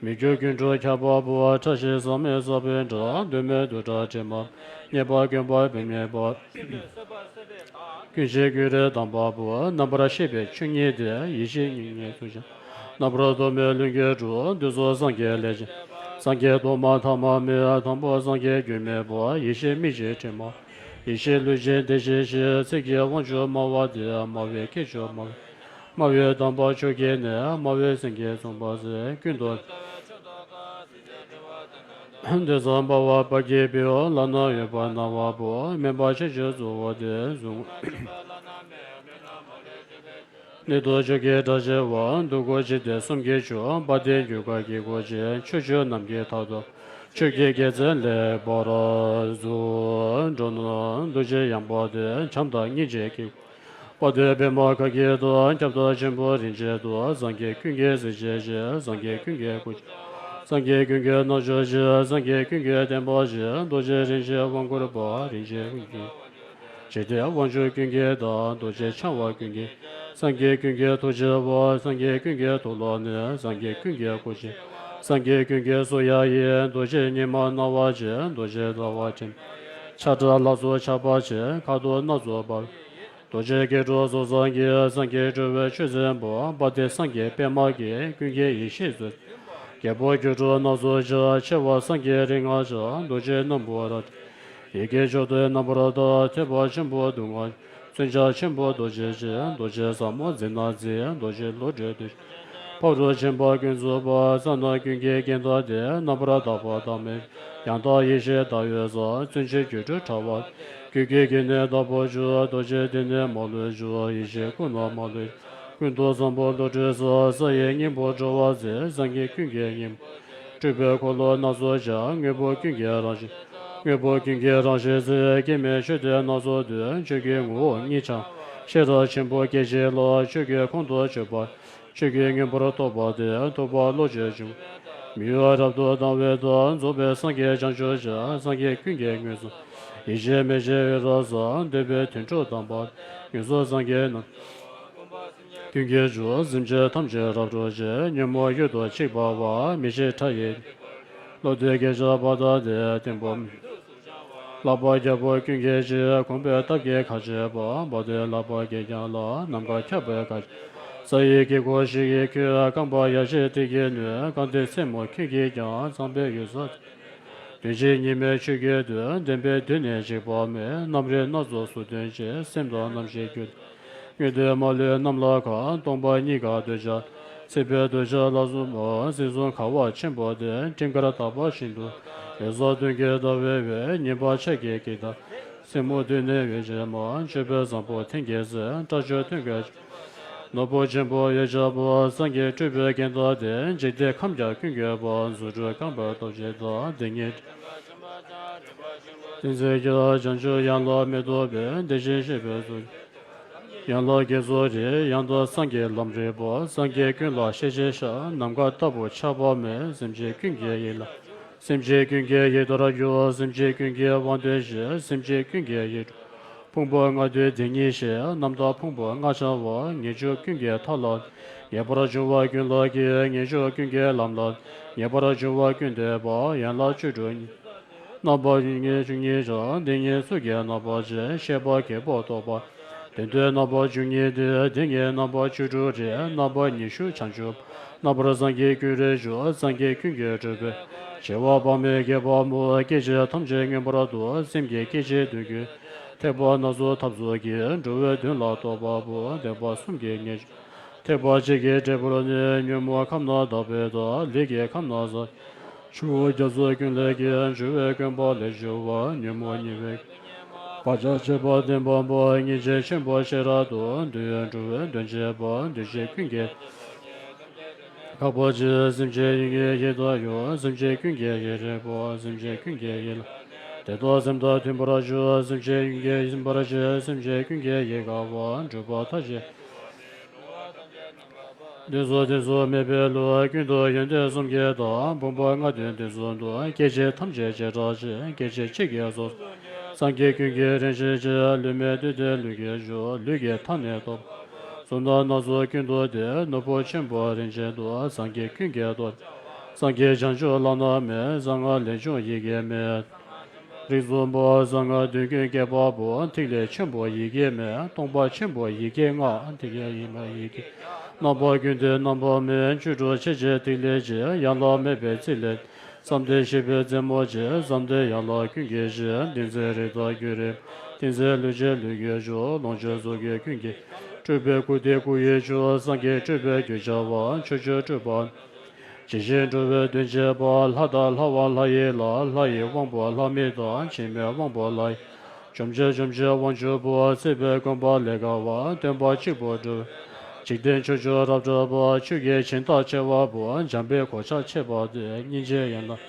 མི་འགྱུར་ཀུན་འགྲོ་ཁྱབ་པ་པོ། ཕྲ་ཞིང་ཟག་མེད་ཟག་པའི་སྒྲ། འདུ་མེད་འདུ་བྲལ་དྲི་མ། རྙེད་པ་དཀོན་པ་དཔེ་མེད་པ། ཀུན་ཤེས་ཀུན་རིག་དམ་པ་པོ། རྣམ་པར་ཤེས་པའི་ཆོས་ཉིད་དེ། ཡེ་ཤེས་ཉིད་ཉིད་ཚུལ་བཞིན། རྣམ་པར་རྟོག་མེད་ལྷུན་གྱིས་གྲུབ། འདུས་གསུམ་སངས་རྒྱས་ལས་ཀྱང་། སངས་རྒྱས་ཐོག་མ་ཐ་མ་མེད། དང་པོ་སངས་རྒྱས་རྒྱུད་སྨྲས་པ། ཡེ་ཤེས་མིག་བཞིན་དྲི་མ། ཡེ་ཤེས་ལུས་ཅན་བདེ་གཤེགས་ཞེས། ཚིག་གི་དབང་ཕྱུག་སྨྲ་བ་སྟེ། སྨྲ་བའི་སྐད་ཅོར་སྨྲ་བའི། སྨྲ་བའི་དམ་པ་ཆོས་ཀྱི་གནས། སྨྲ་བའི་སེང་གེ་མཚུངས་པ་སྲས། ཀུན་ཏུ། འདོད་ཆགས་སྤངས་པ་པ་ཀི་པིའོ། བླ་ན་མེད་པར་སྣང་བ་པོ། མེད་པ་ཆོས་ཀྱི་གཙོ་བོ་སྟེ། གཟུགས། ནི་དུ་ཆོས་ཀྱི་སྒྲ་བྱེ་བ། འདོད་དགུ་འཇིག་རྟེན་གསུམ་གྱི་མཆོག་དཔལ་ལྡན་རྒྱུ་སྐར་གྱི་སྐུ་ཅན། ཕྱོགས་བཅུ་ནམ་མཁའི་མཐའ་སྟོང་། ཆོས་ཀྱི་རྒྱལ་མཚན་ལེགས་པར་གཟིགས། འགྲོ་རྣམས་འདུལ་བྱེད་ཡངས་པ་སྟེ། བྱམས་དང་སྙིང་རྗེའི་དཀྱིལ། དཔལ་ལྡན་པདྨ་དཀར་གྱི་སྟོབས། ཁྱབ་བདག་ཆེན་པོ་རིན་ཆེན་ཏོག་སངས་རྒྱས་ཀུན་གྱི་གཟི་བརྗིད་ཅན། སངས་རྒྱས་ཀུན་གྱི་སྐུ། སངས་རྒྱས་ཀུན་གྱི་རྣལ་འབྱོར་ཆེ། སངས་རྒྱས་ཀུན་གྱི་བསྟན་པ་ཆེ། རྡོ་རྗེ་རིན་ཆེན་དབང་བསྐུར་བ། རིན་ཆེན་ཀུན་གྱི་འཇིག་རྟེན་དབང་ཕྱུག་ཀུན་གྱི་བདག་རྡོ་རྗེ་འཆང་བ་ཀུན་གྱི། སངས་རྒྱས་ཀུན་གྱི་ཐུགས་རྗེ་བ། སངས་རྒྱས་ཀུན་གྱི་ཐུགས་ལ་གནས། སངས་རྒྱས་ཀུན་གྱི་སྐུ་ཆེ། སངས་རྒྱས་ཀུན་གྱི་གཟུགས་ཡ་ཡི། རྡོ་རྗེ་ཉི་མ་སྣང་བ་ཆེ། རྡོ་རྗེ་ཟླ་བ་དྲན། ཆགས་བྲལ་ལ་སོགས་ཆགས་པ་ཆེ། ཁ་དོག་སྣ་ཚོགས་པ། རྡོ་རྗེ་སྐྱེ་འགྲོ་གཟུགས་བཟང་གི། སངས་རྒྱས་སྤྲུལ་པའི་ཆོས་འཛིན་པ། དཔལ་ལྡན་སངས་རྒྱས་པདྨ་གི། ཀུན་མཁྱེན་ཡེ་ཤེས་མཛོད། རྒྱལ་པོ་སྒྱུ་འཕྲུལ་སྣ་ཚོགས་ཆེ། ཆེ་བ་སངས་རྒྱས་རིགས་ལྔ་ཆེ། རྡོ་རྗེ་སྣམ་བུ་རབ། ཡི་གེ་མཆོག་སྟེ་རྣམ་པར་དག་ཐེག་པ་ཆེན་པོ་སྡུག་བསྔལ། མཚོན་བྱ་ཆེན་པོ་རྡོ་རྗེ་ཆེ། རྡོ་རྗེ་ཟབ་མོ་འཛིན་ན་མཛེས། རྡོ་རྗེ་བློ་གྲོས་བདུད། ཕ་རོལ་ཕྱིན་པ་ཀུན་རྫོགས་པ། རྩ་རྣམས་ཀུན་གྱི་རྒྱན་དག་སྟེ། རྣམ་པར་དག་པ་བདག་མེད། ཡང་དག་ཡེ་ཤེས་ཟླ་འོད་ཟེར། མཚོན་བྱེད་སྒྱུ་འཕྲུལ་དྲ་བ། ཀུན་གྱི་རྒྱན་ནི་དྭགས་པོ་བཅུ། རྡོ་རྗེ་གདན་ནི་མ་ལུས་བཅུ། ཡེ་ཤེས་སྐུ་ན་མ་ལུས། ཀུན་ཏུ་བཟང་པོ་བློ་གྲོས་སུ། ས་ཡི་སྙིང་པོ་འགྲོ་བ་མཛེས། སངས་རྒྱས་ཀུན་གྱི་སྙིང་པོ། སྤྲུལ་པའི་འཁོར་ལོ་སྣ་ཚོགས་ཆེ། དངོས་པོ་ཀུན་གྱི་རང་བཞིན། དངོས་པོ་ཀུན་གྱི་རང་བཞིན་མཛེས། སྐྱེ་མེད་ཆོས་སྡེ་སྣ་ཚོགས་འདུས། ཆོས་ཀྱི་ངོ་བོ་ཉིད་འཆང་། ཤེས་རབ་ཆེན་པོ་སྐྱེ་མཆེད་ལ། ཆོས་ཀྱི་ཁོང་དུ་ཆུད་པ། ཆོས་ཀྱི་མངོན་པར་རྟོགས་པ་སྟེ། ཐུབ་པ་བློ་ཆོས་འབྱུང་། མི་གཡོ་རབ་ཏུ་དང་བའི་མཐུ། རྫོགས་པའི་སངས་རྒྱས་བྱང་ཆུབ་ཤེས། སངས་རྒྱས་ཀུན་གྱི་ངོས་བཟུང་། ཡེ་ཤེས་མེ་བཞིན་འོད་རབ་གསལ། འདོད་པའི་དོན་གྲུབ་དམ་པ། ངན་སོང་སངས་རྒྱས་རྣམས། ཀུན་གྱི་རྒྱུ། སེམས་ཅན་ཐམས་ཅད་རབ་བསྒྲོད་ཅིང་། ཉོན་མོངས་གཡུལ་དུ་ཆིབས་པ་བ། མི་ཤེས་ཕྲ་ཡི། བློ་འདས་སྐད་ཆ་བ་དག་སྟེ། བརྟན་པོ། ལག་པ་རྒྱལ་པོ་ཀུན་གྱི་སྤྱི། གོམ་པའི་སྟབས་ཀྱིས་ཁ་ཕྱེ་བ། བ་དན་ལག་པ་གིས་ཀྱང་ལ། ནམ་མཁའ་ཁྱབ་པའི་ཁ། ས་ཡི་དཀྱིལ་འཁོར་ཞིང་གི་ཁྱོན། རྐང་པ་ཡ་ཤེས་ཐིག་གི་ནུས། རྐང་མཐིལ་སེན་མོ་ཁྱོད་ཀྱིས་ཀྱང་། གཙང་པའི་ཡུལ་ས། དོན་གཅིག་གཉིས་མེད་ཆོས་ཀྱི་དོན། བདེན་པའི་དོན་ནི་གཅིག་པ་མེད། རྣམ་རིག་སྣ་ཚོགས་སུ་སྟོན་ཅིང་། སེམས་དང་རྣམ་ཤེས་རྒྱུད། དངོས་དོན་མ་ལུས་རྣམས་ལ་དགའ། སྟོང་པ་ཉིད་དགའ་འདོད་ཆགས། སྲིད་པའི་འདོད་ཆགས་ལ་སོགས་པ། སྲིད་གསུམ་དགའ་བ་ཆེན་པོ་སྟེ། སྤྲིན་དཀར་དག་པ་བཞིན་དུ། འོད་གསལ་སྟོང་གི་ཟླ་བའི་འོད། ཉི་མ་ཆར་གྱི་འགྱེད་ལྟར། སེན་མོ་སྟོད་ནས་འོད་འབྱིན་མ། མཆོད་པའི་བཟང་པོ་ཐིག་གིས་བརྩེགས། སྐྲ་ཆོས་སྟོན་ཀའི། ནོར་བུ་ཆེན་པོ་འོད་ཆགས་པ། སངས་རྒྱས་སྤྲུལ་པའི་རྒྱན་དག་སྟེ། འཇིག་རྟེན་ཁམས་ཀྱང་ཀུན་གྱི་དཔལ། རྫུ་འཕྲུལ་རྐང་པའི་སྟོབས་ཆེན་དང་། དེ་ཉིད། ཏིང་འཛིན་གྱི་བྱང་ཆུབ་ཡན་ལག་མེ་ཏོག་སྤོས། དེ་བཞིན་གཤེགས་པའི་གཙུག། ཡན་ལག་བརྒྱད་ཚོགས་རིགས། ཡང་དག་སངས་རྒྱས་ལམ་རིམ་པ། སངས་རྒྱས་ཀུན་ལ་ཤེས་བྱའི་ཞག་ནམ་མཁའ་ལྟ་བུ་ཆགས་པ་མེད། སེམས་ཅན་ཀུན་གྱི་ཡིད་ལ། སེམས་ཅན་ཀུན་གྱི་ཡིད་རྟོན་རྒྱུ། སེམས་ཅན་ཀུན་གྱི་དབང་དོན་བཞི། སེམས་ཅན་ཀུན་གྱི་ཡིད་འཕྲོག་ཕུང་པོ་ལྔ་འདུས་དེ་ཉིད་ཞི། རྣམ་དག་ཕུང་པོ་ལྔ་འཆང་བ། ངེས་འབྱུང་ཀུན་གྱི་མཐའ་ལ། ངེས་པར་འབྱུང་བ་ཀུན་ལ་སྐྱེ། ངེས་འབྱུང་ཀུན་གྱི་ལམ་ལ། ངེས་པར་འབྱུང་བ་ཀུན་འདུས་པ། ཡན་ལག་བཅུ་དྲུག་ཉིད། རྣམ་པ་བཅུ་གཉིས་བཅུ་གཉིས་ཀྱང་། འདི་ཉིད་ཚུལ་གྱི་རྣམ་པ་ཅན། ཤེས་པ་རྒད་པོ་རྟོགས་པ། དོན་དུ་རྣམ་པ་བཅུ་གཉིས་ཏེ། འདི་ཉིད་རྣམ་པ་བཅུ་དྲུག་རེད། རྣམ་པ་ཉི་ཤུ་བྱང་ཆུབ། རྣམ་པར་སངས་རྒྱས་ཀུན་རིག་བཞུགས། སངས་རྒྱས་ཀུན་གྱི་སྤྲུལ་པའི། བྱེ་བ་དཔག་མེད་བསྐལ་པ་མུ། སྐད་ཅིག་ཐམས་ཅད་མངོན་པར་རྫོགས། སེམས་ཀྱི་སྐད་ཅིག་དོན་ཀུན། ཐེག་པ་སྣ་ཚོགས་ཐབས་ཚུལ་གྱིས། འགྲོ་བའི་དོན་ལ་རྟོགས་པ་པོ། བདེན་པ་གསུམ་གྱི་ངེས། ཐེག་པ་གཅིག་གི་འབྲས་བུར་ནི། ཉོན་མོངས་ཁམས་རྣམས་དག་པའི་མཐར། ལས་ཀྱི་ཁམས་རྣམས་ཟད། ཆུ་བོ་རྒྱ་མཚོ་ཀུན་ལས་སྐྱེས། འགྲོ་བའི་དགོན་པ་ལས་བྱུང་བ། ཉོན་མོངས་ཉེས་པའི། བག་ཆགས་བཅས་པ་བདེན་པ་པོ། སྙིང་རྗེ་ཆེན་པོ་ཤེས་རབ་ཏུ། འདོད་ཡོན་འགྲོ་བའི་དོན་བྱེད་པ། འདུ་བྱེད་ཀུན་གྱི། ཁ་བ་ཅན་སེམས་ཅན་ཡིད་ཀྱི་ཡིད་དུ་གཡོ། སེམས་ཅན་ཀུན་གྱི་ཡིད་རིག་པ། སེམས་ཅན་ཀུན་གྱི་ཡིད་ལ། དེ་དག་སེམས་དང་མཐུན་པར་འཇུག་སེམས་ཅན་ཡིད་ཀྱི་ཡིད་འབར་བྱེད། སེམས་ཅན་ཀུན་གྱི་ཡིད་དགའ་བ། འགྲོ་བ་མཐའ་ཡས། འདོད་གསུམ་གཏིང་རྩ་མེད་པའི་ལུས། ཀུན་ཏུ་ཡོན་ཏན་གསུམ་གྱི་བདག་ཕུང་པོ་ལྔ་ལྡན་འདི་གསུམ་དུ། སྐད་ཅིག་ཐམས་ཅད་བྱེ་བྲག་ཕྱེད། སྐད་ཅིག་གཅིག་གིས་སོ། སངས་རྒྱས་ཀུན་གྱི་རིན་ཆེན་གཅིག་ལུས་མེད་བདུད་སྡེ་ལུས་ཀྱི་རྒྱུ། ལུས་ཀྱི་མཐའ་ནི་སྟོབས། གཟུགས་སྣ་སྣ་ཚོགས་ཀུན་ཏུ་བརྟེན། ནོར་བུ་ཆེན་པོ་རིན་ཆེན་དུ། སངས་རྒྱས་ཀུན་གྱི་སྟོབས། སངས་རྒྱས་བྱང་ཆུབ་བླ་ན་མེད། གསང་སྔགས་ལས་བྱུང་ཡི་གེ་མེད། རིགས་གསུམ་པོ་གསང་སྔགས་དོན་ཀུན་སྐྱེད་པ་པོ། ཐིག་ལེ་ཆེན་པོ་ཡི་གེ་མེད། སྟོང་པ་ཆེན་པོ་ཡི་གེ་ལྔ། ཐིག་ལེ་ཡིན་མ་ཡི་གེ། རྣམ་པ་ཀུན་ཏུ་རྣམ་པ་མེད། བཅུ་དྲུག་ཕྱེད་ཕྱེད་ཐིག་ལེ་གཅིག་ཡན་ལག་མེད་པའི་ཚིག་ལས། བརྩམས་ཏེ་བཤད་པའི་རྩེ་མོ་གཅིག་བརྩམས་ཏེ་ཡན་ལག་ཀུན་གྱི་གཞི། ཏིང་འཛིན་རིགས་དང་རྒྱུད་རིག་ཏིང་འཛིན་ལུས་ཅན་ལུས་ཀྱི་མཆོག་ལོངས་སྤྱོད་གཟུགས་ཀྱི་ཀུན་གྱི། སྤྲུལ་པའི་སྐུ་སྟེ་སྐུ་ཡི་མཆོག་སངས་རྒྱས་སྤྲུལ་པའི་རྒྱུད་བྱ་བ། ཕྱོགས་བཅུའི་སྤྲུལ་པ། ཇི་བཞིན་འགྲོ་བའི་དོན་བྱེད་པ། ལྷ་དང་ལྷ་བ་ལྷ་ཡི་ལྷ། ལྷ་ཡི་དབང་པོ་ལྷ་མིན་དང་། འཆི་མེད་དབང་པོ་ལྷ་ཡི། འཇོམས་བྱེད་འཇོམས་བྱེད་དབང་ཕྱུག་པོ། སྲིད་པའི་གོམ་པ་ལས་འགལ་བ། སྟོན་པ་གཅིག་པུ་སྒྲུབ། འཇིག་རྟེན་ཕྱོགས་བཅུ་རབ་སྒྲོལ་པ། ཆོས་ཀྱི་སྦྱིན་བདག་ཆེ་བ་པོ། འཇམ་དཔལ་གོ་ཆ་ཆེ་བ་སྟེ། སྙིང་རྗེའི་ཡན་ལག་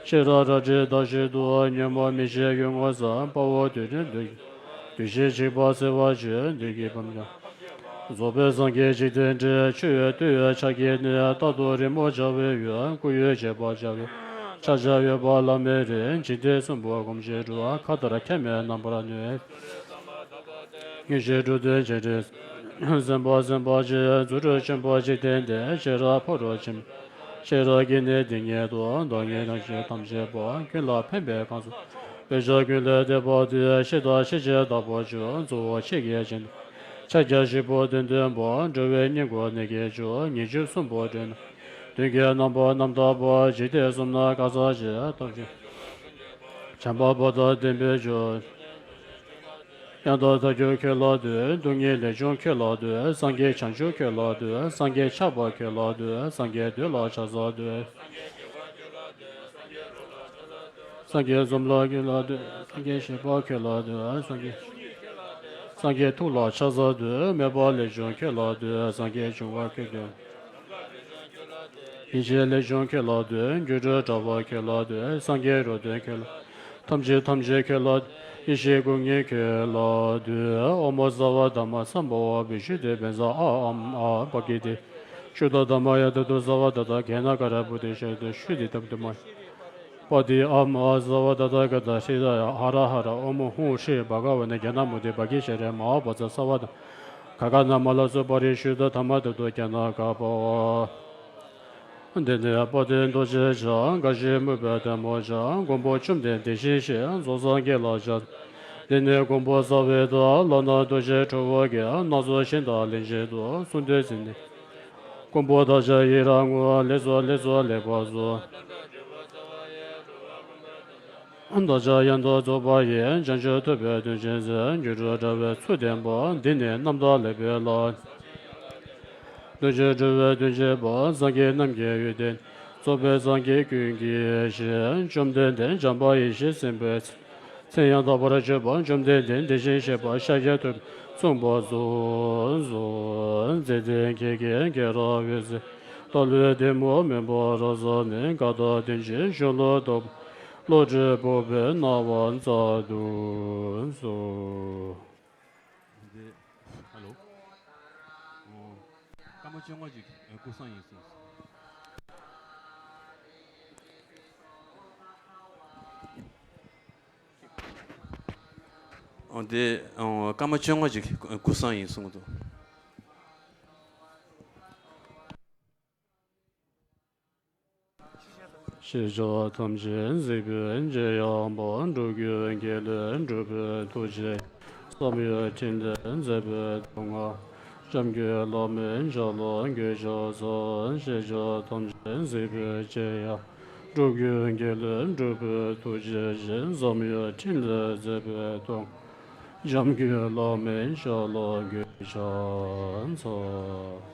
ཤེས་རབ་རལ་གྲི་མདའ་བཞིན་དུ། ཉོན་མོངས་མི་ཤེས་གཡུལ་ངོ་ཟ། དཔའ་བོ་དུད་འགྲོའི་བདུད། བདུད་བཞི་འཇིགས་པ་སེལ་བར་བྱེད། བདུད་ཀྱི་བམ་ཀྱང་། རྫོགས་པའི་སངས་རྒྱས་འཇིག་རྟེན་འདྲེན། མཆོད་འོས་བསྟོད་འོས་ཕྱག་རྒྱའི་སྣེ། རྟག་ཏུ་རི་མོར་སྦྱར་བའི་འོས། སྐུ་ཡོད་བྱེད་པར་བྱ་བའི་ཕྱག་བྱར་འོས་པ་བླ་མའི་རིགས། འཇིག་རྟེན་གསུམ་པོ་སྒོམ་ཞིང་སྒྲུབ། མཁའ་ལྟར་འཁྱམས་པའི་རྣམ་པར་གནོན། ངེས་ཤེས་དྲུག་ལྡན་བྱེད་འདྲེན། སེམས་དཔའ་སེམས་དཔའ་ཆེ། རྫུ་འཕྲུལ་ཆེན་པོ་འཇིག་རྟེན་འདྲེན། ཤེས་རབ་ཕ་རོལ་ཕྱིན། ཤེས་རབ་ཀྱི་གནས་འདི་ཉིད་དུ། བདག་ཉིད་རང་བཞིན་ཐམས་ཅད་པ། ཀུན་ལ་ཕན་པའི་གང་ཟག་དཔེ་བྱད་ཀུན་ལས་འདས་པ་སྟེ། ཤེས་དང་ཤེས་བྱའི་བདག་པོ་མཆོག་རྫོགས་པ་ཆོས་ཀྱི་སྤྱན། ཕྱག་རྒྱ་བཞི་པོ་དོན་སྟོན་པ། འགྲོ་བའི་སྙིང་པོ་ནད་ཀྱི་མཆོག་ཉེས་སྤྱོད་གསུམ་པོ་སྒྲོལ་མ། གདོན་བགེགས་རྣམ་པ་རྣམ་དག་པ། འཇིག་རྟེན་གསུམ་ན་དགའ་ཚལ་ཆེ། ཐམས་ཅད་བྱམས་པ་པོ་དང་ལྡན་པའི་མཆོག་ཡང་དག་དལ་འབྱོར་ཁྱོད་ལ་འདུད། སྡུག་བསྔལ་ལས་བྱུང་ཁྱོད་ལ་འདུད། སངས་རྒྱས་བྱང་ཆུབ་ཁྱོད་ལ་འདུད། སངས་རྒྱས་ཆགས་པ་ཁྱོད་ལ་འདུད། སངས་རྒྱས་འདོད་ལ་ཕྱག་འཚལ་འདུད། སངས་རྒྱས་འཛུམ་ལ་ཁྱོད་ལ་འདུད། སངས་རྒྱས་ཞི་བ་ཁྱོད་ལ་འདུད། སངས་རྒྱས། སངས་རྒྱས་ཐུགས་ལ་ཕྱག་འཚལ་འདུད། མེད་པ་ལས་བྱུང་ཁྱོད་ལ་འདུད། སངས་རྒྱས་འབྱུང་བ་ཁྱོད་འདུད། ཡེ་ཤེས་ལས་བྱུང་ཁྱོད་ལ་འདུད། སྒྱུ་འཕྲུལ་དྲ་བ་ཁྱོད་ལ་འདུད། སངས་རྒྱས་རོ་སྟོན་ཁྱོད་ལ། ཐམས་ཅད་ཐམས་ཅད་ཁྱོད་ལ། ཡེ་ཤེས་སྐུ་ཉིད་ཁྱོད་ལ་འདུད། ཨོཾ་སརྦ་དྷརྨ་སམྦྷ་ཝ་བི་ཤུདྡྷི་བཛྲ་ཨ་ཨམ་ཨ་བྷ་ག་ཏེ། ཤུདྡྷ་དྷརྨ་ཡ་ཐཱ་ཏུ་སརྦ་ད་ཐཱ་ག་ན་ཀ་ར་བོ་དྷི་ཤ་ཡ་ཏ་ཤུདྡྷི་དྷརྨ་ཏཱ་མ་ཡ། པ་ཏི་ཨ་མ་ཨ་སརྦ་ད་ཐཱ་ག་ཏ་ཤྲི་ད་ཡ། ཧ་ར་ཧ་ར་ཨོཾ་ཧཱུྃ་ཤྲཱི་བྷ་ག་ཝ་ན་ཛྙཱ་ན་མུ་ཏི་བྷ་གི་ཤྭ་ར་མ་ཧཱ་བཛྲ་སརྦ་ད། ག་ག་ན་མ་ལ་སུ་པ་རི་ཤུདྡྷ་དྷརྨ་ཏ་ཏུ་ཛྙཱ་ན་ག་པ་ཝ། འདི་ནི་དཔལ་ལྡན་རྡོ་རྗེ་འཆང་། དགའ་བཞིའི་མུས་པས་ལྟད་མོ་འཆང་། མགོན་པོ་བཅོམ་ལྡན་དེ་བཞིན་གཤེགས། རྫོགས་སངས་རྒྱས་ལ་ཕྱག་འདི་ནི་མགོན་པོ་རྩ་བའི་བདག་ལག་ན་རྡོ་རྗེ་ཁྲོ་བོའི་སྐད། རྣ་ཚོགས་གཤེན་དང་ལན་ཅན་དུ། གསུང་དོན་ཟིན་ནས། མགོན་པོ་བདག་ཅག་ཡི་རང་ངོ་། ལེགས་སོ་ལེགས་སོ་ལེགས་པར་གསོལ། བདག་ཅག་ཡང་དག་རྫོགས་པ་ཡི། བྱང་ཆུབ་ཐོབ་པའི་དོན་ཆེན་མཛད། སྒྱུ་འཕྲུལ་དྲ་བའི་ཚུལ་ལྡན་པ། འདི་ནི་རྣམ་དག་ལེགས་པའི་ལྷ། རྡོ་རྗེ་འགྲོ་བའི་དོན་བྱེད་པ། སངས་རྒྱས་རྣམས་ཀྱི་ཡོན་ཏན། རྫོགས་པའི་སངས་རྒྱས་ཀུན་གྱི་ཞལ། བཅོམ་ལྡན་འདས་འཇམ་དཔལ་ཡེ་ཤེས་སེམས་དཔའི་མཚན། ཡང་དག་པར་སྤྱོད་པ་བཅོམ་ལྡན་འདས། དེ་བཞིན་གཤེགས་པ་ཤཱཀྱ་ཐུབ་པས་གསུངས་པ་གསུངས་སོ། མཛེས་ལྡན་ཁྱེད་ཀྱི་སྐེ་རགས་འོད་ཟེར། རྟ་ལོའི་སྡེར་མོ་མེ་འབར་རབ་བསིལ་ནས། དགའ་དང་ལྡན་ཅིང་གཞོན་ནུ་སྟོབས། བློ་གྲོས་སྤོབས་པའི་སྣང་བ་མཛའ་གདུང་སོགས། འདི། ཧ་ལོ། ཨོ། སྐར་མ་བཅོ་ལྔ་ཅིག་སྐུ་སྲུང་ཡིན་གསུངས་སོང་། ཨོ་འདི། ཨོ་སྐར་མ་བཅོ་ལྔ་ཅིག་སྐུ་སྲུང་ཡིན་གསུངས་འདུག། ཤེས་བྱ་ཐམས་ཅད་གཟིགས་པའི་རྗེ་ཡངས་པ། འགྲོ་ཀུན་དགེ་ལེགས་སྒྲུབ་པའི་ཐུགས་རྗེ། བསམ་ཡས་འཕྲིན་ལས་མཛད་པའི་མཐུ་མངའ། འཇམ་མགོན་བླ་མའི་ཞབས་ལ་གུས་ཕྱག་འཚལ། ཤེས་བྱ་ཐམས་ཅད་གཟིགས་པའི་རྗེ་ཡང་། འགྲོ་ཀུན་དགེ་ལེགས་སྒྲུབ་པའི་ཐུགས་རྗེ་ཆེ། བསམ་ཡས་འཕྲིན་ལས་མཛད་པའི་མཐུ། འཇམ་མགོན་བླ་མའི་ཞབས་ལ་གུས་ཕྱག་འཚལ།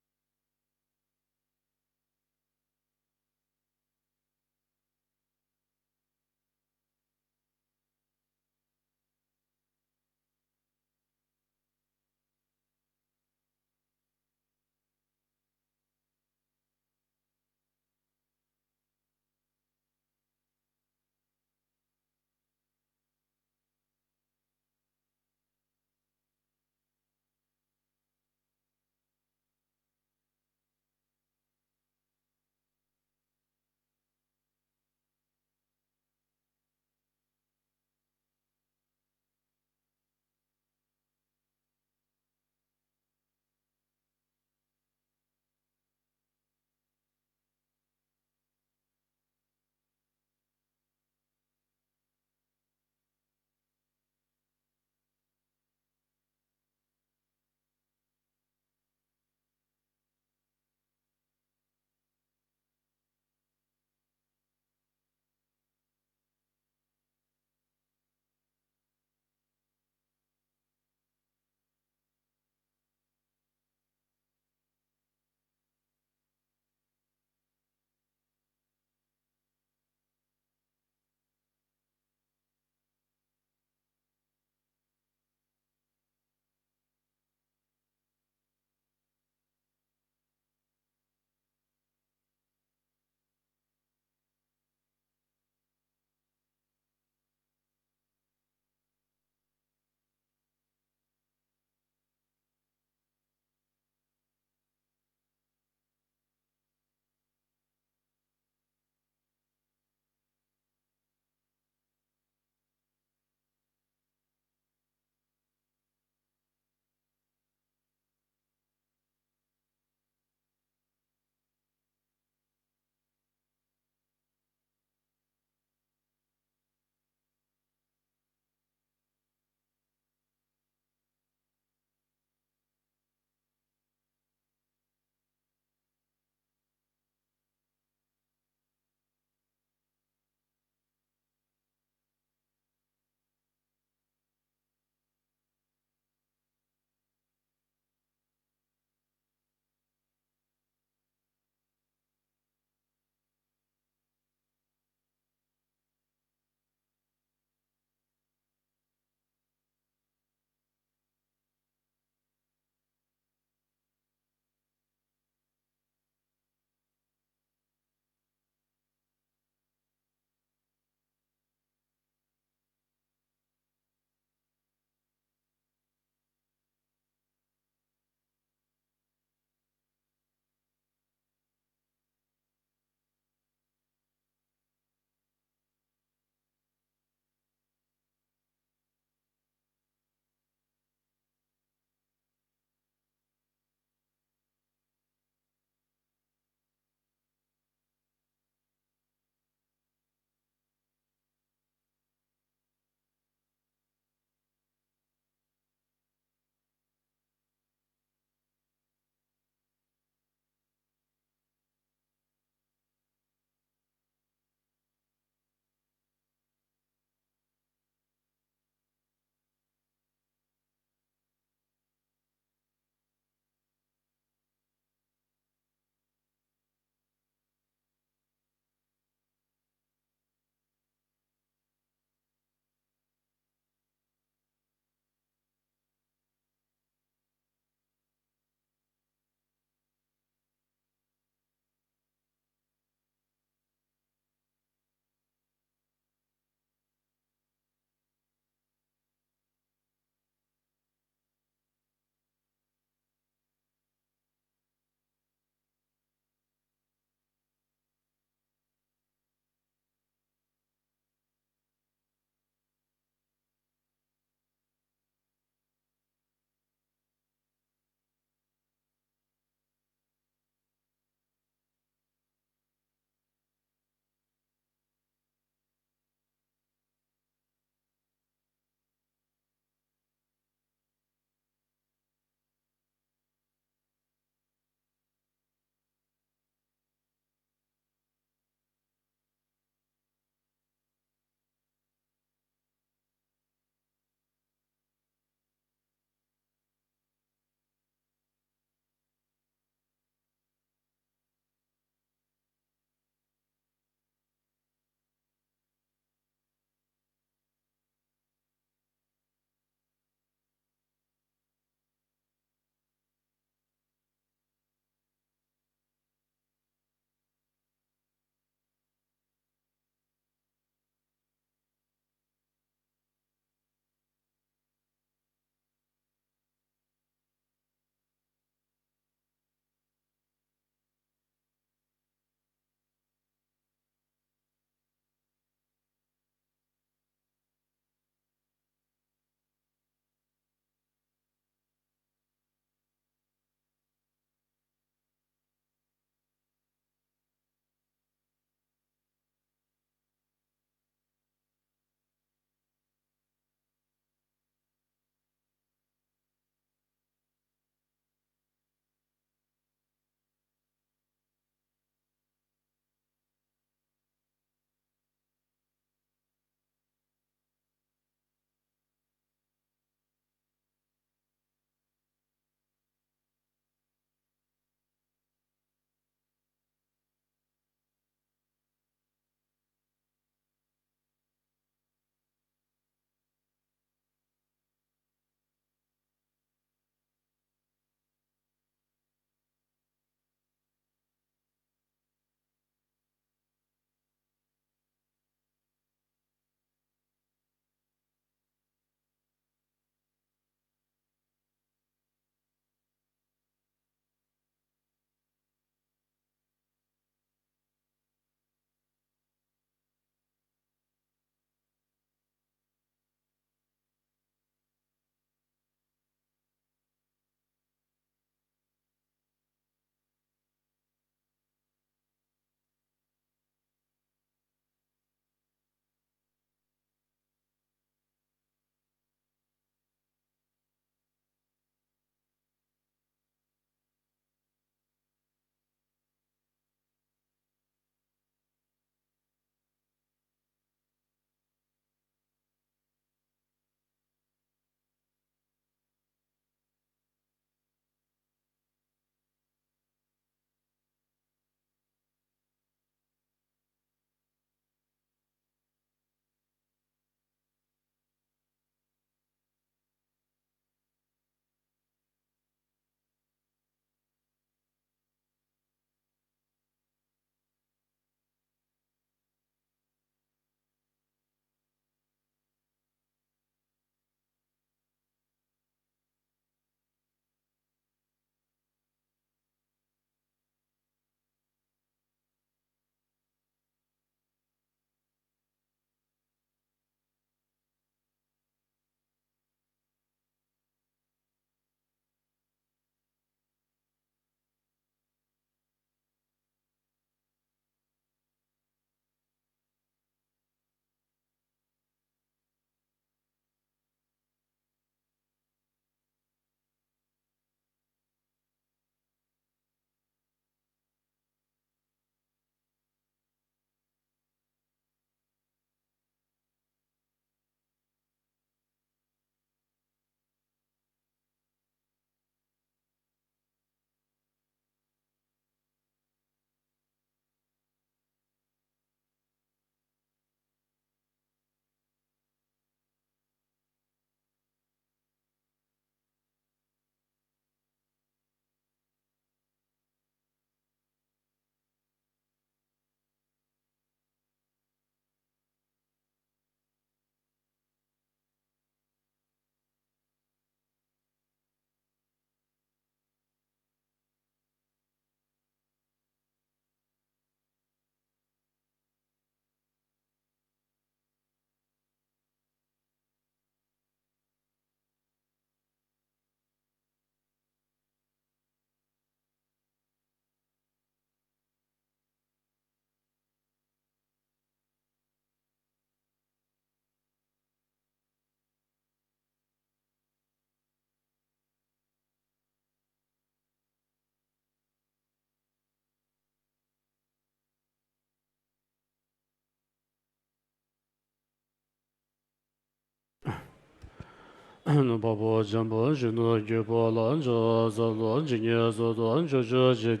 འཕགས་པ་འཇམ་དཔལ་གཞོན་ནུར་གྱུར་པ་ལ། ཕྱག་འཚལ་ལོ། ཇི་སྙེད་སུ་དག་མཆོག་གྱུར་ཅིག་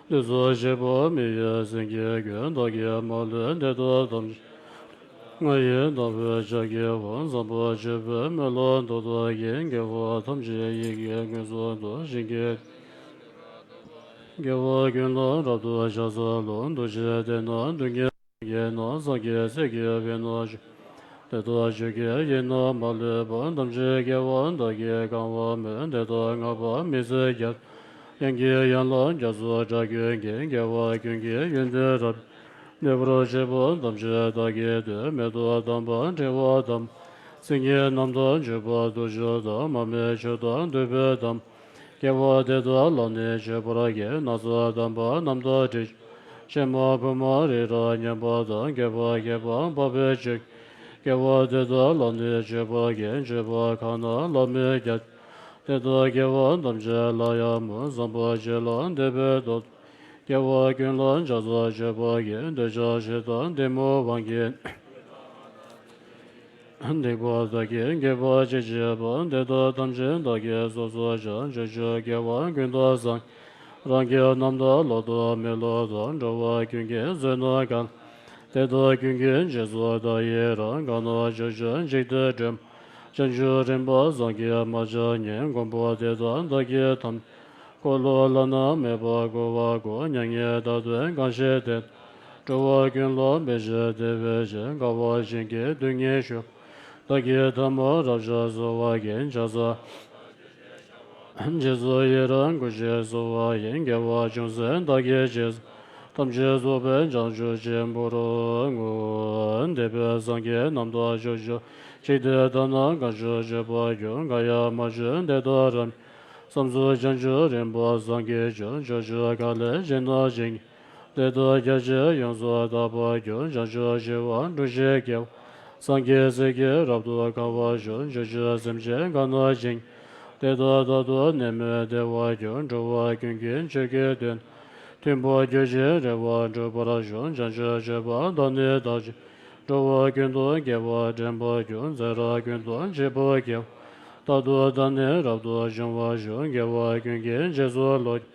འདི་ཚོགས་བཞེད་པ་མི་ཡི་སེང་གེ་ཀུན། བདག་གིས་མ་ལུས་འདི་དག་ཐམས་ཅད། ང་ཡི་དམ་པའི་ཕྱག་བགྱིའོ། བཟང་པོ་སྤྱོད་པའི་སྨོན་ལམ་མཐུ་དག་གིས། དགེ་བ་ཐམས་ཅད་ཡིད་ཀྱིས་མངོན་སུམ་དུ། བྱིན་གྱིས་དགེ་བ་ཀུན་ལ་རབ་ཏུ་ཕྱག་འཚལ་ལོ། ཐུགས་རྗེས་བདེ་ན་སྡུག་བསྔལ་ཡིན་ན། སངས་རྒྱས་སྲས་ཀྱི་ཕན་ན་ཕྱོགས། དེ་དག་ཆོས་ཀྱི་དབྱིངས་ན་མ་ལུས་པ། ཐམས་ཅད་དགེ་བ་བདག་གིས་གང་བར་མོས། དེ་དག་བསྔགས་པ་མི་ཟད་རྒྱ། དབྱངས་ཀྱི་ཡན་ལག་རྒྱ་མཚོ་ཁྲ་ཀུན་གྱིས། དགེ་བ་ཀུན་གྱི་ཡོན་ཏན་རབ། འདོད་པར་བྱེད་པ་ཐམས་ཅད་བདག་གིས་ཐོས། མེ་ཏོག་དམ་པ་དྲི་བ་དམ། སེང་གེ་རྣམས་དང་མཆོད་པ་དུང་ཕྱུར་དང་། མར་མེ་མཆོག་དང་བདུག་སྤོས་དམ། དགེ་བ་འདི་དག་ལ་ནི་མཆོད་པར་བགྱི། ན་བཟའ་དམ་པ་རྣམས་དང་དྲི་མཆོག་ཕྱེ་མ་ཕུར་མ་རི་རབ་མཉམ་པ་དང་། སྐེད་པ་བརྒྱད་པ་འབག་པའི་ཆུ། དགེ་བ་འདི་དག་ལ་ནི་མཆོད་པར་བགྱི། མཆོད་པ་གང་རྣམས་ལ་མི་བརྒྱ། དེ་དག་དགེ་བ་ཐམས་ཅད་ལ་ཡང་མོས། བཟང་པོ་སྤྱོད་ལ་འདོད་པའི་དོན། དགེ་བ་ཀུན་ལ་ཕྱག་འཚལ་མཆོད་པར་བགྱི། འདོད་ཆགས་ཞེ་སྡང་གཏི་མུག་དབང་གིས། སྡིག་པ་བདག་གིས་བགྱིས་པ་ཅི་མཆིས་པ། དེ་དག་ཐམས་ཅད་བདག་གིས་སོ་སོར་བཤགས། ཕྱོགས་བཅུའི་དགེ་བ་ཀུན་དག་བསགས། རང་གི་རྣམ་དག་ལོག་ཏུ་མི་ལོག་དང་། འགྲོ་བ་ཀུན་གྱི་བཟོད་ནམ་གང་། དེ་དག་ཀུན་གྱི་རྗེས་སུ་བདག་ཡི་རང་། གང་རྣམས་ཕྱོགས་བཅུའི་འཇིག་རྟེན་འདྲེན། བྱང་ཆུབ་རིམ་པ་བཟང་གིས་མ་ཆགས་ཉིད། མགོན་པོ་དེ་དག་བདག་གིས་ཐམས་ཅད། འཁོར་ལོ་བླ་ན་མེད་པ་བསྐོར་བར་བསྐུལ། མྱ་ངན་འདའ་སྟོན་གང་བཞེད་དེ། འགྲོ་བ་ཀུན་ལ་ཕན་ཕྱིར་བདེ་བའི་ཕྱིར། དགའ་བ་བཞིན་གྱི་སྡུག་བསྔལ་ཞི། བདག་གིས་ཐལ་མོ་སྦྱར་བྱས་གསོལ་བ་བགྱི། ཕྱག་འཚལ། རྗེས་སུ་ཡི་རང་བསྐུལ་ཞིང་གསོལ་བ་ཡི། དགེ་བ་ཅུང་ཟད་བདག་གིས་བགྱིས། ཐམས་ཅད་རྫོགས་པའི་བྱང་ཆུབ་ཆེན་པོར་བསྔོ། འདས་པའི་སངས་རྒྱས་རྣམས་དང་ཕྱོགས་བཅུའི། འཇིག་རྟེན་དག་རྣམས་གང་བྱུང་མཆོད་པར་གྱུར། འགའ་ཡང་མ་བྱོན་དེ་དག་རབ། བསམ་རྫོགས་བྱང་ཆུབ་རིམ་པ་བཟང་གིས་བྱོན། ཕྱོགས་བཅུ་ག་ལའི་ཞིང་རྣམས་ཞིང་། དེ་དག་རྒྱ་ཆེར་ཡོངས་སུ་དག་པར་གྱུར། བྱང་ཆུབ་ཞི་བ་འགྲུབ་ཕྱིར་དགེ་བ། སངས་རྒྱས་སྲས་ཀྱིས་རབ་ཏུ་གང་བར་ཞུ། ཕྱོགས་བཅུའི་སེམས་ཅན་གང་རྣམས་ཞིང་། དེ་དག་རྟག་ཏུ་ནད་མེད་བདེ་བར་གྱུར། འགྲོ་བ་ཀུན་གྱི་ཆོས་ཀྱི་དོན། མཐུན་པར་གྱུར་ཅིང་རེ་བ་འགྲུབ་པར་ཤོག་བྱང་ཆུབ་སྤྱོད་པ་དང་ནི་བདག་ཅག་འགྲོ་བ་ཀུན་ཏུ་དགེ་བ་འདྲེན་པར་གྱུར། ཚེ་རབས་ཀུན་ཏུ་བྱིས་པའི་དགེ་བ། རྟག་ཏུ་བདག་ནི་རབ་ཏུ་བྱུང་བར་ཤོག་དགེ་བ་ཀུན་གྱི་རྗེས་སུ་སློབ།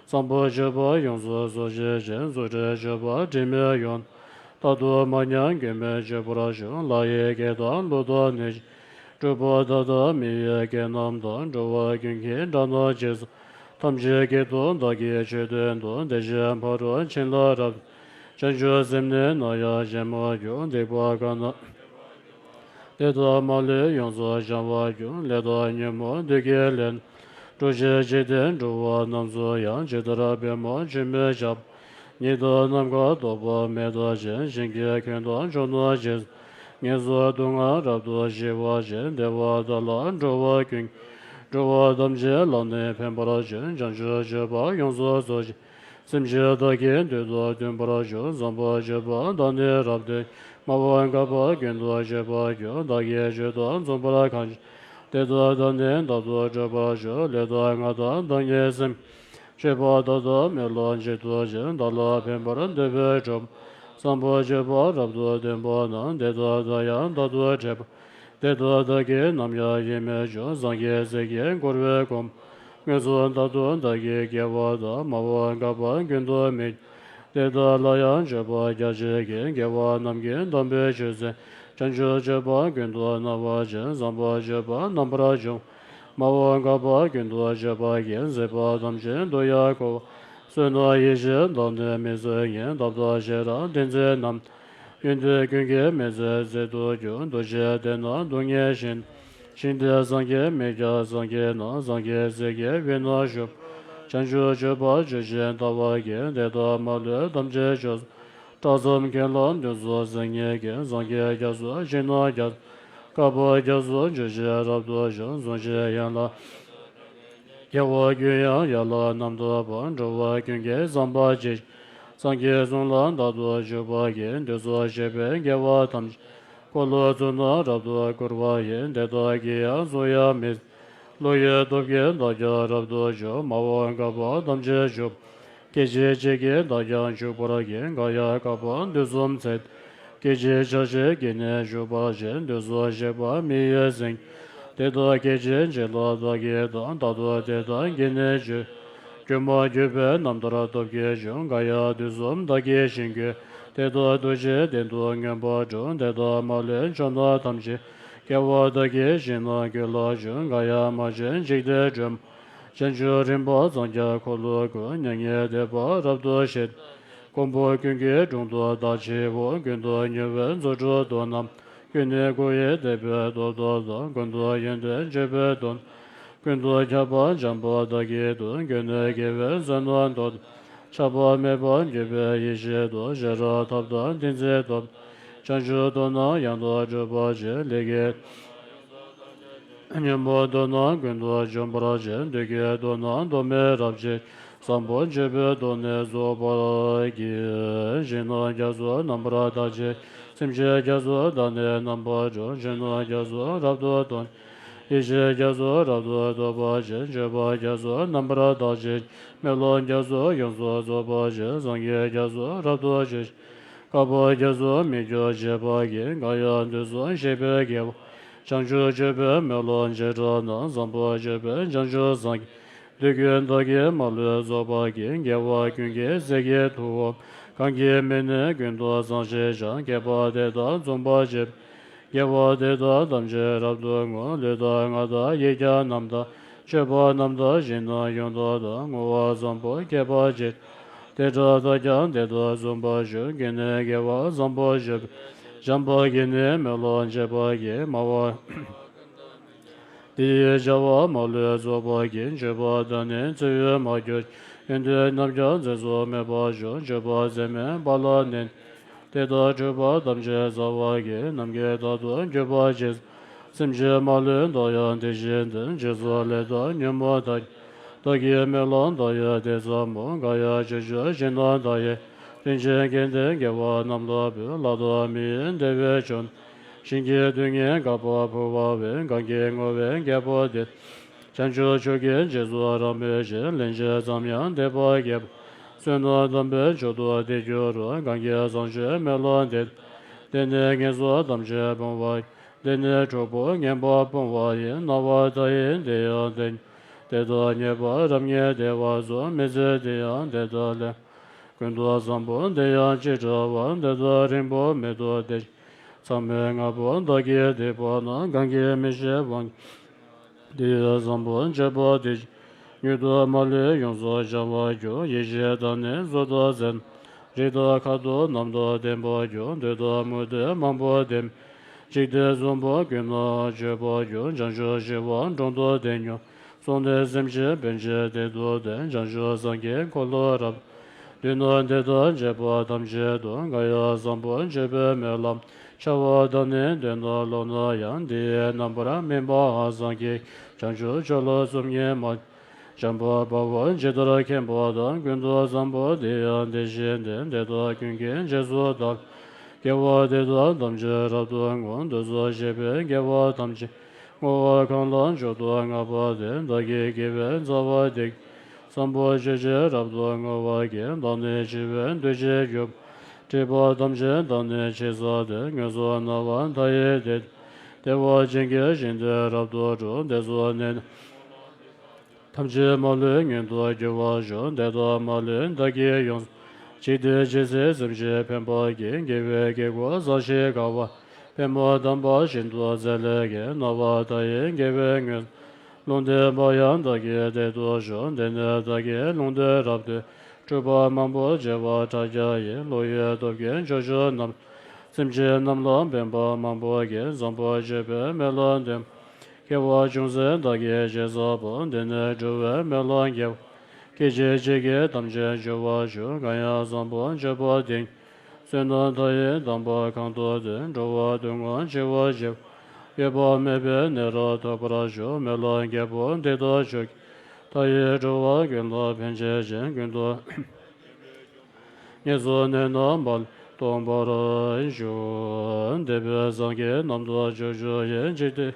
བཟང་པོ་སྤྱོད་པ་ཡོངས་སུ་རྫོགས་བྱེད་ཅིང་། རྫུ་འཕྲུལ་སྤྱོད་པ་དྲི་མེད་ཡོངས། རྟག་ཏུ་མ་ཉམས་སྐྱོན་མེད་སྤྱོད་པར་ཤོག་ལྷ་ཡི་སྐད་དང་ཀླུ་དང་གནོད་སྦྱིན་གྲུབ་པ་དག་དང་མི་ཡི་སྐད་རྣམས་དང་། འགྲོ་བ་ཀུན་གྱི་སྒྲ་རྣམས་ཇི་ཙམ། ཐམས་ཅད་སྐད་དུ་བདག་གིས་ཆོས་བསྟན་ཏོ། དེ་བཞིན་ཕ་རོལ་ཕྱིན་ལ་རབ། བྱང་ཆུབ་སེམས་ནི་ནམ་ཡང་ཞན་མ་གྱུར། སྡིག་པ་གང་རྣམས། དེ་དག་མ་ལུས་ཡོངས་སུ་བྱང་བར་གྱུར། ལས་དང་ཉོན་མོངས་བདུད་ཀྱི་ལས། འགྲོ་ཞིང་འཇིག་རྟེན་འགྲོ་བ་རྣམས་སུ་ཡང་། ཇི་ལྟར་པདྨོ་ཆུས་མེ་བཞག་ཉི་ཟླ་ནམ་མཁའ་དོག་པ་མེ་དང་གཅིག་བཞིན་གྱི་ཁྱོན་དང་ཕྱོགས་རྣམས་ཇི་ཙམ། ངན་སོང་སྡུག་བསྔལ་རབ་ཏུ་ཞི་བར་བྱེད། བདེ་བ་དག་ལ་འགྲོ་བ་ཀུན། འགྲོ་བ་ཐམས་ཅད་ལ་ནི་ཕན་པར་བྱེད། བྱང་ཆུབ་སྤྱོད་པ་ཡོངས་སུ་རྫོགས་ཤིང་། སེམས་ཅན་དག་གི་དོན་དུ་སྟོན་པར་ཤོག་བཟང་པོ་སྤྱོད་པ་དང་ནི་རབ་ཏུ། མ་འོངས་པ་ཀུན་ཏུ་སྤྱད་པར་གྱུར། བདག་གིས་ཆོས་དང་མཚུངས་པར་གང་བྱས། དེ་དག་བདག་ནི་རྟག་ཏུ་སྒྲུབ་པར་ཤོག་ལས་དང་ངག་དང་བདག་ཉིད་སེམས། སྤྱོད་པ་དག་དང་མི་སློབ་འཇིག་ཏུ་ཆེན། བདག་ལ་ཕན་པར་འདོད་པའི་གྲོགས། བཟང་པོ་སྤྱོད་པ་རབ་ཏུ་སྟོན་པ་རྣམས། དེ་དག་བདག་ཡང་རྟག་ཏུ་འཕྲད་པ། དེ་དག་བདག་གིས་ནམ་ཡང་ཡིད་མི་ཆེས། སངས་རྒྱས་སྲས་ཀྱིས་བསྐུལ་བའི་གོ། མངོན་སུམ་རྟག་ཏུ་བདག་གིས་དགེ་བ་དང་། མ་འོངས་པ་ཀུན་ཏུ་མི། དེ་དག་ལ་ཡང་མཆོད་པ་རྒྱ་ཆེར་བགྱི། དགེ་བ་རྣམས་ཀྱི་དམ་པའི་ཆོས་སེམས། བྱང་ཆུབ་སྤྱོད་པ་ཀུན་ཏུ་སྣང་བར་བྱེད། བཟང་པོ་སྤྱོད་པ་རྣམ་པར་སྦྱོང་། མ་འོངས་པ་ཀུན་ཏུ་སྤྱད་པར་བགྱི། སྲིད་པ་ཐམས་ཅད་དུ་ཡང་འཁོར་བ། བསོད་ནམས་ཡེ་ཤེས་དང་ནི་མི་བསྲུན་ཉིད། དམ་དང་ཞི་དང་བདེན་ཚིག་རྣམས། ཡོན་ཏན་ཀུན་གྱི་མེལ་ཟེར་མཛད་དུ་གྱུར། འདུ་ཤེས་བདེ་ན་སྡུག་བསྔལ་ཞི། ཞིང་དེར་སངས་རྒྱས་མི་སྐྱ་སངས་རྒྱས་རྣམས། སངས་རྒྱས་སྲས་ཀྱི་དབུས་ན་བཞུགས། བྱང་ཆུབ་སྤྱོད་པ་ཇི་བཞིན་བལྟ་བར་བགྱི། དེ་དག་མ་ལུས་ཐམས་ཅད་སྤྱོད། གྲངས་ཙམ་མཁན་སློབ་འདི་ཚོ་སེམས་ཉིད་ཀྱི། སངས་རྒྱས་རྒྱ་མཚོ་ཞིང་རྣམས་རྒྱ། བསྐལ་པ་རྒྱ་མཚོ་འཇུག་ཅིང་རབ་ཏུ་བྱུང་། གཟུང་ཞིང་ཡན་ལག་དགེ་བ་ཀུན་ཡང་ཡར་ལ་རྣམ་རྟོག་པ། འགྲོ་བ་ཀུན་གྱི་བསམ་པ་ཇི། སངས་རྒྱས་གསུང་ལ་རྟག་ཏུ་འཇུག་པར་བགྱི། འདི་ཚོགས་བཞེད་པའི་དགེ་བ་ཐམས་ཅད། འཁོར་ལོ་ཚུལ་རྣམས་རབ་ཏུ་བསྐོར་བ་ཡི། དེ་དག་གིས་ཡང་གཟུང་ཡང་མི། བློ་ཡི་སྟོབས་ཀྱིས་བདག་ཀྱང་རབ་ཏུ་འཇུག་མ་འོངས་པ་ཀུན་ཏུ་ཐམས་ཅད་འཇུག་སྐད་ཅིག་གཅིག་གིས་བདག་ཀྱང་འཇུག་པར་བགྱི། འགའ་ཡང་བསྐལ་པ་དུས་གསུམ་ཚད། སྐད་ཅིག་ཆར་ཅིག་གིས་ནི་འཇུག་པར་བྱེད། འདི་ཚོགས་བཞེད་པ་མི་ཡི་སེང་། དེ་དག་སྐད་ཅིག་གཅིག་ལ་བདག་གིས་དང་། རྟག་ཏུ་དེ་དག་གིས་ནི་བྱོས། སྒྱུ་མ་བརྒྱུད་པའི་རྣམ་ཐར་སྟོབས་ཀྱིས་འབྱུང་། འགའ་ཡང་དུས་གསུམ་བདག་གིས་ཞིང་བཀོད། དེ་དག་ཐུགས་རྗེའི་གཏེར་དུ་མངོན་པར་སྒྲུབ། དེ་དག་མ་ལུས་ཕྱོགས་རྣམས་ཐམས་ཅད། རྒྱལ་བ་བདག་གིས་ཞིང་རྣམས་ཀུན་ལ་སྤྱོད། འགའ་ཡང་མ་བྱོན་འཇིག་རྟེན་སྒྲོན་མ། བྱང་ཆུབ་རིམ་པ་འཛིན་རྒྱ་འཁོར་ལོ་ཀུན། མྱ་ངན་འདས་པ་རབ་ཏུ་ཞི། མགོན་པོ་ཀུན་གྱི་དྲུང་དུ་བདག་མཆིའོ། ཀུན་ཏུ་མྱུར་བའི་རྫུ་འཕྲུལ་སྟོབས་རྣམས། ཀུན་ནས་བསྐོར་བའི་དད་པའི་སྟོབས་དང་། ཀུན་ཏུ་ཡོན་ཏན་སྤྱོད་པའི་དོན། ཀུན་ཏུ་ཁྱབ་པ་འཇམ་དཔལ་བདག་གི་མཐུ། ཀུན་ནས་དགེ་བའི་བསོད་ནམས་སྟོབས། ཆགས་པ་མེད་པར་འགྱུར་བའི་ཡེ་ཤེས་སྟོབས། ཤེས་རབ་ཐབས་དང་ཏིང་འཛིན་སྟོབས། བྱང་ཆུབ་སྟོབས་རྣམས་ཡང་དག་སྒྲུབ་པར་བྱེད། ལས་ཀྱི་ཉོན་མོངས་སྟོབས་རྣམས་ཀུན་ཏུ་འཇོམས་པར་བྱེད། བདུད་ཀྱི་སྟོབས་རྣམས་སྟོབས་མེད་རབ་བྱེད། བཟང་པོ་སྤྱོད་པའི་སྟོབས་ནི་རྫོགས་པར་བགྱི། ཞིང་རྣམས་རྒྱ་མཚོ་རྣམ་པར་དག་བྱེད། སེམས་ཅན་རྒྱ་མཚོ་དག་ནི་རྣམ་པར་སྒྲོལ། ཆོས་རྣམས་རྒྱ་མཚོ་རབ་ཏུ་འཐོབ། ཡེ་ཤེས་རྒྱ་མཚོ་རབ་ཏུ་རྟོགས་པར་བྱེད། སྤྱོད་པ་རྒྱ་མཚོ་རྣམ་པར་དག་བྱེད། སྨོན་ལམ་རྒྱ་མཚོ་ཡོངས་སུ་རྫོགས་པར་བྱེད། སངས་རྒྱས་རྒྱ་མཚོ་རབ་ཏུ་སྤྱོད། དཀའ་བ་རྒྱ་མཚོ་མི་སྐྱོ་བྱེད་པར་བགྱི། འགའ་ཡང་དུས་གསུམ་གཤེགས་པའི་རྒྱལ་པོ། བྱང་ཆུབ་སྤྱོད་པའི་སྨོན་ལམ་བྱེ་བྲག་རྣམས། བཟང་པོ་སྤྱོད་པས་བྱང་ཆུབ་སངས་རྒྱས། བདུད་ཀྱི་མདའ་གིས་མ་ལུས་རྫོགས་པར་བགྱི། རྒྱལ་བ་ཀུན་གྱི་སྲས་ཀྱི་ཐུ་བོ། གང་གིས་མི་ནུས་ཀུན་ཏུ་བཟང་ཞེས་བྱ། མཁས་པ་དེ་དག་འཛོམས་པར་བྱེད། དགེ་བ་འདི་དག་ཐམས་ཅད་རབ་ཏུ་བསྔོ། ལུས་དང་ངག་དང་ཡིད་ཀྱང་རྣམ་དག་སྤྱོད་པ་རྣམས་དང་ཞིང་རྣམས་ཡོངས་སུ་དག་བསྔོ་བ་བཟང་པོ་བསྐྱེད་པར་བགྱི། དེ་དག་དག་ཀྱང་དེ་དག་བཟུང་བར་ཞུ། ཀུན་ནས་དགེ་བ་བཟང་པོ་སྤྱོད་པས། བྱམས་པ་གིས་ནི་སྨོན་ལམ་བྱེད་པར་བགྱི། སྨྲ་བ་འདི་ཡི་བྱ་བ་མ་ལུས་རྫོགས་པར་བགྱི། སྤྱོད་པ་དག་ནི་ཚུལ་ཡོད་མ་གྱུར། ཡོན་ཏན་རྣམས་ཀྱང་རྫས་སུ་མེད་པར་ཤོག་སྤྱོད་པ་ཟད་མེད་པ་ལ་གནས། དེ་དག་འཁྲུལ་པ་ཐམས་ཅད་སེལ་བར་བགྱི། ནམ་མཁའི་མཐའ་དང་གྱུར་པ་ཇི་ཙམ། སེམས་ཅན་མ་ལུས་བདག་ཡང་དེ་བཞིན་ཏེ། རྗེས་སུ་ལས་དང་ཉོན་མོངས་དག་བདག་གིས་སྨོན་ལམ་བཏབ་ཡང་དེ་ཙམ་མོ། འགའ་ཡང་ཕྱོགས་བཅུའི་ཞིང་རྣམས་དག་ཡང་། རིན་ཆེན་སྐལ་ལྡན་དགེ་བ་རྣམས་ལ་འབུལ། ལྷ་དང་མི་ཡི་བདེ་བའི་མཆོག་ཞིང་གི་རྡུལ་སྙེད་དགའ་བ་འཕོ་བ་བས། གང་གིས་བསྔོ་བའི་རྒྱལ་པོ་དེ། བྱང་ཆུབ་མཆོག་གི་རྗེས་སུ་རབ་མོས་ཤིང་། ལན་ཅིག་ཙམ་ཡང་དད་པ་བསྐྱེད་པ། བསོད་ནམས་དམ་པའི་མཆོག་ཏུ་དེ་འགྱུར་རོ། གང་གིས་བཟང་སྤྱོད་སྨོན་ལམ་འདི། དེ་ནི་ངན་སོང་ཐམས་ཅད་སྤོང་བ། དེ་ནི་གྲོགས་པོ་ངན་པ་སྤོང་བ་ཡིན། སྣང་བ་མཐའ་ཡས་འདི་ཡང་དེ། དེ་དག་རྙེད་པར་རབ་ངལ་དེ་བ་སོགས། མི་ཚེ་འདི་ཡང་དེ་དག་ལས། ཀུན་ཏུ་བཟང་པོ་འདི་ཡང་ཅི་འདྲ་བ། འདི་དག་རིང་པོ་མེད་དོ་དེ། མཚམས་མེད་ལྔ་པོ་བདག་གིས་བསྡུས་པ་ན། གང་གིས་མི་ཤེས་པ། འདི་ཡི་བཟང་པོ་སྤྱོད་པ་འདི། མྱུར་དུ་མ་ལུས་ཡོངས་སུ་སྦྱང་བར་འགྱུར། ཡེ་ཤེས་དང་ནི་གཟུགས་དང་མཚན། རིགས་དང་ཁ་དོག་རྣམས་དང་ལྡན་པར་འགྱུར། འདོད་དང་མོས་དད་མང་པོ་ལྡན། འཇིག་རྟེན་གསུམ་པོ་ཀུན་ན་སྤྱོད་པར་འགྱུར། བྱང་ཆུབ་ཤིང་དབང་དྲུང་དུ་བསྟེན་ཉོན། སོང་སྟེ་སེམས་ཅན་ཕན་ཕྱིར་བདེ་སྡུག་སྟེ། བྱང་ཆུབ་སངས་རྒྱས་འཁོར་ལོ་རབ། མདུན་ན་འདི་དག་བྱེད་པ་ཐམས་ཅད་དུ། འགའ་ཡང་བཟང་པོ་སྤྱོད་པའི་སྨོན་ལམ། འཆལ་བ་དག་ནི་འདོད་ན་ལོག་ན་ཡང་། འདི་ཡི་རྣམ་པར་སྨིན་པའང་སངས་རྒྱས། བྱང་ཆུབ་མཆོག་ལ་གསུམ་ཉིད་མ། བྱམས་པ་དཔའ་བོས་ཇི་ལྟར་མཁྱེན་པ་དང་། ཀུན་ཏུ་བཟང་པོ་འདི་ཡང་དེ་བཞིན་ཏེ། དེ་དག་ཀུན་གྱི་རྗེས་སུ་བདག་དགེ་བ་འདི་དག་ཐམས་ཅད་རབ་ཏུ་བསྔོ། འདི་ཚོགས་བྱས་པའི་དགེ་བ་ཐམས་ཅད། བསྔོ་བ་གང་ལ་མཆོག་ཏུ་བསྔགས་པ་དེ། བདག་གི་དགེ་བའི་རྩ་བ་འདི། བཟང་པོ་སྤྱོད་ཕྱིར་རབ་ཏུ་བསྔོ་བར་བགྱི། བདག་ནི་འཆི་བའི་འདུ་བྱེད་རྒྱུ། སྒྲིབ་པ་ཐམས་ཅད་བདག་ནི་ཕྱིར་བསལ་ཏེ། ངན་སོང་སྣང་བ་མཐའ་ཡས་འདས། བདེ་བ་ཅན་གྱི་ཞིང་དུ་རབ་ཏུ་འགྲོ། དེ་སོགས་ནི། ཐམས་ཅད་མ་ལུས་མངོན་དུ་གྱུར་པར་ཤོག་དེ་དག་མ་ལུས་བདག་གིས་ཡོངས། འཇིག་རྟེན་ཇི་སྲིད་སེམས་ཅན་ཕན་པར་བགྱི། དགེ་བའི་དཀྱིལ་འཁོར་བཟང་ཞིང་དགའ་བ། པདྨོ་དམ་པ་ཤིན་ཏུ་མཛེས་ལས་སྐྱེས། སྣང་བ་མཐའ་ཡས་དགེ་བའི་དངོས། ལུང་བསྟན་པ་ཡང་བདག་གིས་བདེ་སྡུག་ཤོག་དེ་ནས་བདག་གིས་ལུང་བསྟན་རབ་སྟོན། སྤྲུལ་པ་མང་པོ་བྱེ་བ་ཕྲག་བརྒྱ་ཡིས། བློ་ཡི་སྟོབས་ཀྱིས་ཕྱོགས་བཅུ་རྣམས། སེམས་ཅན་རྣམས་ལ་ཕན་པ་མང་པོ་བགྱི། བཟང་པོ་སྤྱོད་པའི་སྨོན་ལམ་འདི། སྐྱེ་བ་ཅུང་ཟད་བདག་གིས་ཅི་བསགས་པ། འདི་ནི་འགྲོ་བའི་སྨོན་ལམ་དགེ་བ། སྐད་ཅིག་གཅིག་གིས་ཐམས་ཅད་འབྱོར་བར་ཤོག་གང་ཡང་བཟང་པོ་སྤྱོད་པ་འདི། བསོད་ནམས་མཐའ་ཡས་དམ་པ་གང་ཐོབ་སྟེ། འགྲོ་བ་སྡུག་བསྔལ་ཆེ་བ་ཞི་བ། འོད་དཔག་མེད་པའི་གནས་རབ་ཐོབ་པར་ཤོག་སྨོན་ལམ་རྒྱལ་པོ་འདི་དག་མཆོག་གིས། མཐའ་ཡས་འགྲོ་བ་ཀུན་ལ་ཕན་བྱེད་ཅིང་། ཀུན་ཏུ། ངན་སོང་གནས་རྣམས་མ་ལུས་སྟོངས་པར་ཤོག་འདས་པའི་སངས་རྒྱས་རྣམས་དང་ཕྱོགས་བཅུ་ཡི། འཇིག་རྟེན།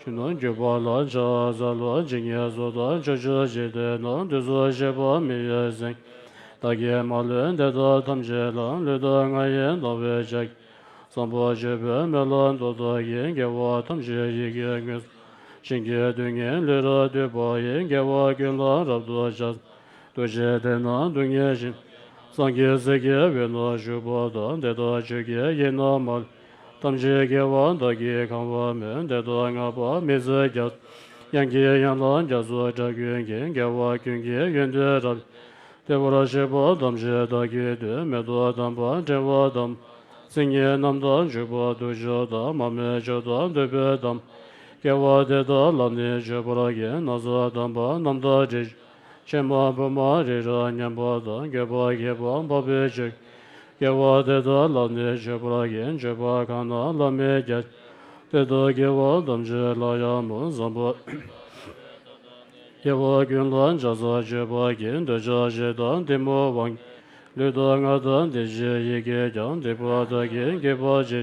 ཞིང་རྣམས་གྱུར་པ་ལ་ཕྱག་འཚལ་ལོ། ཇི་སྙེད་སུ་དག་ཕྱོགས་བཅུའི་འཇིག་རྟེན་ན། འདི་ཚོགས་བྱེད་པ་མི་ཡི་སེང་། བདག་གིས་མ་ལུས་འདི་དག་ཐམས་ཅད་ལ། ལུས་དང་ངག་ཡིད་རྣ་བའི་ཕྱག་བཟང་པོ་སྤྱོད་པའི་མེ་ལྷ་མདོག་ལྟར་གྱི། དགེ་བ་ཐམས་ཅད་ཡིད་ཀྱིས་མངོན་སུམ་དུ། བྱིན་གྱིས་རློབ་པའི་ལྷ་རབ་ཏུ་བབ་ཡི། དགེ་བ་ཀུན་ལ་རབ་ཏུ་ཕྱག་འཚལ་ལོ། རྡོ་རྗེ་གདན་ནི་སྡུག་བསྔལ་ཞི། སངས་རྒྱས་སྲས་ཀྱི་དབུས་ན་བཞུགས་པ་དང་། དེ་དག་ཆོས་ཀྱི་དབྱིངས་རྣམས་མ་ལུས། ཐམས་ཅད་དགེ་བ་བདག་གིས་གང་བར་སྨོན། དེ་དག་བསྔགས་པ་མི་ཟད་རྒྱ་མཚོ། དབྱངས་ཀྱི་ཡན་ལག་རྒྱ་མཚོ་སྒྲ་ཀུན་གྱིས། དགེ་བ་ཀུན་གྱི་ཡོན་ཏན་རབ་བདེ་བར་གཤེགས་པ་ཐམས་ཅད་བདག་གིས་བསྟོད། མེ་ཏོག་དམ་པ་དྲི་བ་དང་། སིལ་སྙན་རྣམས་དང་བྱུག་པ་དུར་ཁྲོད་དང་། མར་མེ་མཆོད་དང་བདུག་སྤོས་དམ། དགེ་བ་དེ་དག་ལ་ནི་མཆོད་པར་བགྱི། ན་བཟའ་དམ་པ་རྣམས་དང་དྲི་ཆབ། ཕྱེ་མ་བུ་མ་རི་རབ་མཉམ་པ་དང་། གོས་པ་བགྱིས་པ་འཕགས་པའི་ཆོས་ཀྱི། དགེ་བ་དེ་དག་ལ་ནི་མཆོད་པར་བགྱི། མཆོད་པ་གང་རྣམས་བླ་མེད་རྒྱ་ཆེ། དེ་དག་དགེ་བ་ཐམས་ཅད་ལ་ཡང་སྨོན། བཟང་པོ་དགེ་བ་ཀུན་ལ་ཕྱག་འཚལ་མཆོད་པར་བགྱི། འདོད་ཆགས་ཞེ་སྡང་གཏི་མུག་དབང་གིས། ལུས་དང་ངག་དང་བདེ་གཤེགས་ཡིད་ཀྱིས་ཀྱང་། སྡིག་པ་བདག་གིས་བགྱིས་པ་ཅི།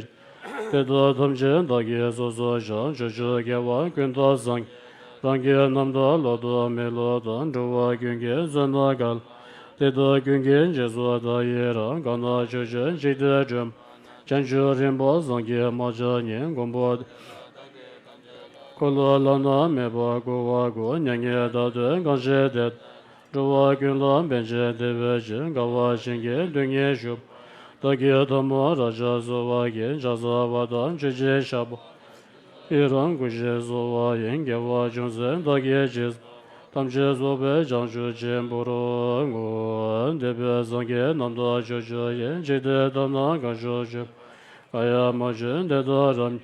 དེ་དག་ཐམས་ཅད་བདག་གིས་སོ་སོར་བཤགས། ཕྱོགས་བཅུའི་དགེ་བ་ཀུན་བདག་བསམ་གྱིས། རང་གི་རྣམ་དག་བློ་དང་མི་སློབ་དང་། འགྲོ་བ་ཀུན་གྱི་བསོད་ནམས་གང་། དེ་དག་ཀུན་གྱི་རྗེས་སུ་བདག་ཡི་རང་། གང་ན་ཕྱོགས་བཅུའི་འཇིག་རྟེན་སྒྲོན་མ། བྱང་ཆུབ་རིམ་པ་བཟང་གིས་མ་ཆགས་ཉིད། མགོན་པོ་འཁོར་ལོ་བླ་ན་མེད་པ་བསྐོར་བར་བསྐུལ། མྱ་ངན་འདའ་སྟོན་གང་བྱེད་དེ། འགྲོ་བ་ཀུན་ལ་ཕན་ཕྱིར་བདེ་བའི་ཕྱིར། དགའ་བ་བྱིན་གྱིས་རློབ་པའི་ཕྱིར། བདག་གིས་ཐོག་མར་བསྐྱབས་གསོལ་བར་བགྱི། ཕྱག་འཚལ་བ་དང་མཆོད་ཅིང་བཤགས་པ། ཡི་རང་བསྐུལ་ཞིང་གསོལ་བ་ཡིན། དགེ་བ་ཅུང་ཟད་བདག་གིས་ཅི། ཐམས་ཅད་རྫོགས་པའི་བྱང་ཆུབ་ཆེན་པོར་བསྔོ། འདས་པའི་སངས་རྒྱས་རྣམས་དང་ཕྱོགས་བཅུ་ཡི། འཇིག་རྟེན་ཐ་ན་གང་བཞུགས་ཆོས། གང་ཡང་མ་བྱོན་དེ་དག་རབ་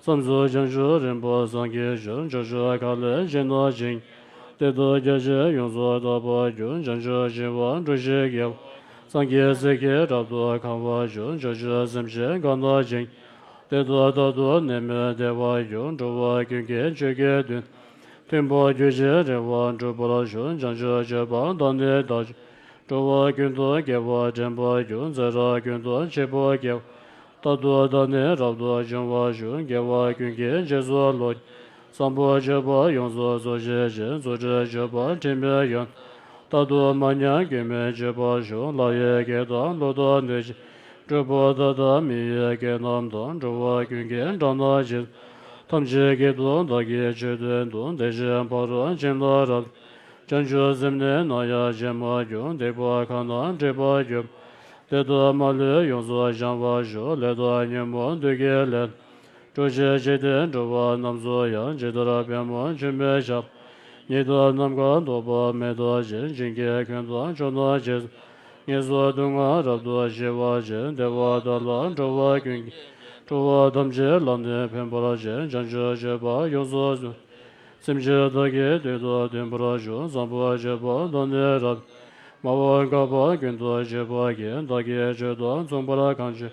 བསམས་སུ། བྱང་ཆུབ་རིམ་པ་བཟང་གིས་བྱོན། ཕྱོགས་བཅུ་ག་ལའི་ཕྱོགས་ན་ཕྱིན། དེ་དག་རྒྱ་ཆེར་ཡོངས་སུ་དག་པར་གྱུར། བྱང་ཆུབ་ཤིང་དབང་གྲུ་བཞིའི་དགེ་བ། སངས་རྒྱས་སྲས་ཀྱིས་རབ་ཏུ་གང་བར་བྱོན། ཕྱོགས་བཅུའི་སེམས་ཅན་གང་ན་ཕྱིན། དེ་དག་རྟག་ཏུ་ནད་མེད་བདེ་བར་གྱུར། འགྲོ་བ་ཀུན་གྱི་ཆོས་ཀྱི་དོན། མཐུན་པར་གྱུར་ཅིང་རེ་བ་འགྲུབ་པར་ཤོག། བྱང་ཆུབ་སྤྱོད་པ་བདག་ནི་བདག་འཇུག། འགྲོ་བ་ཀུན་ཏུ་དགེ་བ་འདྲེན་པར་འགྱུར། ཚེ་རབས་ཀུན་ཏུ་བྱེད་པོ་དགེ་བ། རྟག་ཏུ་བདག་ནི་རབ་ཏུ་འབྱུང་བར་ཤོག། དགེ་བ་ཀུན་གྱི་རྗེས་སུ་སློབ་ཅིང་། བཟང་པོ་སྤྱོད་པ་ཡོངས་སུ་རྫོགས་བྱེད་ཅིང་། རྫོགས་བྱེད་སྤྱོད་པ་དྲི་མེད་ཡོན་ཏན། རྟག་ཏུ་མ་ཉམས་སྐྱོན་མེད་སྤྱོད་པར་ཤོག། ལྷ་ཡི་སྐད་དང་ཀླུ་དང་གནོད་སྦྱིན། གྲུལ་བུམ་དག་དང་མི་ཡི་སྐད་རྣམས་དང་། འགྲོ་བ་ཀུན་གྱི་སྒྲ་རྣམས་ཀྱིས། ཐམས་ཅད་སྐད་དུ་བདག་གིས་ཆོས་བསྟན་ཏོ། དེ་བཞིན་ཕ་རོལ་ཕྱིན་ལ་རབ། བྱང་ཆུབ་སེམས་ནི་ནམ་ཡང་བརྗེད་མ་གྱུར། སྡིག་པ་གང་རྣམས་སྒྲིབ་པར་གྱུར། དེ་དག་མ་ལུས་ཡོངས་སུ་བྱང་བར་ཤོག། ལས་དང་ཉོན་མོངས་བདུད་ཀྱི་ལས། འགྲོ་བྱེད་འཇིག་རྟེན་འགྲོ་བ་རྣམས་སུ་ཡང་། ཇི་ལྟར་པདྨོ་འབྱུང་པོའི་ཞབས། ཉི་ཟླ་ནམ་མཁའ་ལྡོག་པ་མེ་ཏོག་བཞིན། བྱིན་གྱིས་ཀུན་དང་ཕྱོགས་རྣམས་རྒྱས། ངན་སོང་སྡུག་བསྔལ་རབ་ཏུ་ཞི་བར་བྱེད། བདེ་བ་དག་ལ་འགྲོ་བ་ཀུན། འགྲོ་བ་ཐམས་ཅད་ལ་ནི་ཕན་པར་བྱེད། བྱང་ཆུབ་སྤྱོད་པ་ཡོངས་སུ་རྫོགས། སེམས་ཅན་བདག་གིས་དུས་དང་ལྡན་པར་ཤོག། བཟང་པོ་སྤྱོད་པ་བདག་ནི་རབ། མ་འོངས་བསྐལ་པ་ཀུན་ཏུ་སྤྱོད་པར་བགྱི། བདག་གིས་ཆོས་དང་མཚུངས་པར་གང་བྱས།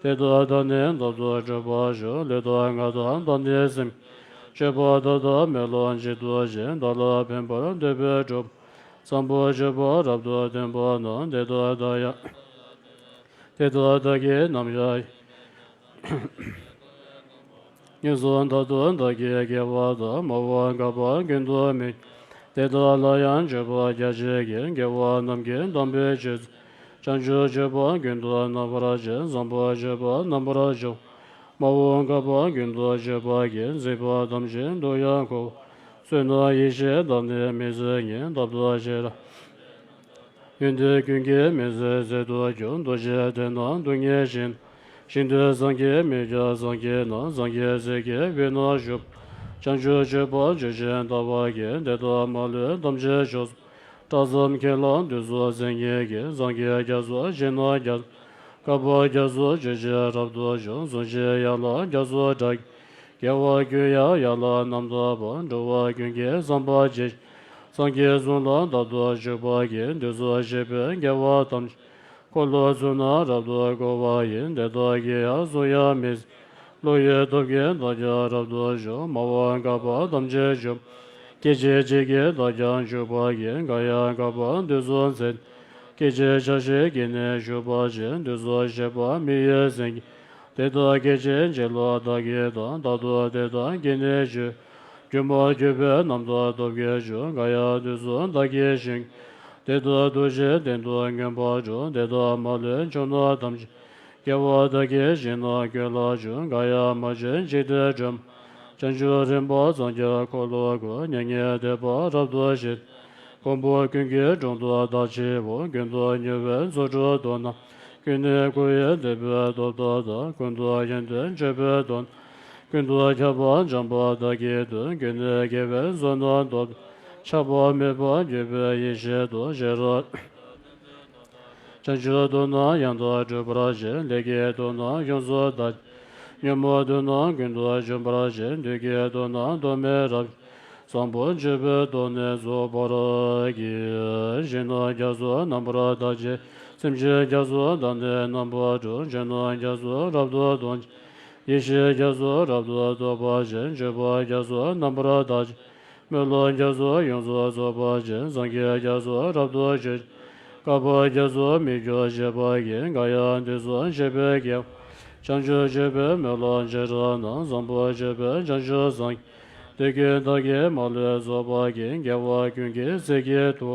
དེ་དག་བདག་ནི་རབ་ཏུ་སྒྲུབ་པར་ཤོག། ལུས་དང་ངག་དང་བདག་ནི་སེམས། སྤྱོད་པ་དག་དང་མི་སློབ་བྱེད་དུ་བྱིན། བདག་ལ་ཕན་པར་འདོད་པས་སྒྲུབ། བཟང་པོ་སྤྱོད་པ་རབ་ཏུ་བསྟན་པ་ན། དེ་དག་བདག་ཡང་། དེ་དག་བདག་གིས་ནམ་ཡང་། ངན་སོང་རྟག་ཏུ་བདག་གིས་བགྱིས་པ་དག། མ་འོངས་བསྐལ་པ་ཀུན་ཏུ་མི། དེ་དག་ལ་ཡང་སྤྱོད་པ་རྒྱ་ཆེར་བགྱི། དགེ་བ་རྣམས་ཀྱི་དམ་པའི་ཆོས། བྱང་ཆུབ་སྤྱོད་པ་ཀུན་ཏུ་རྣམ་པར་བྱེད། བཟང་པོ་སྤྱོད་པ་རྣམ་པར་སྦྱོང་། མ་འོངས་བསྐལ་པ་ཀུན་ཏུ་སྤྱོད་པར་བགྱི། སྲིད་པ་ཐམས་ཅད་དུ་ཡང་འཁོར་བ། བསོད་ནམས་ཡེ་ཤེས་དག་ནི་མི་ཟད་ཉིད། དག་ཏུ་ཤེས་རབ། ཡོན་ཏན་ཀུན་གྱི་མི་ཟད་ཟད་དུ་གྱུར། རྡོ་རྗེ་གདན་ནི་སྡུག་བསྔལ་ཞི། ཞིང་དུ་སངས་རྒྱས་མི་འགྱུར་སངས་རྒྱས་ན། སངས་རྒྱས་སྲས་ཀྱི་དབུས་ན་བཞུགས། བྱང་ཆུབ་སྤྱོད་པ་ཇི་བཞིན་དག་པར་བགྱི། དེ་དག་མ་ལུས་ཐམས་ཅད་མཆོག་ཏུ། བཀྲ་ཤིས་ཁས་བླངས་དུས་གསུམ་མཚན་ཉིད་ཀྱིས། སངས་རྒྱས་རྒྱ་མཚོ་ཞིང་ན་རྒྱ། བསྐལ་པ་རྒྱ་མཚོ་ཆུ་སྐྱེས་རབ་ཏུ་འབྱུང་། གཟུངས་ཆེན་ཡན་ལག་རྒྱ་མཚོའི་སྒྲ། དགེ་བ་ཀུན་ཡང་ཡན་ལག་རྣམ་དག་པ། འགྲོ་བ་ཀུན་གྱི་བསམ་པ་ཇི། སངས་རྒྱས་གསུང་ལ་རྟག་ཏུ་འཇུག་པར་བགྱི། དུས་གསུམ་གཤེགས་པའི་རྒྱལ་བ་ཐམས་ཅད། འཁོར་ལོ་ཚུལ་རྣམས་རབ་ཏུ་བསྐོར་བ་ཡི། དེ་དག་གི་ཡང་གཟུངས་ཡང་མི་ཟད། བློ་ཡི་སྟོབས་ཀྱིས་བདག་ཀྱང་རབ་ཏུ་འཇུག། མ་འོངས་བསྐལ་པ་ཐམས་ཅད་འཇུག། སྐད་ཅིག་གཅིག་གིས་བདག་ཀྱང་འཇུག་པར་བགྱི། གང་ཡང་བསྐལ་པ་དུས་གསུམ་ཚད། སྐད་ཅིག་ཆ་ཤས་ཀྱིས་ནི་འཇུག་པ་ཇི། དུས་གསུམ་གཤེགས་པ་མི་ཡི་སེང་གེ། དེ་དག་སྐད་ཅིག་གཅིག་ལ་བདག་གིས་དང་། རྟག་ཏུ་དེ་དག་གིས་ནི་འཇུག། རྒྱུན་མ་གྱུར་པའི་རྣམ་རྟོག་སྟོབས་ཀྱིས་འཇུག། གང་ཡང་དུས་གསུམ་བདག་གིས་བཞེངས། དེ་དག་འདུ་ཤེས་གཏན་དུ་ངན་པར་འགྲོ། དེ་དག་མ་ལུས་ཕྱོགས་རྣམས་ཐམས་ཅད། དགེ་བ་བདག་གིས་བཞེས་ན་ཀུན་ལ་འབྱུང་། འགའ་ཡང་མ་བྱས་འཇིག་རྟེན་སྒྲོན་མ། བྱང་ཆུབ་རིམ་པ་འཛིན་པའི་འཁོར་ལོ་བསྐོར། མྱ་ངན་འདས་པ་རབ་ཏུ་ཞི། མགོན་པོ་ཀུན་གྱི་དྲུང་དུ་བདག་མཆིའོ། ཀུན་ཏུ་མྱུར་བའི་རྫུ་འཕྲུལ་སྟོབས་རྣམས། ཀུན་ནས་བསྐུལ་བའི་བདུད་པའི་སྟོབས་དག་དང་། ཀུན་ཏུ་ཡོན་ཏན་སྤྱོད་པའི་སྟོབས། ཀུན་ཏུ་ཁྱབ་པ་འཇམ་དཔལ་དག་གི་མཐུ། ཀུན་ནས་དགེ་བའི་བསོད་ནམས་སྟོབས། ཆགས་པ་མེད་པར་གྱུར་པའི་ཡེ་ཤེས་སྟོབས། ཤེས་རབ་བྱང་ཆུབ་མཐུ་རྣམས་ཡང་དག་སྒྲུབ་པར་བྱེད། ལས་ཀྱི་མཐུ་རྣམས་ཡོངས་སུ་དག། ཉོན་མོངས་མཐུ་རྣམས་ཀུན་ཏུ་འཇོམས་པར་བྱེད། བདུད་ཀྱི་མཐུ་རྣམས་སྟོབས་མེད་རབ། བཟང་པོ་སྤྱོད་པའི་མཐུ་ནི་རྫོགས་པར་བགྱི། གཞན་རྣམས་རྒྱ་མཚོ་རྣམ་པར་དག་བྱེད། སེམས་ཅན་རྒྱ་མཚོ་དག་ནི་རྣམ་པར་སྒྲོལ། ཆོས་རྣམས་རྒྱ་མཚོ་རབ་ཏུ་སྟོན། ཡེ་ཤེས་རྒྱ་མཚོ་རབ་ཏུ་རྫོགས་པར་བྱེད། སྤྱོད་པ་རྒྱ་མཚོ་རྣམ་པར་དག་བྱེད། སྨོན་ལམ་རྒྱ་མཚོ་ཡོངས་སུ་རྫོགས་པར་བྱེད། སངས་རྒྱས་རྒྱ་མཚོ་རབ་ཏུ་སྤྱོད། བསྐལ་པ་རྒྱ་མཚོ་མི་སྐྱོ་བྱེད་པར་བགྱི། འགའ་ཡང་དུས་གསུམ་སྤྱོད་པའི་དགེ་བ། བྱང་ཆུབ་སྤྱོད་པའི་སྨོན་ལམ་བྱེ་བྲག་རྣམས། བཟང་པོ་སྤྱོད་པའི་བྱང་ཆུབ་སངས་རྒྱས། འདི་ཀུན་བདག་གིས་མ་ལུས་རྫོགས་པར་བགྱི། རྒྱལ་བ་ཀུན་གྱི་སྲས་ཀྱི་མཐུ།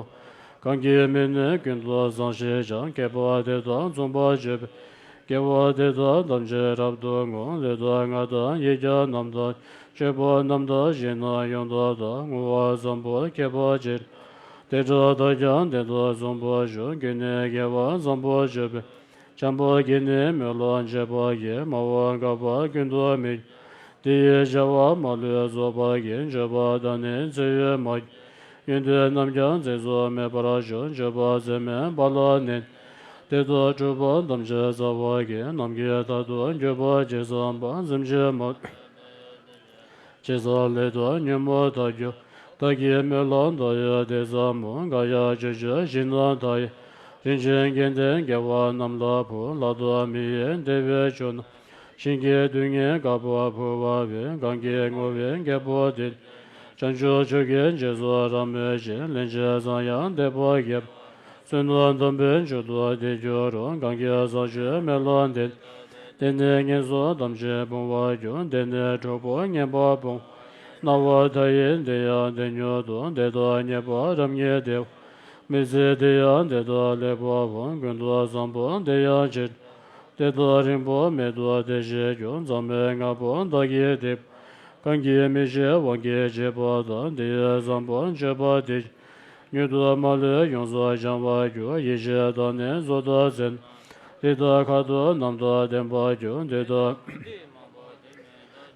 གང་གིས་སྨྲས་ནས་ཀུན་ཏུ་བཟང་བྱེད་ཀྱང་། མཁས་པ་དེ་དག་མཚུངས་པར་སྤྱོད་པའི། དགེ་བ་འདི་དག་ཐམས་ཅད་རབ་ཏུ་བསྔོ། ལུས་དང་ངག་དང་ཡིད་ཀྱང་རྣམ་དག་སྤྱོད་པ་རྣམ་དག་གཞན་རྣམས་ཡང་དག་དང་། བསྔོ་བ་བཟང་པོ་མཁས་པ་ཅི་རིགས་དེ་འདྲ་དག་ཀྱང་དེ་དག་མཚུངས་པར་ཞུ། ཀུན་ནས་དགེ་བ་བཟང་པོ་སྤྱོད་པའི། བྱམས་པ་བརྒྱད་ནི་སྨོན་ལམ་འཇུག་པ་ཡིས། སྨྲ་བ་འགགས་པ་ཀུན་ཏུ་མི་འགྱུར། འདི་ཡི་བྱ་བ་མ་ལུས་རྫོགས་པར་བགྱི། སྤྱོད་པ་དག་ནི་ཚེ་ཡོད་མ་ཡིན། ཡོན་ཏན་རྣམས་ཀྱང་ཚེ་གཟུགས་མེད་པར་ཤོག་སྤྱོད་པ་ཚད་མེད་པ་ལ་གནས། དེ་དག་སྤྱོད་པ་ཐམས་ཅད་རྩ་བར་གྱུར། ནམ་མཁའི་མཐར་ཐུག་གྱུར་པ་ཇི་ཙམ་པ། སེམས་ཅན་མ་ལུས་ཇི་ཙམ་ལས་དང་ཉོན་མོངས་དག་གྱུར། བདག་གིས་སྨོན་ལམ་བཏབ་ཡང་དེ་ཙམ་མོ། འགའ་ཡང་ཕྱོགས་བཅུའི་ཞིང་རྣམས་དག་ཡང་། རིན་ཆེན་སྐལ་ལྡན་དགེ་བ་རྣམས་ལ་ཕུལ། ལྷ་དང་མི་ཡི་བདེ་བའི་མཆོག་རྣམས། བྱིན་གྱིས་དུས་ངེས་དཀར་པོ་ཕུལ་བ་བས། གང་གིས་བསྔོ་བའི་རྒྱལ་པོ་དེ། བྱང་ཆུབ་མཆོག་གི་རྗེས་སུ་རབ་མོས་ཤིང་། སླན་ཆད་བཟང་ཡང་བདེ་བ་རྒྱས། བསོད་ནམས་དམ་པའི་མཆོག་ཏུ་དེ་འགྱུར་རོ། གང་གིས་བཟང་སྤྱོད་སྨོན་ལམ་བཏབ། དེ་ནི་ངན་སོང་ཐམས་ཅད་སྤོང་བར་འགྱུར། དེ་ནི་གྲོགས་པོ་ངན་པ་སྤོང་། སྣང་བ་མཐའ་ཡས་དེ་ཡང་དེ་མྱུར་དུ། དེ་དག་རྙེད་པ་རབ་རྙེད་བདེ་བ། མི་ཚེ་འདི་ཡང་དེ་དག་ལེགས་པར་སྤོང་། ཀུན་ཏུ་བཟང་པོ་དེ་ཡང་ཇི་དེ་དག་རིང་པོ་མེད་དོ་དེ་བཞིན་སྐྱོང་། མཛངས་མའི་ངག་དབང་བདག་གིས་བསྟན་པ། གང་གིས་མི་ཤེས་དབང་གིས་བྱས་པ་དག། དེ་ཡི་བཟང་པོ་སྤྱོད་པ་དེ་བཞིན། མྱུར་དུ་མ་ལུས་ཡོངས་སུ་བྱང་བར་འགྱུར། ཡེ་ཤེས་དང་ནི་གཟུགས་དང་མཚན། རིགས་དང་ཁ་དོག་རྣམས་དང་ལྡན་པར་འགྱུར། དེ་དག་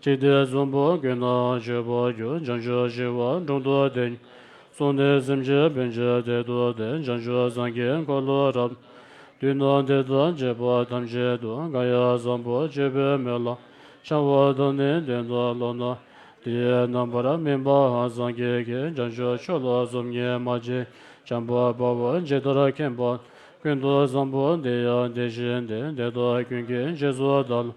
འཇིག་རྟེན་གསུམ་པོ་ཀུན་ནས་སྤྱོད་པར་འགྱུར། བྱང་ཆུབ་ཞི་བ་དྲུང་དུ་བསྟེན། སོང་ནས་སེམས་ཅན་ཕན་ཕྱིར་བདེ་སྟོབས་ལྡན། བྱང་ཆུབ་སངས་རྒྱས་འཁོར་ལོ་རབ། དུས་རྣམས་དེ་དག་སྤྱད་པ་ཐམས་ཅད་དུ། འགའ་ཡང་བཟང་པོ་སྤྱོད་པའི་སྨོན་ལམ། བྱང་བ་དང་ནི་དོན་དམ་བསླབ་ན། དེའི་རྣམ་པར་སྨིན་པའང་སངས་རྒྱས་ཀྱི། བྱང་ཆུབ་མཆོག་ལ་གཟུགས་བརྙན་མ་མཆིས། བྱམས་པ་དཔའ་བོས་ཇི་ལྟར་མཁྱེན་པ། ཀུན་ཏུ་བཟང་པོ་དེ་ཡང་དེ་བཞིན་ཏེ། དེ་དག་ཀུན་གྱི་རྗེས་སུ་བདག་སློབ།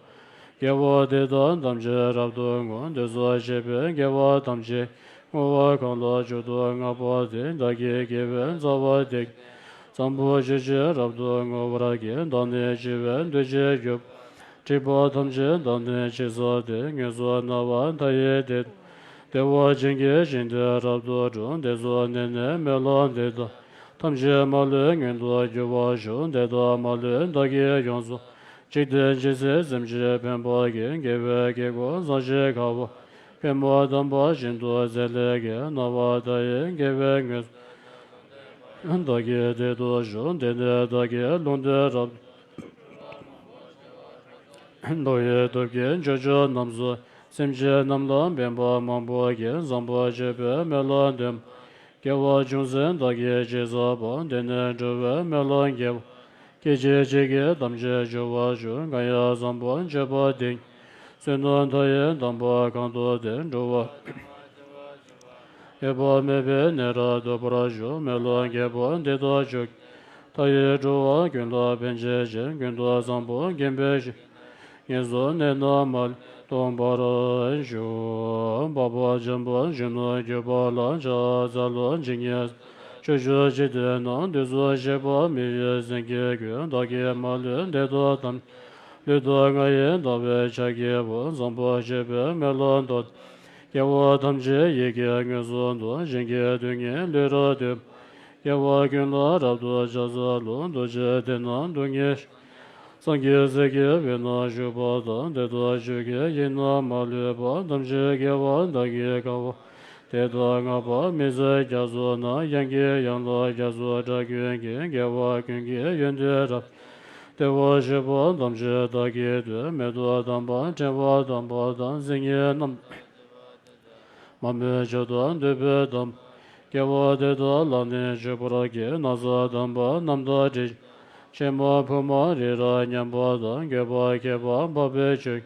དགེ་བ་འདི་དག་ཐམས་ཅད་རབ་ཏུ་བསྔོ། འདི་ཚོགས་བྱས་པའི་དགེ་བ་ཐམས་ཅད། བསྔོ་བ་གང་ལ་མཆོག་ཏུ་བསྔགས་པ་དེ། བདག་གི་དགེ་བའི་རྩ་བ་དེ། བཟང་པོ་སྤྱོད་ཕྱིར་རབ་ཏུ་བསྔོ་བར་བགྱི། བདག་ནི་འཆི་བའི་འདུ་བྱེད་སྐྱོབ། སྒྲིབ་པ་ཐམས་ཅད་བདག་ནི་ཕྱིར་བསལ་ཏེ། ངན་སོང་སྣང་བ་མཐའ་ཡས་དེ། བདེ་བ་ཅན་གྱི་ཞིང་དུ་རབ་ཏུ་འགྲོ། དེ་ཚོགས་ནི་ནི་སྨོན་ལམ་འདི་དག། ཐམས་ཅད་མ་ལུས་མངོན་དུ་འགྱུར་བར་ཤོག་དེ་དག་མ་ལུས་བདག་གིས་ཡོངས་སུ། འཇིག་རྟེན་ཇི་སྲིད་སེམས་ཅན་ཕན་པར་བགྱི། དགེ་བའི་དཀྱིལ་འཁོར་བཟང་ཞིང་གང་བ། པདྨ་དམ་པ་བཞིན་དུ་མཛེས་ལེགས་ཀྱི། སྣང་བ་མཐའ་ཡས་དགེ་བའི་ངོས་སུ། བདག་གིས་བདེ་སྟོབས་ཞུ། དེ་ནས་བདག་གིས་ལུང་སྟོན་རབ། མདོ་ཡི་སྟོབས་ཀྱིས་ཕྱོགས་བཅུ་རྣམས་སུ། སེམས་ཅན་རྣམས་ལ་ཕན་པ་མང་པོ་བགྱི། བཟང་པོ་སྤྱོད་པའི་སྨོན་ལམ་འདོན། དགེ་བ་ཅུང་ཟད་བདག་གིས་ཅི་བསགས་པ། དེ་ནི་འགྲོ་བའི་སྨོན་ལམ་དགེ་བ། སྐད་ཅིག་གཅིག་གིས་ཐམས་ཅད་འབྱུང་བར་ཤོག་གང་ཡང་བཟང་པོ་སྤྱོད་པ་དེ། བསོད་ནམས་མཐའ་ཡས་དམ་པ་གང་དུ་བསྟེན། འགྲོ་བ། འོད་དཔག་མེད་པའི་གནས་རབ་ཐོབ་པར་ཤོག་སྨོན་ལམ་རྒྱས་པ་འདི་དག་མཆོག་མཐའ་ཡས་འགྲོ་བ་ཀུན་ལ་ཕན་བྱེད་ཅིང་། ཀུན་ཏུ་བཟང་པོ་བརྒྱན་པའི་ཞིང་། ངན་སོང་གནས་རྣམས་མ་ལུས་སྟོངས་པར་ཤོག་འཕགས་པ་འཇམ་དཔལ་གཞོན་ནུར་གྱུར་པ་ལ། ཕྱག་འཚལ་ལོ། ཇི་སྙེད་ཕྱོགས་བཅུའི་འཇིག་རྟེན་ན། འདི་ཚོགས་བྱེད་པ་མི་ཡི་སེང་གེ་ཀུན། བདག་གིས་མ་ལུས་འདི་དག་ཐམས་ཅད། ལུས་དང་ངག་ཡིད་དང་བས་ཕྱག་བགྱིའོ། བཟང་པོ་སྤྱོད་པའི་སྨོན་ལམ་འདི་དག་དགེ་བ་ཐམས་ཅད་ཡིད་ཀྱིས་མངོན་སུམ་དུ། གཞན་གྱི་སྡུག་བསྔལ་ལུས་རབ་བཏོན། དགེ་བ་ཀུན་ལ་རབ་ཏུ་ཕྱག་འཚལ་ལོ། འདུ་བྱེད་དེ་རྣམས་སྡུག་བསྔལ་ཞི། སངས་རྒྱས་སྲས་ཀྱི་དབུས་ན་བཞུགས་པ་དང་། དེ་དག་ཆོས་ཀྱི་དབྱིངས་ན་མ་ལུས་པ། ཐམས་ཅད་དགེ་བ་བདག་གིས་གང་བ། དེ་དག་བསྔགས་པ་མི་ཟད་རྒྱ་མཚོ་ན། ཡང་གི་ཡང་དག་རྒྱ་མཚོ་སྒྲ་ཀུན་གྱིས། དགེ་བ་ཀུན་གྱི་ཡོན་ཏན་རབ། བདེ་བར་གཤེགས་པ་ཐམས་ཅད་བདག་གིས་བསྟོད། མེ་ཏོག་དམ་པ་ཕྲེང་བ་དམ་པ་དང་། སིལ་སྙན་རྣམ། མ་རྨོས་མཆོག་ཏུ་བསྟོད་པའི་གཏམ། དགེ་བ་འདི་དག་ལ་ནི་མཆོད་པར་བགྱི། ན་བཟའ་དམ་པ་རྣམས་དང་འདྲེས། ཕྱེ་མ་ཕུར་མ་རི་རབ་མཉམ་པ་དང་། བཀོད་པ་ཁྱད་པར་འཕགས་པའི་ཆོས།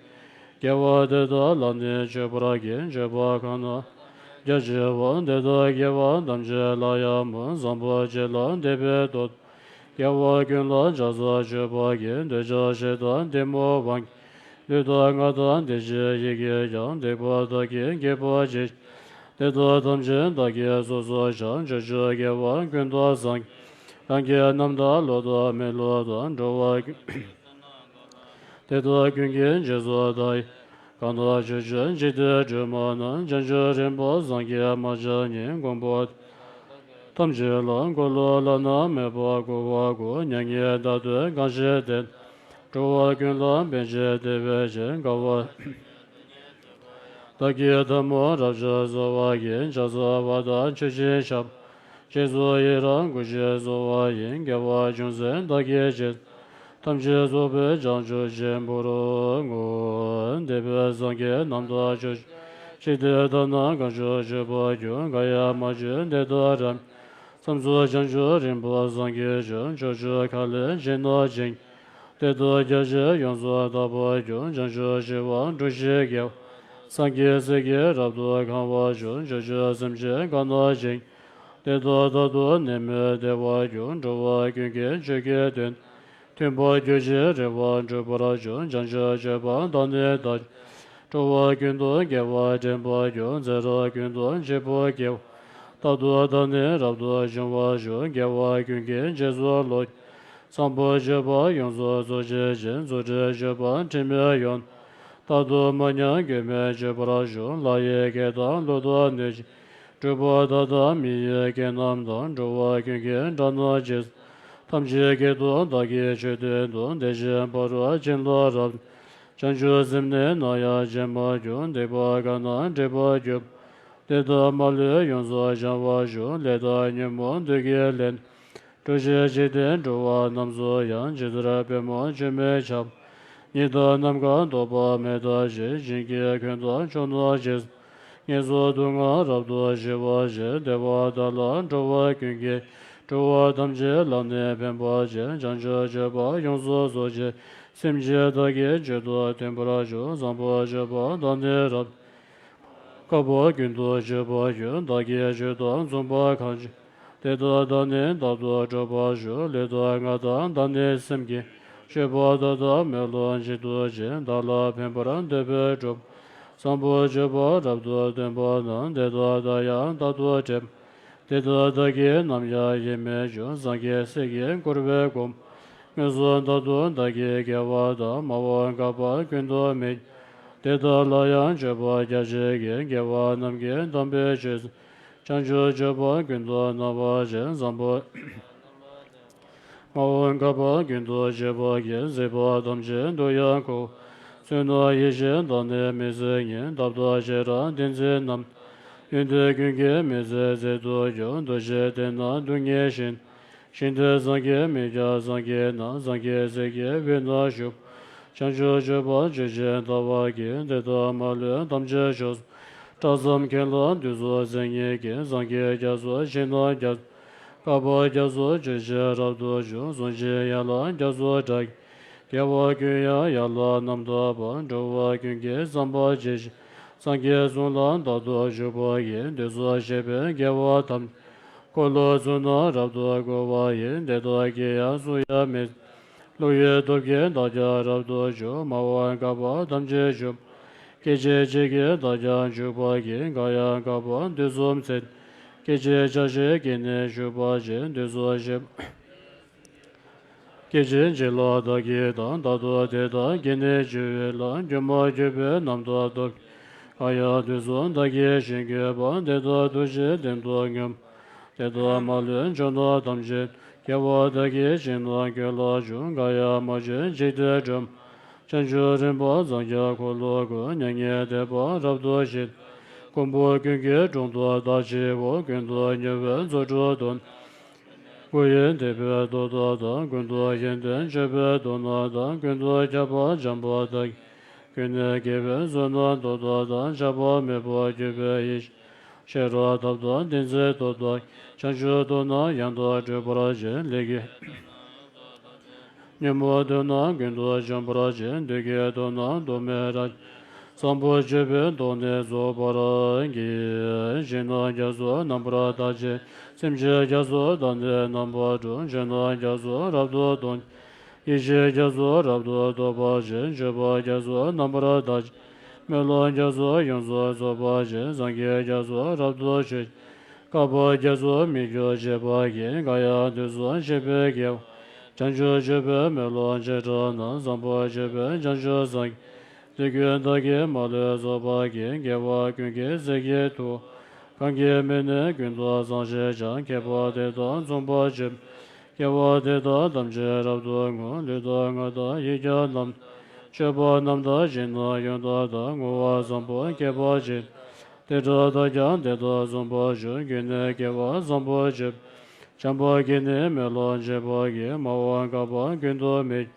དགེ་བ་འདི་དག་ལ་ནི་མཆོད་པར་བགྱི། མཆོད་པ་གང་རྣམས་རྒྱ་ཆེ་བ། འདི་དག་དགེ་བ་ཐམས་ཅད་ལ་ཡང་སྨོན། བཟང་པོ་སྤྱོད་ལ་འདེབས་པའི་བསྟོད། དགེ་བ་ཀུན་ལ་ཕྱག་འཚལ་མཆོད་པར་བགྱི། འདོད་ཆགས་ཞེ་སྡང་གཏི་མུག་དབང་གིས། ལུས་དང་ངག་དང་བདེ་གཤེགས་ཡིད་ཀྱིས་ཀྱང་། སྡིག་པ་བདག་གིས་བགྱིས་པ་ཅི། དེ་དག་ཐམས་ཅད་བདག་གིས་སོ་སོར་བཤགས། ཕྱོགས་བཅུའི་དགེ་བ་ཀུན་ཏུ་བསགས། རང་གི་རྣམ་དག་བློ་དང་མི་སློབ་དང་། འགྲོ་བ་ཀུན། དེ་དག་ཀུན་གྱི་རྗེས་སུ་བདག་ཡི། གང་དག་ཕྱོགས་བཅུའི་འཇིག་རྟེན་སྒྲོན་མ་རྣམས། བྱང་ཆུབ་རིམ་པར་སངས་རྒྱས་མ་ཆགས་ཉིད། མགོན་པོ་ཐམས་ཅད་ལ། འཁོར་ལོ་བླ་ན་མེད་པ་བསྐོར་བར་བསྐུལ། མྱ་ངན་འདའ་སྟོན་གང་བཞེད་དེ། འགྲོ་བ་ཀུན་ལ་ཕན་ཕྱིར་བདེ་བའི་ཕྱིར། དགའ་བ་བདག་གིས་ཐལ་མོ་རབ་སྦྱར་གསོལ་བར་བགྱི། ཕྱག་འཚལ་བ་དང་མཆོད་ཅིང་བཤགས། རྗེས་སུ་ཡི་རང་བསྐུལ་ཞིང་གསོལ་བ་ཡི། དགེ་བ་ཅུང་ཟད་བདག་གིས་བྱས། ཐམས་ཅད་རྫོགས་པའི་བྱང་ཆུབ་ཆེན་པོར་བསྔོ། འདས་པའི་སངས་རྒྱས་རྣམས་དང་ཕྱོགས་བཅུའི། འཇིག་རྟེན་དག་ན་གང་བྱུང་བཞུགས་པར་གྱུར། འགའ་ཡང་མ་བྱོན་དེ་དག་རབ། བསམ་རྫོགས་བྱང་ཆུབ་རིམ་པར་སངས་རྒྱས་བྱོན། ཕྱོགས་བཅུ་ཁ་ལས་བྱིན་གནང་ཅིང་། དེ་དག་རྒྱ་ཆེར་ཡོངས་སུ་དག་པར་གྱུར། བྱང་ཆུབ་ཞི་བ་འགྲོ་བཞིའི་དགེ་བ། སངས་རྒྱས་སྲས་ཀྱིས་རབ་ཏུ་གང་བར་གྱུར། ཕྱོགས་བཅུའི་སེམས་ཅན་དགའ་སྣང་ཅིང་། དེ་དག་རྟག་ཏུ་ནད་མུག་བདེ་བར་གྱུར། འགྲོ་བ་ཀུན་གྱི་ཆོས་ཀྱི་དོན། མཐུན་པར་གྱུར་ཅིང་རེ་བ་འགྲུབ་པར་གྱུར། བྱང་ཆུབ་སྤྱོད་པ་དག་ནི་བདག་འགྲོ་བ་ཀུན་ཏུ་དགེ་བ་འདྲེན་པར་གྱུར། ཚེ་རབས་ཀུན་ཏུ་བྱེད་པོ་དགེ་བ། རྟག་ཏུ་བདག་ནི་རབ་ཏུ་འབྱུང་བར་ཤོག་དགེ་བ་ཀུན་གྱི་རྗེས་སུ་སློབ། བཟང་པོ་སྤྱོད་པ་ཡོངས་སུ་རྫོགས་བྱེད་ཅིང་། རྫུ་འཕྲུལ་སྤྱོད་པ་དྲི་མེད་ཡོན། རྟག་ཏུ་མ་ཉམས་གོས་མེད་སྤྱོད་པར་ཤོག་ལྷ་ཡི་སྐད་དང་ཀླུ་དང་གནོད་སྦྱིན། གྲུབ་པ་དག་དང་མི་ཡི་སྐད་རྣམས་དང་། འགྲོ་བ་ཀུན་གྱི་སྒྲ་རྣམས་ཇི་ཙམ། ཐམས་ཅད་སྐད་དུ་བདག་གིས་ཆོས་བསྟན་ཏོ། དེ་བཞིན་ཕ་རོལ་ཕྱིན་ལ་རབ། བྱང་ཆུབ་སེམས་ནི་ནམ་ཡང་བརྗེད་མ་གྱུར། སྡིག་པ་གང་རྣམས་སྒྲིབ་པར་གྱུར། དེ་དག་མ་ལུས་ཡོངས་སུ་བྱང་བར་ཤོག་ལས་དང་ཉོན་མོངས་བདུད་ཀྱིས་བསླད། འགྲོ་ཞིང་འཇིག་རྟེན་འགྲོ་བ་རྣམས་སུ་ཡང་། ཇི་ལྟར་པད་མོ་འབྱུང་མོས་ཆགས། ཉི་ཟླ་ནམ་མཁའ་ལྡོག་པ་མེ་ལྟར་ཞིག་བྱིན་གྱིས་ཁོང་དུ་ཆུད་ནས་ཇི། ངན་སོང་སྡུག་བསྔལ་རབ་ཏུ་ཞི་བར་བྱེད། བདེ་བ་དག་ལ་འགྲོ་བ་ཀུན་གྱི། འགྲོ་བ་ཐམས་ཅད་ལ་ནི་ཕན་པར་བྱེད། བྱང་ཆུབ་སྤྱོད་པ་ཡོངས་སུ་རྫོགས་བྱེད། སེམས་ཅན་དག་གི་རྒྱུད་དུ་སྟོན་པར་ཤོག་བཟང་པོ་སྤྱོད་པ་དག་ནི་རབ། དཀའ་བ་ཀུན་ཏུ་སྤྱད་པར་བགྱི། བདག་གིས་ཆོས་དང་མཚུངས་པ་གང་བྱུང་། དེ་དག་བདག་ནི་རྟག་ཏུ་སྒྲུབ་པར་ཤོག་ལུས་དང་ངག་དང་བདག་ནི་སེམས་ཀྱིས། སྤྱོད་པ་དག་དང་མི་སློབ་འཇིག་ཏུ་སྤྱད། བདག་ལ་ཕན་པར་འདོད་པས་སྒྲུབ། བཟང་པོ་སྤྱོད་པ་རབ་ཏུ་སྟོན་པ་རྣམས། དེ་དག་བདག་ཡང་རྟག་ཏུ་འདྲེན། དེ་དག་བདག་གིས་ནམ་ཡང་ཡིད་མི་ཆེས། སངས་རྒྱས་སྲས་ཀྱིས་བསྐུལ་བའི་སྒོམ། མངོན་སུམ་རྟག་ཏུ་བདག་གིས་དགེ་བ་དང་། མ་འོངས་བསྐལ་པ་ཀུན་ཏུ་མི། དེ་དག་ལ་ཡང་སྤྱོད་པ་རྒྱ་ཆེར་བགྱི། དགེ་བ་རྣམས་ཀྱི་དམ་པའི་ཆོས། བྱང་ཆུབ་སྤྱོད་པ་ཀུན་ཏུ་སྣང་བར་བྱེད། བཟང་པོ། མ་འོངས་བསྐལ་པ་ཀུན་ཏུ་སྤྱད་པར་བགྱི། གཟིགས་པ་ཐམས་ཅད་དུ་ཡང་གོ། བསོད་ནམས་ཡེ་ཤེས་དག་ནི་མི་ཟད་ཉིད། ཐབས་དང་ཤེས་རབ་ཏིང་འཛིན་རྣམས། ཡོན་ཏན་ཀུན་གྱི་མི་ཟད་རྫས་དུ་གྱུར། འདུ་ཤེས་དེ་རྣམས་སྡུག་བསྔལ་ཞི། ཞིང་དེར་སངས་རྒྱས་མི་འགྱུར་སངས་རྒྱས་རྣམས། སངས་རྒྱས་སྲས་ཀྱི་དབུས་ན་བཞུགས། བྱང་ཆུབ་སྤྱོད་པ་ཆོས་ཅན་ལྟ་བར་བགྱི། དེ་དག་མ་ལུས་ཐམས་ཅད་མཆོག། སྐྲ་བསམ་ཁེངས་ལ་དུས་གསུམ་མཚན་ཉིད་ཀྱི། སངས་རྒྱས་རྒྱ་མཚོ་ཞིང་རྣམས་རྒྱ། བསྐལ་པ་རྒྱ་མཚོ་ཆོས་ཅན་རབ་ཏུ་བྱུང་། གཟུང་ཞིང་ཡན་ལག་རྒྱ་མཚོ་སྒྲ། དགེ་བ་ཀུན་ཡང་ཡན་ལག་རྣམས་དག་པ། འགྲོ་བ་ཀུན་གྱི་བསམ་པ་ཇི་བཞིན། སངས་རྒྱས་གསུང་ལ་རྟག་ཏུ་ཞུགས་པ་ཡི། དུས་གསུམ་གཤེགས་པའི་རྒྱལ་བ་ཐམས། འཁོར་ལོ་ཚུལ་རྣམས་རབ་ཏུ་བསྐོར་བ་ཡི། དེ་དག་གིས་ཡང་གསུང་ཡང་མི། ཀླུ་ཡི་སྟོབས་ཀྱིས་བདག་ཀྱང་རབ་ཏུ་འཇུག་མ་འོངས་བསྐལ་པ་ཐམས་ཅད་བཞུགས། སྐད་ཅིག་གཅིག་གིས་བདག་ཀྱང་འཇུག་པར་བགྱི། འགའ་ཡང་བསྐལ་པ་དུས་གསུམ་ཚད། སྐད་ཅིག་ཆ་ཤས་ཀྱིས་ནི་ཞུགས་པར་བྱེད། དུས་གསུམ་གཤེགས། སྐད་ཅིག་གཅིག་ལ་བདག་གིས་དང་། རྟག་ཏུ་དེ་དག་གིས་ནི་འཇུག་པའི་ལམ། སྒྱུ་མར་གྱུར་པའི་རྣམ་རྟོག་སྟོབས། འགའ་ཡང་དུས་གསུམ་བདག་གིས་ཞིང་བཀོད་པ། དེ་དག་འདུ་ཤེས་གཏིང་དུ་ཉམས། དེ་དག་མ་ལུས་ཕྱོགས་རྣམས་ཐམས་ཅད། སྐྱེ་བ་དག་གི་ཞིང་ན་འགོད་ལ་འཇུག། ག་ཡ་མ་བྱོན་འཇིག་རྟེན་སྒྲོན་མ། བྱང་ཆུབ་རིམ་པ་འཛིན་རྒྱ་འཁོར་ལོ་ཀུན། མྱ་ངན་འདས་པ་རབ་ཏུ་ཞི། མགོན་པོ་ཀུན་གྱི་དྲུང་དུ་བདག་བཞུགས་པ། ཀུན་ཏུ་མཉེས་པའི་རྫུ་འཕྲུལ་སྟོན། སྐུ་ཡི་ཐེག་པའི་ཐུགས་ཐག་དང་། ཀུན་ཏུ་ཡོན་ཏན་སྤྱོད་པའི་མདོར་ན་དང་། ཀུན་ཏུ་ཁྱབ་པ་འཇམ་དཔལ་དག་ཀུན་ནས་དགེ་བའི་བསོད་ནམས་མདོར་བསྡུས་དང་། ཆགས་པ་མེད་པར་གྱུར་པའི་ཡེ་ཤེས་ཤེས་རབ་ཐབས་དང་ཏིང་འཛིན་མདོར་བསྡུས། བྱང་ཆུབ་མདོར་ན་ཡང་དག་སྒྲུབ་པར་བྱེད། ལས་ཀྱི་ཉོན་མོངས་མདོར་ན་ཀུན་ཏུ་འཇོམས་པར་བྱེད། བདུད་ཀྱི་མདོར་ན་གདོད་མའི་རང་བཞིན། བཟང་པོ་སྤྱོད་པའི་མདོ་ནི་རྫོགས་པར་བགྱི། ཞིང་རྣམས་རྒྱ་མཚོ་རྣམ་པར་དག་བྱེད། སེམས་ཅན་རྒྱ་མཚོ་དག་ནི་རྣམ་པར་སྒྲོལ། ཆོས་རྣམས་རྒྱ་མཚོ་རབ་ཏུ་སྟོན། ཡེ་ཤེས་རྒྱ་མཚོ་རབ་ཏུ་རྟོགས་པར་བྱེད། སྤྱོད་པ་རྒྱ་མཚོ་རྣམ་པར་དག་བྱེད། སྨོན་ལམ་རྒྱ་མཚོ་ཡོངས་སུ་རྫོགས་པར་བྱེད། སངས་རྒྱས་རྒྱ་མཚོ་རབ་ཏུ་སྤྱོད། བསྐལ་པ་རྒྱ་མཚོ་མི་སྐྱོ་བྱེད་པར་བགྱི། ག་ཡ་དུས་གསུམ་གཤེགས་པའི་རྒྱལ་བ། བྱང་ཆུབ་སྤྱོད་པའི་སྨོན་ལམ་བྱེ་བྲག་རྣམས། བཟང་པོ་སྤྱོད་པའི་བྱང་ཆུབ་སངས་རྒྱས། དེ་ཀུན་བདག་གིས་མ་ལུས་རྫོགས་པར་བགྱི། རྒྱལ་བ་ཀུན་གྱི་སྲས་ཀྱི་ཐུགས། གང་གིས་སྨྲས་ནས་ཀུན་ཏུ་བཟང་བྱེད་ཀྱང་། མཁས་པ་དེ་དག་མཚུངས་པར་སྤྱོད། སྐྱེ་བ་དེ་དག་ཐམས་ཅད་རབ་ཏུ་ངུ། ལུས་དང་ངག་དང་ཡིད་ཀྱང་རྣམ། སྤྱོད་པ་རྣམས་དག་ཞིང་རྣམས་ཡོངས་དག་དང་། བསྔོ་བ་བཟང་པོ་བསྐྱེད་པ་ཅི། དེ་དག་དག་ཀྱང་དེ་དག་མཚུངས་པར་སྤྱོད། ཀུན་ནས་སྐྱེ་བ་བཟང་པོ་སྤྱོད། བྱམས་པ་ཀུན་ནས་སྨོན་ལམ་བྱེད་པར་བགྱི། སྨྲ་བ་འགགས་པ་ཀུན་ཏུ་མེད།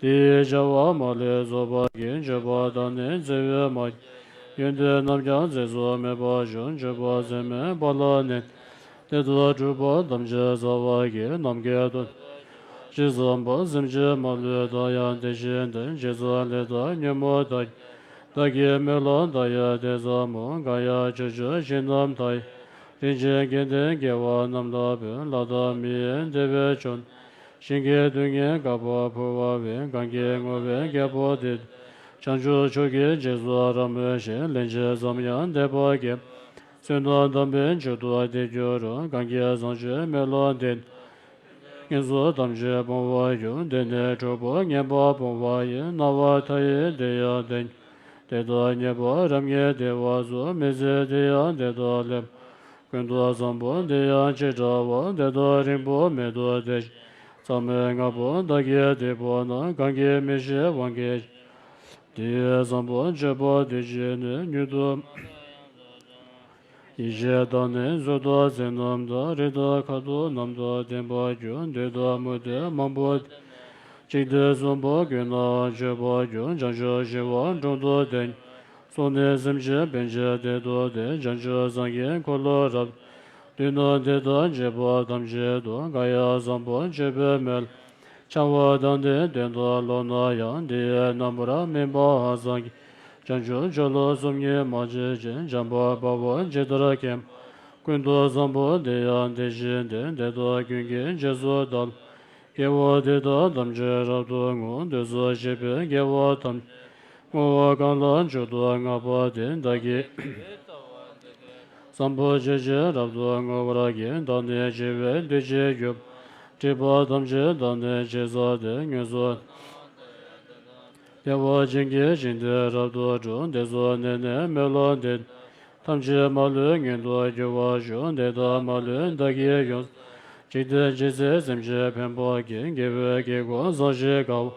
དེ་ཡི་བྱ་བ་མ་ལུས་རྫོགས་པར་བགྱི། སྤྱོད་པ་དག་ནི་བརྩེ་བས་མ། ཡོན་ཏན་རྣམས་ཀྱང་ཚིགས་སུ་མེད་པར་སྤྱོད། སྤྱོད་པ་ཚད་མེད་པ་ལ་གནས། དེ་དག་སྒྲུབ་པ་ཐམས་ཅད་བྱ་བར་བགྱི། ནམ་མཁའི་མཐའ་ཇི་ཙམ་པ། སེམས་ཅན་མ་ལུས་དག་ཡང་དེ་བཞིན་ཏེ། ཇི་ཙམ་ལས་དང་ཉོན་མོངས་དག་བདག་གིས་སྨོན་ལམ་བཏབ་ཡང་དེ་ཙམ་མོ། གང་ཡང་ཕྱོགས་བཅུའི་ཞིང་རྣམས་དག་ཡང་། རིན་ཆེན་དགེ་འདུན་དགེ་བ་རྣམས་ལ་ཕུལ། ལྷ་དང་མི་ཡི་བདེ་བའི་མཆོག། ཞིང་གི་རྡུལ་སྙེད་དཀར་པོ་ཕུལ་བ་བས། གང་གིས་བསྔོ་བའི་རྒྱལ་པོ་དེ། བྱང་ཆུབ་མཆོག་གི་རྗེས་སུ་རབ་མོས་ཤིང་། ལན་ཅིག་ཙམ་ཡང་འདས་པ་བསྐལ། བསོད་ནམས་དམ་པའི་མཆོག་ཏུ་དེ་འགྱུར་རོ། གང་གིས་བཟང་སྤྱོད་སྨོན་ལམ་བཏབ། ངན་སོང་ཐམས་ཅད་སྤོང་བར་འགྱུར། འདི་ནི་གྲོགས་པོ་ངན་པ་སྤོང་བ་ཡི། སྣང་བ་མཐའ་ཡས་དེ་ཡང་དེ། དེ་དག་རྙེད་པ་རབ་ངལ་བདེ་བ་སོགས། མི་ཚེ་འདི་ཡང་དེ་དག་ལེགས། ཀུན་ཏུ་བཟང་པོ་འདི་ཡང་ཅི་འདྲ་བ། དེ་དག་རིང་པོ་མེད་དོ་དེ། ཙམ་མོ་ལྔ་པོ་བདག་གིས་འདི་སྤོང་ན། གང་གིས་མི་ཤེས་དབང་གིས། དེ་ཡི་བཟང་པོ་སྤྱོད་པ་དེ་བཞིན་ནི། མྱུར་དུ། ཡེ་ཤེས་དང་ནི་གཟུགས་དང་ཚེ་རྣམས་དང་། རིགས་དང་ཁ་དོག་རྣམས་དང་ལྡན་པར་གྱུར། བདུད་དང་མུ་སྟེགས་མང་པོ་སྟེ། འཇིག་རྟེན་གསུམ་པོ་ཀུན་ན་སྤྱོད་པར་འགྱུར། བྱང་ཆུབ་ཤིང་དབང་དྲུང་དུ་བསྟེན། སོགས་ནི་སེམས་ཅན་ཕན་ཕྱིར་བདེ་འདོད་དེ། བྱང་ཆུབ་སངས་རྒྱས་འཁོར་ལོ་རབ། མདུན་ན་འདི་དག་བྱེད་པ་ཐམས་ཅད་དུ། གང་ཡང་བཟང་པོ་སྤྱོད་པའི་སྨོན། འཆང་བ་དང་ནི་དོན་དུ་སློབ་ན་ཡང་། དེ་ཡི་རྣམ་པར་སྨིན་པ་སངས་རྒྱས། བྱང་ཆུབ་མཆོག་ལ་སོམ་ཉི་མ་བྱེད་ཅིང་། བྱམས་པ་དཔའ་བོས་ཇི་ལྟར་མཁྱེན། ཀུན་ཏུ་བཟང་པོ་འདི་ཡང་དེ་བཞིན་ཏེ། དེ་དག་ཀུན་གྱི་རྗེས་སུ་བདག་སློབ། དགེ་བ་འདི་དག་ཐམས་ཅད་རབ་ཏུ་བསྔོ། འདོད་སོགས་བཅས་པའི་དགེ་བ་ཐམས། བསྔོ་བ་གང་ལ་མཆོག་ཏུ་བསྔགས་པ་དེ། བདག་གིས། བཟང་པོ་སྤྱོད་ཕྱིར་རབ་ཏུ་བསྔོ་བར་བགྱི། བདག་ནི་འཆི་བའི་དུས་ཀྱི་རྒྱུ། སྒྲིབ་པ་ཐམས་ཅད་དག་ནི་ཕྱིར་བསལ་ཏེ། ངན་སོང་། བདེ་བ་ཅན་གྱི་ཞིང་དེར་རབ་ཏུ་འགྲོ། དེ་སོགས་ནད་ནི་སྨོན་ལམ་འདི། ཐམས་ཅད་མ་ལུས་མངོན་དུ་འགྱུར་བར་ཤོག། དེ་དག་མ་ལུས་བདག་གིས་ཡོངས། འཇིག་རྟེན་ཇི་སྲིད་སེམས་ཅན་ཕན་པར་བགྱི། དགེ་བའི་དཀྱིལ་འཁོར་བཟང་ཞིང་དགའ་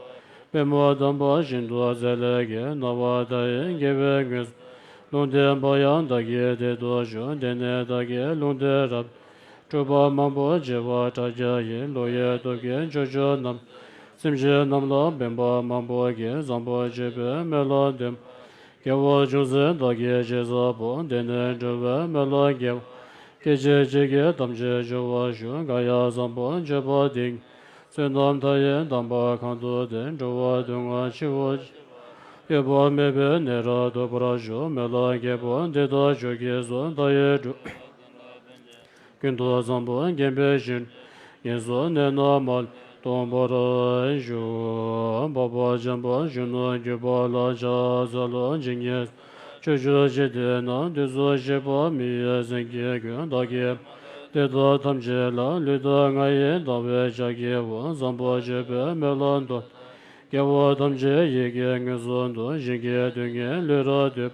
བ། པདྨ་དམ་པ་ཤིན་ཏུ་མཛེས་ལས་སྐྱེས། སྣང་བ་མཐའ་ཡས་དགེ་བའི་ངོས་སུ། ལུང་བསྟན་པ་ཡང་བདག་གིས་དེ་དག་ཞུ། དེ་ནས་བདག་གིས་ལུང་བསྟན་རབ། སྤྲུལ་པ་མང་པོ་བྱེ་བ་ཕྲག་བརྒྱ་ཡི། བློ་ཡི་སྟོབས་ཀྱིས་ཕྱོགས་བཅུ་རྣམས། སེམས་ཅན་རྣམས་ལ་ཕན་པ་མང་པོ་བགྱི། བཟང་པོ་སྤྱོད་པའི་སྨོན་ལམ་འདི། དགེ་བ་ཅུང་ཟད་བདག་གིས་ཅི་བསགས་པ། དེ་ནི་འགྲོ་བའི་སྨོན་ལམ་དགེ་བ། སྐད་ཅིག་གཅིག་གིས་ཐམས་ཅད་སྐྱོབ་པར་ཤོག། གང་ཡང་བཟང་པོ་སྤྱོད་པ་འདི། བསོད་ནམས་མཐའ་ཡས་དམ་པ་གང་དུ་བསྟེན། འགྲོ་བ་སྡུག་བསྔལ་ཆེ་བ། འོད་དཔག་མེད་པའི་གནས་རབ་ཐོབ་པར་ཤོག། སྨོན་ལམ་རྒྱས་པ་འདི་དག་མཆོག་གིས་སོ། མཐའ་ཡས་འགྲོ། ཀུན་ཏུ་བཟང་པོ་མཁྱེན་པའི་ཞིང་། ངན་སོང་གནས་རྣམས་མ་ལུས་སྟོངས་པར་ཤོག། འཕགས་པ་འཇམ་དཔལ་གཞོན་ནུར་གྱུར་པ་ལ། ཕྱག་འཚལ་ལོ། ཇི་སྙེད་ཕྱོགས་བཅུའི་འཇིག་རྟེན་ན། འདི་ཚོགས་བཞེད་པ་མི་ཡི་སེམས་ཀྱིས་ཀུན། བདག་གིས་དེ་དག་ཐམས་ཅད་ལ། ལུས་དང་ངག་ཡིད་དང་བས་ཕྱག་བགྱིའོ། བཟང་པོ་སྤྱོད་པའི་སྨོན་ལམ་འདི། དགེ་བ་ཐམས་ཅད་ཡིད་ཀྱིས་མངོན་སུམ་དུ། ཞིང་གི་རྡུལ་སྙེད་ལུས་རབ་བཏུད།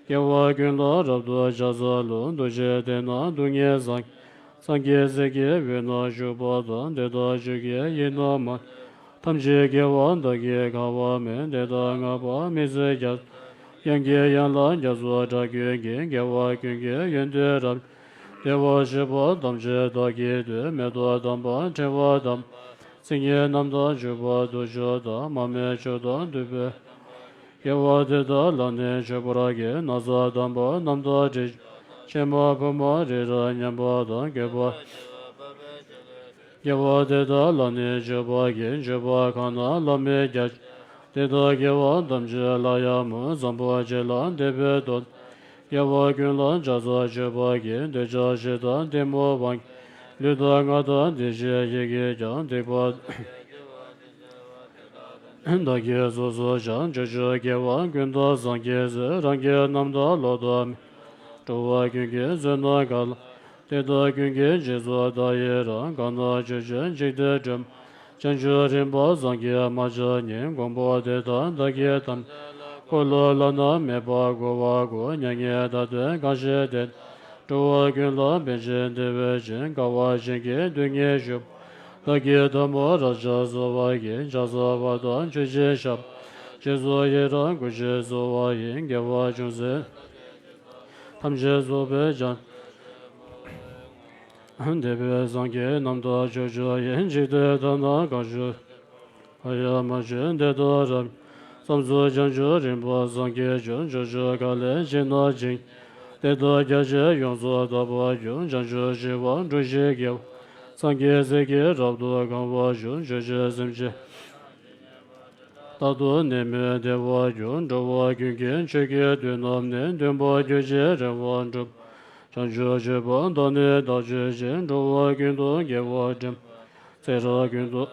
སྐྱེ་བ་ཀུན་ལ་རབ་ཏུ་ཕྱག་འཚལ་ལོ། འདུ་བྱེད་དེ་རྣམས་སྡུག་བསྔལ་སངས། སངས་རྒྱས་སྲས་ཀྱི་དབུས་ན་བཞུགས་པ་དང་། དེ་དག་ཆོས་ཀྱི་དབྱིངས་རྣམས་མ། ཐམས་ཅད་དགེ་བ་བདག་གིས་གང་བར་སྨོན། དེ་དག་བསྔགས་པ་དམིགས་བརྩེ་རྒྱ། ཡང་དགེ་ཡན་ལག་རྒྱ་མཚོ་གྲགས་ཀུན་གྱིས། དགེ་བ་ཀུན་གྱི་ཡོན་ཏན་རབ། བདེ་བར་གཤེགས་པ་ཐམས་ཅད་བདག་གིས་བསྟོད། མེ་ཏོག་དམ་པ་ཕྲེང་བ་དང་། སིལ་སྙན་རྣམས་དང་བྱུག་པ་དུར་ཁྲོད་དང་། མར་མེ་མཆོག་དང་བདུག་སྤོས། དགེ་བ་འདི་དག་ལ་ནི་མཆོད་པར་བགྱི། ན་བཟའ་དམ་པ་རྣམས་དང་འདྲེས། ཕྱེ་མ་ཕུར་མ་རི་རབ་མཉམ་པ་དང་། དགེ་བ། དགེ་བ་འདི་དག་ལ་ནི་མཆོད་པར་བགྱི། མཆོད་པ་གང་རྣམས་བླ་མེད་རྒྱ། དེ་དག་དགེ་བ་ཐམས་ཅད་ལ་ཡང་མོས། བཟང་པོ་ཆོས་ལ་འདུད་པའི་དོན། དགེ་བ་ཀུན་ལ་ཕྱག་འཚལ་མཆོད་པར་བགྱི། འདོད་ཆགས་ཞེ་སྡང་གཏི་མུག་དབང་། ལུས་དང་ངག་དང་བདེ་གཤེགས་ཡིད་ཀྱིས་ཀྱང་། སྡིག་པ། བདག་གིས་སོ་སོར་བཤགས། ཕྱོགས་བཅུའི་དགེ་བ་ཀུན་དང་བཟང་། ཁྱེད་ཚོས་རང་གི་རྣམ་དག་བློ་ལྡོག་མེད། འགྲོ་བ་ཀུན་གྱི་བསོད་ནམས་གང་ལགས། དེ་དག་ཀུན་གྱི་རྗེས་སུ་བདག་ཡི་རང་། གང་རྣམས་ཕྱོགས་བཅུའི་འཇིག་རྟེན་སྒྲོན་མ། བྱང་ཆུབ་རིམ་པ་བཟང་གིས་མ་ཆགས་ཉིད། དགོངས་པ་འདི་ལྟར་བདག་གིས་ཐམས་ཅད། འཁོར་ལོ་བླ་ན་མེད་པར་བསྐོར་བར་བསྐུལ། མྱ་ངན་འདའ་སྟོན་གང་བཞེད་དེ། འགྲོ་བ་ཀུན་ལ་ཕན་ཕྱིར་བདེ་བའི་ཕྱིར། དགའ་བ་བྱིན་གྱིས་རྡུལ་སྙེད་ཞུ། བདག་གིས་ཐལ་མོ་སྦྲགས་ཕྱག་འཚལ་བར་བགྱི། ཕྱག་འཚལ་བ་དང་མཆོད་ཅིང་བཤགས། རྗེས་སུ་ཡི་རང་བསྐུལ་ཞིང་གསོལ་བ་ཡི། དགེ་བ་ཅུང་ཟད་ཐམས་ཅད་རྫོགས་པའི་བྱང་། འདས་པའི་སངས་རྒྱས་རྣམས་དང་ཕྱོགས་བཅུ་ཡི། འཇིག་རྟེན་དག་ན་གང་བཞུགས། གང་ཡང་མ་བྱོན་དེ་དག་རབ། བསམ་རྫོགས་བྱང་ཆུབ་རིམ་པ་བཟང་གིས་སྤྱོད། ཕྱོགས་བཅུ་ག་ལས་བྱེད་ན་བྱིང་། དེ་དག་རྒྱ་ཆེར་ཡོངས་སུ་དག་པར་འགྱུར། བྱང་ཆུབ་སྤྱོད་པ་འགྲུབ་ཞིང་རྒྱལ་བ། སངས་རྒྱས་སྲས་ཀྱིས་རབ་ཏུ་གང་བར་བཞུགས། ཕྱོགས་བཅུའི་སེམས་ཅན་རྟག་ཏུ་ནད་མེད་བདེ་བར་འགྱུར། འགྲོ་བ་ཀུན་གྱི་ཆོས་ཀྱི་བདུད་རྣམས་ནི། འདོད་པ་སྐྱོ་ཞིང་རེ་བ་འགྲུབ། བྱང་ཆུབ་སྤྱོད་པ་དག་ནི་བདག་སྤྱོད་ཅིང་། འགྲོ་བ་ཀུན་ཏུ་དགེ་བ་འདྲེན་པ། ཚེ་རབས་ཀུན་ཏུ།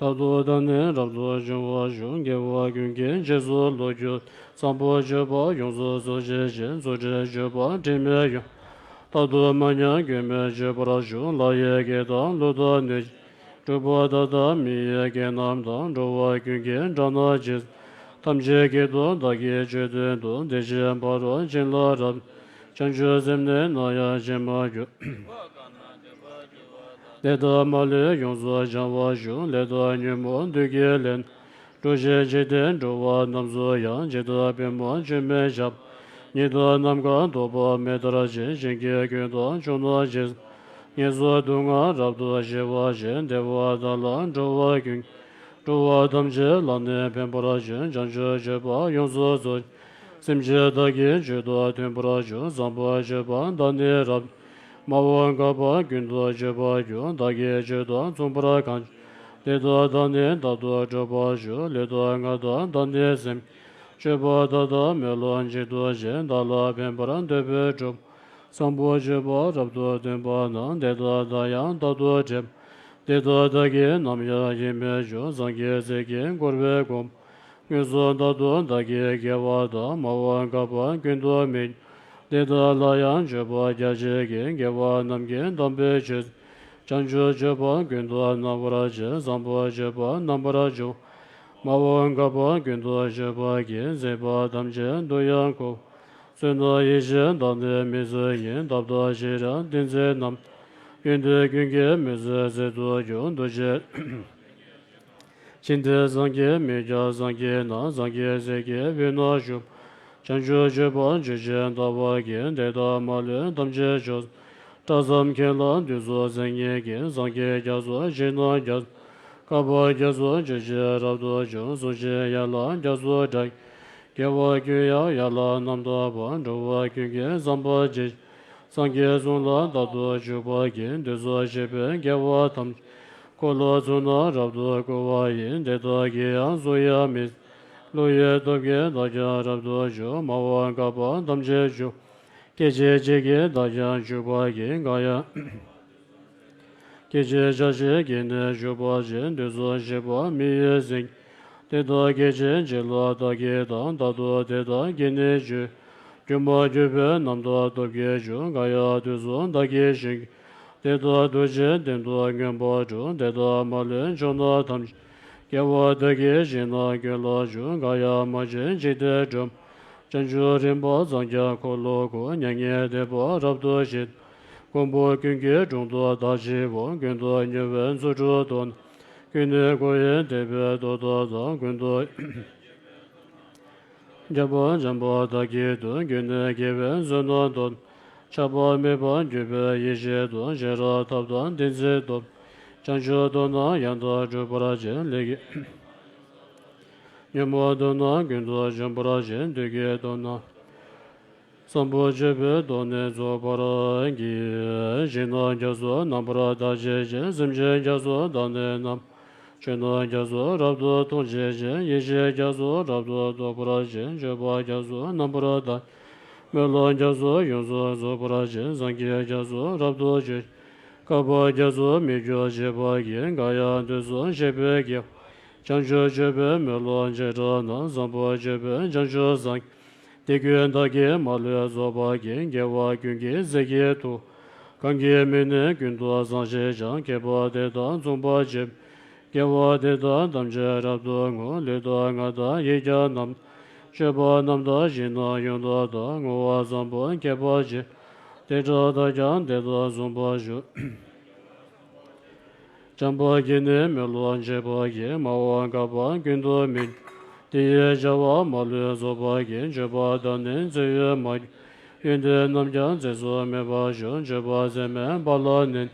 རྟག་ཏུ་བདག་ནི་རབ་ཏུ་འབྱུང་བར་ཞུ། དགེ་བ་ཀུན་གྱི་རྗེས་སུ་བློ་བསྒྱུར། བཟང་པོ་སྤྱོད་པ་ཡོངས་སུ་རྫོགས་བྱེད་ཅིང་། རྫུ་འཕྲུལ་སྤྱོད་པ་དྲི་མེད་ཡུམ། རྟག་ཏུ་མ་ཉམས་སྐྱོན་མེད་སྤྱོད་པར་ཞུ། ལྷ་ཡི་སྐད་དང་ཀླུ་དང་གནོད་སྦྱིན། འབྲུག་པ་དག་དང་མི་ཡི་སྐད་རྣམས་དང་། འགྲོ་བ་ཀུན་གྱི་སྒྲ་རྣམས་ཇི་ཙམ། ཐམས་ཅད་སྐད་དུ་བདག་གིས་ཆོས་བསྟན་ཏོ། དེ་བཞིན་ཕ་རོལ་ཕྱིན་ལ་རབ། བྱང་ཆུབ་སེམས་ནི་ནམ་ཡང་ཇི་མ་འགྱུར། དེ་དག་མ་ལུས་ཡོངས་སུ་བྱང་བར་ཞུ། ལས་དང་ཉོན་མོངས་བདུད་ཀྱི་ལས། འགྲོ་ཞིང་འཇིག་རྟེན་འགྲོ་བ་རྣམས་སུ་ཡང་། ཇི་ལྟར་པདྨོ་ཆུས་མེ་བཞག་ཉི་ཟླ་ནམ་མཁའ་ཐོགས་པ་མེ་ལྟར་ཞིག །བྱིན་གྱིས་ཀུན་དང་བྱུང་ན་ཇི། ངན་སོང་སྡུག་བསྔལ་རབ་ཏུ་ཞི་བར་བྱེད། བདེ་བ་དག་ལ་འགྲོ་བ་ཀུན། འགྲོ་བ་ཐམས་ཅད་ལ་ནི་ཕན་པར་བྱེད། བྱང་ཆུབ་སྤྱོད་པ་ཡོངས་སུ་རྫོགས། སེམས་ཅན་དག་གི་རྒྱུད་དུ་ཐིམ་པར་ཤོག །བཟང་པོ་སྤྱོད་པ་དག་ནི་རབ། མ་འོངས་བསྐལ་པ་ཀུན་ཏུ་སྤྱོད་པར་འགྱུར། བདག་གིས་ཆོས་དང་མཚུངས་པར་གང་། དེ་དག་དག་ནི་རྟག་ཏུ་སྒྲུབ་པར་ཞུ། ལུས་དང་ངག་དང་དག་ནི་སེམས། སྤྱོད་པ་དག་དང་སྨོན་ལམ་གཅིག་ཏུ་བྱས། བདག་ལ་ཕན་པར་འདོད་པས་བསྒྲུབ། བཟང་པོ་སྤྱོད་པ་རབ་ཏུ་བསྟན་པ་ན། དེ་དག་བདག་ཡང་རྟག་ཏུ་འགྲུབ། དེ་དག་བདག་གིས་ནམ་ཡང་ཡིད་མི་བཅོལ། སངས་རྒྱས་སྲས་ཀྱིས་བསྐུལ་བའི་དགོངས། མངོན་སུམ་རྟག་ཏུ་བདག་གིས་དགེ་བ་དག །མ་འོངས་བསྐལ་པ་ཀུན་ཏུ་མི། དེ་དག་ལ་ཡང་མཆོད་པ་རྒྱ་ཆེ་བགྱི། དགེ་བ་རྣམས་ཀྱི་དམ་པའི་ཆོས། བྱང་ཆུབ་སྤྱོད་པ་ཀུན་ཏུ་རྣམ་པར་བྱེད། བཟང་པོ་སྤྱོད་པ་རྣམ་པར་སྦྱོང་། མ་འོངས་བསྐལ་པ་ཀུན་ཏུ་སྤྱོད་པར་བགྱི། སྲིད་པ་ཐམས་ཅད་དུ་ཡང་འཁོར། བསོད་ནམས་ཡེ་ཤེས་དག་ནི་མི་བཟད་ཉིད། དག་དང་ཞི་རགས་ཏིང་འཛིན་རྣམས། ཡོན་ཏན་ཀུན་གྱི་མུན་སེལ་ཟིལ་དུ་རྒྱུ། འདུ་བྱེད། ཕྱི་མཐའི་སངས་རྒྱས་མི་སྐྱ་སངས་རྒྱས་རྣམས། སངས་རྒྱས་སྲས་ཀྱི་དབུས་ན་བཞུགས། བྱང་ཆུབ་སྤྱོད་པ་ཇི་བཞིན་བལྟ་བར་བགྱི། དེ་དག་མ་ལུས་ཐམས་ཅད་མཆོག །སྐྲག་མཚམས་ཁས་བླངས་དུས་སུ་མཚན་ཉིད་ཀྱི། སངས་རྒྱས་རྒྱ་མཚོ་ཞིང་རྣམས་རྒྱ། བསྐལ་པ་རྒྱ་མཚོ་ཇི་བཞིན་རབ་ཏུ་འབྱུང་། གཟུངས་ཆེན་ཡན་ལག་རྒྱ་མཚོ་སྒྲ། དགེ་བ་ཀུན་ཡང་ཡན་ལག་རྣམ་དག་པ། འགྲོ་བ་ཀུན་གྱི་བསམ་པ་ཇི། སངས་རྒྱས་གསུང་ལ་རྟག་ཏུ་འཇུག་པར་བགྱི། འདོད་སེམས་ཤེས་པས་དགེ་བ་ཐམས། འཁོར་ལོ་ཚུགས་ན་རབ་ཏུ་བསྐུལ་བ་ཡིས། དེ་དག་གི་ཡང་གཟུགས་ཡང་མི། བསླུ་བའི་སྟོབས་ཀྱིས་བདག་ཀྱང་རབ་ཏུ་འཇུག །མ་འོངས་བསྐལ་པ་ཐམས་ཅད་འཇུག །སྐད་ཅིག་གཅིག་གིས་བདག་ཀྱང་འཇུག་པར་བགྱི། གང་ཡང་། སྐད་ཅིག་ཆ་གཅིག་གིས་ནི་འཇུག་པར་བྱེད། འདོད་སེམས་ཤེས་པ་མི་ཡི་སེང་། དེ་དག་སྐད་ཅིག་གཅིག་ལ་བདག་གིས་བལྟ། རྟག་ཏུ་དེ་དག་གི་ནི་རྒྱུ། རྒྱུ་མ་གྱུར་པའི་རྣམ་རྟོག་སྟོབས་ཀྱིས་འཇུག །གང་ཡང་དུས་གསུམ་བདག་གིས་ཞིང་། དེ་དག་འདུ་བྱེད་སྟེང་དུ་མངོན་པར་གྲུབ། དེ་དག་མ་ལུས་ཕྱོགས་རྣམས་ཐམས་ཅད། དགེ་བ་དག་གིས་ཞིང་རྣམས་ཀུན་ལ་ཞུགས། གང་ཡང་མ་བྱོན་འཇིག་རྟེན་སྒྲོན་མ། བྱང་ཆུབ་རིམ་པ་བཟང་ཀྱང་འཁོར་ལོ་བསྐོར། མྱ་ངན་འདས་པ་རབ་ཏུ་ཞི། མགོན་པོ་ཀུན་གྱི་དྲུང་དུ་བདག་བཞི་པོ། ཀུན་ཏུ་མཉེས་པའི་རྫུ་འཕྲུལ་སྟོབས། ཀུན་ནས་བསྐོར་བའི་དད་པའི་སྟོབས་དག་དང་། ཀུན་ཏུ་རྒྱལ་པོ་འཇམ་དཔལ་དག་གི་མཐུ། རྒྱུད་ནས་སྐྱེས་པའི་བསོད་ནམས་སྟོབས། ཆགས་པ་མེད་པར་གྱུར་པའི་ཡེ་ཤེས་སྟོབས། ཤེས་རབ་ཐབས་དང་ཏིང་འཛིན་སྟོབས། བྱང་ཆུབ་སྟོབས་རྣམས་ཡང་དག་སྒྲུབ་པར་བྱེད། ལས་ཀྱི་ཉོན་མོངས་སྟོབས་རྣམས་ཀུན་ཏུ་འཇོམས་པར་བྱེད། བདུད་ཀྱི་སྟོབས་རྣམས། བཟང་པོ་སྤྱོད་པའི་སྟོབས་ནི་རྫོགས་པར་བགྱི། ཞིང་རྣམས་རྒྱ་མཚོ་རྣམ་པར་དག་བྱེད་ཅིང་། སེམས་ཅན་རྒྱ་མཚོ་དག་ནི་རྣམས། ཆོས་རྣམས་རྒྱ་མཚོ་རབ་ཏུ་མཐོང་བྱེད་ཅིང་། ཡེ་ཤེས་རྒྱ་མཚོ་རབ་ཏུ་རྟོགས་པར་བྱེད། སྤྱོད་པ་རྒྱ་མཚོ་རྣམ་པར་དག་སྨོན་ལམ་རྒྱ་མཚོ་ཡོངས་སུ་རྫོགས་པར་བྱེད། སངས་རྒྱས་རྒྱ་མཚོ་རབ་ཏུ་སྤྱད། བསྐལ་པ་རྒྱ་མཚོ་མི་སྐྱོ་བྱེད་པར་བགྱི། འགག་ཡང་དུས་གསུམ་གཤེགས་པའི་དགེ་བ། བྱང་ཆུབ་སྤྱོད་པའི་སྨོན་ལམ་བྱེ་བྲག་རྣམས། བཟང་པོ་སྤྱོད་པའི་བྱང་ཆུབ་སངས། དེ་ཀུན་བདག་གིས་མ་ལུས་རྫོགས་པར་བགྱི། རྒྱལ་བ་ཀུན་གྱི་སྲས་ཀྱི་ཐུགས། གང་གི་མིང་ནི་ཀུན་ཏུ་བཟང་ཞེས་བྱ། མཁས་པ་དེ་དག་མཚུངས་པར་བྱེད། དགེ་བ་འདི་དག་ཐམས་ཅད་རབ་ཏུ་བསྔོ། ལུས་དང་ངག་དང་ཡིད་ཀྱང་རྣམ། སྤྱོད་པ་རྣམས་དང་ཞིང་རྣམས་ཡོངས་སུ་དག་བསྔོ་བ་བཟང་པོ་མཁས་པར་བྱེད། དེ་འདྲ་དག་ཀྱང་དེ་དག་བཟུང་བར་ཞུ། བྱམས་པ་བགྱིས་ནས་སྨོན་ལམ་བྱེད་པ་ཡིས། མ་འོངས་བསྐལ་པ་ཀུན་ཏུ་སྨིན། དེ་ཡི་བྱ་བ་མ་ལུས་རྫོགས་པར་བགྱི། སྤྱོད་པ་དག་ནི་འཛད་ཡོད་མ། ཡོན་ཏན་རྣམས་ཀྱང་ཚེ་གཟུགས་མེད་པར་ཤོག་སྤྱོད་པ་ཚད་མེད་པ་ལ་ནི།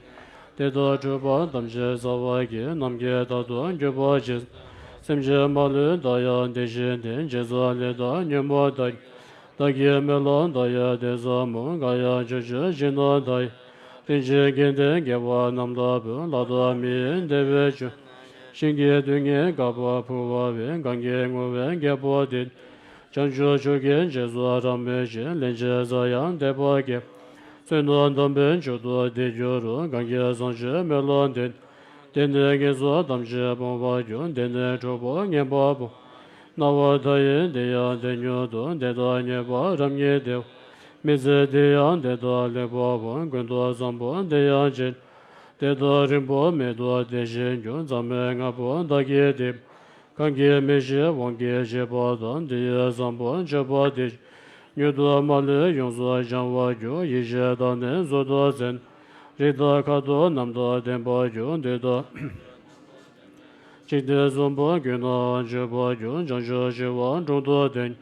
དེ་དག་འགྲུབ་པ་ཐམས་ཅད་བསགས་པར་བགྱི། ནམ་མཁའི་མཐའ་སྟོང་གྱུར་པར་བྱེད། སེམས་ཅན་མ་ལུས་བདག་ཡང་དེ་བཞིན་ཏེ། བྱས་ཙང་ལས་དང་ཉོན་མོངས་དག་བདག་གིས་སྨོན་ལམ་འདི་ཡང་དེ་ཙམ་མོ། འགག་ཡང་ཕྱོགས་བཅུའི་ཞིང་རྣམས་དག་ཡང་། རིན་ཆེན་སྐལ་ལྡན་དགེ་བ་རྣམས་ལ་འབུལ། ལྷ་དང་མིའི་བདེ་བའི་མཆོག་ཞིང་གི་རྡུལ་སྙེད་བསྐལ་པར་ཕུལ་བ་བས། གང་གིས་བསྔོ་བའི་རྒྱལ་པོ་འདི། བྱང་ཆུབ་མཆོག་གི་རྗེས་སུ་རབ་མོས་ཤིང་། སླན་ཆད་འཛད་ཡང་དད་པ་བསྐྱེད། བསོད་ནམས་དམ་པའི་མཆོག་ཏུ་དེ་འགྱུར་རོ། གང་གིས་བཟང་སྤྱོད་སྨོན་ལམ་འདི། དེ་ནི་ངན་སོང་ཐམས་ཅད་སྤོང་བར་འགྱུར། འདི་ནི་གྲོགས་པོ་ངན་པ་སྤོང་། སྣང་བ་མཐའ་ཡས་འདི་ཡང་དེ་མྱུར་དུ། འདི་དག་ཉེས་པ་རབ་ཉིད་བདེ་བ། མི་འཚལ་དེ་ཡང་དེ་དག་ལེགས་པ་བོ། ཀུན་ཏུ་བཟང་པོ་འདི་ཡང་ཇི། དེ་དག་རིང་པོ་མེད་དོ་དེ་བཞིན་འགྱུར། མཛངས་མའི་རྔ་བོ་བདག་གིས་བཏེགས། གང་གིས་མི་ཤེས་དབང་གིས་བྱས་པ་དང་། དེ་ཡི་བཟང་པོ་སྤྱོད་པ་དེ། མྱུར་དུ་མ་ལུས་ཡོངས་སུ་བྱང་བར་འགྱུར། ཡེ་ཤེས་དག་ནི་གཟུགས་དང་མཚན། རིགས་དང་ཁ་དོག་རྣམས་དང་ལྡན་པར་འགྱུར། དེ་དག་འཇིག་རྟེན་གསུམ་པོ་ཀུན་ན་སྤྱོད་པར་འགྱུར། བྱང་ཆུབ་ཤིང་དབང་དྲུང་དུ་བསྟེན།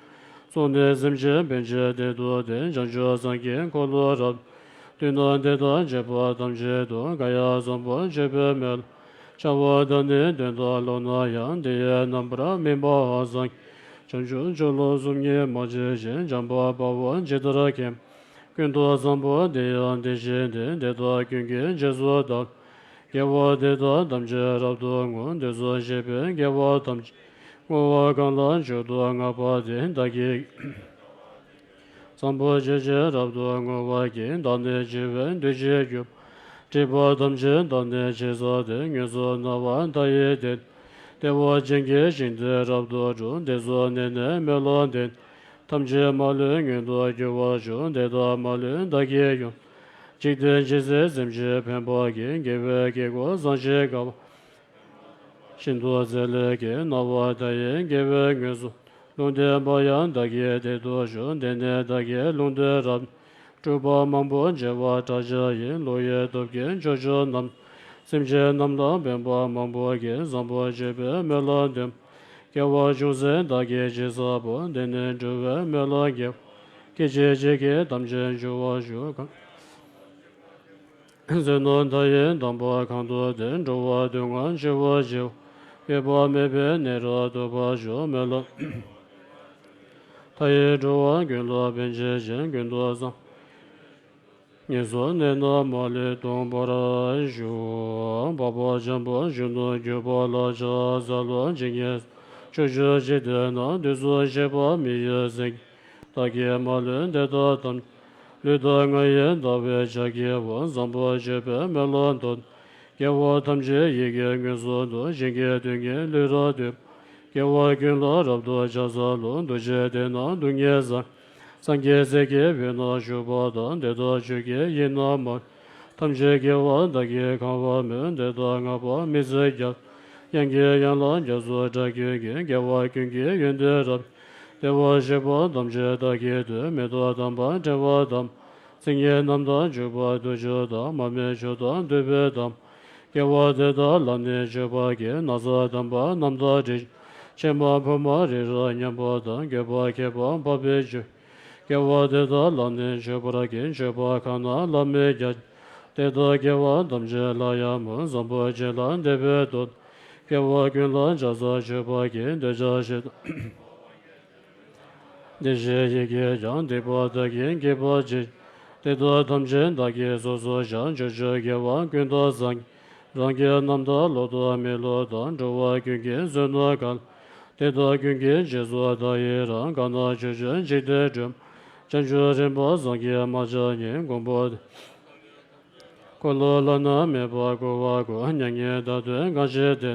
གསུངས་ནས་སེམས་ཅན་ཕན་ཕྱིར་བདེ་སྟོབས་ལྡན། བྱང་ཆུབ་སངས་རྒྱས་འཁོར་ལོ་རབ། དུས་ན་དེ་དག་བྱེད་པ་ཐམས་ཅད་དུ། གང་ཡང་བཟང་པོ་སྤྱོད་པའི་སྨོན་ལམ། བྱ་བ་དག་ནི་དོན་དང་ལོག་ན་ཡང་། དེ་ཡི་རྣམ་པར་སྨིན་པའང་སངས་རྒྱས། བྱང་ཆུབ་མཆོག་ལ་གཟུགས་བརྙན་མ་བྱས་ཤིང་། བྱམས་པ་དཔའ་བོས་ཇི་ལྟར་མཁྱེན། ཀུན་ཏུ་བཟང་པོ་དེ་ཡང་དེ་བཞིན་ཏེ། དེ་དག་ཀུན་གྱི་རྗེས་སུ་བདག་དགེ་བ་འདི་དག་ཐམས་ཅད་རབ་ཏུ་བསྔོ། དུས་གསུམ་གཤེགས་པའི་དགེ་བ་ཐམས་ཅད། བསྔོ་བ་གང་ལ་མཆོག་ཏུ་བསྔགས་པ་དེ། བདག་གིས་བཟང་པོ་སྤྱོད་ཕྱིར་རབ་ཏུ་བསྔོ་བར་བགྱི། བདག་ནི་འཆི་བའི་དུས་བྱེད་འགྱུར། སྒྲིབ་པ་ཐམས་ཅད་བདག་ནི་ཕྱིར་བསལ་ཏེ། ངན་སོང་སྣང་བ་མཐའ་ཡས་བདེ། བདེ་བ་ཅན་གྱི་ཞིང་དེར་རབ་ཏུ་འགྲོ། དེ་སོགས་ནད་ནི་སྨོན་ལམ་འདི། ཐམས་ཅད་མ་ལུས་མངོན་དུ་འགྱུར་བར་ཤོག་དེ་དག་མ་ལུས་བདག་གིས་ཡོངས། འཇིག་རྟེན་ཇི་སྲིད་སེམས་ཅན་ཕན་པར་བགྱི། དགེ་བའི་དཀྱིལ་འཁོར་བཟང་ཞིང་དགའ་བ། ཤིན་ཏུ་མཛེས་ལས་སྐྱེས་སྣང་བ་མཐའ་ཡས་དགེ་བའི་ངོས་སུ། ལུང་བསྟན་པ་ཡང་བདག་གིས་དེར་ཐོབ་ཤོག་དེ་ནས་བདག་གིས་ལུང་བསྟན་རབ། སྒྲུབ་པ་མང་པོ་བྱེ་བ་ཕྲག་བརྒྱ་ཡིས། བློ་ཡི་སྟོབས་ཀྱིས་ཕྱོགས་བཅུ་རྣམས། སེམས་ཅན་རྣམས་ལ་ཕན་པ་མང་པོ་བགྱི། བཟང་པོ་སྤྱོད་པའི་སྨོན་ལམ་འདི། སྐྱེ་བ་ཅུང་ཟད་བདག་གིས་ཅི་བསགས་པ། འདི་ནི་འགྲོ་བའི་སྨོན་ལམ་དགེ་བ། སྐད་ཅིག་གཅིག་གིས་ཐམས་ཅད་འབྱུང་བར་ཤོག་བསོད་ནམས་མཐའ་ཡས་དམ་པ་གང་དུ་བསྟེན། འགྲོ་བ་སྡུག་བསྔལ་ཆེ་བ་ཞི་བ། འོད་དཔག་མེད་པའི་གནས་རབ་ཐོབ་པར་ཤོག་སྨོན་ལམ་མཐའ་ཡས་འགྲོ་བ་ཀུན་ལ་ཕན་བྱེད་ཅིང་། ཀུན་ཏུ་བཟང་ངན་སོང་གནས་རྣམས་མ་ལུས་སྟོངས་པར་ཤོག་འཕགས་པ་འཇམ་དཔལ་གཞོན་ནུར་གྱུར་པ་ལ་ཕྱག་འཚལ་ལོ། ཇི་སྙེད་ཕྱོགས་བཅུའི་འཇིག་རྟེན་ན། དུས་གསུམ་གཤེགས་པ་མི་ཡི་སེང་། བདག་གིས་མ་ལུས་དེ་དག་ཐམས། ལུས་དང་ངག་ཡིད་དག་པའི་ཕྱག་བགྱིའོ། བཟང་པོ་སྤྱོད་པའི་སྨོན་ལམ་འདི། དགེ་བ་ཐམས་ཅད་ཡིད་ཀྱིས་མངོན་སུམ་དུ། ཞིང་གི་རྡུལ་སྙེད་ལུས་རབ་བཏུད། དགེ་བ་ཀུན་ལ་རབ་ཏུ་ཕྱག་འཚལ་ལོ། འདུ་བྱེད་དེ་རྣམས་སྡུག་བསྔལ་བཟང་། སངས་རྒྱས་སྲས་ཀྱི་དབུས་ན་བཞུགས་པ་དང་། དེ་དག་ཆོས་ཀྱི་དབྱིངས་རྣམས་མ། ཐམས་ཅད་དགེ་བ་བདག་གིས་གང་བར་མོས། དེ་དག་བསྔགས་པ་མི་ཚིག་རྒྱ། དབྱངས་ཀྱི་ཡན་ལག་རྒྱ་མཚོ་སྒྲ་ཀུན་གྱིས། དགེ་བ་ཀུན་གྱི་ཡོན་ཏན་རབ། བདེ་བར་གཤེགས་པ་ཐམས་ཅད་བདག་གིས་བསྟོད། མི་ལྡོག་དམ་པ་དྲན་པ་དང་། སེང་གེ་རྣམས་དང་བཅས་པ་དུས་མཆོད་དང་། མར་མེ་མཆོག་དང་བདུག་པའི་མདངས། དགེ་བ་འདི་དག་ལ་ནི་མཆོད་པར་བགྱི། ན་བཟའ་དམ་པ་རྣམས་དང་འདྲེས། ཕྱེ་མ་ཕུར་མ་རི་རབ་མཉམ་པ་དང་། བཀོད་པ་ཁྱད་པར་འཕགས་པའི་ཆོས། དགེ་བ་འདི་དག་ལ་ནི་མཆོད་པར་བགྱི། མཆོད་པ་གང་རྣམས་བླ་མེད་རྒྱ་ཆེ། དེ་དག་དགེ་བ་ཐམས་ཅད་ལ་ཡང་མོས། བཟང་པོ་སྤྱོད་ལ་འདོད་པའི་དོན། དགེ་བ་ཀུན་ལ་སྦྱར་སར་མཆོད་པར་བགྱི། འདོད་ཆགས་ཞེ་སྡང་བདེ་གཤེགས་ཡི་གེ་ཀྱང་། སྡིག་པ་དག་གིས་བགེགས་པར་བྱེད། དེ་དག་ཐམས་ཅད་བདག་གིས་སོ་སོར་བཤགས། ཕྱོགས་བཅུའི་རྒྱལ་བ་ཀུན་བདག་སངས། རང་རྒྱལ་རྣམས་དང་ལོག་ལྟ་མི་བསླུ་དང་། འགྲོ་བ་ཀུན་གྱི་བསོད་ནམས་གང་། དེ་དག་ཀུན་གྱི་རྗེས་སུ་བདག་ཡི་རང་། གང་རྣམས་ཕྱོགས་བཅུའི་འཇིག་རྟེན་སྒྲོན། བྱང་ཆུབ་རིམ་པར་སངས་རྒྱས་མ་ཆགས་ཉིད། མགོན་པོ་འཁོར་ལོ་བླ་ན་མེད་པ་བསྐོར་བར་བསྐུལ། མྱ་ངན་འདའ་སྟོན་གང་བྱེད་དེ།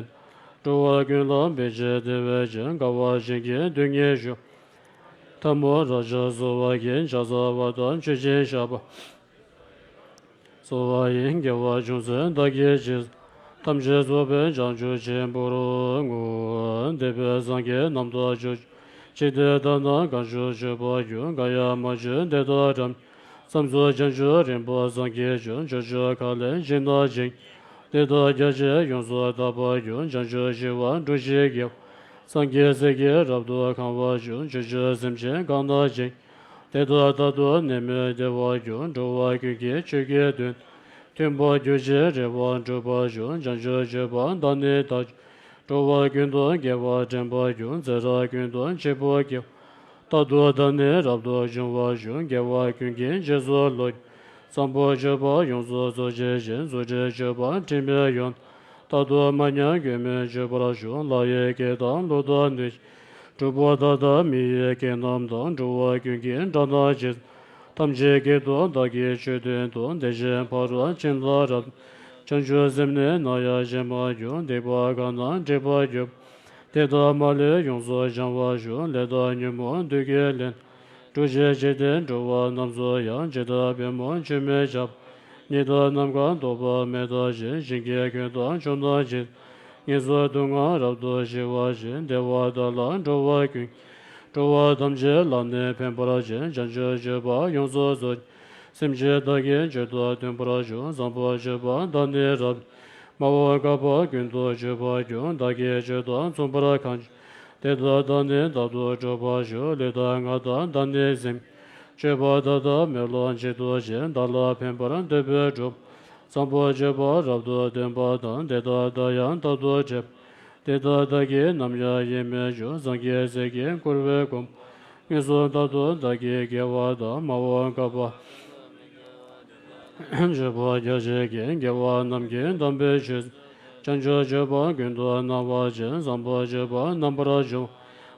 འགྲོ་བ་ཀུན་ལ་ཕན་ཕྱིར་བདེ་བའི་ཕྱིར། དགའ་བ་བྱིན་གྱིས་དུས་མཉེས་ཤོག། ཐལ་མོ་སྐྲ་ཤད་གསོ་བར་བགྱི། ཕྱག་འཚལ་བ་དང་མཆོད་ཅིང་བཤགས་པ། གསོལ་བ་ཡི་དགེ་བ་ཅུང་ཟད་བདག་གིས་བགྱིས། ཐམས་ཅད་རྫོགས་པའི་བྱང་ཆུབ་ཆེན་པོར་བསྔོ། འདས་པའི་སངས་རྒྱས་རྣམས་དང་ཕྱོགས་བཅུའི། འཇིག་རྟེན་དག་རྣམས་གང་བྱུང་མཆོད་པར་བགྱི། འགའ་ཡང་མ་བྱོན་དེ་དག་རྣམས། བསམ་རྫོགས་བྱང་ཆུབ་རིམ་པར་སངས་རྒྱས་འབྱུང་། ཕྱོགས་བཅུ་མཁའ་ལས་ཞིང་རྣམས་བཞེངས། དེ་དག་རྒྱ་ཆེར་ཡོངས་སུ་དག་པར་གྱུར། བྱང་ཆུབ་ཤིང་དབང་འབྲུ་བཞིའི་རྒྱལ་པོ། སངས་རྒྱས་སྲས་ཀྱིས་རབ་ཏུ་གང་བར་བྱུང་། ཕྱོགས་བཅུའི་སེམས་ཅན་གང་རྣམས་ཀྱང་། དེ་དག་རྟག་ཏུ་ནད་མེད་བདེ་བར་འགྱུར། འགྲོ་བ་ཀུན་གྱི་ཆོས་ཀྱི་དོན། མཐུན་པར་གྱུར་ཅིང་རེ་བ་འགྲུབ་པར་ཤོག། བྱང་ཆུབ་སྤྱོད་པ་དང་ནི་བདག་ཅག། འགྲོ་བ་ཀུན་ཏུ་དགེ་བ་འདྲེན་པར་འགྱུར། ཚེ་རབས་ཀུན་ཏུ་བྱེད་པོ་དགེ་བ། རྟག་ཏུ་བདག་ནི་རབ་ཏུ་འབྱུང་བར་ཤོག། དགེ་བ་ཀུན་གྱི་རྗེས་སུ་སློབ། བཟང་པོ་སྤྱོད་པ་ཡོངས་སུ་རྫོགས་བྱེད་ཅིང་། རྫུ་འཕྲུལ་སྤྱོད་པ་དྲི་མེད་ཡོངས། རྟག་ཏུ་མ་ཉམས་སྐྱོན་མེད་སྤྱོད་པར་ཤོག། ལྷ་ཡི་སྐད་དང་ཀླུ་དང་གནོད་སྦྱིན་གྲུལ་བུམ་དག་དང་མི་ཡི་སྐད་རྣམས་དང་། འགྲོ་བ་ཀུན་གྱི་སྒྲ་རྣམས་ཇི་ཙམ། ཐམས་ཅད་སྐད་དུ་བདག་གིས་ཆོས་བསྟན་ཏོ། དེ་བཞིན་ཕ་རོལ་ཕྱིན་དང་རབ། བྱང་ཆུབ་སེམས་ནི་ནམ་ཡང་ཞེན་མ་གྱུར། སྡིག་པ་གང་རྣམས་སྒྲིབ་པར་གྱུར། དེ་དག་མ་ལུས་ཡོངས་སུ་བྱང་བར་ཤོག། ལས་དང་ཉོན་མོངས་བདུད་ཀྱི་ལས། འགྲོ་བཞིན་འཇིག་རྟེན་འགྲོ་བ་རྣམས་སུ་ཡང་། ཇི་ལྟར་པད་མོ་ཆུ་མིག་བྱ། ཉི་ཟླ་ནམ་མཁའ་རྟོག་པ་མེད་ལྟ་བཞིན། ཞིང་གི་ཀུན་ཏུ་ཕྱོགས་རྣམས་ཇི། ངན་སོང་དུག་ལྔ་རབ་ཏུ་ཞི་བར་བྱེད། བདེ་བ་དག་ལ་འགྲོ་བ་ཀུན། འགྲོ་བ་ཐམས་ཅད་ལ་ནི་ཕན་པར་བྱེད། བྱང་ཆུབ་སྤྱོད་པ་ཡོངས་སུ་རྫོགས། སེམས་ཅན་དག་གི་རྒྱུད་དུ་སྟོན་པར་ཤོག། བཟང་པོ་སྤྱོད་པ་དག་ནི་རབ། མ་འོངས་བསྐལ་པ་ཀུན་ཏུ་སྤྱོད་པར་འགྱུར། བདག་གིས་ཆོས་དང་མཚུངས་པར་གང་བྱུང་། དེ་དག་དག་ནི་རྟག་ཏུ་སྒྲུབ་པར་ཤོག། ལུས་དང་ངག་དང་བརྡ་ནི་སེམས། སྤྱོད་པ་དག་དང་སྨོན་ལམ་གཅིག་ཏུ་བྱེད། བདག་ལ་ཕན་པར་འདོད་པས་བསྒྲུབ། བཟང་པོ་སྤྱོད་པ་རབ་ཏུ་སྟོན་པ་དང་། དེ་དག་བདག་ཡང་རྟག་ཏུ་འགྲུབ། དེ་དག་བདག་གིས་ནམ་ཡང་ཡེངས་མི་འགྱུར། སངས་རྒྱས་སྲས་ཀྱིས་བསྐུལ་བའི་སྒོམ། ངན་སོང་རྟག་ཏུ་བདག་གིས་བརྒྱལ་བ་དང་། མ་འོངས་བསྐལ་པ། སྤྱོད་པ་རྒྱ་ཆེ་གི། དགེ་བ་རྣམས་ཀྱིས་དམ་པའི་ཆོས། བྱང་ཆུབ་སྤྱོད་པ་ཀུན་ཏུ་སྣང་བ་ཅན། བཟང་པོ་སྤྱོད་པ་རྣམ་པར་འཇོམས།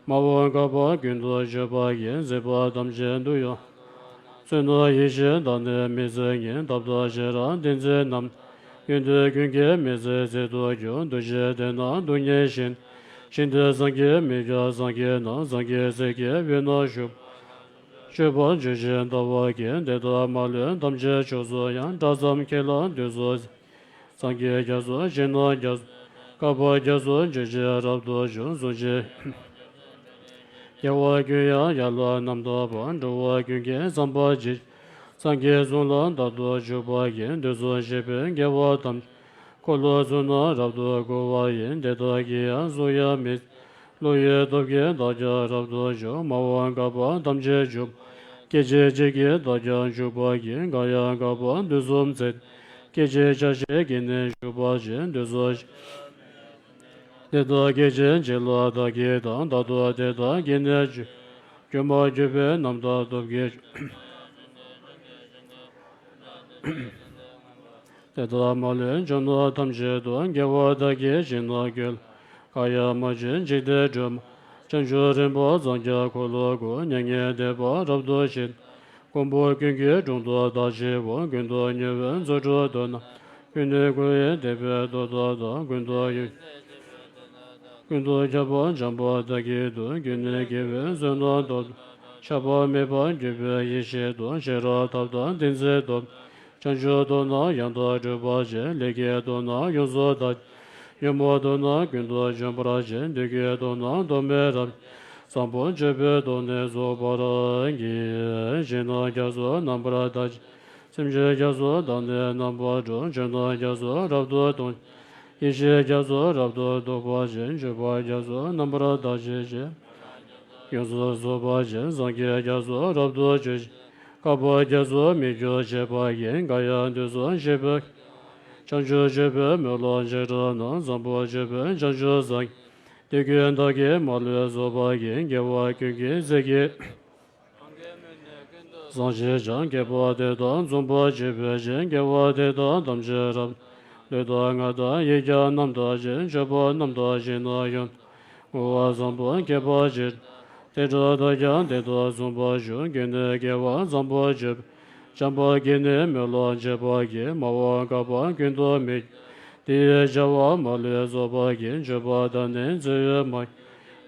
མ་འོངས་བསྐལ་པ་ཀུན་ཏུ་སྤྱོད་པ་ཡི། སྲིད་པ་ཐམས་ཅད་དུ་ཡང་། བསོད་ནམས་ཡེ་ཤེས་དག་ནི་མི་ཟད་ཉིད། ཐབས་དང་ཤེས་རབ་ཏིང་འཛིན་རྣམས། ཡོན་ཏན་ཀུན་གྱི་མི་ཟད་ཟད་དུ་གྱུར། འདུ་ཤེས་དེ་རྣམས་སྡུག་བསྔལ་ཞི། ཞིང་དེར་སངས་རྒྱས་མི་འགྱུར་སངས་རྒྱས་རྣམས། སངས་རྒྱས་སྲས་ཀྱི་དབུས་ན་བཞུགས། སྤྱོད་པ་ཇི་བཞིན་ལྟ་བར་བགྱི། དེ་དག་མ་ལུས་ཐམས་ཅད་མཆོག་སུ་ཡང་། སྐྲ་ཙམ་འཁྱིལ་ལ་འདུག་སོ། སངས་རྒྱས་རྒྱ་མཚོ་ཞིང་རྣམས་རྒྱ་མཚོ། བསྐལ་པ་རྒྱ་མཚོ་འཇིག་ཅིང་རབ་ཏུ་བྱུང་། གཟུགས་ཅན་དགེ་བ་ཀུན་ཡང་ཡར་ལ་རྣམ་དག་པ། འགྲོ་བ་ཀུན་གྱི་བསམ་པ་ཇི། སངས་རྒྱས་གསུང་ལ་རྟག་ཏུ་འཇུག་པ་ཡི། དུས་གསུམ་གཤེགས་པའི་རྒྱལ་བ་དམ། འཁོར་ལོ་གཟུགས་རྣམས་རབ་ཏུ་བསྐོར་བ་ཡི། དེ་དག་གི་ཡང་གཟུགས་ཡང་མི། བློ་ཡི་སྟོབས་ཀྱིས་བདག་ཀྱང་རབ་ཏུ་འཇུག། མ་འོངས་བསྐལ་པ་ཐམས་ཅད་འཇུག། སྐད་ཅིག་གཅིག་གིས་བདག་ཀྱང་འཇུག་པ་ཡི། འགའ་ཡང་བསྐལ་པ་དུས་གསུམ་ཚེ། སྐད་ཅིག་ཆ་ཤས་ཀྱིས་ནི་འཇུག་པ་ཡི། དུས་གསུམ། དེ་དག་སྐད་ཅིག་གཅིག་ལ་བདག་གིས་དང་། རྟག་ཏུ་དེ་དག་གིས་ནི་འཇུག། འགྱུར་མ་གྱུར་པའི་རྣམ་དག་སྟོབས་ཀྱིས། དེ་དག་མ་ལུས་བྱུང་ན་ཐམས་ཅད་དུ། དགེ་བ་དག་གིས་ཞིང་རྣམས་བསྐོར། གང་ཡང་མ་བྱོན་འཇིག་རྟེན་སྒྲོན་མ། བྱང་ཆུབ་རིམ་པར་འཛག་ཀྱང་འཁོར་ལོ་བསྐོར། མྱ་ངན་འདས་པ་རབ་ཏུ་ཞི། མགོན་པོ་ཀུན་གྱི་དྲུང་དུ་བདག་མཆིའོ། ཀུན་ཏུ་མྱུར་བའི་རྫུ་འཕྲུལ་སྟོབས་རྣམས། ཀུན་ནས་བསྐུལ་བས་དེ་སྦེ་ཐོབ་ཐོབ་དང་། ཀུན་ཏུ་ཡོན། ཀུན་ཏུ་ཁྱབ་པ་འཇམ་དཔལ་དག་གི་མཐུ། ཀུན་ནས་དགེ་བའི་བསོད་ནམས་སྟོབས། ཆགས་པ་མེད་པར་གྱུར་པའི་ཡེ་ཤེས་སྟོབས། ཤེས་རབ་ཐབས་དང་ཏིང་འཛིན་སྟོབས། བྱང་ཆུབ་སྟོབས་རྣམས་ཡང་དག་སྒྲུབ་པར་བྱེད། ལས་ཀྱི་སྟོབས་རྣམས་ཡོངས་སུ་དག། ཉོན་མོངས་སྟོབས་རྣམས་ཀུན་ཏུ་འཇོམས་པར་བྱེད། བདུད་ཀྱི་སྟོབས་རྣམས་སྟོབས་མེད་རབ། བཟང་པོ་སྤྱོད་པའི་སྟོབས་ནི་རྫོགས་པར་བགྱི། ཞིང་རྣམས་རྒྱ་མཚོ་རྣམ་པར་དག་ཅིང་། སེམས་ཅན་རྒྱ་མཚོ་བདག་ནི་རྣམ་པར་སྒྲོལ། ཇོ་ནང་རྒྱ་མཚོ་རབ་ཏུ་འདོམས་ཤིང་། ཡེ་ཤེས་རྒྱ་མཚོ་རབ་ཏུ་བཟློག་པར་བྱེད། སྤྱོད་པ་རྒྱ་མཚོ་རྣམ་པར་དག་བྱེད་ཅིང་། ཡོངས་སུ་རྫོགས་པར་བྱེད། སངས་རྒྱས་རྒྱ་མཚོ་རབ་ཏུ་སྤྱོད་ཅིང་། བསྐལ་པ་རྒྱ་མཚོ་མི་སྐྱོ་བྱེད་པ་ཡི། འགག་ཡང་འདུ་འཚོ་ཞི་བའི། བྱང་ཆུབ་སྤྱོད་པའི་མེ་ལོང་ཅི་འདྲ་ན། བཟང་པོ་སྤྱོད་པས་བྱང་ཆུབ་བཟང་། དེ་ཀུན་བདག་གིས་མ་ལུས་རྫོགས་པར་བགྱི། དགེ་བ་ཀུན་གྱི་རྫས་ཀྱི། བཟང་ཞེས་བྱ། བསྐལ་པ་དེ་དག་འཛོམས་པར་བྱེད་པའི་ཕྱིར། དགེ་བ་འདི་དག་ཐམས་ཅད་རབ། ལུས་དང་ངག་དང་ཡིད་ཀྱང་རྣམ་དག་ཅིང་། སྤྱོད་པ་རྣམ་དག་ཅིང་ན་ཡང་། བསྔོ་བ་བཟང་པོ་བསྐྱེད་པར་བྱེད། དེ་འདྲ་བདག་ཀྱང་དེ་དག་འཛོམས་པར་ཞུ། རྒྱུ་ནི་དགེ་བ་བཟང་པོ་སྤྱོད། བྱམས་པ་བརྒྱད་ནི་མེ་ལོང་སྤྱད་པ་བགྱི། སྨྲ་བ་འགག་པ་ཀུན་ཏུ་མེད། དེ་ཡི་བྱ་བ་མ་ལུས་རྫོགས་པར་བགྱི། སྤྱོད་པ་དང་ནི་མཛེས་ཡོན་མ།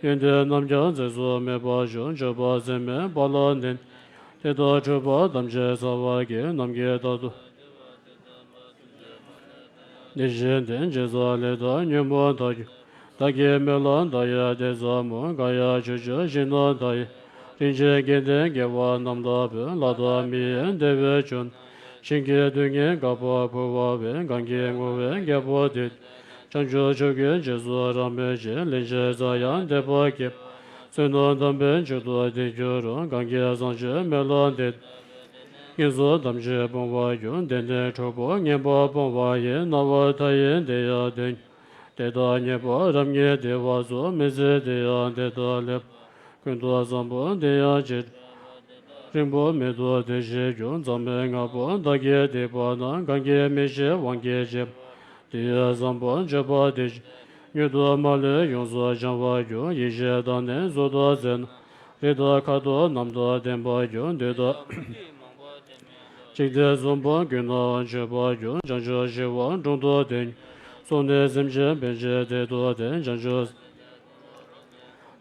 ཡོན་ཏན་རྣམས་ཀྱང་རྫས་སུ་མེད་པར་ཤོག་སྤྱོད་པ་ཟད་མེད་པ་ལ་བརྟེན། དེ་དག་འཁྲུལ་པ་ཐམས་ཅད་སེལ་བར་བགྱི། ནམ་མཁའི་མཐའ་སྟོང་། དེ་བཞིན་ཏེ། འཇིགས་སྣང་ལས་དང་ཉོན་མོངས་དག་གྱུར། བདག་གི་སྨོན་ལམ་བདག་ཡིད་དེ་ཙམ་མོ། འགག་ཡང་ཕྱོགས་བཅུའི་ཞིང་རྣམས་དག་ཡིན། རིན་ཆེན་དགེ་འདུན་དགེ་བ་རྣམས་དག་པས། ལྷ་དང་མི་ཡི་བདེ་བས་བྱུང་། ཞིང་གི་རྡུལ་སྙེད་འགག་པ་འཕོ་བ་བས། གང་གིས་བསྔོ་བའི་རྒྱལ་པོ་དེ། བྱང་ཆུབ་མཆོག་གི་རྗེས་སུ་རག་མོས་ཤིང་། སླན་ཆད་འཛག་ཡང་དད་པ་བསྐྱེད། བསོད་ནམས་དམ་པའི་མཆོག་ཏུ་དེ་འགྱུར་རོ། གང་གིས་བཟང་སྤྱོད་སྨོན་ལམ་འདི། ངན་སོང་ཐམས་ཅད་སྤོང་བར་འགྱུར། དེ་ནས་འཁྲུལ་པ་ངན་པ་སྤོང་བ་ཡི། སྣང་བ་མཐའ་ཡས་དེ་ཡང་དེ། དེ་དག་ཉེས་པ་རབ་ཉིད་བདེ་བ་སོགས། མི་ཚེ་འདི་ཡང་དེ་དག་ལེགས། ཀུན་ཏུ་བཟང་པོ་འདི་ཡང་ཇི་འདྲ། རིང་པོ་མེད་དོ་དེ་ཞེས་བརྗོད། མཛངས་མའི་བསྔགས་པ་བདག་གིས་བསྡུས་པ་ན། གང་གིས་མི་ཤེས་དབང་གིས་བྱས། དེ་ཡི་བཟང་པོ་སྤྱོད་པ་དེ་བཞིན། མྱུར་དུ་མ་ལུས་ཡོངས་སུ་བྱང་བར་འགྱུར། ཡེ་ཤེས་དང་ནི་གཟུགས་དང་མཛེས་རྣམས། རིགས་དང་ཁ་དོག་རྣམས་དང་ལྡན་པར་འགྱུར། འདོད་དང་འཇིག་རྟེན་བཟང་པོ་ཀུན་ན་མཆོད་པར་འགྱུར། བྱང་ཆུབ་ཞི་བ་དྲུང་དུ་བསྟེན། སོགས་ནི་སེམས་ཅན་ཕན་ཕྱིར་དེ་སྟོན་ཏེ། བྱང་ཆུབ་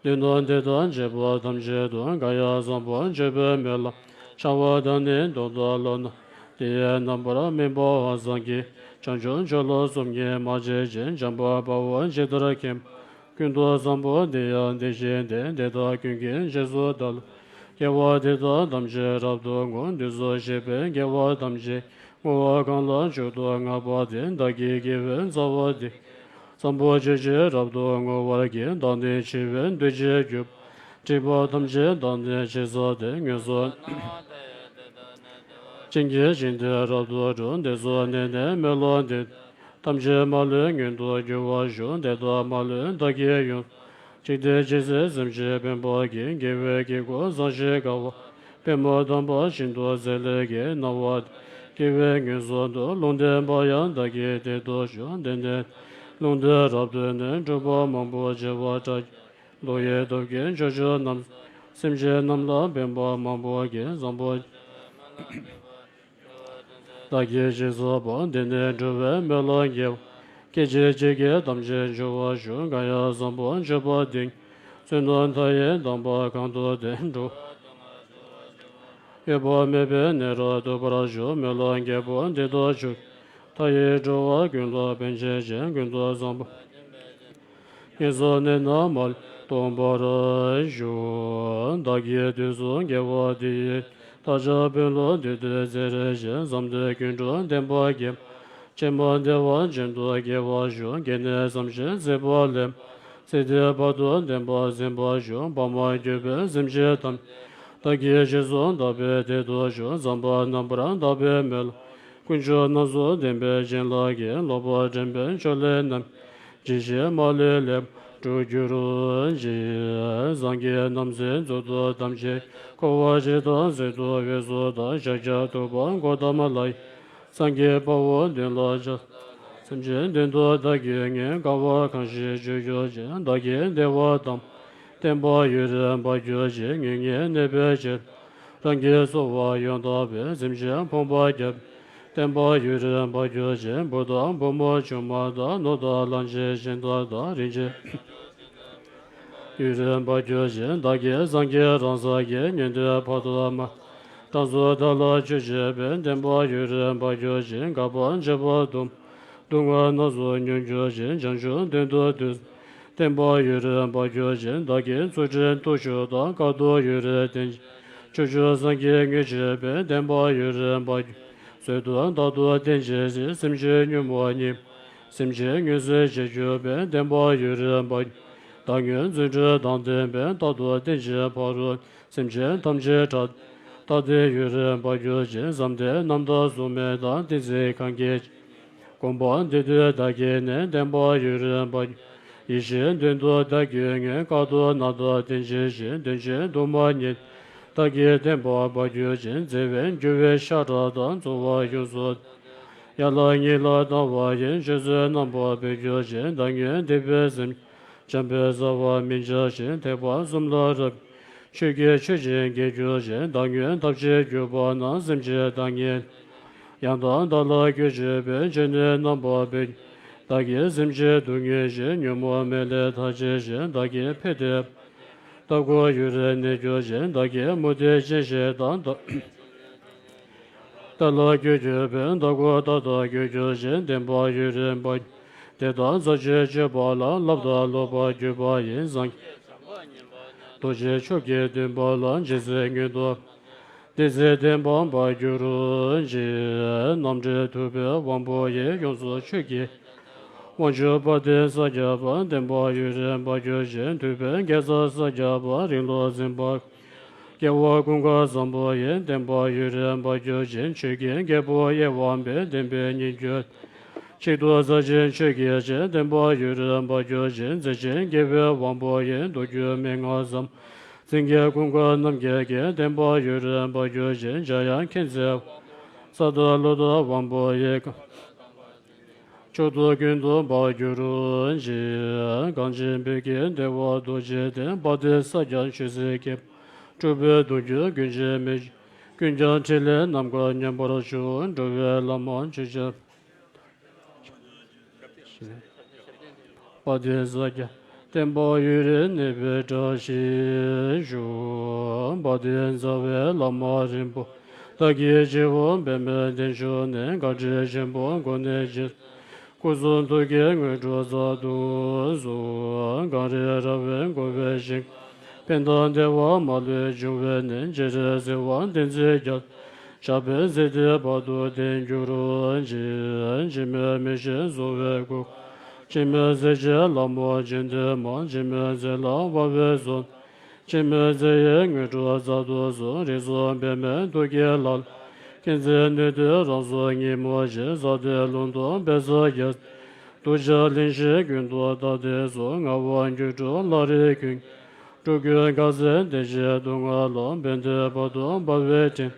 འདོད་ན་འདི་དང་བཅས་པ་ཐམས་ཅད་དུ། འགག་ཡང་བཟང་པོ་སྤྱོད་པའི་སྨོན་ལམ། བྱ་བ་དང་ནི་མདོར་བསྡུ་བློ་རྣམས། དེ་ཡི་རྣམ་པར་སྨིན་པ་བ་སངས་རྒྱས། བྱང་ཆུབ་མཆོག་ལ་བསམ་གྱིས་མ་ཆགས་ཤིང་། བྱམས་པ་དཔའ་བོས་ཇི་ལྟར་མཁྱེན། ཀུན་ཏུ་བཟང་པོ་འདི་ཡང་དེ་བཞིན་ཏེ། དེ་དག་ཀུན་གྱི་རྗེས་སུ་བདག་སློབ། དགེ་བ་འདི་དག་ཐམས་ཅད་རབ་ཏུ་བསྔོ། དུས་སུ་གཤེགས་པའི་དགེ་བ་ཐམས་ཅད། བསྔོ་བ་གང་ལ་མཆོག་ཏུ་བསྔགས་པ་དེ། བདག་གི་དགེ་བའི་རྩ་བ་འདི། བཟང་པོ་སྤྱོད་ཕྱིར་རབ་ཏུ་བསྔོ་བར་བགྱི། བདག་ནི་འཆི་བའི་འདུ་བྱེད་རྒྱུད། བསྒྲིབས་པ་ཐམས་ཅད་བདག་ནི་ཕྱིར་བསལ་ཏེ། ངན་སོང་ཅན་གྱི་ཞིང་དེ་རབ་ཏུ་སྒྲོལ། དེ་སོགས་ནད་ནི་སྨོན་ལམ་འདི། ཐམས་ཅད་མ་ལུས་མངོན་དུ་འགྱུར་བར་ཤོག་དེ་དག་མ་ལུས་བདག་གིས་ཡོངས། འཇིག་རྟེན་ཇི་སྲིད་སེམས་ཅན་ཕན་པར་བགྱི། དགེ་བའི་དཀྱིལ་འཁོར་བཟང་ཞིང་དགའ་བ། པདྨོ་དམ་པ་ཤིན་ཏུ་མཛེས་ལས་སྐྱེས། སྣང་བ་དགེ་བས་ངན་སོང་དུ། ལུང་བསྟན་པ་ཡང་བདག་གིས་དེར་ཐོབ་ཤོག་དེ་ནས་ལུང་དེ་རབ་ཐོས་ནས། འཁྲུལ་པ་མང་པོ་བྱེ་བ་ཕྲག་མདོ་ཡི་སྟོབས་ཀྱིས་ཕྱོགས་བཅུ་རྣམས་སུ། སེམས་ཅན་རྣམས་ལ་ཕན་པ་མང་པོ་བགྱིས། བཟང་པོ་བདག་གིས་ཅི་བསགས་པ། འདི་ནི་འགྲོ་བའི་སྨོན་ལམ་དགེ་བ། སྐད་ཅིག་གཅིག་གིས་ཐམས་ཅད་འབྱོར་བར་ཤོག་འགག་ཡང་བཟང་པོ་སྤྱོད་པ་འདི། བསོད་ནམས་མཐའ་ཡས་དམ་པ་གང་དུ་བསྟེན། འགྲོ་འོད་དཔག་མེད་པའི་གནས་རབ་ཐོབ་པར་ཤོག་སྨོན་ལམ་རྒྱལ་པོ་འདི་དག་མཆོག་མཐའ་ཡས་འགྲོ་བ་ཀུན་ལ་ཕན་བྱེད་ཅིང་། ཀུན་ཏུ་བཟང་པོ་ངན་སོང་གནས་རྣམས་མ་ལུས་སྟོངས་པར་ཤོག་བདག་གིས་དུས་གསུམ་དགེ་བ་འདི་ཡིས། བདག་ཅག་དཔོན་སློབ་འདུས་སྡོད་མཛད་རིགས་ཤིང་། བཟང་དོན་ཀུན་འགྲུབ་བདེན་པ་རྒྱས། ཕྱི་མ་བདེ་བ་ཅན་དུ་སྐྱེ་བར་ཤོག་དགེ་གནས་བསམ་ཞིང་བརྩེ་བ་ལེན། ཚེ་འདིར་བར་དུ་བདེན་པར་འཛིན་པར་ཤོག་བར་མ་གྱུར་པའི་སེམས་ཅན་ཐམས་ཅད། བདག་གིས་ཞིང་གསུམ་དག་པས་དེ་ཐོབ་ཤོག་བཟང་པོ་རྣམ་པར་དག་པའི་སྨོན་ལམ། དཀོན་མཆོག་རྣམས་སུ་བདེན་པའི་བྱིན་རླབས་ཀྱིས། ལོག་པར་འདྲེན་པའི་ཕྱོགས་ལས་རྣམ་ཅི་ཞིག་མ་ལུས་ལེགས་པར་གྲོལ་གྱུར་ཅིག་སངས་རྒྱས་རྣམས་ཀྱི་གཙུག་ཏོར་ཐམས་ཅད། འཁོར་བ་འཇིག་དང་གཟུགས་སྟོབས་འོད་སྲུང་དང་། ཤཱཀྱ་ཐུབ་པ་གོ་ཏ་མ་ལ་ཡི། སངས་རྒྱས་དཔའ་བོ་མདུན་ལ་ཕྱག་སེམས་ཅན་དོན་དུ་བདག་གིས་ངེས། དཀའ་བ་གང་ཞིག་སྤྱོད་གྱུར་ཅིག་བདག་གིས་བདེ་བ་དམ། བརྟན་པ་ཡུན་རིང་འབར་གྱུར་ཅིག་ངེས་ངེས་གནས་པའི་ཕྱིར། རང་གི་གསོལ་བ་ཡང་དག་པས། སེམས་ཅན་ཕོངས་པ་བསྐྱབ། བརྟན་པ་ཡུན་རིང་འབར་གྱུར་ཅིག་བུ་དང་བུ་མོ་ཆུང་མ་དང་། ནོར་དང་ལོངས་སྤྱོད་གཞན་དག་དང་། རིན་ཆེན་ཡུན་རིང་འབར་གྱུར་ཅིག་བདག་གིས་སངས་རྒྱས་རང་སངས་རྒྱས། ཉན་ཐོས་ཕ་དང་མ། གྲངས་སུ་བདག་ལ་མཆོད་བྱས་པས། བརྟན་པ་ཡུན་རིང་འབར་གྱུར་ཅིག་འགག་པ་འཇིགས་པ་གདུང་། སྡུག་བསྔལ་རྣམས་སུ་ཉུང་གྱུར་ཅིག་བྱང་ཆུབ་དོན་དུ་དུས། བརྟན་པ་ཡུན་རིང་འབར་གྱུར་ཅིག་བདག་གིས་ཚུལ་ཁྲིམས་བརྟུལ་ཞུགས་དང་། དཀའ་ཐུབ་ཡུན་རིང་བསྟེན་ཅིང་། ཕྱོགས་བཅུའི་སངས་རྒྱས་དངོས་མཆིས་པས། བརྟན་པ་ཡུན་རིང་འབར་གྱུར། ཚུལ་དུ་རྟག་ཏུ་བསྟེན་བྱའི་ཕྱིར། སེམས་ཅན་ཉོན་མོངས་ཉེས་སེམས་ཅན་ངན་སེལ་བྱེད་གྱུར་པའི། བསྟན་པ་ཡུན་རིང་བར་བདག་ཉིད་བརྩོན་འགྲུས་དང་ལྡན་པས། རྟག་ཏུ་བསྟེན་ཅིང་ཕ་རོལ་སེམས་ཅན་ཐམས་ཅད་ཕྲག་དོག་དེ་ཡུན་རིང་བར་གྱུར་ཅིག་བསམ་སྟེ་རྣམ་དག་གཟུགས་མེད་དང་། བསྟན་འཛིན་གང་གིས་ཀྱང་། དགོངས་པ་འདི་ལྟར་བདག་གིས་ནི། བསྟན་པ་ཡུན་རིང་བར་གྱུར། ཡིད་བཞིན་དོན་དུ་བདག་གིས་ངེས། དཀའ་ཐུབ་རྣམ་དག་བསྟེན་བྱའི་ཕྱིར། དོན་ཆེན་དུ་མ་ཉེས་བདག་གིས་བསྟན་པ་བར་གྱུར་ཅིག་བརྩེ་བས་འགྱུར་བའི་ཤ་ཁྲག་དང་། བཙོང་བ་ཡོངས་སུ་ཡན་ལག་ཉིད་ལ་བཏང་བ་ཡི། ཆོས་ཚུལ་རྣམ་པར་འབེབས་གྱུར་ཅིག་བདག་ཉིད་འདོད་པའི་སེམས། བྱམས་པའི་བྱ་བ་སྨིན་བྱ་ཞིང་། ཐེག་པ་གསུམ་ལ་རབ་ཆོས་ཀྱི་ཆོས་ཆེན་རྒྱས་གྱུར་ཅིག་བདག་ཉིད་ཐབས་ཅིག་གྱུར་པ་ན། སེམས་ཅན་བདག་ཉིད་ཡང་དག་བདག་ལ་གུས་བྱེད་པའི། ཆོས་ནི་རྣམ་པར་འབེབས། བདག་གིས་སེམས་ཅན་སྡུག་བསྔལ་ཞི། ཉོན་མོངས་མེ་ལས་ཐར་བྱའི་ཕྱིར། བདག་གིས་ཕན་བདེ་བདག་སྐུ་ཡུན་རིང་གནས་གྱུར་ཅིག་བདག་གིས་མུ་སྟེགས་ཅན་ཞེ་སྡང་དག་བདག་ལ་གུས་གྱུར་པའི། བདག་སྐུ་བདག་ལྟར་གྱུར་ཅིག་བསྟན་པ་ཡུན་རིང་བར། དེ་དག་རྩ་བཅུའི་སྤྱོད་པ་ལ། བསླབ་དང་སློབ་པར་གྱུར་པ་ཡི། སངས་རྒྱས་རྡོ་རྗེ་མཆོག་གི་འདུན་པ་ལ། ཇི་སྲིད་མངོན་དུ་བདེན་ཚིག་བསྟན་པ་འབར་གྱུར་ཅིག་རྣམ་འདྲེན་ཐུབ་པའི་དབང་པོ་ཡིས། ཡོངས་སུ་ཆོས་ཀྱི་དབང་ཕྱུག་དཔལ་ལྡན་ས་སྐྱ་པ། བསྟན་པ་ཡུན་རིང་འབར་གྱུར་ཅིག་ཐུབ་པའི་རྒྱལ་ཚབ་ས་སྐྱ་པ། རིང་ལུགས་འཛིན་པ་རྒྱལ་བ་ཀུན་དགའ་བཟང་པོ་ཡིས། བསྟན་པ་ཡུན་རིང་འབར་གྱུར་ཅིག་ཆོས་ཀྱི་རྒྱལ་པོ་ཡེ་ཝཾ་པའི། བསྟན་པའི་སྙན་བརྒྱུད་གཅིག་ཏུ་རྩ་ཆེན་ཆོས་ཀྱི་ཆེན། བསྟན་པ་ཡུན་རིང་འབར་གྱུར་ཅིག་མཛད་ཆེན་རྒྱལ་བའི་དབང་པོ་ཡིས། མདོ་རྒྱུད་མན་ངག་ཟབ་མཛད་མཁས་ཀུན་དགའ་རྣམ་རྒྱལ་གྱིས། བསྟན་པ་ཡུན་རིང་འབར་གྱུར་ཅིག་འཇམ་དབྱངས་མཁྱེན་བརྩེ་ས་དང་ཀླུ་དང་དབང་པོ་ཡིས། མཆོག་ཏུ་ཀུན་ཏུ་འབར་གྱུར་ཅིག་གངས་ཅན་བོད་ཀྱི་འདུལ་བ་རྡོ་རྗེ་གདན། དཔལ་ལྡན་ས་སྐྱ་ཆོས་སྲིད་ཀྱི་སྤྲུལ་པའི་གདུང་རྒྱུད་ཀུན་གྱི་མེ་ལྕེ། ཀུན་ཀྱང་ཕྲིན་ལས་རྣམ་དཀར་མཉམ་པར་བཞུགས། འགྲོ་བའི་བླ་མ་ཆོས་རྒྱལ་དཔལ་ལྡན་ས་སྐྱ། བསྟན་པ་ཡུན་རིང་གནས་པའི་བཀྲ་ཤིས་ཤོག་དཔལ་ལྡན་རྩ་བའི་བླ་མ་རིན་པོ་ཆེ། བདག་གི་སྤྱི་བོར་པདྨའི་གདན་བཞུགས་ནས། བཀའ་དྲིན་ཆེན་པོ་སྒོ་ནས་བཞེས། སྐུ་གསུང་ཐུགས་ཀྱི་དངོས་གྲུབ་སྩལ་དུ་གསོལ། གངས་རི་ར་བས་བསྐོར་བའི་ཞིང་། ཕན་དང་བདེ་བ་མ་ལུས་འབྱུང་བའི་གནས། སྤྱན་རས་གཟིགས་དབང་བསྟན་འཛིན་རྒྱ། ཞབས་པད་སྲིད་མཐའི་བར་དུ་བརྟན་གྱུར་ཅིག་འཆི་མེད་མི་ཤིགས་གསོ་བའི་སྐུ། འཆི་མེད་མཛད་ཆེན་ལྷ་མོ་འཇིག་རྟེན་མ། འཆི་མེད་མཛད་ལ་དབང་བའི་གཙོ། འཆི་མེད་མཛད་ཡས་དངོས་གྲུབ་སྩལ་དུ་གསོལ། རིགས་གསུམ་པདྨའི་ཐུགས་ཀྱི་ལྷ། མཁྱེན་བརྩེ་ནུས་མཐུ་རང་གཟུགས་ཉིན་མོ་བཞིན། ས་སྟེང་ལུང་སྟོང་བཛྲ་རྒྱ། གདུལ་བྱ་གླིང་བཞི་ཀུན་ཏུ་དག་སྟེ་སོ། ངག་དབང་སྒྱུ་འཕྲུལ་ལྷ་རིས་ཀུན། སྤྲུལ་སྐུའི་དཀར་གསལ་བདེ་གཤེགས་སྡུག་བསྔལ་ལ། བན་དེ་བར་དུ་འབར་བའི་སྤྲིན།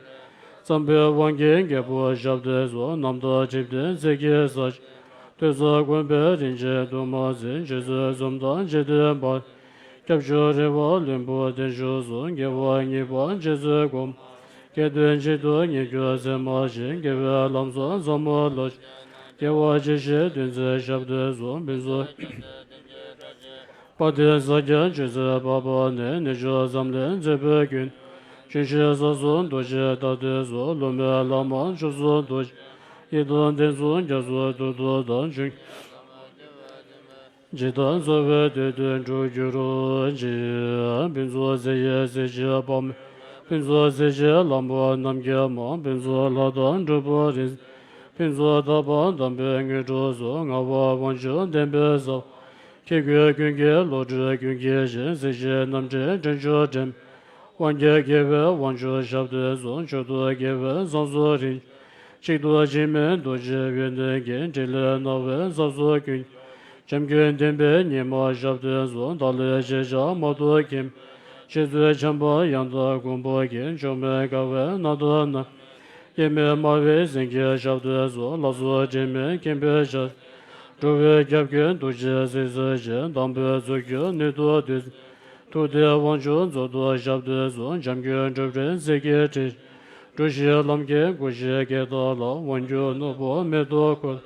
བརྩམས་པའི་དབང་གིས་རྒྱལ་པོའི་ཞབས་ཏོག་སོགས། རྣམ་དག་ཁྲི་སྟེང་ཚིག་གི་ས་ཆེན། ཐོས་བསམ་སྒོམ་པའི་རིན་ཆེན་དུ་མ་ཟད། རྗེ་བཙུན་འཛོམས་དང་འཇིག་རྟེན་དཔལ། སྐྱབས་མཆོག་རི་བོ་ལྷུན་པོ་བརྟན་བཞུགས་སོ། དགེ་བ་གཉིས་པ་རྗེ་བཙུན་སྒོམ། སྐལ་ལྡན་གཅིག་ཏུ་ཉིད་སྐྱོང་མཛད་མ་ཞིག་དགེ་བའི་ལམ་སྲོལ་ཟབ་མོ་བློ་ཅན། དགེ་བ་ཇི་བཞིན་སྟོན་མཛད་ཞབས་ཏོག་སོགས། ཕུན་ཚོགས་དཔལ་ལྡན་ས་སྐྱ་ཆོས་སྲིད་འཕགས་པ་ནས། གནས་མཆོག་འཛམ་གླིང་མཛེས་པའི་ཀུན། ཆོས་ཞིང་ས་གསུམ་རྡོ་རྗེ་ལྟར་ལྡན་སོགས། བསླུ་མེད་བླ་མ་མཆོག་གསུམ་རྡོ་རྗེ། ཡི་དམ་གདན་གསུམ་རྒྱ་མཚོ་ཏོག་ཏོ་དང་། འབྱུང་འཇིག་རྟེན་འཚོ་བའི་དོན་དུ་འགྲུབ་གྱུར་ཅིག་ཕུན་ཚོགས་མཛེས་ཡས་གཟི་བརྗིད་དཔག་མེད། ཕུན་ཚོགས་གཟི་བརྗིད་ལྷ་མོ་རྣམ་རྒྱལ་མ། ཕུན་ཚོགས་ལྷ་དང་འབྲུག་པ་རིག་འཛིན། ཕུན་ཚོགས་ཐར་པ་དམ་པའི་དངོས་གྲུབ་སོགས། ངག་དབང་དབང་ཕྱུག་བདེན་པའི་ས། ཁྱེད་ཀུན་ཀུན་གྱི་བློ་གྲོས་ཀུན་གྱི་གཞི། གཟི་བརྗིད་རྣམ་འདྲེན་འདྲེན་མཆོག་འདྲེན། དབང་རྒྱལ་དགེ་བའི་དབང་ཕྱུག་ཞབས་ཏོག་སོགས། མཆོག་ཏུ་དགེ་བའི་བཟང་ཚོགས་རིན། གཅིག་ཏུ་འཇིགས་མེད་རྡོ་རྗེ་ཡོན་ཏན་གྱིས། འདྲེན་ལས་སྣང་བའི་ས་ཚོགས་ཀུན། བྱམས་མགོན་བདེན་པའི་ཉི་མ་ཞབས་ཏོག་སོགས། བདག་ལས་གཞན་ཞིག་མ་ཐོབ་མཁྱེན། རྗེ་བཙུན་བྱམས་པ་ཡང་དག་མགོན་པོ་གིས། བཅོས་མིན་དགའ་བའི་རྣམ་རྟོག་རྣམས། སྐྱེ་མེད་སྨྲ་བའི་སེང་གེ་ཞབས་ཏོག་སོགས། ལྷ་ཚོགས་དྲི་མེད་མཁྱེན་པའི་ཞལ། འགྲོ་བའི་སྐྱབས་མགོན་རྡོ་རྗེ་སྲས་གཟི་བརྗིད། དམ་པའི་རྫུ་འཕྲུལ་སྣོད་དུ་བསྡུས། ཐུབ་བསྟན་དབང་ཕྱུག་མཛོད་དུ་ཞབས་ཏོག་སོགས། བྱམས་མགོན་གྲུབ་འབྲིང་ཚིག་གི་ཕྲིན། འགྲོ་ཞིང་ལམ་གྱི་སྒོ་འབྱེད་སྐད་བརྡ་ལ། དབང་སྒྱུར་ནོར་བུ་མེ་ཏོག་ཀུན།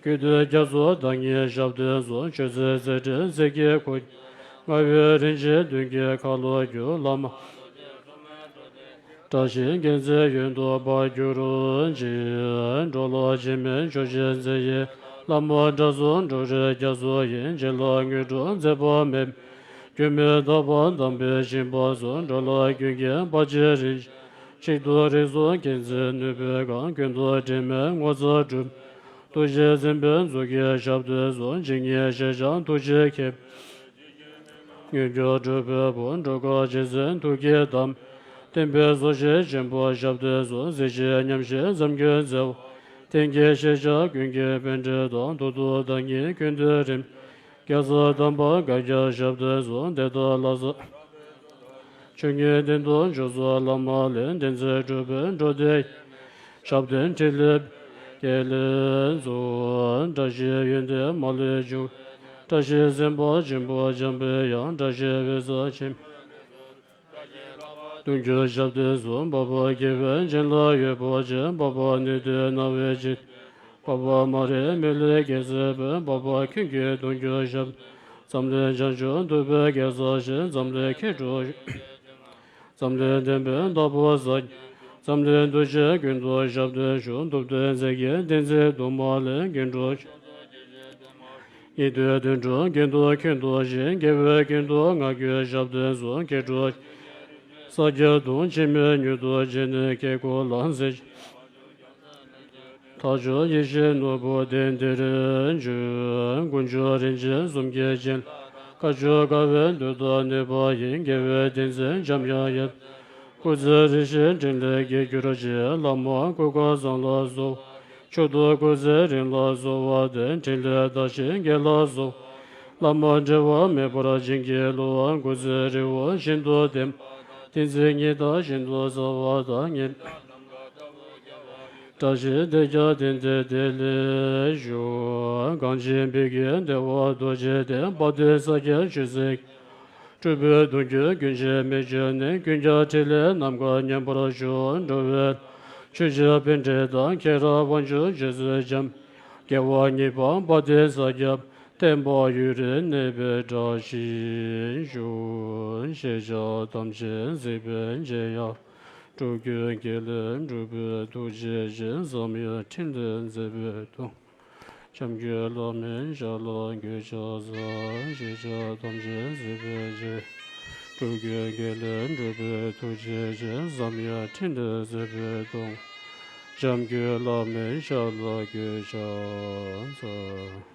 དགོས་འདོད་རྒྱ་མཚོ་བདག་ཉིད་ཞབས་ཏོག་སོགས། ཆོས་སྲིད་རྩེ་སྤྲིན་ཚིག་གི་འཁོར། མངའ་བའི་རིན་ཆེན་མདུན་གྱི་ཁ་ལོ་སྒྱུར། བླ་མ་བཀྲ་ཤིས་རྒྱལ་མཚན་ཡུན་དུ་འབར་གྱུར་ཅིག་འགྲོ་ལ་འཇིགས་མེད་མཆོག་སྦྱིན་མཛད་ཡས་བླ་མ་དགྲ་བཅོམ་འགྲོ་རིགས་རྒྱ་མཚོ་ཡི། བྱིན་རླབས་དངོས་གྲུབ་འཛད་པ་མེད། སྐྱོན་མེད་དག་པ་དམ་པའི་ཞིང་པ་སོགས། འགྲོ་ལ་ཀུན་མཁྱེན་དཔལ་གྱི་རིན་ཆེན། ཞིག་ཏུ་རིགས་སུ་མཁྱེན་བརྩེ་ནུས་པའི་གང་། ཀུན་ཏུ་དྲི་མེད་ངོ་མཚར་གྲུབ། ཐུགས་རྗེས་འཛིན་པའི་མཛུབ་ཀྱི་ཞབས་རྟེན་སོགས། ཇི་སྙེད་ཞལ་བྱང་ཐུགས་རྗེ་མཁྱེན། མངོན་གྱུར་གྲུབ་པའི་བུ། འགྲོ་ཀུན་རྗེས་འཛིན་ཐུགས་ཀྱི་དམ། བསྟན་པའི་སྲོག་ཆགས་ཆེན་པོ་ཞབས་རྟེན་སོགས། གཟི་བརྗིད་ཉམས་བཞེས་འཛམ་བུའི་མཛེས་པ། དེང་གི་ཤེས་བྱ་ཀུན་གྱི་པཎྜི་ཏ། མཐུ་སྟོབས་བདག་ཉིད་ཀུན་འདུས་རིམ། རྒྱལ་ཚབ་དམ་པ་བཀའ་རྒྱ་ཞབས་བརྟན་སོགས། དེ་དག་ལ་སོགས་ཆོས་ཉིད་སྟེང་དུ་འཇུག་སོགས་བླ་མ་ལས། བསྟན་འཛིན་གྲུབ་པའི་འགྲོ་དོན། ཞབས་བརྟན་ཕྲིན་ལས་ཀྱི་ལས་ཚོགས། བཀྲ་ཤིས་ཡོན་ཏན་མ་ལུས་འབྱུང་། བཀྲ་ཤིས་སེམས་དཔའ་ཆེན་པོ་འཇམ་པའི་དབྱངས། བཀྲ་ཤིས་འོད་ཟེར་ཆེན་པོ། གདུང་བརྒྱུད་ཞབས་བརྟན་སོགས། འཕགས་པ་དགེ་བའི་བྱིན་རླབས་འོད་པོ་ཆེ། འཕགས་པ་ནུས་མཐུ་སྣང་བའི་འཇིགས། འཕགས་པ་མ་རིག་མེ་ལྷའི་རྒྱལ་སྲིད་པའི། འཕགས་པ་ཁྱོད་ཀྱི་གདུང་བརྒྱུད་ཞབས། འཛམ་གླིང་བྱང་ཆུབ་འདུས་པའི་རྒྱལ་ས་ཞིང་། འཛམ་གླིང་མཁས་གྲུབ། འཛམ་གླིང་བསྟན་པའི་བདག་པོ་ས། འཛམ་གླིང་འདུ་བྱེད་ཀུན་ཏུ་ཞབས་བརྟན་ཞུ། ཐུབ་བསྟན་མཛད་ཀྱི་བསྟན་འཛིན་དུ་མ་ལས། དགེ་འགྲོ་ཉན་ཐོས་དོན་གྲུབ་རྒྱན་དུ་ཁྱོད་བསྟོད་ཅིང་། རྒྱལ་བའི་ཀུན་ཏུ་བསྔགས་བརྗོད་ཞབས་བརྟན་སོགས། མཁས་གྲུབ་ས་སྐྱ་གདུང་འཆི་མེད་མྱུར་དུ་བྱོན་ནས། ཀྱེ་ཀོ་ལ་མཛེས། མཐའ་མཇུག་ཡེ་ཤེས་ནོར་བུ་གདན་འདིར་བྱོན། དཀོན་མཆོག་རིན་ཆེན་གསུམ་གྱི་བྱིན། བཀའ་བརྒྱུད་དགའ་བའི་མདུན་དུ་ནུས་པ་ཡིས། རྒྱལ་བའི་བསྟན་འཛིན་འཇམ་དབྱངས་ཡབ། སྐུ་ཚེ་རིང་ཞིང་ཕྲིན་ལས་རྒྱས་གྱུར་ཅིག། བླ་མ་སྐུ་མཁར་བཟང་ལ་གསོལ། མཆོག་ཐུན་སྐུ་ཚེ་རིང་ལ་གསོལ་བ་འདེབས། ཕྲིན་ལས་དར་ཞིང་རྒྱས་ལ་གསོལ། བླ་མ་འབྲལ་བ་མེད་པར་བྱིན་གྱིས་རློབས། སྐུ་ཚེ་རིང་བོ་ཤིན་ཏུ་བརྟན། བསྟན་འཛིན་ཉི་ཟླ་བཞིན་དུ་གསལ་བ་དང་། ཉེར་བཀྲ་ཤིས་དེ་ཀྱང་དེང་འདིར་བདེ་ལེགས་ཤོག། གངས་ཅན་བོད་ཀྱི་འདུལ་བ་རྡོ་རྗེ་གདན། དཔལ་ལྡན་ས་སྐྱ་ཆོས་སྲིད། སྤྲུལ་པའི་གདུང་བརྒྱུད་རྒྱུན་ཆད་མེད་བྱོན་ནས། ཀུན་ཀྱང་ཕྲིན་ལས་རྣམ་དཀར་སྙོམས་པར་ཤོག། འགྲོ་བའི་ཆོས་རྗེ་པཎྜི་ཏ་མཁྱེན་རབ་དབང་ཕྱུག་རྗེ་བཙུན་འཇམ། རྒྱལ་བ་གཉིས་པ་དཔལ་ལྡན་ས་སྐྱ། བསྟན་པ་ཡུན་རིང་གནས་པའི་བཀྲ་ཤིས་ཤོག། ཤེས་བྱ་ཐམས་ཅད་གཟིགས་པའི་མཇལ་ཡག། སྤྲུལ་སྐུ་དགེ་ལེགས་འགྲུབ་པའི་ཐུགས་རྗེ་ཅན། འཛམ་གླིང་ཕྲིན་ལས་མཛད་པའི་གདུང་། འཇམ་མགོན་བླ་མའི་ཞབས་ལ་གུས་ཕྱག་འཚལ། ཤེས་བྱ་ཐམས་ཅད་གཟིགས་པའི་མཇལ། སྤྲུལ་སྐུ་དགེ་ལེགས་འགྲུབ་པའི་ཐུགས་རྗེ་ཅན། འཛམ་གླིང་ཕྲིན་ལས་མཛད་པའི་གདུང་། འཇམ་མགོན་བླ་མའི་ཞབས་ལ་གུས་ཕྱག་འཚལ།